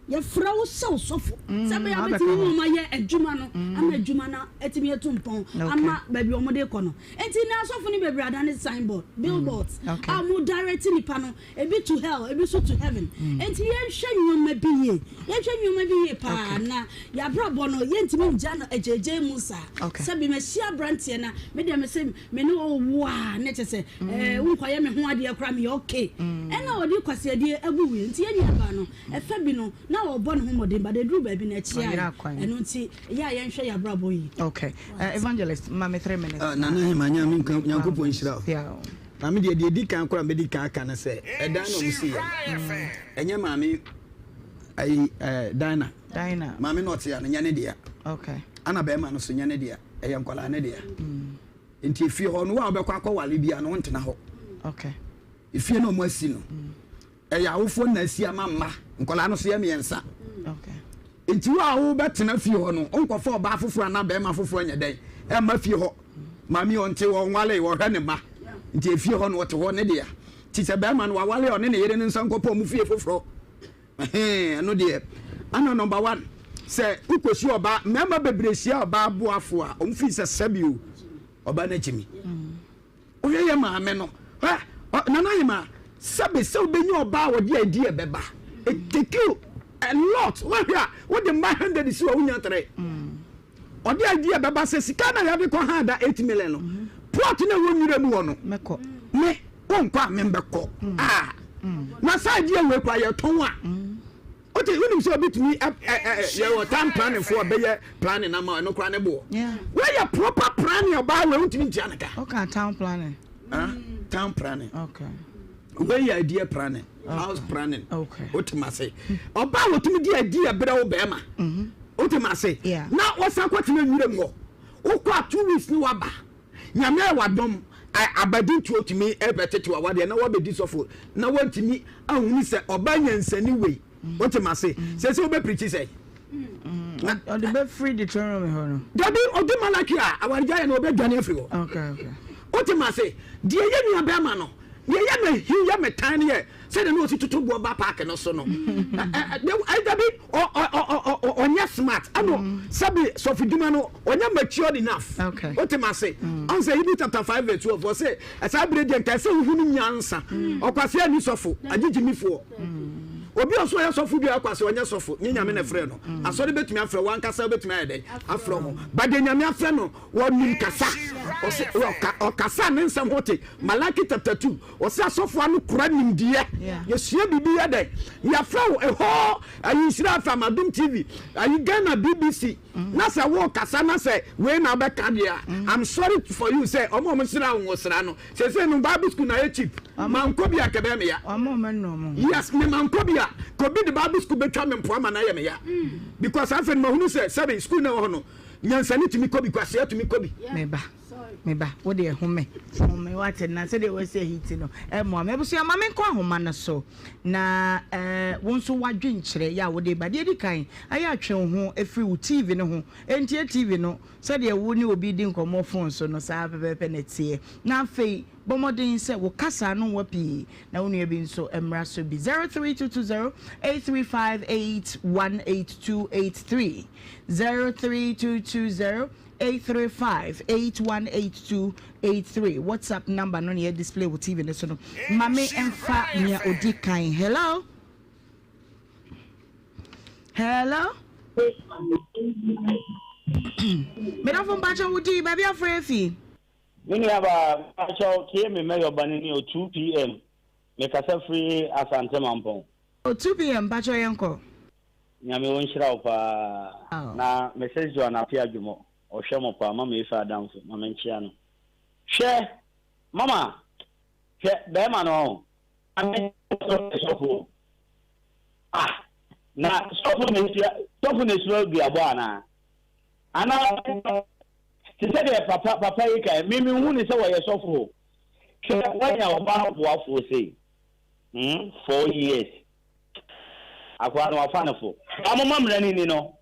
Yɛfrɛ wo sɛ ɔsɔfo sɛ ɛbɛyɛ a wobɛtumi ne wɔn ayɛ adwuma no ama adwuma no atumi atu mpɔn ama baabi a wɔde rekɔ no. Enti nnɛ asɔfo no bebree adane signboard, billboards a wɔn direct nnipa no, ebi to hell, ebi nso to heaven. Enti yɛnhwɛ nneɛma bi yie, yɛnhwɛ nneɛma bi yie paa na yɛabrabɔ no yɛntumi ngya no agyaagyaa mu saa. Sɛbi mahyia aberanteɛ na me deɛ mese me ne wo wo a na kyɛ sɛ ɛɛ wonkɔyɛ me ho adeɛ koraa meyɛ okay. Ɛna ɔde kwasiadeɛ agu wie nti yɛn nuabaa no Ɛfa bi no, na ɔrebɔ ne ho mmɔden but ɛduru baabi no ɛkyeae. Ɛno nti, ɛyɛ a yɛnhwɛ yɛn abrabɔ yie. Okay. Evangelist, ma me 3 minutes. Ah, Nana Hema, Nyame nka, Nyankopɔn nhyira wo. Na me deɛ, deɛ ɛdi kan koraa mɛdi kan aka ne sɛ, ɛdan na ɔmo si yɛ no, ɛnyɛ maame ayi ɛɛ Dinah. Dinah. Maame na ɔte ha no, nyɛ ne dea. Okay. Ana bɛrima no so nyɛ ne dea, ɛyɛ nkwadaa ne dea. Nti efie hɔ no, wo a wobɛkɔ akɔwale biara no, wontena hɔ. Okay. Efie na ɔmo asi no. Ɛyɛ awofoɔ na asi ama mma. Nkwadaa no so yɛ mmiɛnsa. Nti wo a wobɛtena fie hɔ no, wonkɔfa ɔbaa foforɔ anaa barima foforɔ nyɛ dɛn ɛmma fie hɔ. Maame ɔnte hɔ, ɔnwale, ɔhwɛ ne mma. Nti efie hɔ no ɔte hɔ ne dea. Nti sɛ barima no wawale a, ɔne ne yere no nsa nkɔpɔ ɔmo fie foforɔ. Ɛhɛn, ɛno deɛ. Ana number one, sɛ wokɔsi ɔbaa, mmarima bebree hyia ɔbaa boafoɔ a, ɔmo fii sɛ sɛbi o, ɔbaa no akyimi. Wohwɛ yɛ maame no hɛ Nana Ahemaa sɛbe sɛ wobɛnya ɔbaa a ɔde idea bɛba it take you a lot woahwɛ a wode mma 100 si hɔ wonya 3 ɔde idea bɛba sɛ sika na yɛde kɔ ha da 8 million no plot na ɛwɔ nwura mu hɔ no me wonkɔ a membɛkɔ ah na saa idea wei kora yɛtɔn a Wote wonim sɛ obi tumi yɛwɔ town planning foɔ bɛyɛ planning ama ɛno koraa ne boɔ. Wɔyɛ proper planning ɔbaa wei wontumi ntua ne ka. Okay, town planning. Ah, town planning. Okay. Wei yɛ idea planning, house planning. Okay. Wote ma se. Ɔbaa wɔtumi di idea brɛ wo bɛrima. Wote ma se. Na wɔsan kɔtena nwura mu hɔ. Wokɔ a 2 weeks ne waba. Nyame ayɛ wadom abadi nti otumi bɛtete wawadeɛ na wabɛdi sɔfo na wantumi ahunu sɛ ɔba nyansani wei wote ma se sɛ sɛ wobɛpirikyi sɛ ɔde bɛfiri Deuteronomy hɔ no dabi ɔde Malaki a awaregya yɛ no ɔbɛdwane afiri hɔ wote ma se deɛ yɛ nua bɛrima no deɛ yɛ na hi yɛ metan no yɛ sɛdeɛ na ɔsi toto boɔ ba paaki no so no dabi ɔnyɛ smart ɛno mm. sɛbi sɔfodwuma no ɔnyɛ matured enough wote ma se mm. ɔn sɛ Hebrew chapter 5 verse 12 ɔsɛ ɛsaa bere deɛ nka ɛsɛ wohu no nyansa mm. ɔkwasea ni sɔfo agyegyimifoɔ obi ɔso ɔyɛ sɔfo bi akwase ɔnyɛ sɔfo nye nyame na ɛfrɛ no asɔre bɛtumi afrɛ wankasa wobɛtumi ayɛ dɛn afrɛ ho ba deɛ nyame afrɛ no wɔnim kasa ɔsɛ ɔkasa ne nsɛm ho te Malaki chapter 2 Ɔsɛ asɔfoɔ ano kura nimdeɛ. Yɛsua biribi yɛ dɛn? Yɛafrɛ wo ɛhɔ ayi Nhyira FM, Adom TV, ayi Ghana BBC. Na sɛ wo kasa na sɛ wei na wobɛka deɛ a, I'm sorry for you sɛ ɔmo a ɔmo sra wo sra no. Seesei no Bible school na ayɛ cheap. Mankɔ bi a nka ɛbɛyɛ me ya. Yes, me mankɔ bi a, ka obi de Bible school bɛtwa me mpoa ma no ayɛ me ya. Because afei no mahunu sɛ sɛbe school na ɛwɔ hɔ no, nyansani tumi kɔ bi, kwasea tumi kɔ bi. Meba. Me ba, wo deɛ home, home, wate na sɛdeɛ wasi ahiti no, ɛmmoa me. Abusua, ma menkɔ ahoma no so na eh, wo nso w'adwenkyerɛ yɛ a wode ba. Deɛ ɛdi kan, ayɛ atwe wo ho firi wo TV no ho. Ɛntie TV no sɛdeɛ wo ne obi redi nkɔmmɔ fon so no, saa pɛpɛɛpɛ na ɛteɛ. Na afei, bɔ mmɔden sɛ wo kasa no nwa pii na wo nua bi nso mmra so bi. 03220 835 818283 03220 835 8182 83 WhatsApp number no na yɛ display wɔ TV no so no. Ma me mfa nea odi kan. Hello. Hello. Medafo mpakyɛ wo di baabi afrɛ afi. Me nua baa mpakyɛw tie me mɛyɔ ba no ni o 2 pm me kasa firi Asante Mampɔn. O 2 pm mpakyɛw yɛn kɔ. Nyame onhyira wo paa na Mrs Joan Appiah Dwomɔ ɔhwɛ mo paa mama Efe adamfo ma me nkyea no hwɛ mama hwɛ bɛɛma no ɔho ame sɔfo o ah na sɔfo na esua sɔfo na esua duabɔ anaa anaa te sɛ deɛ papa papa yi kan me me hu ne sɛ wɔyɛ sɔfo o hwɛ wanya ɔbaa boafoɔ sei hmm 4 years Akoa no wafa no fo. Ba momma mmara no nni no.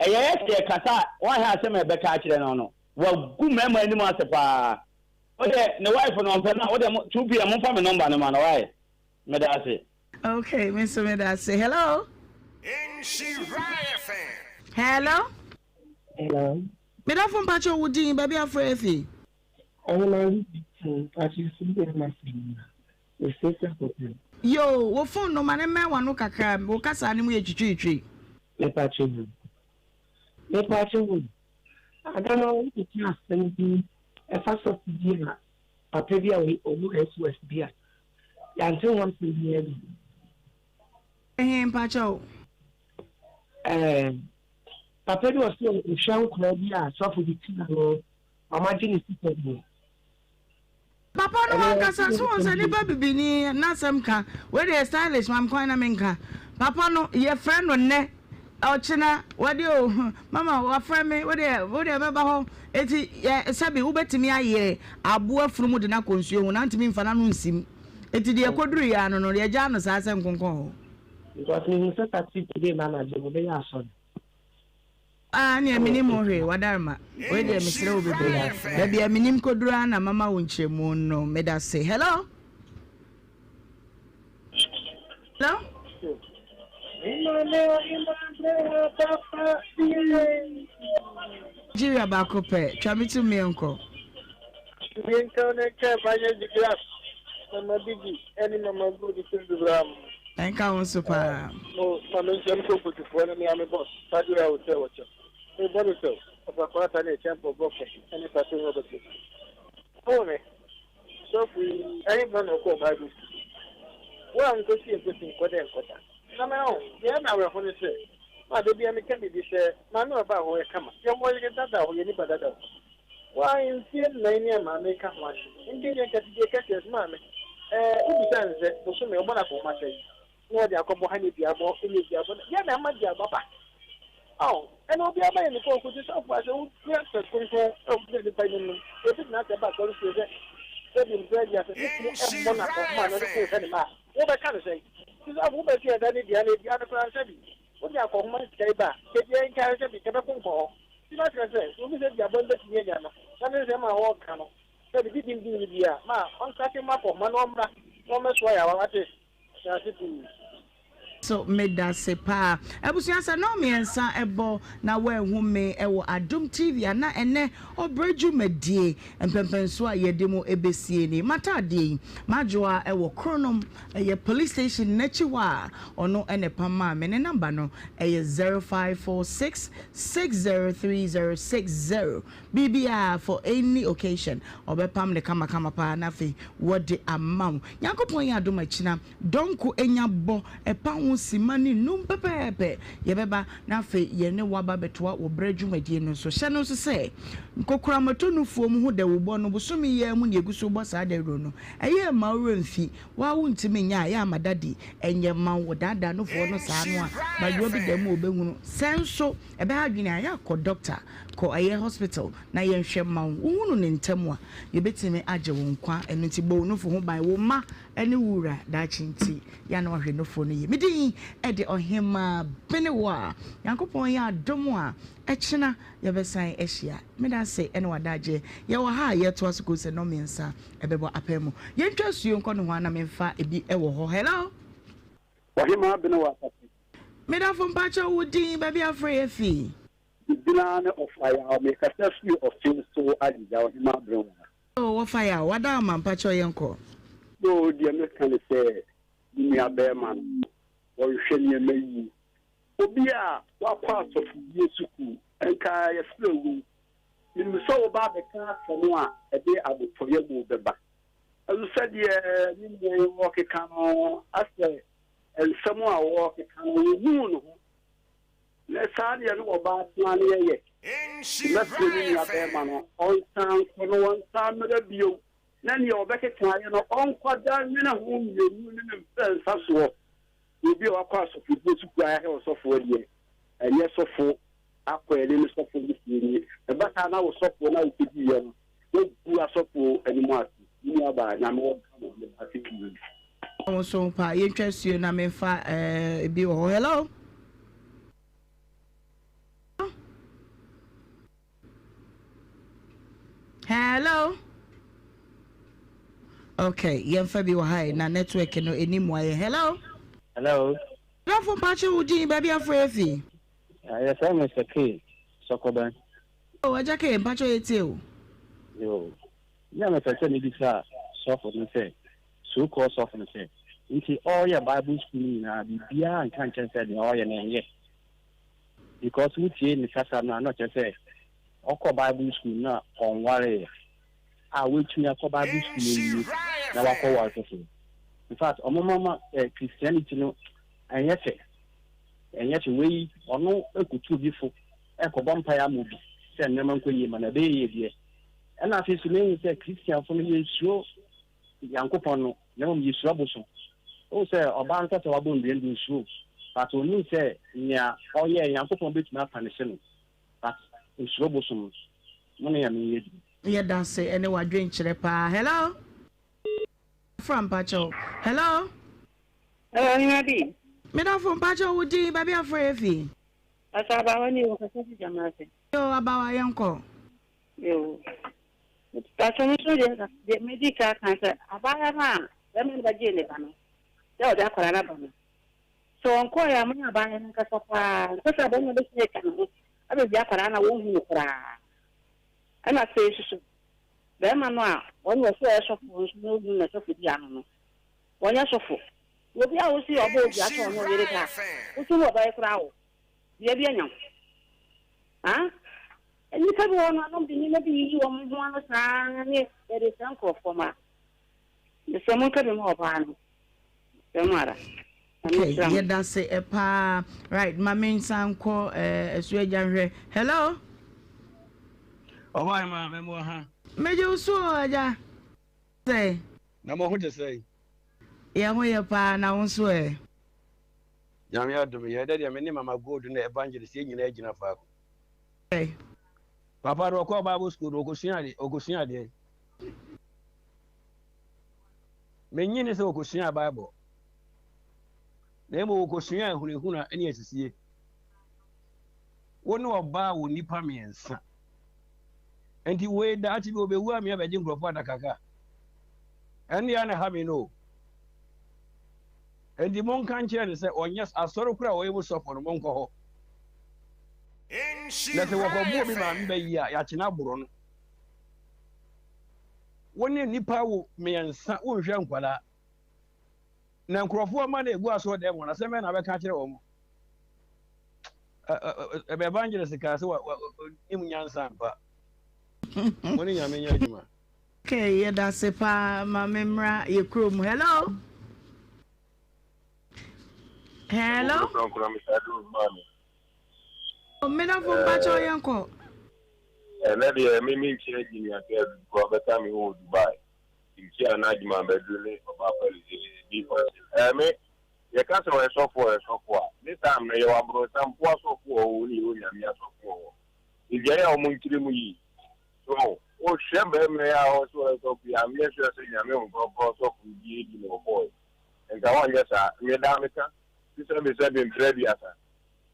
Ɛyɛ yɛ sɛ yɛkasa a wanhwɛ asɛm a yɛbɛka akyerɛ no no wagu mmarima anim ase paa. Wodeɛ ne wife no ɔmpɛ no a wodeɛ mo 2 pm momfa me number no ma no why? Meda ase. Okay, me nso meda ase. Hello. Hello. Hello. Medafo mpakyɛ wo din baabi afrɛ afi. Yoo wo phone no ma ne mmɛn w'ano kakra wo kasaa no mu yɛ twitwiritwi. Mepakyɛ hu. Mepakyɛ hu. Ada no wo keka asɛm bi ɛfa sɔfo bi a papa bi a ɔwɔ SOS bi a yɛante ho asɛm biara bi. Ɛhe mpakyɛ o. Ɛɛ papa bi ɔsɛ ɔhwɛ nkora bi a sɔfo bi tia no ɔmo agye ne sika bi. Papa no ankasa so wɔn sɛ nipa bibini n'asɛm ka wei deɛ stylish maame kwan na menka papa no yɛfrɛ no nnɛ ɔkyena wɔde o mama wafrɛ me wo deɛ wo deɛ mɛba hɔ eti yɛ sɛbi wobɛtumi ayɛ aboa funumu de no akɔ nsuo ho na ntumi nfa n'ano nsim eti deɛ ɛkɔduru yɛ ano no yɛgyaa no saa sɛ nkonkɔn hɔ. Because mehu sɛ taxi today na anadwo wɔbɛyɛ asɔre. Ah neɛ menim ho hwee wadarma wei deɛ mesrɛ wo bebree baabi a menim kɔduru ara na mama wo nkyerɛmu no medase hello hello Nigeria baako pɛ twa me to meɛnkɔ. Mama Biggie ɛne Mama Good sɛ Zubram. Ɛnka wo nso paa. Mo ma me nkyɛn mekɔ Nkotifoɔ ne mea me boss Padua Hotel wɔ kyɛm. Me bɔ no sɛw, Ɔfa Kwata ne Kyɛmpɔ Bɔfo ne Pato Robert Obi. Oh me, sɔfo yi ɛhefa na ɔkɔɔ Bible sukuu? Wo a nkosi nkosi nkɔ dɛ nkɔda. Na me oh, deɛ ɛyɛ me awerɛho ne sɛ, ma da biara meka biribi sɛ maame a ɔbaa hɔ yɛ kama, yɛwɔ yere dada hɔ, yɛnni ba dada hɔ. Waa mfie nnan ni a maame reka ho asɛm. Nti deɛ nka didie kɛseɛ nso maame ɛɛ wobisa no sɛ bosome ɔbɔ no akɔnhoma sɛn na ɔde akɔbɔ ha nyɛ duabɔ nyɛ duabɔ na deɛ na ama duabɔ aba ɔn ɛna obiara bɛyɛ ne kɔn kosi sɔfo asɛ wokura sɛ kronkron a wogyina nipa anim no ebi tena asɛ ba asɔre fie sɛ sɛ bi mpɛ adi asɛ ne kunu ɛmmɔ no akɔnhoma na ɔde kunu hwɛ ne ma a wobɛka no sɛn nti sɔfo wobɛsi ɛda ne dua na dua no koraa sɛ bi wode akɔnhoma ne sika yi ba a kɛdeɛ nkae sɛ bi kɛbɛko nkɔ hɔ Nti na kyerɛ sɛ, sɛ obi sɛ duabɔ no bɛtumi anya no, na ne nsɛm a ɔreka no, sɛ biribi denden no bi a, ma ɔnsake mma kɔ, ma no ɔmmra na ɔmmɛsoa yɛn awa, wate? Meda ase pii. So medase paa. Abusua sɛ nnɔn miɛnsa bɔ na woanhu me wɔ Adom TV a na ɛnɛ ɔbrɛ dwumadie mpɛnpɛnsoɔ a yɛde mo bɛsie ni. M'ataadeɛ yi m'adwoa wɔ Kronom ɛyɛ police station n'akyi hɔ a ɔno na ɛpam maa me. Ne number no ɛyɛ 0546 603060 biribiara for any occasion ɔbɛpam no kamakama paa na afei wɔde ama wo. Nyankopɔn yɛ adom akyina dɔnko anya bɔ ɛpa ho sima ne num pɛpɛɛpɛ yɛbɛba na afei yɛne wo aba abɛtoa wo berɛ dwumadie no so. Hyɛ no nso sɛ nkokoramoto nufoɔ mu ho dawubɔ no bosome yi ara mu na yɛgu so rebɔ saa dawuro no. Ɛyɛ mma wo werɛ mfi Wo a wontumi nyɛ a, yɛ a ma daddy nyɛ mma wo. Wɔdaadaa nufoɔ no saa no a, bayewa bi da mu a ɔbɛhunu. Sɛ nso ɛbɛha adwene a, yɛ a kɔ doctor, kɔ ɛyɛ hospital na yɛnhwɛ mma wo. Wohunu no ntɛm a, yɛbɛtumi agye wo nkwa. Ɛno nti bɔ wo nufo ho ban, wo mma ne wo wura daakye nti, yɛ a na wahwɛ nufoɔ no yie. Me din de Ɔhemaa Benewa. Nyankopɔn yɛ adom a, ɛkyena yɛbɛsan ahyia. Meda ase ne w'adagyeɛ. Yɛwɔ ha a yɛtoa so kɔsi sɛ nnɔnmiɛnsa. Ɛbɛbɔ apaa mu. Yɛntwa asuo nkɔ nohoa na memfa ebi wɔ hɔ. Hello. Ɔhemaa bene wɔ asase. Medafo mpakyɛw wo din, baabi a wofrɛ yɛ fi. Me din ara ne Ɔfayaw, mekasa firi Ɔfin so Agyegya, Ɔhemaa bene wɔ ha. Oh Ɔfayaw, wada ama mpakyɛw yɛnkɔ. So deɛ meka ne sɛ me nua bɛɛma no ɔnhwɛ nneɛma yie. Obi a wakɔ asɔfodie sukuu nka yɛfrɛ wo Minim sɛ woreba abɛka asɛm a ɛde abotɔyam bɛba. Nanso sɛdeɛ me nua yi ɔrekeka no, asɛ nsɛm a ɔrekeka no, ɔhuu ne ho. Na saa deɛ ne ɔbaa tena ne yɛyɛ. Mɛfrɛ me nua bɛrima no, ɔnsan nkɔ na ɔnsan mmra bio, na deɛ ɔbɛkeka ayɛ no, ɔnkɔda nwene ho mmienu ne ne mprɛnsa soɔ. Obi a wakɔ asɔfodie sukuu a yɛahwɛ ɔsɔfoɔ deɛ, ɛnyɛ sɔfo akɔ ani ne sɔfo no fie nie. Ɛba saa na wo sɔfoɔ no a wokɔdiiɛ no, woagu asɔfoɔ anim ase. Me nuabaa, Nyame wɔ nka wo. Meda ase pii. Wo nso pa yɛntwa suo na memfa eh, ebi wɔ hɔ. Hello? Hello? Okay, yɛmfa bi wɔ ha na network no ɛni mmoa yɛ. Hello? Hello? Brafo mpakyɛw wo din baabi afrɛ afi. Yɛfrɛ me Mister K Sɔkɔbɛn. Oh Agya K mpakyɛw yɛtie wo. Yoo, me a mepɛ sɛ mebisa sɔfo no sɛ, so called sɔfo no sɛ, nti ɔreyɛ bible school no nyinaa biribiara nka nkyerɛ no sɛ nea ɔreyɛ no ɛnyɛ? Because wotie ne kasa no a na ɔkyerɛ sɛ ɔkɔ bible school no na ɔnwareeɛ a watumi akɔ bible school no awie na wakɔ ware foforɔ. In fact, ɔmo mama eh, Christianity no ɛnyɛ fɛ. Ɛnyɛ fɛ wei ɔno ɛkɔtu obi fo ɛkɔbɔ mpaeɛ ama obi sɛ nneɛma nkɔ yie ma no ɛbɛyɛ yie deɛ. Ɛna afei nso mehu sɛ Christianfo no yɛnsuro Nyankopɔn no na mmom yɛsuro abosom. Wohu sɛ ɔbaa no ka sɛ wabɔ nnua no de ɔsuro but ɔnim sɛ nea ɔyɛɛ Nyankopɔn bɛtumi apanehye no but ɔsuro bosom no. Mo ne Nyame nyɛ adwuma. Yɛdase ɛne wadwenkyerɛ paa. Hello. Fra mpakyɛw. Hello. Hello, Ɔhema bi. Medafo mpakyɛw wo din baabi afrɛ yɛ fi. Ɔsɛ abawa ni o kasa fi gyama ase. Yo abawa yɛnkɔ. Yo. Mpakyɛw me nso deɛ deɛ medi ka kan sɛ abaayewa no a bɛrima no bɛgyee ne ba no sɛ ɔde akwadaa no aba no sɛ ɔnkɔɔ yɛ a mo ne abaayewa no nkasa paa mpɛ sɛ bɛrima bɛtumi atwa ne ho abɛwia akwadaa no a wɔnhu no koraa ɛna afei nso so bɛrima no a ɔno ɔsɛ ɔyɛ sɔfo nso na ɔhu na sɔfo di ano no wɔnyɛ sɔfo obi a wosi ɔbɔ obi asɔ ɔno ɔyere da wosi mu ɔbɛyɛ koraa wo bia bi anya wo ha nnipa bi wɔ no anom de nneɛma bi yiyi wɔn ho ano saa ne yɛde sɛ nkurɔfoɔ ma mesɛ monka bi ma ɔbaa no sɛ mu ara. Okay, yɛda se paa. Right, ma me nsa nkɔ ɛso agya nhwɛ. Hello. Ɔbaa hema mɛmoa ha. Megye wo so o agya. Sɛ. Na mo ho te sɛn? Yɛn ho yɛ paa na wo nso ɛ? Nyame adom yɛn dɛ deɛ me ne Mama Gold ne Evangelist yɛn nyinaa gyina faako. Papa no ɔkɔɔ Bible school no ɔkɔsua adeɛ ɔkɔsua adeɛ. Menye ne sɛ ɔkɔsua Bible. Na mmom ɔkɔsua ahunahuna ne asisie. Wo ne ɔbaa wɔ nnipa mmiɛnsa. Nti wei daakye bi ɔbɛwu a me abɛgye nkurɔfoɔ adakaka. Ɛnde a na ɛha me no o. Enti monka nkyerɛ no sɛ ɔnyɛ asɔre koro a ɔyɛ mu sɔfo no, monkɔ hɔ. Na sɛ wɔkɔbo obi maame ba yi a, yɛakye no aboro no. Wo ne nnipa wo mmiɛnsa, wonhwɛ nkwadaa. Na nkurɔfoɔ mma na ɛgu asɔre dɛm hɔ no, asɛm bɛn na wobɛka akyerɛ wɔn? Evangelist kaa sɛ ɔnim nyansa ampa. Mo ne Nyame nyɛ adwuma. Okay yɛdase paa ma me mmra yɛ kurom hello hello medafo mpakyɛw yɛn kɔ. Ɛnɛ deɛ me me nkyia junior girl bi kɔ bɛka me ho wɔ Dubai nkyia na adwuma bɛduru ne ɔba pɛlise bi function ɛɛ me yɛka sɛ ɔyɛ sɔfo ɔyɛ sɔfo a ne time no yɛwɔ abrɔnsamfo asɔfo wɔ hɔ ne yɛwɔ nyame asɔfo wɔ hɔ edwae a wɔn nkyerɛ mu yie So wohwɛ barima yi a ɔwɔ sɛ ɔyɛ sɔfo yi a, menyɛ sure sɛ Nyame Honhom Kronkron sɔfo bi adi na ɔbɔɔe. Nka ɔnyɛ saa. Me daa meka, te sɛ me sɛ mprɛ aduasa.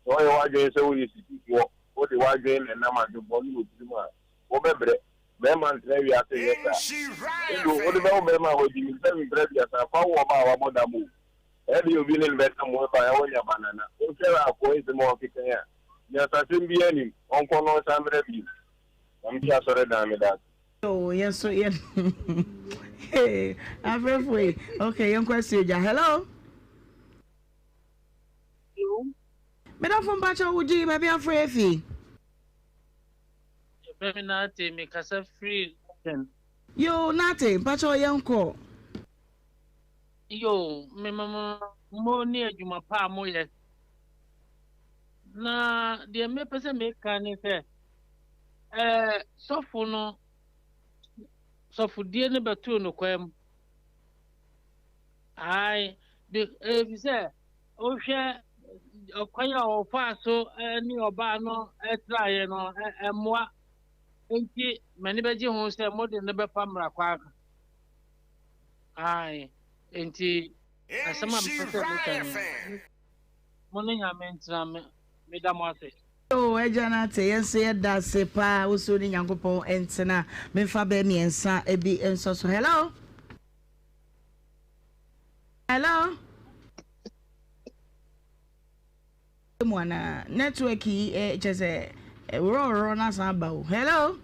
Sɛ woyɛ w'adwene sɛ woyɛ sisifoɔ, wode w'adwene na ɛnam adwemmɔne wɔ tirim a, wobɛbrɛ. Barima ntena wiase nyɛ saa. Edu, wode bɛwo barima a wadi me sɛ mprɛ aduasa, fa wo ɔbaa a wabɔ dam o. Ɛdeɛ obi ne no bɛda mo ɛba a, wonya banana. Wohwɛ akoa yi nsɛm a ɔkeka yi a, nyansasɛm biara nnim. Ɔnkɔ na ɔnsan mmra bio. Na mete asɔredan meda ase. Oh, yɛn so yɛn hey, afrɛfo yi okay yɛn kɔ asuo gya hello. Hello. Medafo mpakyɛ wo din baabi afrɛ efi. Yɛfrɛ me Nate mekasa firi London. Yo Nate mpakyɛ yɛn kɔ. Yo me mo mo ne adwuma pa a moyɛ. Na deɛ mepɛ sɛ meka ne sɛ, ɛɛ sɔfo no sɔfodie no bɛtoo no kwan mu. Ae, bi efi sɛ wohwɛ ɔkwan a ɔfaa so ne ɔbaa no traeɛ no ɛmmoa. Nti m'ani bɛgye ho sɛ mode no bɛfa mmara kwan. Ae, nti asɛm a mepɛ sɛ meka no. Mo ne Nyame ntena me meda mo ase. Oh Agya no ate yɛn nso yɛda ase paa wo so ne Nyankopɔn ntena memfa bɛɛ miɛnsa bi nsɔ so hello hello. Mu anaa? Network yi eh, kyɛ sɛ worɔworɔ no asan aba o. Hello?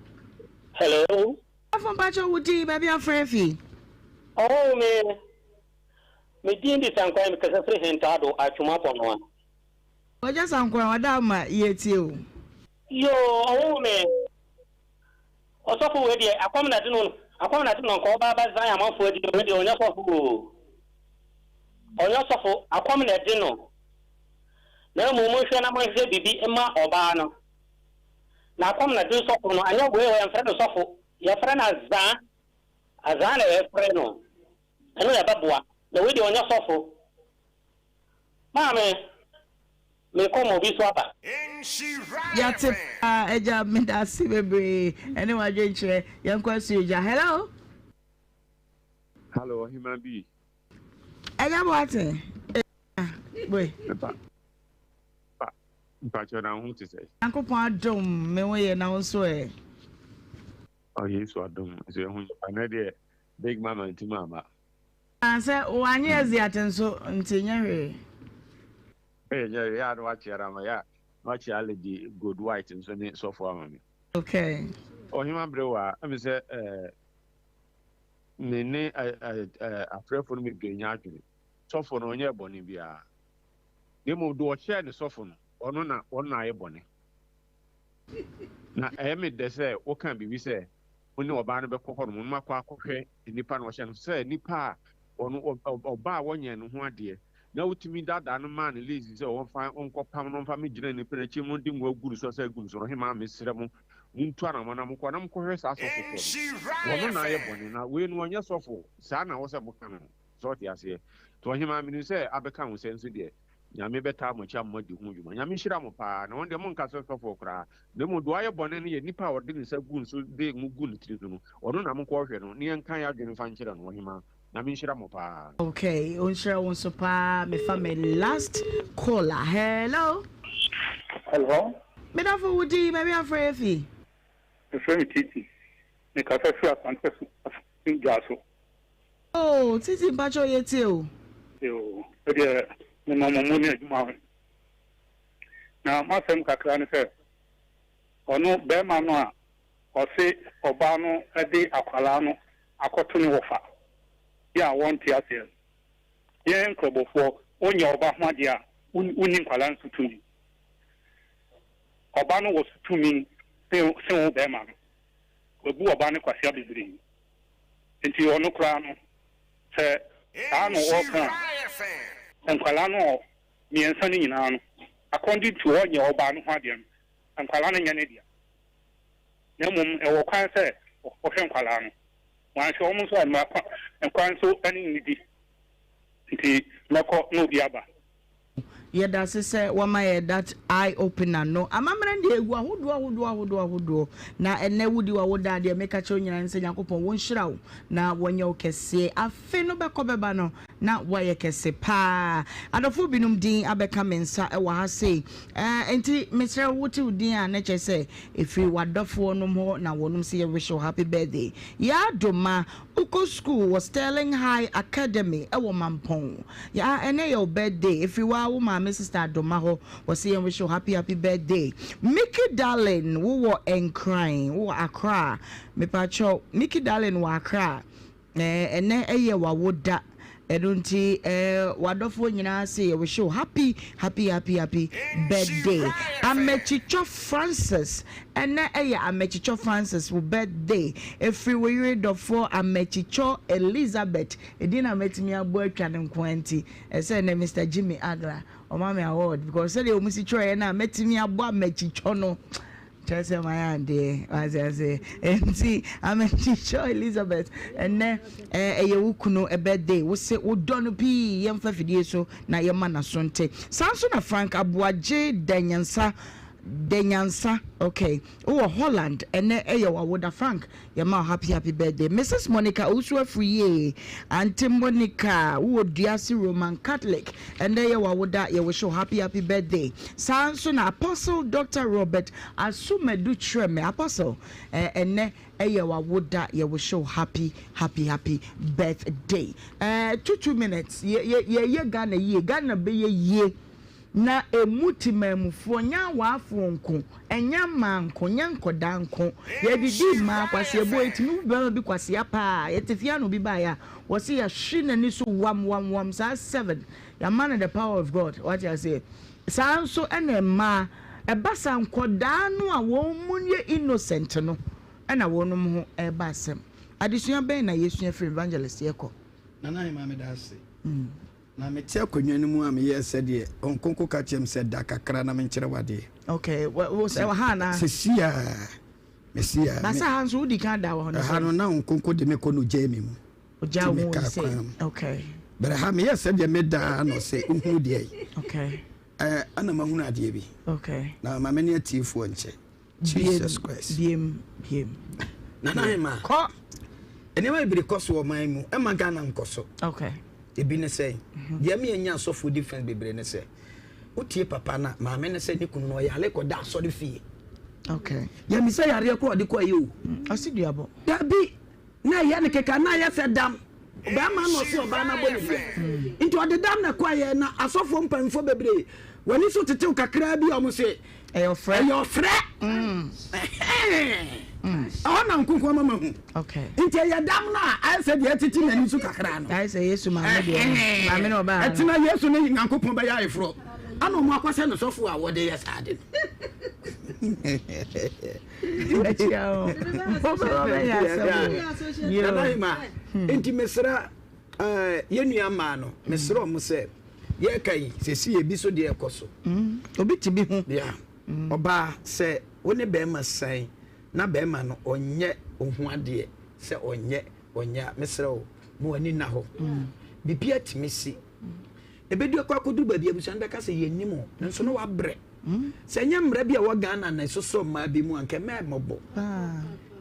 Hello? Afo mpakyɛ wo din baabi afrɛ fi? Oh me me din de Sankwan me kasa firi Hentado Atwoma Bɔnoa. Ɔgya Sankwan wada ama yɛtie o. Yoo ɔwoo me ɔsɔfo wei deɛ akɔm na de no akɔm na de no nka ɔba aba zan amanfoɔ adi wei deɛ ɔnyɛ sɔfo oo ɔnyɛ sɔfo akɔm na ɛde no na mmom monhwɛ na monhwehwɛ biribi mma ɔbaa no na akɔm na de sɔfo no anyɛ wei yɛmfrɛ no sɔfo yɛfrɛ no azaa azaa na yɛfrɛ no ɛno na ɛbɛboa na wei deɛ ɔnyɛ sɔfo maame mekɔ ma obi so aba. Yɛate paa agya medase bebree ɛne wadwenkyerɛ yɛnkɔ asuogya hello. Hello ɔhema bi. Agya Boateng eh boy. Mepa pa mpakyɛw na wo ho te sɛ. Nyankopɔn adom me ho yɛ na wo nso ɛ. Oh Yesu adom nso yɛ ho yɛ pa nɛ deɛ big mama ntumi amma. Ah sɛ wanye Aziat nso nti nyɛ hwee. Ɛyɛ nyɛ hwee yɛ a na wakyea no ama yɛ a na wakyea Lady Gold White nso ne sɔfo ama me. Okay. Ɔhema Berewa ɛmi sɛ ɛɛ. Me ne afrɛfo no bebree nyɛ adwene. Sɔfo no, ɔnyɛɛ bɔne biara. Na mmom deɛ ɔhyɛɛ ne sɔfo no, ɔno na ɔno na ayɛ bɔne. Na ɛyɛ me dɛ sɛ wokaa biribi sɛ wo ne ɔbaa no bɛkɔ hɔnom na moakɔ akɔhwɛ nnipa na ɔhyɛ no sɛ nipa a ɔno ɔbaa a wɔnyɛɛ ne ho adeɛ na wotumi daadaa no maa no lazy sɛ ɔmfa ɔnkɔpam no ɔmfa megyina nnipa no akyi mo de ngo agu no so sɛ agu no so no ɔhemaa mesrɛ mo Montu anamɔn na monkɔ na monkɔhwɛ saa sɔfo korɔ no. Ɔno na ayɛ bɔne, na wei no ɔnyɛ sɔfo. Saa na ɛwɔ sɛ moka no. So ɔte aseɛ? Nti ɔhemaa, menim sɛ abɛka ho sɛ nso deɛ, Nyame bɛtaa mo akyi ama moadi ho dwuma. Nyame nhyira mo paa. Na wɔn deɛ monka sɛ sɔfoɔ koraa, na mmom deɛ wayɛ bɔne no yɛ nipa a ɔde ne nsa gu nso de ngo gu ne tiri so no, ɔno na monkɔhwɛ no, na yɛnka yɛn adwene mfa nkyerɛ no. Ɔhemaa, Nyame nhyira mo paa. Okay, onhyira wo nso paa. Mefa me last caller. Hello. Hello. Me dɔfo wo din, baabi a frɛ fi? Mefrɛ me Titi. Me kasa firi Asante so Dwaso. Oh Titi mpakyɛw yɛ tie o. Yoo, me deɛ me ma mo mo ne adwuma ho. Na m'asɛm kakra ne sɛ, ɔno bɛrima no a ɔse ɔbaa no de akwadaa no akɔto ne wɔfa yɛ a wɔnte aseɛ no, yɛn nkurɔbɔfoɔ, wonyɛ ɔba ho adeɛ a, wonni nkwadaa no so tumi. Ɔba no wɔ so tumi sen sen wo bɛrima no. Wabu ɔba no kwasea bebree. Nti ɔno koraa no, sɛ saa na ɔka a, nkwadaa no mmiɛnsa no nyinaa no, according to ɔnyɛ ɔbaa no ho adeɛ no, nkwadaa no nyɛ ne dea. Na mmom ɛwɔ kwan sɛ ɔhwɛ nkwadaa no. Wanhwɛ wɔn nso a, mmara kwan so ne no di. Nti mɛkɔ na obi aba. Yɛdase sɛ wama yɛ that eye opener no. Amammerɛ no deɛ ɛgu ahodoɔ ahodoɔ ahodoɔ ahodoɔ. Na ɛnɛ wodi w'awoda a deɛ meka kyerɛ wo nyinaa ne sɛ Nyankopɔn wɔnhyira wo na wɔnyɛ wo kɛseɛ. Afe no bɛkɔ bɛba no na woayɛ kɛse paa. Adɔfoɔ binom din abɛka me nsa wɔ ha sei. Ɛɛ nti mesrɛ wo wote wo din a na kyerɛ sɛ ɛfiri w'adɔfoɔ nom hɔ na wɔnom sɛ yɛ wish wo happy birthday. Yaa Doma Wokɔ sukuu wɔ Sterling High Academy wɔ Mampong. Yaa ɛnɛ yɛ wo birthday ɛfiri waa wo maame sister Adoma hɔ wɔse yɛn wish wo happy happy birthday. Mickey darling wowɔ Nkran wowɔ Accra mepakyɛw Mickey darling wɔ Accra ɛɛ ɛnɛ ɛyɛ wawoda ɛno nti ɛɛ wadɔfoɔ nyinaa se yɛ wish wo happy happy happy happy birthday. Amɛkyitwɔ Francis Ɛnnɛ ɛyɛ Amɛkyikyɔ Francis wo birthday ɛfiri wo yere dɔfoɔ Amɛkyikyɔ Elizabeth ɛdin na mɛtumi abɔ atwa no nkoa nti ɛsɛ ɛnnɛ Mister Jimmy Agla ɔma me award because sɛdeɛ wɔn si twerɛeɛ no a mɛtumi abɔ Amɛkyikyɔ no kyerɛ sɛ mayɛ adeɛ wate aseɛ nti Amɛkyikyɔ Elizabeth ɛnnɛ ɛyɛ wo kunu birthday wo se wodɔ no pii yɛmfa fidie so na yɛma n'aso nte saa nso na Frank Aboagye Danyansa Danyansa ok wowɔ Holland ɛnɛ ɛyɛ wawoda Frank yɛma wo happy happy birthday Mrs Monica Owusu Afriyie Aunty Monica wowɔ Duase Roman Catholic ɛnɛ yɛ wawoda yɛ wish wo happy happy birthday saa nso na Apostle Doctor Robert Asumadu Kyerɛmɛ Apostle ɛnɛ ɛyɛ wawoda yɛ wish wo happy happy happy birthday 2 minutes yɛ yɛ yɛ Ghana yie Ghana bɛyɛ yie. Na ɛmu temanmufoɔ, nyɛ awaafoɔ nko, ɛnyɛ mmaa nko, nyɛ nkɔdaa nko. Yɛdidi mmaa kwaseɛbuo, yɛtumi bu barima bi kwasea paa. Yɛte fie ano bi baeɛ a, wɔse yɛahwe n'ani so wam wam wam saa seven. Yɛama no the power of God, wate aseɛ. Saa nso ɛna mmaa, ɛba saa nkɔdaa no a wɔn mu yɛ innocent no ɛna wɔnom ho ɛreba asɛm. Adesua bɛn na yɛsua firi Evangelist yɛkɔ? Nana Ahemaa meda ase. Na mete akonnwa no mu a meyɛɛ sɛdeɛ Honhom Kronkron ka kyerɛɛ me sɛ, Da kakra na menkyerɛ wo adeɛ. Okay, wo sɛ wɔ ha anaa? Sɛsi a, mesi a. Na sɛ ha nso wodi kan da wɔ hɔ no sɛ? Ɛha no na Honhom Kronkron de me kɔ na ogyaa me mu. Ogyaa wo mu sɛ? Okay. Bɛrɛ ha meyɛɛ sɛdeɛ meda na ɔsɛ wohunu deɛ. Okay. Ɛɛ ɛna mahunu adeɛ bi. Okay. Na ma me ne atiefoɔ nkyɛ. Jesus Christ. Biem, biem. Nana Hema. Kɔ. Nneɛma bebree kɔ so wɔ ɔman mu. Ɛma Ghana nkɔ so. Okay. Ebi ne sɛ, mhm. deɛ mi anya asɔfo difference bebree ne sɛ, wotie papa na maame ne sɛ ne kunu no ɔyare kɔda asɔre fie. Okay. Yɛmi sɛ yareɛ kɔ ɔde kɔ yɛ o. Ɔsi duabɔ. Dabi. Na ɛyɛ no keka na ayɛ sɛ dam. Barima na ɔse ɔbaa no abɔ ne dua. Nti ɔde dam na ɛkɔeɛ na asɔfoɔ mpanyinfoɔ bebree w'ani so tetew kakraa bi a wɔn se ɛyɛ ɔfrɛ. Ɛyɛ ɔfrɛ. Ɛhɔ na nkonko ama ma hu. Nti ɛyɛ dam no a ayɛ sɛ deɛ ɛtete n'ani so kakraa no. Ayɛ sɛ Yesu maame deɛ no. Maame na ɔbaa no. Ɛtena Yesu ne Nyankopɔn bɛyɛ ayeforɔ. Ana wɔn akɔhyɛ no sɔfo a wɔde yɛ saa de no. Nti mesrɛ yɛn nua mmaa no, mesrɛ wɔn sɛ yɛreka yi sɛsi ebi so deɛ ɛkɔ so. Obi te bi ho. Yeah. Ɔbaa sɛ wo ne bɛrima san na bɛrima no ɔnyɛ oho adeɛ sɛ ɔnyɛ ɔnyɛ a mesrɛ wo ma w'ani nna hɔ. Biribi atumi si. Ɛbɛdu akɔ akɔduru baabi abusua no bɛka sɛ yɛnnim o nanso na wabrɛ. Sɛ ɛnyɛ mmara bi a ɛwɔ Ghana na ɛsosɔ mmaa bi mu a, anka ɛmɛ mmɔbɔ.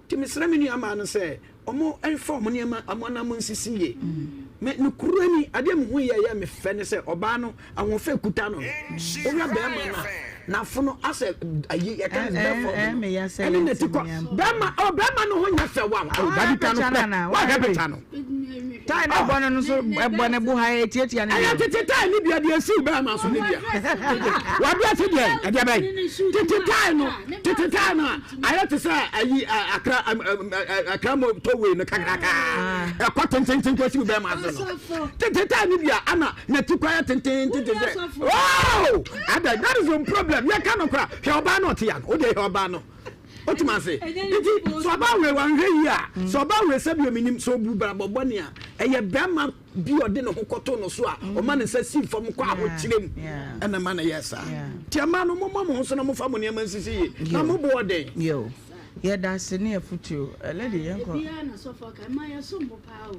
Nti mesrɛ me nua mmaa no sɛ wɔn mfa wɔn nneɛma wɔn anam nsisi yie. Me nokorɛ ni, adeɛ mehu yɛ ɛyɛ me fɛ ne sɛ ɔbaa no ahoɔfɛ kuta no no. Wohwɛ bɛrima no a, n'afono asɛ ayi yɛka no bɛfɔ no ɛne n'ati kɔ bɛrima ɔ bɛrima no ho nyɛ fɛ wa o dabi ka no korɛ wahwɛ picture no. Tae na ɛbɔ no no nso ɛbɔ ne bo ha etiatia ne. Ɛyɛ tete tae ne bia deɛ esiw bɛrima so ne bia. Wabi ase deɛ ɛdeɛ bɛn tete tae no tete tae no a ayɛ te sɛ ayi akra akra mo towei no kakraka ɛkɔ tententen kɔ siw bɛrima so no tete tae ne bia ana na ti kɔ ayɛ tententen te sɛ oh ada that is one problem yɛ ka no kora hwɛ ɔbaa no ɔte ya no o deɛ hwɛ ɔbaa no. Wotem ase? Nti sɛ ɔbaa wei wanhwɛ yie a, sɛ ɔbaa wei sɛbi omenim sɛ ɔbu brabɔ bɔne a, ɛyɛ bɛrima bi a ɔde ne ho kɔto no so a ɔma ne nsa si fam kɔ ahokyerɛ mu ɛna ɛma no yɛ saa. Nti ɛmaa no momma mo ho so na momfa mo nneɛma nsisi yie na mo bo ɔden. Yo, yɛda ase ne afutuo. Eh, lady yɛnkɔ. Ebiara na sɔfo aka, ɛma yɛsom bo paa o.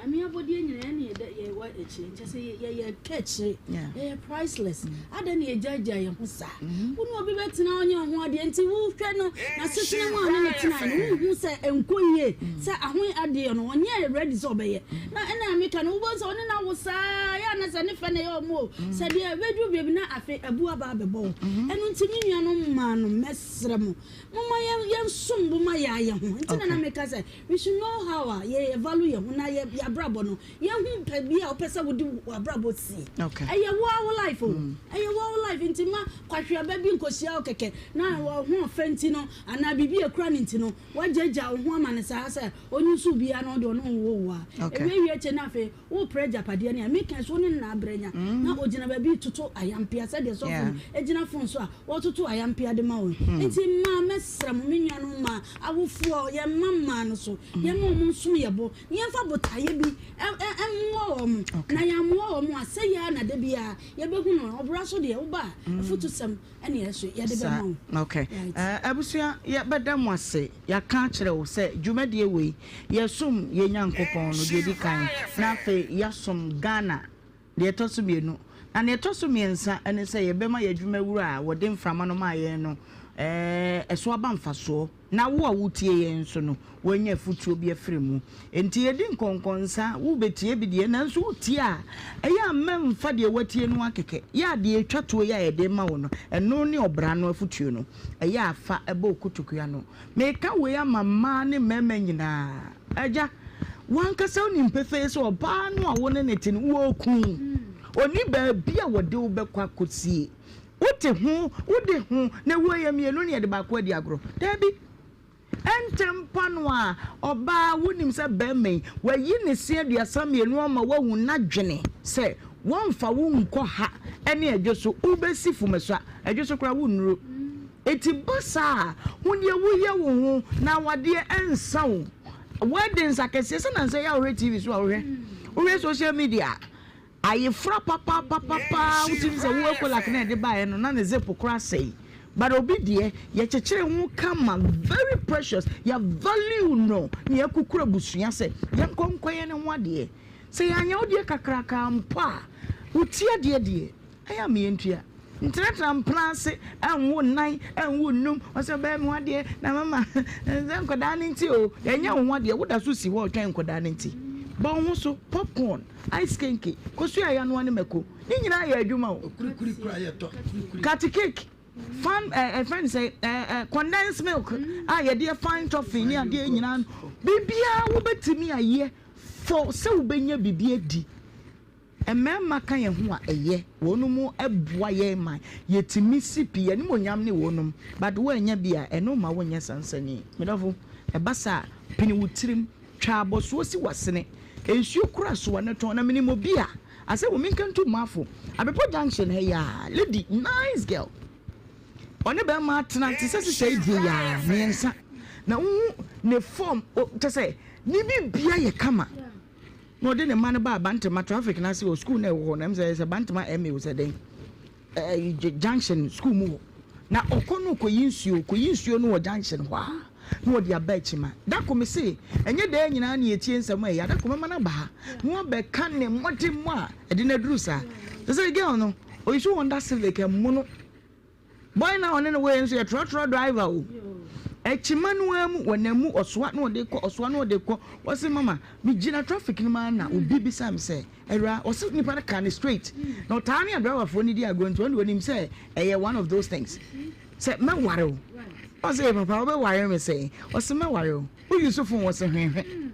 Nyame abɔdeɛ nyinaa yɛne yɛda yɛwɔ akyire, nkyɛ sɛ yɛyɛ ka akyire, yɛyɛ priceless. Adɛn na yɛgyaagyaa yɛn ho saa? Wo ne obi bɛtena a ɔnyɛ wo ho adeɛ nti wohwɛ no n'asetena mu a ɔne no tenae no wonhu sɛ ɛnkɔ yie sɛ aho adeɛ no ɔnyɛ ready sɛ ɔbɛyɛ na ɛna meka no wobɛhu sɛ ɔne no awo saa yɛ ana sɛ ne fɛ na ɛyɛ ɔmo o sɛ deɛ ɛbɛduru baabi na afei abu aba abɛbɔ wo ɛno nti me nuanom mmaa no mɛsrɛ mo momma yɛn yɛnsom bo ma yɛa yɛn ho nti na na meka sɛ we should know how a yɛ value yɛn ho na yɛ yɛabrabɔ no Yɛhu baabi a wopɛ sɛ wode w'abrabɔ sie. Ɛyɛ wo ara wo life o. Ɛyɛ wo ara wo life nti mma kwahweaba bi nkɔhyia wo kɛkɛ na wo ho ɔfɛ nti no anaa biribi a ɛkura no nti no woagyaagyaa wo ho ama no saa sɛ ɔnyusu obiara na ɔde ɔne wo wo wo a. Ɛwiewie akyire no afei worepere agyapadeɛ no a meka so wo ne no na abrɛ nya na ɔgyina baabi retoto ayampea sɛdeɛ sɔfo no gyina fon so a wɔretoto ayampea de ma wo no. Nti mmaa mɛsrɛ mo me nuanom mmaa awofoɔ yɛn mma mmaa no so yɛmma wɔn nsom yɛn bo na yɛmfa botaeɛ bi mmoa wɔn, na yɛammoa wɔn a, sɛi ara na da biara yɛbɛhu no. Ɔbra so deɛ, woba a, afutusɛm ne ɛso yɛde bɛma wo. Okay. Abusua, yɛbɛda mo ase. Yɛaka akyerɛ wo sɛ dwumadie wei, yɛsom yɛn Nyankopɔn no deɛ ɛdi kan, na afei yɛasom Ghana deɛ ɛtɔ so mmienu, na deɛ ɛtɔ so mmiɛnsa ne sɛ yɛbɛma yɛn adwumawura a wɔde mframa no maa yɛn no ɛso aba mfasoɔ. Na wo a woretie yɛn nso no, woanya afotuo bi afiri mu. Enti yɛdi nkɔnkɔnsa, worebɛtie bi deɛ, nanso wotie a, ɛyɛ a mma mfa deɛ woatie no ara kɛkɛ. Yɛ a deɛ ɛtwa toɔ yi a yɛde rema wo no, ɛno ne ɔbra no afotuo no. Ɛyɛ a fa bɔ wo kotokuo ano. Mereka wei ama mmaa ne mmarima nyinaa. Agya, w'ankasa wonim pefee sɛ ɔbaa no a wo ne no te no, wɔreku wo. Ɔnni baabi a wɔde wo bɛkɔ akɔsie. Wote ho, wode ho, na wuo yɛ mmienu na yɛde baako adi agorɔ. Daabi. Ɛntɛm pa no ara, ɔbaa, wonim sɛ barima yi, wayi ne se 32 ama woahu n'adwene sɛ wɔmfa wo nkɔ ha ne ɛdwo so, wobɛsi Fumesua, ɛdwo so koraa wonnuru. Enti ba saa a, hu deɛ woyɛ wo ho na awadeɛ ɛnsa wo. Weddings akɛseɛ, sɛ nansa yi a wohwɛ TV so a wohwɛ, wohwɛ social media a, Ayefra papaapapapaa wotumi sɛ wo Ecolak na ɛde baeɛ no na ne zip koraa sɛe but obi deɛ yɛkyekyere ho kama very precious yɛ value no na yɛakukuru abusua sɛ yɛnkɔ nkɔyɛ ne ho adeɛ sɛ yɛanyɛ wo deɛ kakrakaa mpo a wo ti adeɛ deɛ Ɛyɛ a ma yɛntua. Ntenatena mpena ase nwo nnan, nwo nnum, ɔsɛ ɔbɛyɛ me ho adeɛ na mama sɛ nkwadaa no nti o. Ɛnyɛ wo ho adeɛ, woda so si hɔ retwɛn nkwadaa no nti. Bɔ wo ho so, popcorn, ice kenke, kosua a yɛanoa ne mako, ne nyinaa yɛ adwuma o. Kurikuri koraa yɛtɔ, kurikuri. Kate cake, fan ɛɛ ɛfɛn sɛ ɛɛ ɛɛ condensed milk a yɛde yɛ fine toffee ne adeɛ nyinaa no, biribiara wobɛtumi ayɛ for sɛ wobɛnya biribi adi. Mmarima ka yɛn ho a ɛyɛ, wɔnom boa yɛn ma yɛtumi si pi, yɛn animuonyam ne wɔnom, but woannya bi a, ɛno mma wonyɛ sansani. Me dɔfo, ɛba saa a, pini wo tirim, twa abɔsoɔ si w'asene, nsuo kora soa no tɔn, na menim obi a, asɛ wo menka ntu Mafo, Abepɔ junction ha yi a, lady, nice girl, ɔne bɛrima atena te sɛ sista yi deɛ yi ara, mmiɛnsa, na wohu ne form, kyɛ sɛ, ne biribiara yɛ kama. Na ɔde ne mma no baa Bantama traffic no ase wɔ sukuu no a ɛwɔ hɔ no, ɛm sɛ sɛ Bantama MA o sɛ dɛn, ɛɛ junction sukuu mu hɔ. Na ɔkɔ no kɔyi nsuo, kɔyi nsuo no wɔ junction hɔ a, na ɔde aba Akyima. Da ko me se, ɛnyɛ daa nyinaa na yɛtie nsɛm a ɛyɛ a, da ko mɛma no aba ha na wabɛka ne mmɔdemmɔ a ɛde no aduru saa. Sɛ sɛ girl no, ɔyi so Honda Civic ɛmono. Boy no a ɔne no woeɛ nso yɛ trɔtrɔ driver o. Akyima no ara mu, wɔnam mu, ɔsoa na ɔde kɔ, ɔsoa na ɔde kɔ. Ɔse mama, megyina traffic no mu ara na obi bisa me sɛ, awuraa, ɔse nipa no kaa no straight. Na ɔtaa ne adriverfoɔ no di agorɔ nti ɔno deɛ ɔnim sɛ ɛyɛ one of those things. Sɛ mɛware wo. Ɔse papa wobɛware me sɛn? Ɔse mɛware wo. Wo use phone? Ɔse hwehwɛ.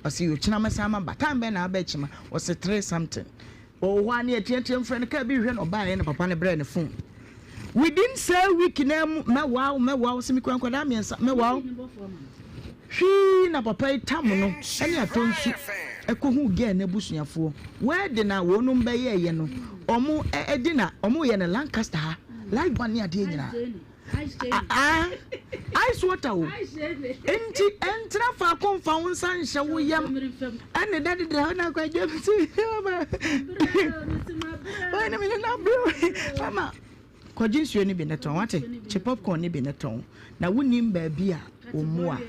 Ɔse yo, kyena mɛsan maba. Time bɛn na aba akyima? Ɔse three something. Ɔwɔ hɔ a ne yɛteateam frɛ no, kaa bi rehwɛ no ɔbaeɛ na papa no brɛɛ no phone. Within saa week no ara mu, mɛwaa wo, mɛwaa wo, sɛ mekura nkwadaa mmiɛnsa, mɛwaa wo. Hwii na papa yi tam no ne atɔ nsu ɛkɔhuu girl no abusuafoɔ. Wedding a wɔnom bɛyɛeɛ no, wɔn ɛdi na wɔyɛ no Lancaster ha, live band ne adeɛ nyinaa. Ah, ice water o. Nti ɛntena faako mfa wo nsa nhyɛ wo yam. Ɛne dɛ deda hɔ na akɔ adwam si. Wɔn ne me na bro. Mama kɔgye nsuo no bi ne tɔn wate. Kye popcorn no bi ne tɔn. Na wonim baabi a wo mmoa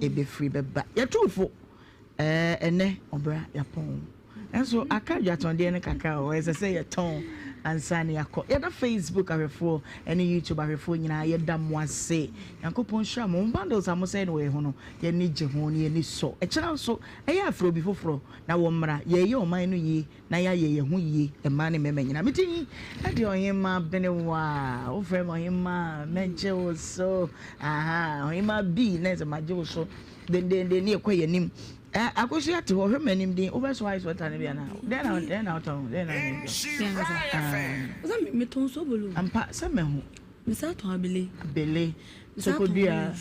ebefiri bɛba. Yɛtu fo. Ɛɛ ɛnnɛ ɔbra yɛapɔn nanso aka adwatɔndeɛ no kakra wɔ hɔ ɛsɛ sɛ yɛtɔn ansa na yɛakɔ. Yɛda Facebook ahwɛfoɔ ne YouTube ahwɛfoɔ nyinaa yɛda mo ase. Nyankopɔn nhyira mo. Mo bundles a mosɛe no wɔ yɛn ho no yɛn ani gye ho na yɛn ani sɔ. Ɛkyena nso ɛyɛ a frɛ obi foforɔ na wɔmmra. Yɛreyɛ ɔman no yie na yɛayɛ yɛn ho yie mmaa ne mmarima nyinaa. Me din de Ɔhemmaa Benewaa. Wofrɛ me Ɔhemmaa a mɛgye wo so. Ahaa Ɔhemmaa B na ɛsɛ magye wo so. Dendeenden ne yɛkɔ yɛn anim. Ɛ Akosua te hɔ hwɛ m'anim din wobɛso ice water no bi anaa? Dɛn na dɛn na wotɔn dɛn na wotɔn? Sɛ metɔn sobolo. Ampa sɛ mahu. Mesan tɔn abele. Abele. Sokodua.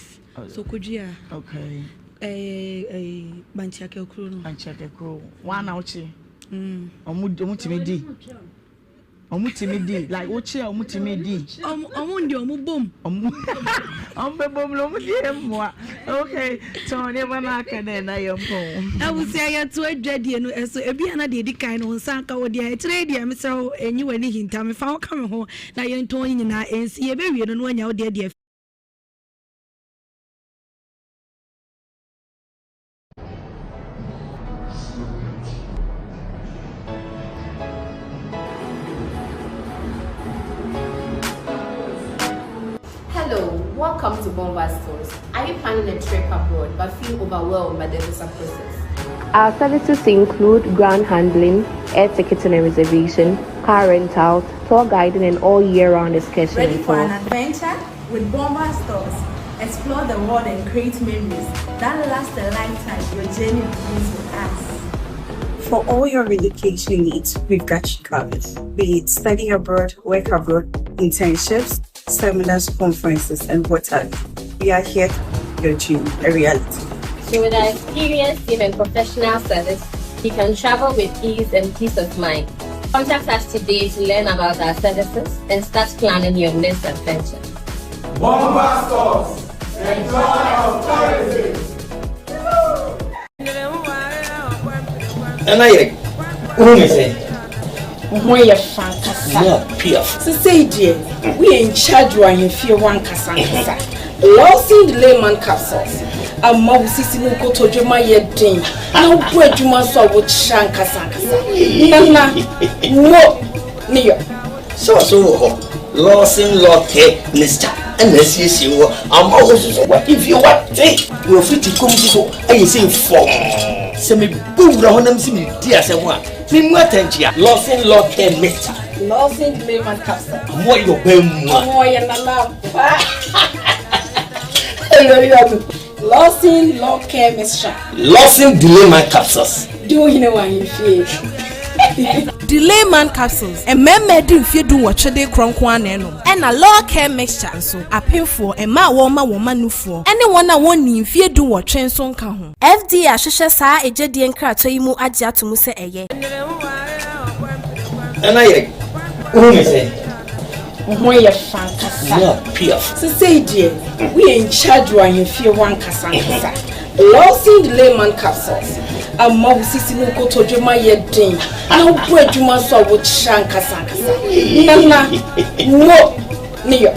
Sokodua. Okay. Ɛɛ ɛɛ bankye akɛkuro no. Bankye akɛkuro. Wɔn na wokye. Mm. Ɔmo ɔmo tumi di. Ɔmo tumi di like wokye a ɔmo tumi di. Ɔmo ɔmo ndi ɔmo bom. Ɔmo ɔmo bɛ bom na ɔmo di mmoa. Okay tɔn nneɛma no aka dɛ na yɛn pɔn. Abusua yɛto adwadie no ɛso ebi ana deɛ edi kan no wo nsa aka wo deɛ akyire yi deɛ mesrɛ wo enyi w'ani hinta me fa wo ka me ho na yɛntɔn yi nyinaa ensi yɛbɛwie no na wanya wo deɛ deɛ. Hello, welcome to Bomba Stores. Are you planning a trip abroad but feel overwhelmed by the visa process? Our services include ground handling, air ticketing and reservation, car rentals, tour guiding, and all year round excursion Ready and for an tours. adventure? With Bomba Stores, explore the world and create memories that last a lifetime. Your journey begins with us. For all your relocation needs, we've got you covered. Be it study abroad, work abroad, internships, seminars, conferences, and what have you. We are here to make your dream a reality. So with our experienced team and professional service, you can travel with ease and peace of mind. Contact us today to learn about our services and start planning your next adventure. Bomba Stores, the joy of tourism. Nana yere, wohu me sɛn? Wo ho yɛ fɛ ankasa. More piaf. Sesei deɛ, woyɛ in charge wɔ ahemfie hɔ ankasa ankasa. Lawson Delayman Capsules ama wo sisi ne wo kotodwe ma yɛ den na wobɔ adwuma nso a wokyerɛ ankasa ankasa. Nana, mo ne yɔ. Sɛ ɔso wɔ hɔ, Lawson Law Care Mixture ɛna asiesie wɔ ama wo nso so w'ahemfie wate na wafiti kɔm nso so ayɛ sei fɔmm. Sɛ mebɔ wura hɔ na mese meredi asɛm a, Memu atɛnkyea. Lawson Law Care Mixture. Lawson Layman Capsule. Ɔmo ayɛ ɔbaa mua. Ɔmo ɔyɛ nana ampa. Lawson Law Care Mixture. Lawson Delayman Capsules. Di wo hene wɔ ahemfie. Delayman Capsules, Mmarima adi mfeɛ dunwɔtwe de rekorɔ nko ara na ɛnom. Ɛna Law Care Mixture nso, apemfoɔ, mmaa a wɔrema wɔn mma nufoɔ, ne wɔn a wɔnnii mfeɛ dunwɔtwe nso nka ho. FDA ahwehwɛ saa agyadie nkratoɔ yi mu agye ato mu sɛ ɛyɛ. Nana yere, wohu me sɛn? Wo ho yɛ fɛ ankasa. More piaf. Sesei deɛ, woyɛ in charge wɔ ahemfie hɔ ankasa ankasa. Lawson Delayman Capsules ama wo sisi ne wo kotodwe ma yɛ den na wobɔ adwuma nso a wokyerɛ ankasa ankasa. Nana, mo ne yɔ.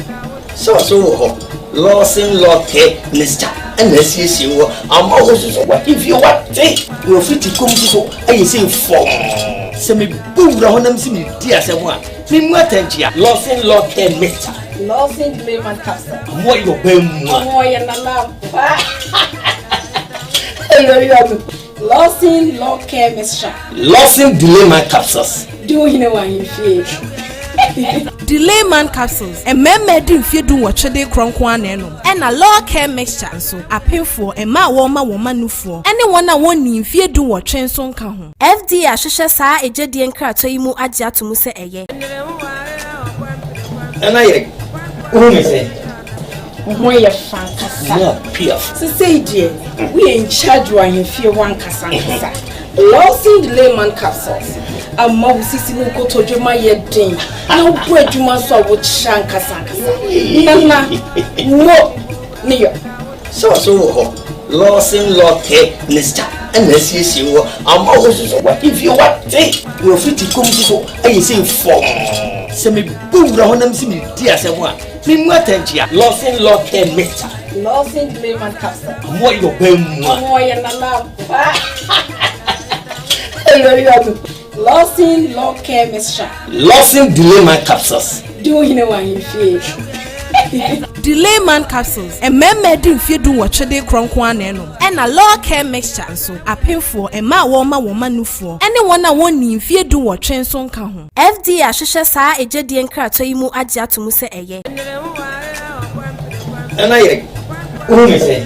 Sɛ ɔso wɔ hɔ, Lawson Law Care Mixture ɛna asiesie wɔ ama wo nso so w'ahemfie wate na wafiti kɔm nso so ayɛ sei fɔmm. Sɛ mebɔ wura hɔ na mese meredi asɛm a, memu atɛnkyea. Lawson Law Care Mixture. Lawson Layman Capsule. Ɔmo ayɛ ɔbaa mua. Ɔmo ɔyɛ nana ampa. Lawson Law Care Mixture. Lawson Delayman Capsules. Di wo hene wɔ ahemfie. Delayman Capsules, Mmarima adi mfeɛ dunwɔtwe de rekorɔ nko ara na ɛnom. Ɛna Law Care Mixture nso, apemfoɔ, mmaa a wɔrema wɔn mma nufoɔ, ne wɔn a wɔnnii mfeɛ dunwɔtwe nso nka ho. FDA ahwehwɛ saa agyadie nkratoɔ yi mu agye ato mu sɛ ɛyɛ. Nana yere, wohu me sɛn? Wo ho yɛ fɛ ankasa. More piaf. Sesei deɛ, woyɛ in charge wɔ ahemfie hɔ ankasa ankasa. Lawson Delayman Capsules ama wo sisi ne wo kotodwe ma yɛ den na wobɔ adwuma nso a wokyerɛ ankasa ankasa. Nana, mo ne yɔ. Sɛ ɔso wɔ hɔ, Lawson Law Care Mixture ɛna asiesie wɔ ama wo nso so w'ahemfie wate na wafiti kɔm nso so ayɛ sei fɔmm. Sɛ mebɔ wura hɔ na mese meredi asɛm a, memu atɛnkyea. Lawson Law Care Mixture. Lawson Delayman Capsule. Ɔmo ayɛ ɔbaa mua. Ɔmo ɔyɛ nana ampa. Lawson Law Care Mixture. Lawson Delayman Capsules. Di wo hene wɔ ahemfie. Delayman Capsules, Mmarima adi mfeɛ dunwɔtwe de rekorɔ nko ara na ɛnom. Ɛna Law Care Mixture nso, apemfoɔ, mmaa a wɔrema wɔn mma nufoɔ, ne wɔn a wɔnnii mfeɛ dunwɔtwe nso nka ho. FDA ahwehwɛ saa agyadie nkratoɔ yi mu agye ato mu sɛ ɛyɛ. Nana yere, wohu me sɛn?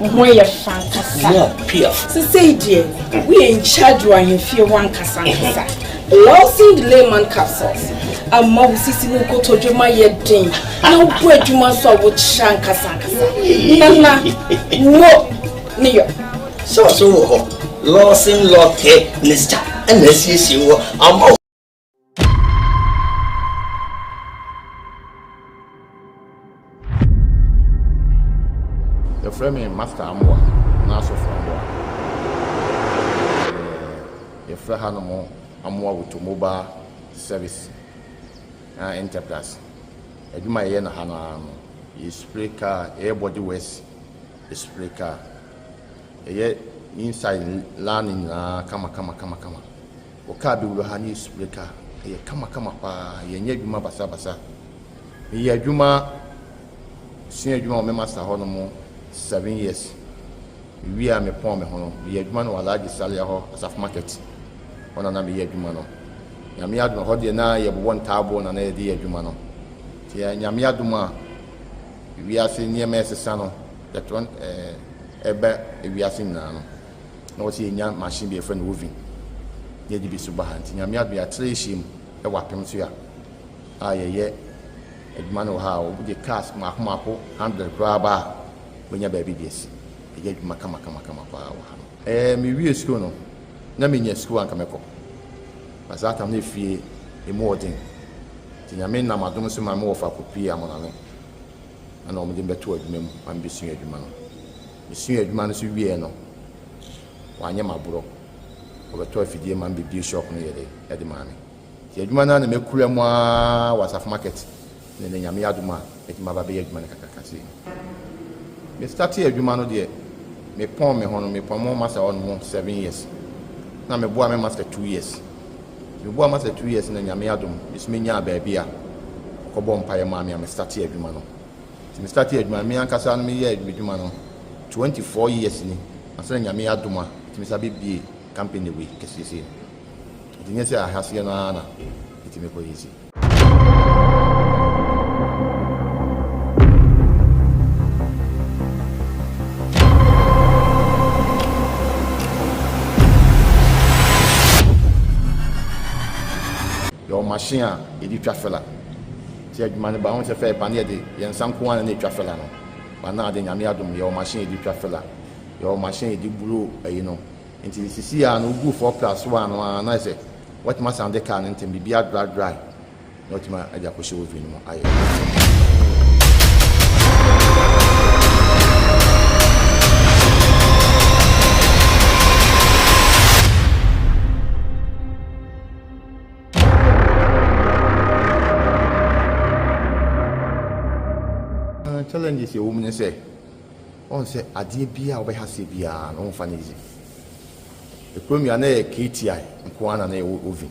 Wo ho yɛ fɛ ankasa. More piaf. Sesei deɛ, woyɛ in charge wɔ ahemfie hɔ ankasa ankasa. Lawson Delayman Capsules ama wo sisi ne wo kotodwe ma yɛ den na wobɔ adwuma nso a wokyerɛ ankasa ankasa. Nana, mo ne yɔ. Sɛ ɔso wɔ hɔ, Lawson Law Care Mixture ɛna asiesie wɔ ama wo. Yɛfrɛ me Master Amoah anaa Sɔfo Amoah. Yɛfrɛ hanom Amoah Automobile Service anaa Enterprise. Adwuma a yɛyɛ no ha no ara no, yɛ spray car, yɛyɛ body works, yɛ spray car. Yɛyɛ inside line nyinaa kama kama kama kama. Wɔ car bi wura ha ne yɛ spray car, ɛyɛ kama kama paa, yɛnyɛ adwuma basabasa. Meyɛ adwuma, sua adwuma wɔ me master hɔ nom 7 years. Mewie a mepɔn me ho no, meyɛ adwuma no wɔ Alhaji Salia hɔ, Asafo Market hɔ na na meyɛ adwuma no. Nyame adom, ɛhɔ deɛ na yɛbobɔ ntaaboo na na yɛde yɛ adwuma no. Nti Nyame adom a wiase nneɛma ɛsesa no, yɛtɔ ɛɛ ɛba wiase nyinaa no, na wɔsɛ yɛnya machine bi yɛfrɛ no oven. na yɛde bi nso ba ha. Nti Nyame adom yɛatra yɛhyiam wɔ apem so a a yɛyɛ adwuma no wɔ ha a wode cars mmaako mmaako hundred koraa ba a wobɛnya baabi de asi. Yɛyɛ adwuma kama kama kama paa wɔ ha no. Ɛɛ mewie sukuu no na menya sukuu a anka mɛkɔ but saa tam no efie emu ɔden nti Nyame nam adom so ma me wɔfa kɔpie Amonane ɛna wɔn de me bɛtoo adwuma mu ma me bɛsua adwuma no. Mesuaa adwuma no nso wieɛ no wanyɛ m'aborɔ ɔbɛtɔɔ afidie ma me bɛbie shop no yɛ dɛ de maa me. Nti adwuma no ara na makura mu ara wɔ Asafo Market na ɛnɛ Nyame adom a matumi aba abɛyɛ adwuma no kakraka sei. Me startee adwuma no deɛ me pɔn me ho no me pɔn mo master hɔ nom 7 years na me boa me master 2 years. Nti me boa master 2 years na Nyame adom me so me nyaa baabi a ɔkɔ bɔɔ mpaeɛ maa me a me startee adwuma no. Nti me startee adwuma no me ankasa no me yɛɛ adwuma no 24 years ni ansa na Nyame adom a metumi sa bɛ bie company wei kɛseɛ sei no. Nti nyɛ sɛ ahaseɛ no ara na ɛtumi kɔ yɛ sei. Yɛwɔ machine a yɛde twa fila. Sɛ adwuma no ba ho sɛ fɛ pa ne yɛde yɛn nsa nko ara na ɛtwa fila no. Ba na ade Nyame adom yɛwɔ machine yɛde twa fila. Yɛwɔ machine yɛde buro ayi no. Nti sisi a no wogu 4 plus 1 no ara na ayɛ sɛ watumi asan de car no ntɛm biribi adry dry na watumi de akɔhyɛ oven no mu ayɛ. Challenges ɛwɔ mu ne sɛ Woahu sɛ adeɛ biara a wobɛha aseɛ biara no womfa no easy. Ekurom yi a na ɛyɛ KTI nko ara na na yɛwɔ oven.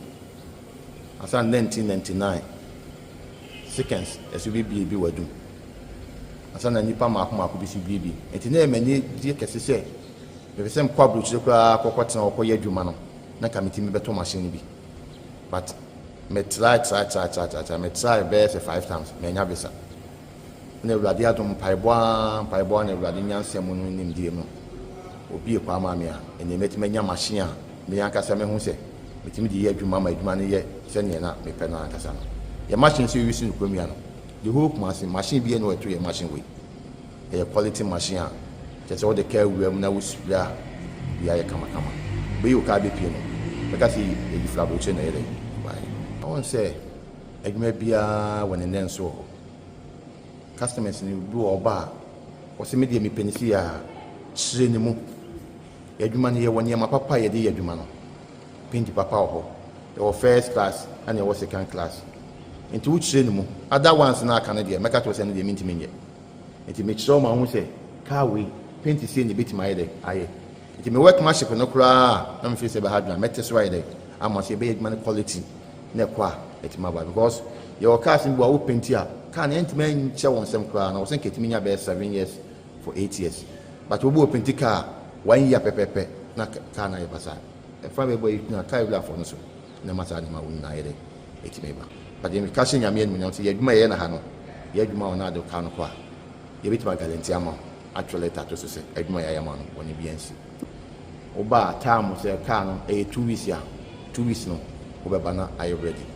Ansa na 1999 seconds ɛso bɛbie bi wɔ adum. Ansa na nnipa mmaako mmaako bi so bie bi. Nti na ɛyɛ m'ani gye kɛse sɛ mepɛ sɛ mekɔ aburokyire koraa kɔkɔtena hɔ kɔyɛ adwuma no na nka metumi bɛtɔ machine no bi. But me try try try try try me try bɛyɛ sɛ five times mannya visa. Na Awurade adom, mpaebɔ ara, mpaebɔ ara na Awurade nyansa mu no nimdeɛ mu, obue kwan maa me a ɛnnɛ mɛtumi anya machine a me ankasa mahu sɛ metumi de yɛ adwuma ma adwuma no yɛ sɛdeɛ na mepɛ no ankasa no. Yɛn machine nso yɛuse no kurom yi ano. The whole Kumasi, machine biara nni hɔ a ɛto yɛn machine wei. Ɛyɛ quality machine a kyerɛ sɛ wode kaa wura mu na wo spray a, biribiara yɛ kamakama. Wobɛyi wo kaa bɛpue no, bɛka sɛ yɛde firi aburokyire na ɛyɛ dɛn? Ɛbaeɛ. Woahu sɛ adwuma biara wɔ ne nnɛnso wɔ hɔ. Customers no bi wɔ hɔ ɔba a ɔse me deɛ mepɛ no sei a, kyerɛ ne mu. Yɛn adwuma no yɛwɔ nneɛma papa a yɛde yɛ adwuma no. Paint papa wɔ hɔ, yɛwɔ first class ɛna yɛwɔ second class. Nti wo kyerɛ ne mu. Other ones no a aka no deɛ mɛka kyerɛ wo sɛ ɛno deɛ mentumi nyɛ. Nti mekyerɛ wo ma wohu sɛ car wei paint sei na ɛbɛtumi ayɛ dɛ ayɛ. Nti me workmanship no koraa a na me feel sɛ ɛbɛha adwene a mɛte so ayɛ dɛ ama sɛ yɛbɛyɛ adwuma no quality. na ɛkɔ a ɛtumi aba because yɛwɔ cars no bi wɔ a wo painti a car no ɛntumi nkyɛ wɔn nsam koraa na wɔsɛ nka ɛtumi nya bɛyɛ 7 years for 8 years, but obi wɔ painti car one year pɛpɛpɛ na car no ayɛ basaa. Ɛfa bɛbɔ yi na car wurafoɔ no so na ɛma saa nneɛma wo nyinaa yɛ dɛ ɛtumi ba. But yɛn ka hyɛ Nyame animuonyam sɛ yɛ adwuma yɛyɛ na ha no yɛ adwuma wɔ na ade car no kɔ a yɛbɛtumi aguarantee ama wo, atwerɛ letter ato so sɛ adwuma yɛayɛ ama no bɔne biara nsi. Woba a time sɛ car no ɛyɛ 2 weeks a, 2 weeks no wobɛba na ayɛ ready.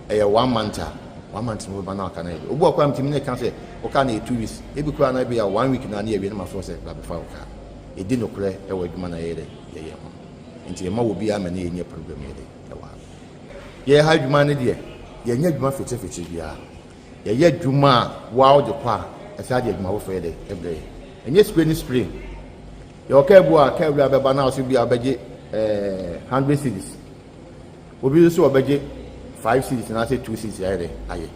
Ɛyɛ one month a, one month no wobɛba na aka no ayɛ ready. Obi wɔ koraa metumi ne ka sɛ wo car no yɛ 2 weeks, ebi koraa na ebi a one week na ne yɛwie na mafrɛ wo sɛ bra bɛfa wo car. Yɛdi nokorɛ ɛwɔ adwuma na yɛyɛ dɛ yɛyɛ ho nti yɛma wɔ biara ma ne yɛnyɛ problem yɛ dɛ ɛwɔ ha. Yɛyɛ ha adwuma no deɛ yɛnyɛ adwuma fitirifitir biara. Yɛyɛ adwuma a woa wode kɔ a ɛsan de adwuma foforɔ yɛ dɛ ɛbrɛ yɛ. Ɛnyɛ spray ne spray. Yɛwɔ kaa bi wɔ a kaa wura bɛba na ɔsɛ bi a ɔbɛgye 100 cedis. Obi nso ɔbɛgye 5 cedis anaasɛ 2 cedis ayɛ dɛ ayɛ.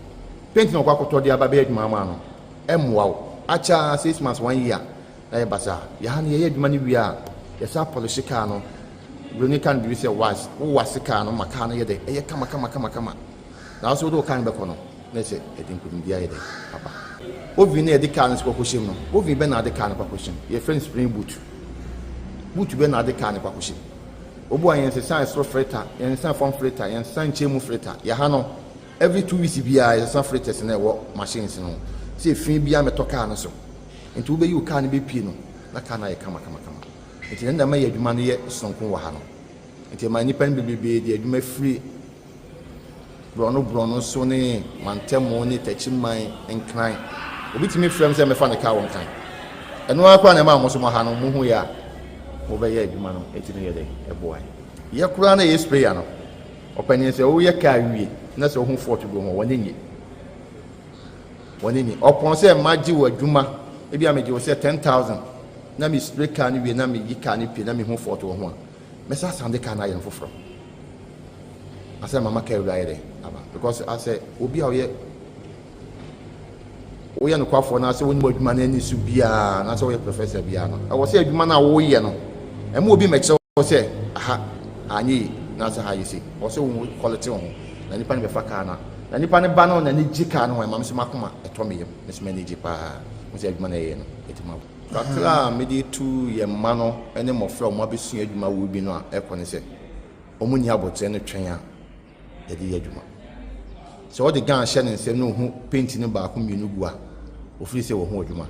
Paint na ɔkɔ akɔtɔ de aba bɛyɛ adwuma ama no ɛmmoa wo. Akyɛ 6 months, one year na yɛ basaa. Yɛha no yɛyɛ adwuma no wie a yɛsan polish kaa no. Buroni ka no biribi sɛ wax. Wo wax kaa no ma kaa no yɛ dɛ ɛyɛ kama kama kama kama. Na wo nso wode wo kaa no bɛkɔ no na ɛsɛ ɛde nkonimdi ayɛ dɛ aba. Oven no a yɛde kaa no nso kɔkɔhyɛ mu no, oven bɛn na ade kaa no kɔakɔhyɛ mu? Yɛfrɛ no spring boot. Boot bɛn na ade kaa no kɔakɔhyɛ mu? Obu a yɛnsesa ɛsoro filter, yɛnsesa fam filter, yɛnsesa nkyɛn mu filter. Yɛha no, every 2 weeks biara yɛsesa filters no a ɛwɔ machines no ho. Sɛ efi biara mmɛtɔ kaa no so. Nti wobɛyi wo kaa no bɛpue no, na kaa no ayɛ kama kama kama. Nti na ɛna ɛma yɛ adwuma no yɛ sononko wɔ ha no. Nti ɛma nnipa no bebrebe de adwuma firi borɔno borɔno so ne mantamu ne takyiman nkran. Obi tumi frɛ me sɛ mɛfa ne kaa wɔ nkran. Ɛno ara koraa na ɛma mo nso mo ha no mo hu yɛ a mobɛyɛ adwuma no ɛtumi yɛ dɛ ɛboa yɛ koraa na ɛyɛ sprayer no. Ɔpanin sɛ woyɛ kaa wie na sɛ wohu fault bi wɔ ho a wɔn ani nye. Wɔn ani nye. Ɔpɔn sɛ magye wɔ adwuma ebi a megye wɔ sɛ 10,000 na me spray kaa no wie na meyi kaa no pie na mehu fault wɔ ho a mɛsa asan de kaa no ayɛ no foforɔ. Asɛ mama kaa wura ayɛ dɛ aba because asɛ obi a ɔyɛ woyɛ nokwafoɔ na sɛ wonim adwuma no ani so biara na sɛ woyɛ professor biara no ɛwɔ sɛ adwuma no a woyɛ no ɛma obi mɛkyerɛ wo sɛ aha anyɛ yi na sɛ ha yɛ sei. Ɛwɔ sɛ wo quality wo ho na nipa no bɛfa kaa no a na nipa no ba no n'ani gye kaa no ho ɛma me nso m'akoma ɛtɔ me yam me nso m'ani gye paa ho sɛ adwuma no ɛyɛ no ɛtumi abo. Kakra a mede tu yɛn mma no ne mmɔfra a wɔabɛsua adwuma wɔ bi no a ɛkɔ ne sɛ wɔn nni aboterɛ no twɛn a yɛde yɛ adwuma. Sɛ ɔde gan hyɛ ne nsam na ɔhu paint no baako mmienu gu a, ɔfiri sɛ wahu adwuma.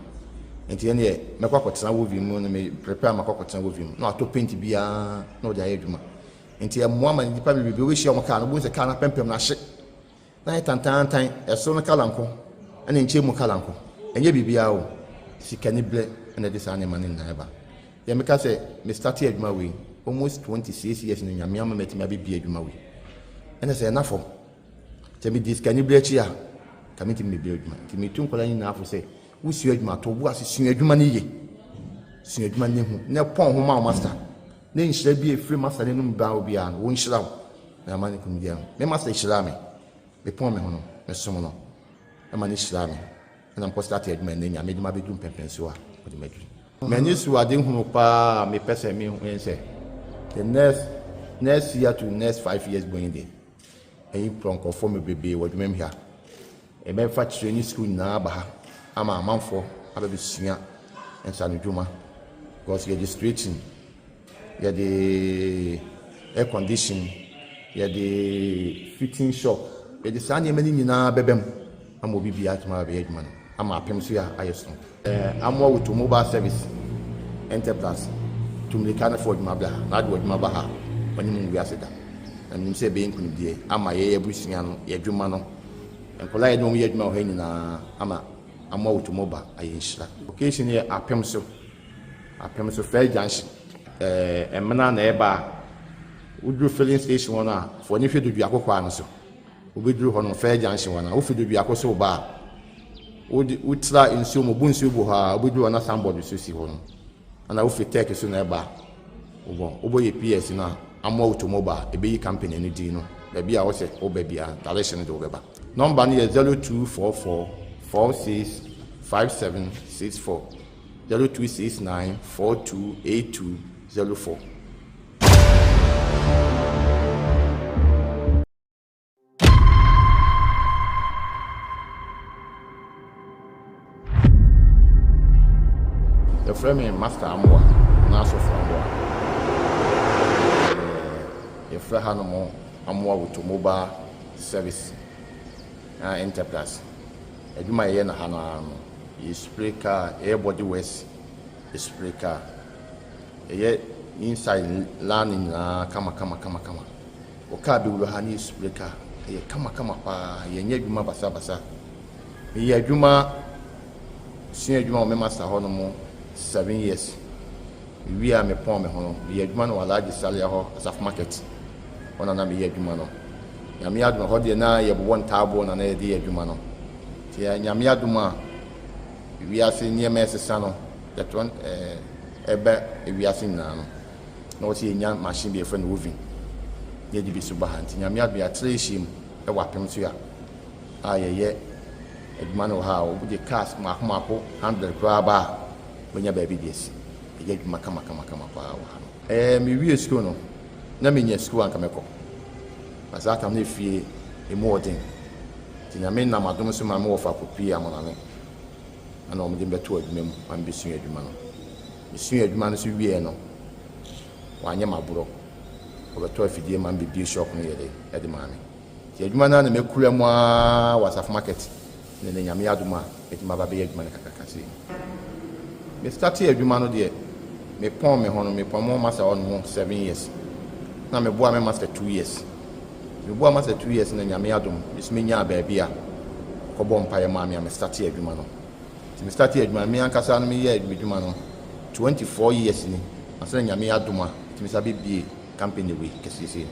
Nti ɛneɛ mɛkɔ akɔtena wovi mu no me prepare makɔ akɔtena wovi mu na watɔ paint biara na ɔde ayɛ adwuma. Nti ɛmmoa ma nnipa bebrebe wobɛhyia wɔn kaa no wobɛhu sɛ kaa no apɛmpɛm no ahye na ayɛ tantaantan, ɛsoro no kala nko ɛna nkyɛn mu kala nko. Ɛnyɛ biribiara o, sikaniberɛ na ɛde saa nneɛma no nyinaa ba. Deɛ meka sɛ me starte adwuma wei almost 26 years no Nyame ama matumi abɛbie adwuma wei ɛna sɛ ɛna fam sɛ medi sikaniberɛ akyi a ka mentumi mebie adwuma. Nti metu nkwadaa nyinaa fo sɛ wosua adwuma to wo ase sua adwuma no yie, sua adwuma no hu na pɔn ho ma wo master na nhyira bi a ɛfiri master no anum ba wo biara no wɔnhyira wo na ama no nkonimdie no. Me master hyiraa me, mepɔn me ho no mesom no ɛma no hyiraa me ɛna mekɔ starte adwuma ɛnɛ Nyame de mabɛduru mpɛmpɛnsoɔ a ɔde maduru. M'ani so ade hunu paa a mepɛ sɛ mehu ne sɛ the next next year to next 5 years going de ɛyi prɔnkɔfoɔ bebrebe wɔ adwuma mu ha. Yɛbɛfa kyerɛ ne sukuu nyinaa aba ha ama amanfoɔ abɛbɛsua nsanodwuma because yɛde straighten, yɛde air condition, yɛde fitting shop, yɛde saa nneɛma no nyinaa bɛba mu ama obi biara atumi abɛyɛ adwuma no ama apem so yɛ ayɛ soronko. Amoa Woto Mobile Service Enterprise tu mmirika no fa w'adwuma bra ha na ade w'adwuma ba ha a, w'anim ngu ase da. Na menim sɛ ɛbɛyɛ nkunimdie ama yɛn abusua no, yɛn adwuma no, nkwadaa a yɛne wɔn yɛ adwuma wɔ ha nyinaa ama Amoa Woto Mobile ayɛ nhyira. Location yɛ Apem so, Apem so First Junction. Ɛmena na ɛba a, woduru filling station hɔ no a, fa w'ani hwɛ Doduako kwan no so. Wobɛduru hɔ no, First Junction hɔ no a, wofi Doduako so reba a, wode wotra nsuo mu, wobu nsuo gu hɔ a, wobɛduru hɔ na signboard so si hɔ no. Ɛna wofi Turkey so na ɛba a, wobɔ wobɔ yɛ PS no a, Amoa Automobile, ɛbɛyi company no din no. Baabi a wosɛ woba biara, direction no de wobɛba. Nɔmba no yɛ 0244 46 5764, 0269 42 8204. Yɛfrɛ me Master Amoah anaa Sɔfo Amoah. Yɛfrɛ hanom Amoah Automobile Service Enterprise. Adwuma a yɛyɛ no ha no ara no, yɛ spray car, yɛyɛ body works, yɛ spray car. Yɛyɛ inside line nyinaa kama kama kama kama. Wɔ car bi wura ha ne yɛ spray car. Ɛyɛ kama kama paa. Yɛnyɛ adwuma basabasa. Meyɛ adwuma sua adwuma wɔ me master hɔ nom 7 years. Mewie a mepɔn me ho no, meyɛ adwuma no wɔ Alhaji Salia hɔ, Asafo Market. Hɔ na na meyɛ adwuma no. Nyame adom hɔ deɛ na yɛbobɔ ntaaboɔ na na yɛde yɛ adwuma no. Nti Nyame adom a wiase nneɛma ɛsesa no, yɛtɔ ɛbɛ wiase nyinaa no. Na wɔsɛ yɛnya machine bi yɛfrɛ no oven na yɛde bi so ba ha. Nti Nyame adom yɛatra ahyia mu wɔ apem so a yɛyɛ adwuma no wɔ ha a wɔde cars mmaako mmaako 100 koraa ba a wɔnya baabi de asi. Yɛyɛ adwuma kama kama kama paa wɔ ha no. Mewie sukuu no, na menya sukuu anka mɛkɔ. Na saa tam no efie emu ɔden. Nti Nyame nam adom so ma me wɔfa kɔpie Amonane. Ɛna wɔde me bɛtoo adwuma mu ma mebɛsua adwuma no. Mesuaa adwuma no nso wieɛ no, wɔanyɛ me aborɔ. Wɔbɛtɔɔ afidie ma me bɛbie shop no yɛ dɛ de maa me. Nti adwuma no ara na makura mu ara wɔ Asafo Market na ɛnɛ Nyame adom a mɛtumi aba abɛyɛ adwuma no kakraka sei. Me startee adwuma no deɛ, mepɔn me ho no, mepɔn me ho masa hɔ nom 7 years. Na meboaa me master 2 years. Meboaa master 2 years na Nyame adom, me so menyaa baabi a kɔbɔ mpaeɛ maa me a me starte adwuma no. Nti me starte adwuma no, me ankasa no meyɛɛ adwuma no 24 years ni. Ansa na Nyame adom a ɛtumi sa bɛbie company wei kɛseɛ sei no.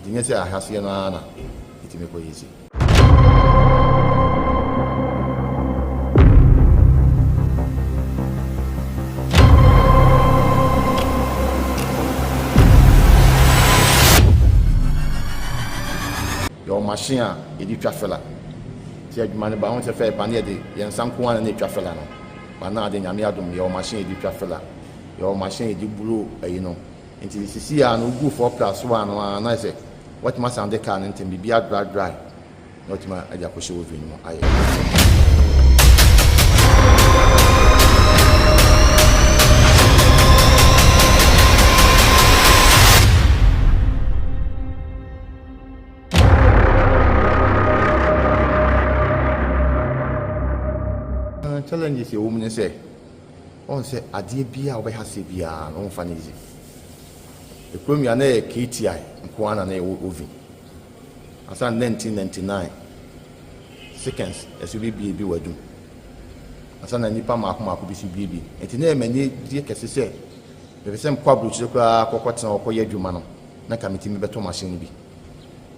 Nti nyɛ sɛ ahaseɛ no ara na ɛtumi kɔ yɛ sei. Yɛwɔ machine a yɛde twa filler. Nti adwuma no ba ho sɛ fɛ pa ne yɛde yɛn nsa nko ara na ɛtwa filler no. Ba na ade Nyame adom, yɛwɔ machine yɛde twa filler. Yɛwɔ machine yɛde blow ayi no. Nti sisi a no wogu 4+1 no ara na sɛ watumi asan de car no ntɛm, biribi adry dry na watumi ade akɔhyɛ oven no mu ayɛ. Challenges ɛwɔ mu ne sɛ, ɔn sɛ adeɛ biara a wobɛha sɛ biara no, womfa no easy. Ekurom yi a na yɛ KTI nko ara na na yɛwɔ oven. Ansa 1999 seconds ɛso bebie bi wɔ adum. Ansa na nipa mmaako mmaako bi so bie bi. Nti na yɛ m'ani gye kɛse sɛ mepɛ sɛ mekɔ aburokyire koraa kɔkɔ tena hɔ kɔyɛ adwuma no, na nka metumi bɛtɔ machine no bi.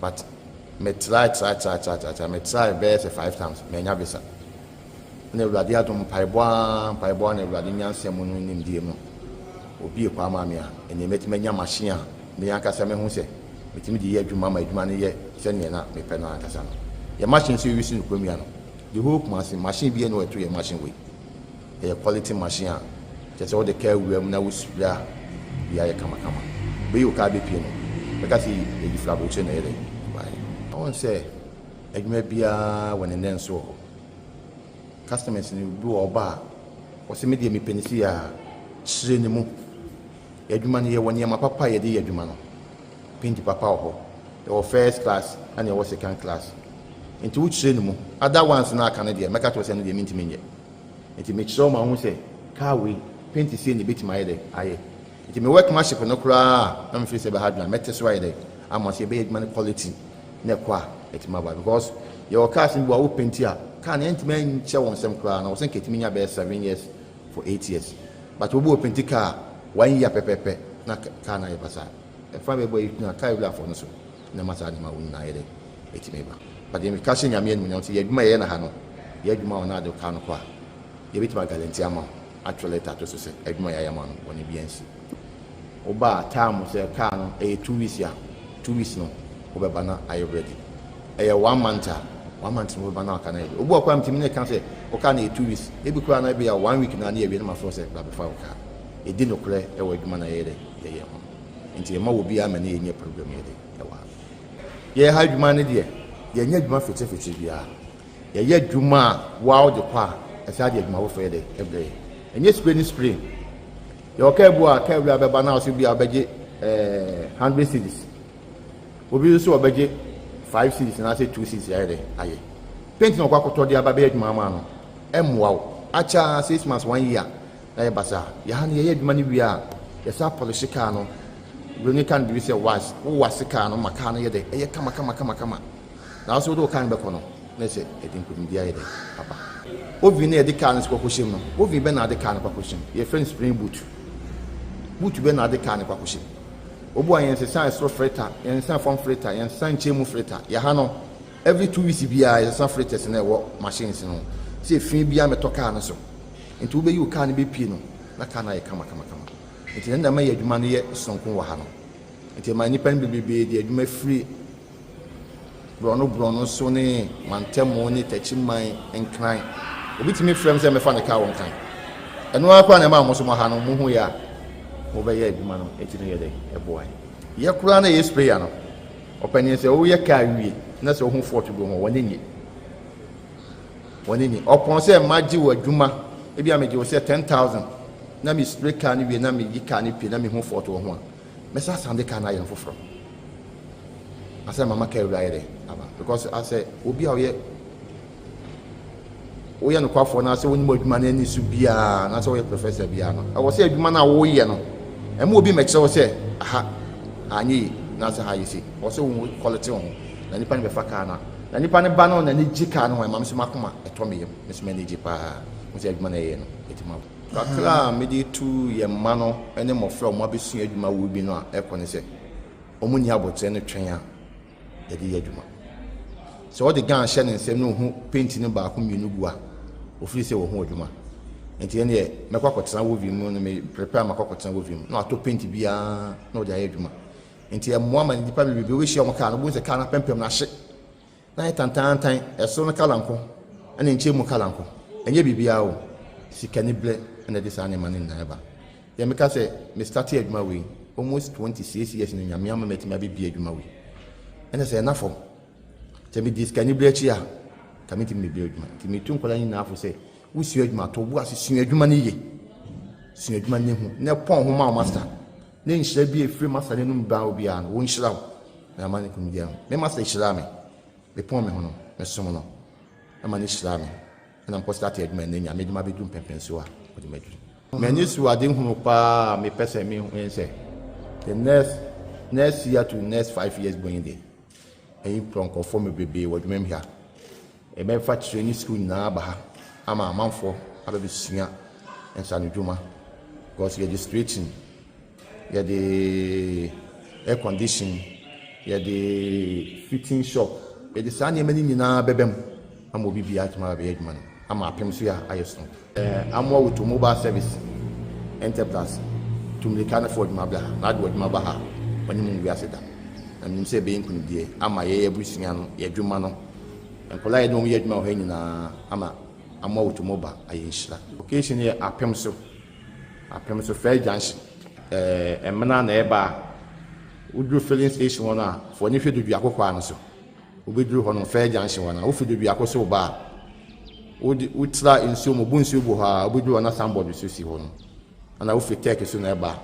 But me try try try try try try, me try bɛyɛ sɛ five times, manya visa. Na Awurade adom, mpaebɔ ara mpaebɔ ara na Awurade nyansa mu no nimdeɛ mu obie kwan maa me a ɛnneɛ mɛtumi anya machine a me ankasa mehu sɛ metumi de yɛ adwuma ma adwuma no yɛ sɛdeɛ na mepɛ no ankasa no. Yɛ machine nso yɛuse no kurom ya no, the whole Kumasi machine bi ɛne ɛto yɛ machine wei. Ɛyɛ quality machine a kyerɛ sɛ wode kaa wura mu na wo spray a, biribiara yɛ kamakama. Wobɛyi wo kaa bɛpie no, bɛka sɛ yɛyi firi aburokyire na ɛyɛ dɛ baeɛ. Wohu sɛ adwuma biara wɔ ne nnɛ nso wɔ hɔ. Customers no bi wɔ ɔba a, wɔsɛ me deɛ mepɛ ne sei a, kyerɛ ne mu. Yɛ adwuma no, yɛwɔ nneɛma papa a yɛde yɛ adwuma no. Paint papa wɔ hɔ. Yɛwɔ first class ɛna yɛwɔ second class. Nti wokyerɛ ne mu. Other ones no aka no deɛ, mɛka kyerɛ wo sɛ ɛno deɛ mentumi nyɛ. Nti mekyerɛ wo ma wohu sɛ car wei, paint sei na ɛbɛtumi ayɛ dɛ ayɛ. Nti me workmanship no koraa a na mefiri sɛ ɛbɛha adwene a, mɛte so ayɛ dɛ ama sɛ yɛbɛyɛ adwuma no quality na ɛkɔ a ɛtumi aba, because yɛwɔ cars no bi wɔ a wo paint a car no ɛntumi nkyɛ wɔn nsɛm koraa na wɔsɛ nka ɛtumi nya bɛyɛ 7 years for 8 years, but obi wɔ paint car one year pɛpɛpɛ na car no ayɛ basaa. Ɛfa bɛbɔ yi na car wurafoɔ no so na ɛma saa nneɛma wo nyinaa yɛ dɛ ɛtumi ba. But deɛ meka hyɛ Nyame animuonyam sɛ yɛ adwuma yɛyɛ no ha no, yɛ adwuma a ɔno ade car no kɔ a, yɛbɛtumi aguarantee ama wo, atwerɛ letter ato so sɛ adwuma yɛayɛ ama no, bɔne biara nsi. Woba a time sɛ car no ɛyɛ 2 weeks a, 2 weeks no wobɛba na ayɛ ready. Ɛyɛ one month a, one month no wobɛba na aka no ayɛ ready. Obi wɔ koraa metumi ne ka sɛ wo car no yɛ 2 weeks, ebi koraa na ebi a one week na ne yɛwie no, ma frɛ sɛ bra bɛfa wo car. Yɛdi nokorɛ ɛwɔ adwuma na yɛyɛ dɛ yɛyɛ ho, nti yɛma wɔ biara ma ne yɛnyɛ problem yɛ de ɛwɔ ha. Yɛyɛ ha adwuma no deɛ, yɛnyɛ adwuma fetefete biara. Yɛyɛ adwuma a waa wode kɔ a, ɛsɛ ade adwuma foforɔ yɛ dɛ ɛbrɛ yɛ. Ɛnyɛ spray ne spray. Yɛwɔ kaa bu a kaa wura bɛba na ɔsɛ bi a ɔbɛgye 100 cedis, obi nso ɔbɛgye 5 cedis anaasɛ 2 cedis ayɛ dɛ ayɛ paint na ɔkɔ akɔtɔ de aba bɛyɛ adwuma ama no. Ɛmmoa wo akyɛ 6 months, one year na yɛ basa. Yɛha no, yɛyɛ adwuma no wie a, yɛsa polish kaa no. Buroni ka no biribi sɛ wax. Wo wax kaa no ma kaa no yɛ dɛ ɛyɛ kama kama kama kama. Na wo sɛ wode wo kaa no bɛkɔ no na sɛ ɛde nkonimdi ayɛ dɛ aba. Oven no yɛde kaa no so kɔkɔhyɛ mu no, oven bɛ na ade kaa no kɔkɔhyɛ mu? Yɛfrɛ no spring boot. Boot bɛ na ade kaa no kɔkɔhyɛ mu? Obu a yɛnsesa ɛsoro filter, yɛnsesa fam filter, yɛnsesa nkyɛn mu filter. Yɛha no, every 2 weeks biara yɛsesa filters na ɛwɔ machines no sɛ efi biara mɛtɔ kaa no so. Nti wobɛyi wo kaa no bɛpie no na kaa no ayɛ kama kama kama. Nti na ɛma yɛ adwuma no yɛ sononko wɔ ha no. Nti ɛma nnipa no bebree de adwuma firi borɔno borɔno so ne mantamu ne Takyiman, Nkran. Obi tumi frɛ m sɛ mɛfa ne kaa wɔ Nkran. Ɛno ara koraa na ɛma mo so mo ha no mohu yɛ a mobɛyɛ adwuma no ɛtumi yɛ dɛ ɛboa yɛ koraa. Na yɛ sprayer no, ɔpanin, sɛ woyɛ kaa wie na sɛ wohu fault bi ho, wɔne nye wɔne nye ɔpɔn sɛ magye wɔ adwuma. Ebi a megye wo sɛ 10,000 na me spray kaa no wie na meyi kaa no pie na mehu fault wɔ ho a, mɛsa asan de kaa no ayɛ no foforɔ asɛ mama kaa wura ayɛ dɛ aba, because asɛ obi a ɔyɛ woyɛ nokwafoɔ na asɛ wonim adwuma no ani so biara na sɛ woyɛ professor biara no, ɛwɔ sɛ adwuma no a woyɛ no ɛma obi mɛkyerɛ wo sɛ aha. Anyɛ yie na sɛ ha yɛ sei. Ɔwɔ sɛ wo quality wo ho na nipa no bɛfa car no a. Na nipa no ba no n'ani gye car no ho a, ɛma me nso m'akoma ɛtɔ me yam. Me nso m'ani gye paa. Wohu sɛ adwuma no a yɛyɛ no, ɛtumi aboa. Kakra a mede retu yɛn mma no ne mmɔfra a wɔabɛsua adwuma wɔ bi no a ɛkɔ ne sɛ, wɔnni aboterɛ no twɛn a yɛde yɛ adwuma. Sɛ ɔde gun hyɛ ne nsam na ohu paint no baako mmienu gu a, ofiri sɛ wahu adwuma. Nti ɛneɛ mɛkɔ akɔtena wovi mu no me prepare makɔ akɔtena wovi mu na watɔ paint biara na ɔde ayɛ adwuma. Nti ɛmmoa ma nnipa bebrebe wobɛhyia wɔn kaa no wobɛhu sɛ kaa no apɛmpɛm no ahye na ayɛ tantaantan, ɛsoro no kala nko ɛna nkyɛn mu kala nko. Ɛnyɛ biribiara o, sikaniberɛ na ɛde saa nneɛma no nyinaa ba. Deɛ meka sɛ me starte adwuma wei almost 26 years no Nyame ama matumi abɛbie adwuma wei ɛna sɛ ɛna fam sɛ medi sikani berɛ akyi a ka mentumi mebie adwuma nti metu nkwadaa nyinaa fo sɛ wosua adwuma to bo ase sua adwuma no yie sua adwuma no hu na pɔn ho ma wo master ne nhyira bi a ɛfiri master no anum ba obiara no wɔnhyira wo na ama ne kɔmdi ho me master hyiraa me mepɔn me ho no mesom no ɛma ne hyiraa me Ɛna mekɔ starte adwuma ɛnɛ Nyame de mabɛduru mpɛnpɛnsoɔ a ɔde maduru. M'ani so ade hunu paa a mepɛ sɛ me hu ne sɛ the next next year to next 5 years going there ɛyi prɔ nkurɔfoɔ mebrebee wɔ adwuma mu ha ɛbɛfa kyerɛ ne sukuu nyinaa aba ha ama amanfoɔ abɛbɛsua nsanodwuma because yɛde straighten yɛde air condition, yɛde fitting shop, yɛde saa nneɛma no nyinaa bɛba mu ama obi biara atumi aba abɛyɛ adwuma no ama apem so yɛ ayɛ soronko. Amoa Auto Mobile Service Enterprise tu mmirika na fa w'adwuma bra ha na ade w'adwuma ba ha a, w'anim ngu ase da. Na menim sɛ ɛbɛyɛ nkunimdie ama yɛn abusua no, yɛn adwuma no, nkwadaa a yɛne wɔn yɛ adwuma wɔ ha nyinaa ama Amoa Auto Mobile ayɛ nhyira. Location no yɛ apem so. Apem so first junction ɛɛ Ɛmena na ɛba a, woduru filling station hɔ no a, fa w'ani hwɛ Doduako kwan no so. Wobɛduru hɔ no first junction hɔ no a, wofi Doduako so ba a, wode wotra nsuo mu, bu nsuo gu hɔ a, wobɛduru hɔ na signboard so si hɔ no. Ɛna wofi Turkey so na ɛba a,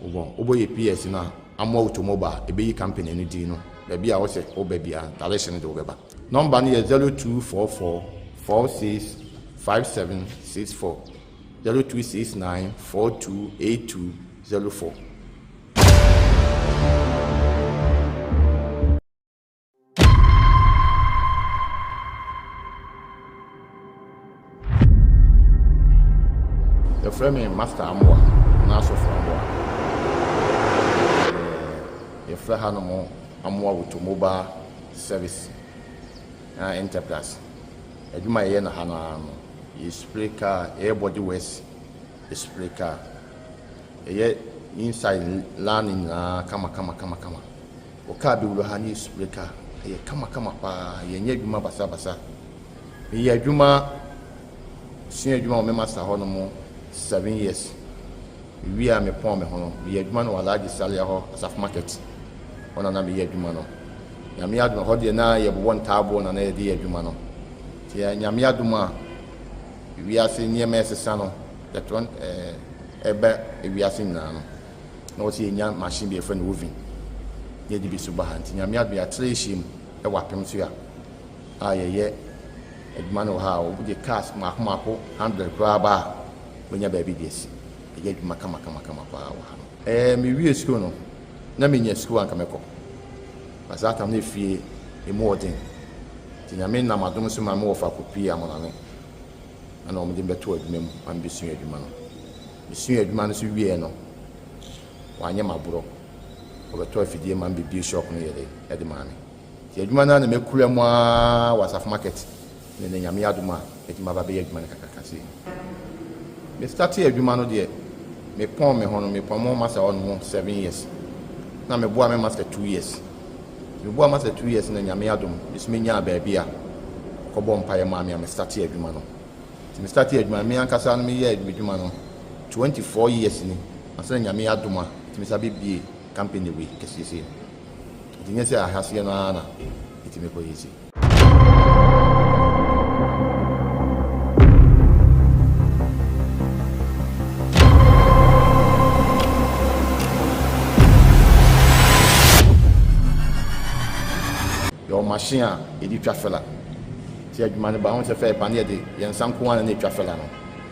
wobɔ wobɔ yɛ PS no a, Amoa Automobile, ɛbɛyi company no din no. Baabi a wosɛ woba biara, direction no de wobɛba. Nɔmba no yɛ 0244 46 5764. 0269 42 8204. Yɛfrɛ me Master Amoah anaa Sɔfo Amoah. Yɛfrɛ hanom Amoah Automobile Service Enterprise. Adwuma a yɛyɛ no ha no ara no, yɛ spray car, yɛyɛ body works spray car. Yɛyɛ inside lan no nyinaa kama kama kama kama. Wo car bɛwura ha na yɛ spray car. Ɛyɛ kama kama paa. Yɛnyɛ adwuma basabasa. Meyɛ adwuma, sua adwuma wɔ me master hɔ nom 7 years. Mewie a mepɔn me ho no, meyɛ adwuma no wɔ Alhaji Salia hɔ, Asafo Market. Hɔ na na meyɛ adwuma no. Nyame adom ɛhɔ deɛ na yɛbobɔ ntaaboɔ na na yɛde yɛ adwuma no. Nti Nyame adom a wiase nneɛma ɛsesa no, yɛtɔ ɛba wiase nyinaa no, na wɔsɛ yɛnya machine bi yɛfrɛ no oven na yɛde bi so ba ha. Nti Nyame adom yɛatra ahyia mu ɛwɔ apem so a a yɛyɛ adwuma no wɔ ha a wɔde cars mmaako mmaako 100 koraa ba a wɔnya baabi de asi. Ɛyɛ adwuma kama kama kama paa wɔ ha no. Ɛɛ mewie sukuu no, na menya sukuu a anka mɛkɔ. Na saa tam no efie emu wɔ den. Nti Nyame nam adom so ma me wɔfa kɔpuee Amonane ɛna wɔn de me bɛtoo adwuma mu ma me bɛsua adwuma no. Mesuaa adwuma no so wieɛ no, wɔanyɛ me aborɔ. Wɔbɛtɔɔ afidie ma me bɛbue shop no yɛde ɛde maa me. Nti adwuma no ara na makura mu ara wɔ Asafo Market ne nnɛ Nyame adom a matumi aba abɛyɛ adwuma no kakraka sei. Me startee adwuma no deɛ me pɔn me ho no me pɔn mo master hɔ nom 7 years na me boa me master 2 years nti me boa master 2 years na Nyame adom me so me nyaa baabi a ɔkɔ bɔ mpaeɛ maa me a me startee adwuma no nti me startee adwuma no me ankasa no me yɛɛ me dwuma no 24 years ni ansa na Nyame adom a metumi sa bɛ bie company wei kɛseɛ sei no nti nyɛ sɛ ahaseɛ no ara na metumi kɔ yɛ sei. Yɛwɔ machine a yɛde twa fela. Nti adwuma no ba ho sɛ fɛ pa ne yɛde yɛn nsa nko ara na ɛtwa fela no.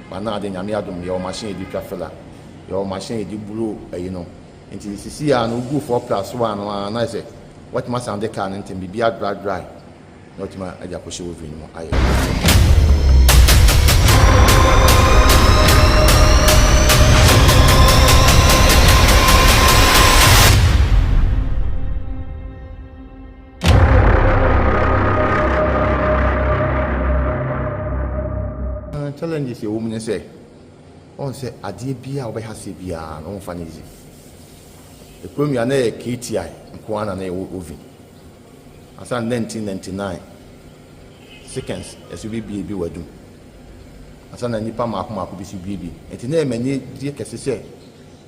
Ba na ade Nyame adom yɛwɔ machine yɛde twa fela. Yɛwɔ machine yɛde buro ayi no. Nti sisi a no wogu 4 plus 1 no ara na ayɛ sɛ woatumi asan de car no ntɛm, biribi adry dry na woatumi de akɔhyɛ oven no mu ayɛ. Challenges ɛwɔ mu ne sɛ, ɔn sɛ adeɛ biara a wobɛha aseɛ biara no womfa no easy. Ekurom yi a na ɛyɛ KTI nko ara na na yɛwɔ oven. Ansa na 1999 seconds ɛso bebie bi wɔ adum. Ansa na nnipa mmaako mmaako bi so bie bi. Nti na ɛyɛ m'ani gye kɛse sɛ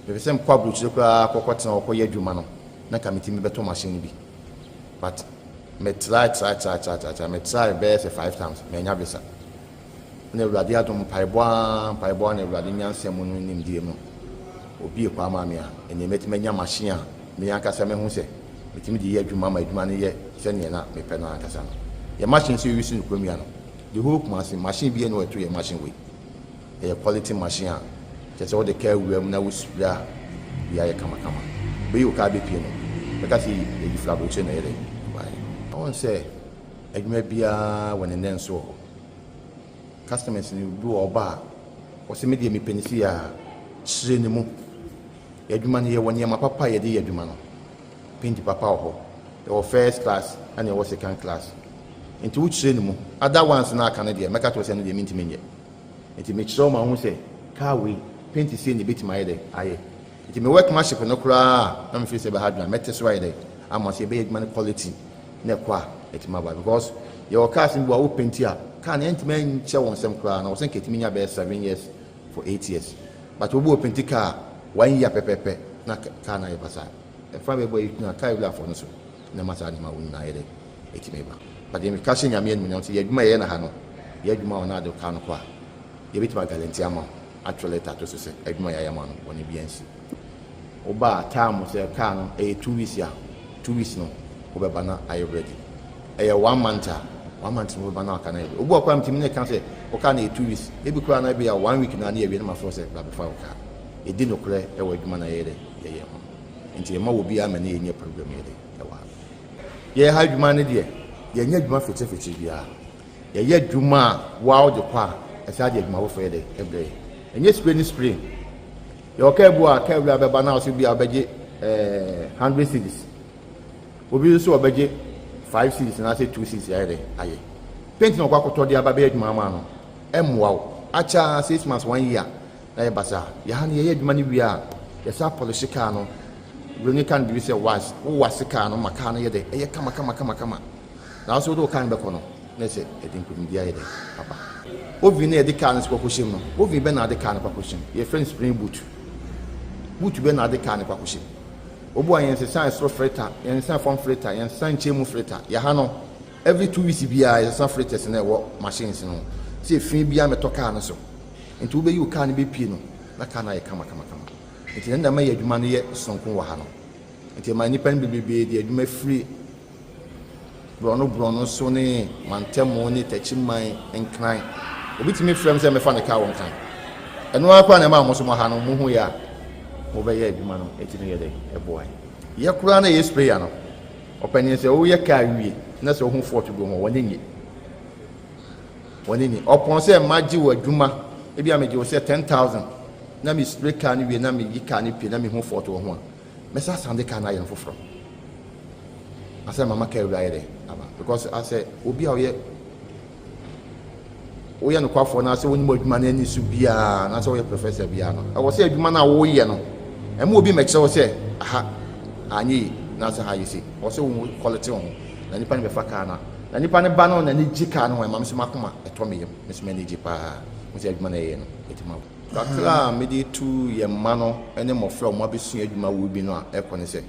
mepɛ sɛ mekɔ aburokyire koraa kɔkɔtena hɔ kɔyɛ adwuma no na nka metumi bɛtɔ machine no bi. But me try try try try try try me try bɛyɛ sɛ five times manya visa. Ɛna Awurade adom mpaebɔ ara mpaebɔ ara na Awurade nyansa mu no nimdeɛ mu obue kwan maa me a ɛnneɛ mɛtumi anya machine a me ankasa mahu sɛ metumi de yɛ adwuma ma adwuma no yɛ sɛdeɛ na mepɛ no ankasa no. Yɛn machine nso yɛuse no kurom yi ano. The whole Kumasi machine biara nni hɔ a ɛto yɛn machine wei. Ɛyɛ quality machine a kyerɛ sɛ wode kaa wura mu na wo spray a biribiara yɛ kamakama. Wobɛyi wo kaa bɛpue no bɛka sɛ yɛyi firi aburokyire na ɛyɛ dɛn ɛbaeɛ. Wohu sɛ adwuma biara wɔ ne nnɛnso wɔ hɔ. Customers no bi wɔ hɔ ɔba a ɔse me deɛ mepɛ no sei a, kyerɛ ne mu. Yɛn adwuma no yɛwɔ nneɛma papa a yɛde yɛ adwuma no. Paint papa wɔ hɔ. Yɛwɔ first class ɛna yɛwɔ second class. Nti wokyerɛ ne mu. Other ones no a aka no deɛ mɛka kyerɛ wo sɛ ɛno deɛ mentumi nyɛ. Nti mekyerɛ wo ma wohu sɛ car wei paint sei na ɛbɛtumi ayɛ dɛn ayɛ. Nti me workmanship no koraa a na mefeel sɛ ɛbɛha adwene a mɛte so ayɛ dɛn ama sɛ yɛbɛyɛ adwuma no quality na ɛkɔ a ɛtumi aba because yɛwɔ cars no bi wɔ a wo paint a car no ɛntumi nkyɛ wo nsɛm koraa na wɔ sɛ nka ɛtumi nya bɛyɛ 7 years for 8 years but obi wɔ paint car one year pɛpɛpɛ na car no ayɛ basaa ɛfa bɛbɔ yi na car wurafoɔ no so na ɛma saa nneɛma wo nyinaa yɛ dɛ ɛtumi ba but deɛ meka hyɛ Nyame animuonyam sɛ yɛ adwuma yɛyɛ no ha no yɛ adwuma wɔ no ade car no kɔ a yɛbɛtumi agalante ama wo atwerɛ lɛta ato so sɛ adwuma yɛayɛ ama no bɔne biara nsi. Woba a time sɛ car no ɛyɛ 2 weeks a, 2 weeks no wobɛba na ayɛ ready. Ɛyɛ one month a, one month no wobɛba na aka no ayɛ ready. Obi wɔ koraa metumi ne ka sɛ wo car no yɛ 2 weeks, ebi koraa na ebi a one week na ne yɛwie na mafrɛ wo sɛ bra bɛfa wo car. Yɛdi nokorɛ ɛwɔ adwuma na yɛyɛ dɛ yɛyɛ ho. Nti yɛma wɔ biara ma ne yɛnyɛ program yɛ dɛ ɛwɔ ha. Yɛyɛ ha adwuma no deɛ yɛnyɛ adwuma fetefete biara. Yɛyɛ adwuma a woa wode kɔ a ɛsan de adwuma foforɔ yɛ dɛ ɛbrɛ yɛ. Ɛnyɛ spray ne spray. Yɛwɔ kaa bi wɔ a kaa wura bɛba na ɔsɛ bi a ɔbɛgye ɛɛ 100 cedis. Obi nso ɔbɛgye 5 cedis anaasɛ 2 cedis ayɛ dɛ ayɛ. Paint na ɔkɔ akɔtɔ de aba bɛyɛ adwuma ama no ɛmmoa wo. Akyɛ 6 months one year na yɛ basaa. Yɛha no yɛyɛ adwuma no wie a yɛsan polish kaa no. Buroni ka no biribi sɛ wax. Wo wax kaa no ma kaa no yɛ dɛ ɛyɛ kama kama kama kama. Nanso wode wo kaa no bɛkɔ no, na ɛsɛ ɛde nkonimdi ayɛ dɛn aba. Oven no a yɛde kaa no nso kɔkɔhyɛ mu no, oven bɛn na wode kaa no kɔ akɔhyɛ mu? Yɛfrɛ no spring boot. Boot bɛn na wode kaa no kɔ akɔhyɛ mu? Obu a yɛnsesa ɛsoro filter, yɛnsesa fam filter, yɛnsesa nkyɛn mu filter. Yɛha no, every 2 weeks biara yɛsesa filters no a ɛwɔ machines no ho. Sɛ efi biara mmɛtɔ kaa no so. Nti wobɛyi wo kaa no bɛpue no, na kaa no ayɛ kama kama kama. Nti ɛno na ɛma yɛn adwuma no yɛ sononko wɔ ha no. Nti ɛma nnipa no bebrebe de adwuma firi borɔno borɔno so ne mantamu ne takyiman nkran. Obi tumi frɛ me sɛ mɛfa ne kaa wɔ Nkran. Ɛno ara koraa na ɛma mo nso mo ha no mo hu yɛ a mobɛyɛ adwuma no ɛtumi yɛ dɛ ɛboa yɛ. Yɛ koraa na ɛyɛ sprayer no ɔpanin sɛ woyɛ kaa wie na sɛ wohu fault bi wɔ ho wɔne nye wɔne nye ɔpɔn sɛ magye wɔ adwuma ebi a megye wo sɛ 10,000 na me spray kaa no wie na meyi kaa no pie na mehu fault wɔ ho a mɛsa asan de kaa no ayɛ no foforɔ asɛ mama kaa wura ayɛ dɛ aba because asɛ obi a ɔyɛ woyɛ nokwafoɔ na asɛ wonim adwuma no ani so biara na asɛ woyɛ professor biara no ɛwɔ sɛ adwuma no a woyɛ no ɛma obi mɛkyerɛ wo sɛ aha anyɛ yi na asɛ ha yɛ sei ɛwɔ sɛ wo quality wo ho na nipa no bɛfa kaa no a na nipa no ba no n'ani gye kaa no ho ɛma me so makoma ɛtɔ me yam me so m'ani gye paa mo sɛ adwuma no ɛyɛ no ɛtumi abo. Kakra a mede tu yɛn mma no ne mmɔfra a wɔabɛsua adwuma wɔ bi no a ɛkɔ ne sɛ,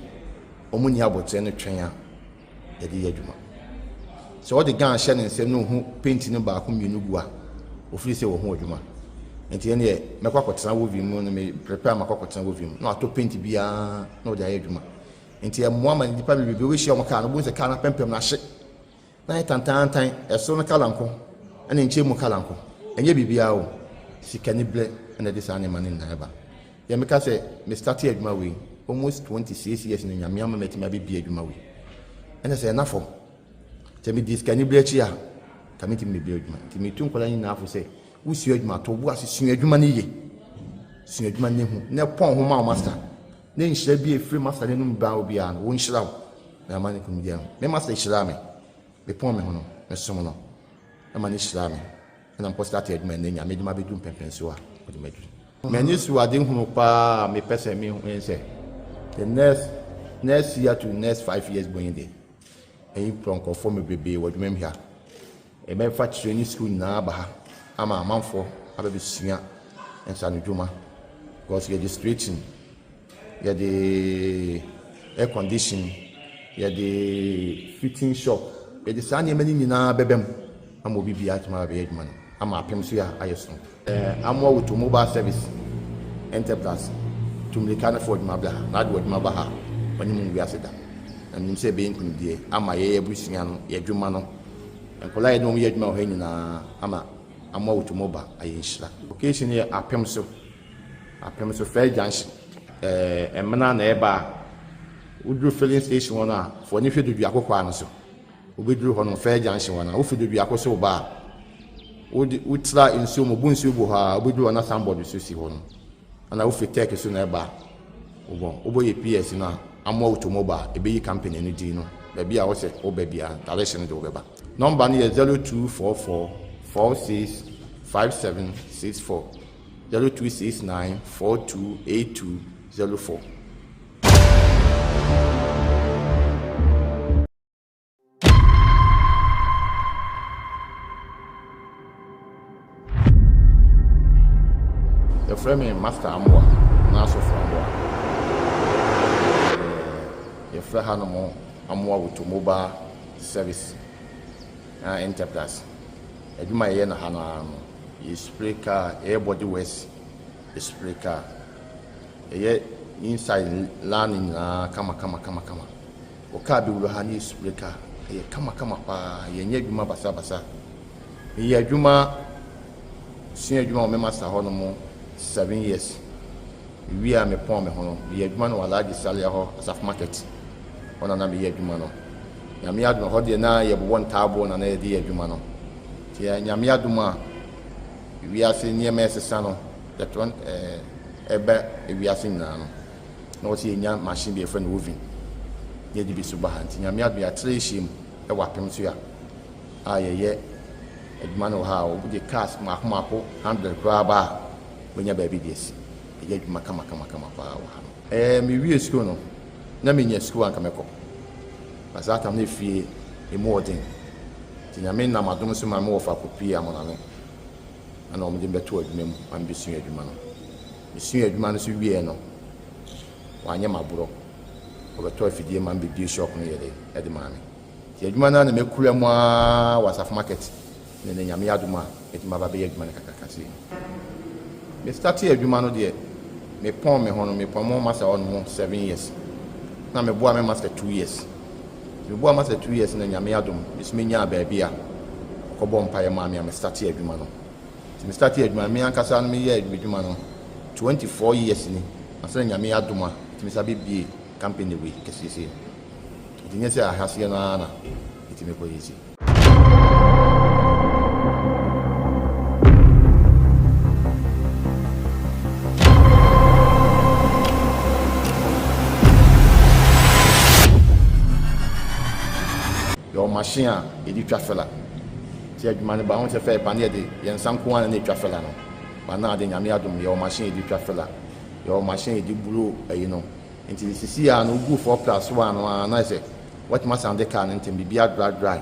wɔnni abotire no twɛn a yɛde yɛ adwuma. Sɛ ɔde gan hyɛ ne nsam na ɔhu paint no baako mmienu gu a, ɔfiri sɛ wɔho adwuma. Nti ɛneɛ mɛkɔ akɔtena wovi mu no me prepare makɔ akɔtena wovi mu na watɔ paint biara na ɔde ayɛ adwuma. Nti ɛmmoa ma nnipa bebrebe wobɛhyia wɔn kaa no, wobɛhu sɛ kaa no apɛmpɛm no ahye. Na ayɛ tantaantan, ɛsoro no kala nko, ɛna nkyɛn mu kala nko. Ɛnyɛ biribiara o, sikaniberɛ na ɛde saa nneɛma no nyinaa ba. Deɛ meka sɛ, me starte adwuma wei. Almost 26 years no Nyame ama matumi abɛbie adwuma wei. Ɛna sɛ ɛna fam. Sɛ medi sikanibere akyi a, nka mentumi mmɛbie adwuma. Nti metu nkwadaa nyinaa fo sɛ, wosua adwuma to wo bo ase sua adwuma no yie. Sua adwuma no hu na pɔn ho ma wo master. Na nhyira bi a ɛfiri master no anum ba wo biara no, wɔnhyira wo. Na ama no nkonimdi ahu. Me master hyiraa me. Mepɔn me ho no, mesom no. Ɛma no hyiraa me. Ɛna mekɔ starte adwuma ɛnnɛ Nyame de me abɛduru mpɛnpɛnsoɔ a ɔde me aduru. M'ani so ade hunu paa a mepɛ sɛ mehu ne sɛ the next next year to next 5 years going de ɛyi prɔ nkurɔfoɔ mebrebee wɔ adwuma mu ha. Ɛbɛfa training school nyinaa aba ha ama amanfoɔ abɛbɛsua nsanodwuma because yɛde straighten, yɛde air condition, yɛde fitting shop, yɛde saa nneɛma no nyinaa bɛba mu ama obi biara atumi aba abɛyɛ adwuma no ama apem so yɛ ayɛ soronko. Amoa Woto Mobile Service Enterprise tu mmirika no fa w'adwuma bra ha na ade w'adwuma ba ha a, w'anim ngu ase da. Na menim sɛ ɛbɛyɛ nkunimdie ama yɛn abusua no, yɛn adwuma no, nkwadaa a yɛne wɔn yɛ adwuma wɔ ha nyinaa ama Amoa Woto Mobile ayɛ nhyira. Location no yɛ Apem so, Apem so First Junction. Ɛmena na ɛba a, woduru filling station hɔ no a, fa w'ani hwɛ Doduako kwan no so. Wobɛduru hɔ no, First Junction hɔ no a, wofi Doduako so reba a, wode wotra nsuo mu, wobu nsuo gu hɔ a, wobɛduru hɔ na signboard so si hɔ no. Ɛna wofi Turkey so na ɛba a, wobɔ wobɔ yɛ PS no a, Amoa Automobile, ɛbɛyi company no din no. Baabi a wosɛ woba biara, direction no de wobɛba. Nɔmba no yɛ 0244 46 5764, 0269 42 8204. Yɛfrɛ me Master Amoah anaa Sɔfo Amoah. Yɛfrɛ hanom Amoah Automobile Service anaa Enterprise. Adwuma a yɛyɛ no ha no ara no, yɛ spray car, yɛyɛ body works, yɛ spray car. Yɛyɛ inside lan no nyinaa kama kama kama kama. Wɔ car bi wura ha ne yɛ spray car, ɛyɛ kama kama paa. Yɛnyɛ adwuma basabasa. Meyɛ adwuma, sua adwuma wɔ me master hɔ nom 7 years. Mewie a mepɔn me ho no, meyɛ adwuma no wɔ Alhaji Salia hɔ, Asafo Market. Hɔ na na meyɛ adwuma no. Nyame adom, ɛhɔ deɛ na yɛbobɔ ntaaboɔ na na yɛde yɛ adwuma no. Nti Nyame adom a, wiase nneɛma ɛsesa no, yɛtɔ ɛba wiase nyinaa no, na wɔsɛ yɛnya machine bi yɛfrɛ no oven, na yɛde bi so ba ha. Nti Nyame adom yɛatrɛ ahyia mu wɔ apem so a, a yɛyɛ adwuma no wɔ ha a, wɔde cars mmaako mmaako 100 koraa ba a, wobɛnya baabi de asi. Yɛyɛ adwuma kama kama kama paa wɔ ha no. Ɛɛ, mewie sukuu no, na menya sukuu a anka mɛkɔ. Na saa tam no efie emu wɔ den. Nti Nyame nam adom so ma me wɔfa kɔpuee Amoname. Ɛna wɔde me bɛtoo adwuma mu ma mebɛsuaa adwuma no. Mesuaa adwuma no nso wieɛ no, wɔanyɛ me aborɔ. Wɔbɛtɔɔ afidie ma me bɛbue shop no yɛ dɛ de maa me. Nti adwuma no ara na makura mu ara wɔ Asafo Market na ɛnɛ Nyame adom a mɛtumi aba abɛyɛ adwuma no kakraka sei. Me startee adwuma no deɛ me pɔn me ho no me pɔn mo master hɔ nom 7 years na me boa me master 2 years. Nti me boa master 2 years na Nyame adom me so me nyaa baabi a ɔkɔ bɔ mpaeɛ maa me a me startee adwuma no. Nti me startee adwuma no me ankasa no me yɛɛ adwuma no 24 years ni ansa na Nyame adom a metumi sa bɛ bie company wei kɛseɛ sei no. Nti nyɛ sɛ ahaseɛ no ara na ɛtumi kɔ yɛ sei. Yɛwɔ machine a yɛde twa fila. Nti adwuma no ba ho sɛ fɛ pa ne yɛde yɛn nsa nko ara na ɛtwa fila no. Ba na ade Nyame adom yɛwɔ machine yɛde twa fila. Yɛwɔ machine yɛde buro ayi no. Nti sisi a no wogu 4 plus 1 no ara na ayɛ sɛ watumi asan de car no ntɛm biribi adry dry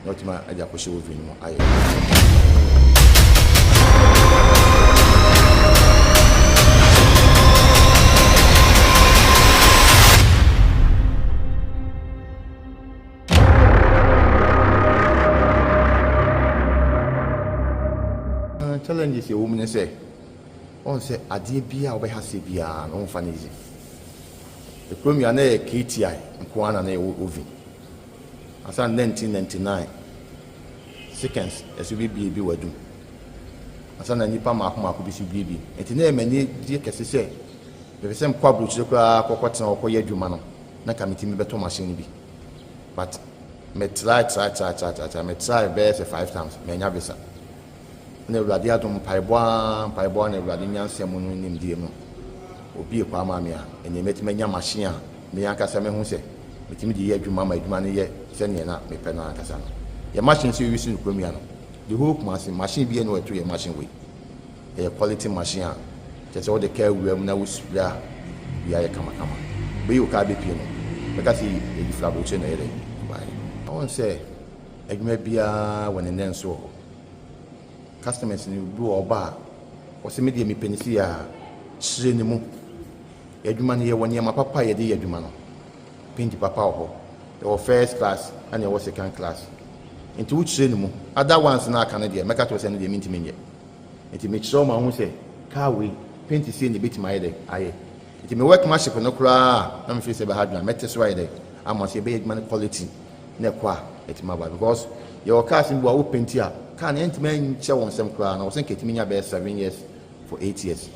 na watumi de akɔhyɛ oven no mu ayɛ. Challenges ɛwɔ mu ne sɛ Wohu sɛ adeɛ biara a wobɛha aseɛ biara no womfa no easy. Ekurom yi a na ɛyɛ KTI nko ara na na yɛwɔ oven. Ansa na 1999 seconds ɛso bɛbie bi wɔ adum. Ansa na nnipa mmaako mmaako bi so bie bi. Nti na ɛyɛ m'ani gye kɛse sɛ. Mepɛ sɛ mekɔ aburokyire koraa kɔkɔtena hɔ kɔyɛ adwuma no na nka metumi bɛtɔ machine no bi. But me try try try try try try me try bɛyɛ sɛ five times manya visa. Ɛna Awurade adom mpaebɔ ara mpaebɔ ara na Awurade nyansa mu no nimdeɛ mu obue kwan maa me a ɛnneɛ mɛtumi anya machine a me ankasa mehu sɛ metumi de yɛ adwuma ma adwuma no yɛ sɛdeɛ na mepɛ no ankasa no. Yɛ machine nso yɛuse no kurom yi ano. The whole Kumasi machine biara nni hɔ a ɛto yɛ machine wei. Ɛyɛ quality machine a kyerɛ sɛ wode kaa wura mu na wo spray a biribiara yɛ kamakama. Wobɛyi wo kaa bɛpue no bɛka sɛ ɛyi firi aburokyire na ɛyɛ dɛn ɛbaeɛ. Wohu sɛ adwuma biara wɔ ne nnɛnso wɔ hɔ. Customers no bi wɔ hɔ ɔba a ɔse me deɛ mepɛ no sei a, kyerɛ ne mu. Yɛn adwuma no yɛwɔ nneɛma papa a yɛde yɛ adwuma no. Paint papa wɔ hɔ. Yɛwɔ first class ɛna yɛwɔ second class. Nti wokyerɛ ne mu. Other ones no a aka no deɛ mɛka kyerɛ wo sɛ ɛno deɛ mentumi nyɛ. Nti mekyerɛ wo ma wohu sɛ car wei paint sei na ɛbɛtumi ayɛ dɛ ayɛ. Nti me workmanship no koraa a na me feel sɛ ɛbɛha adwene a mɛte so ayɛ dɛ ama sɛ yɛbɛyɛ adwuma no quality na ɛkɔ a ɛtumi aba because yɛwɔ cars no bi wɔ a wo paint a car no ɛntumi nkyɛ wo nsam koraa na wɔ sɛ nka ɛtumi nya bɛyɛ 7 years for 8 years.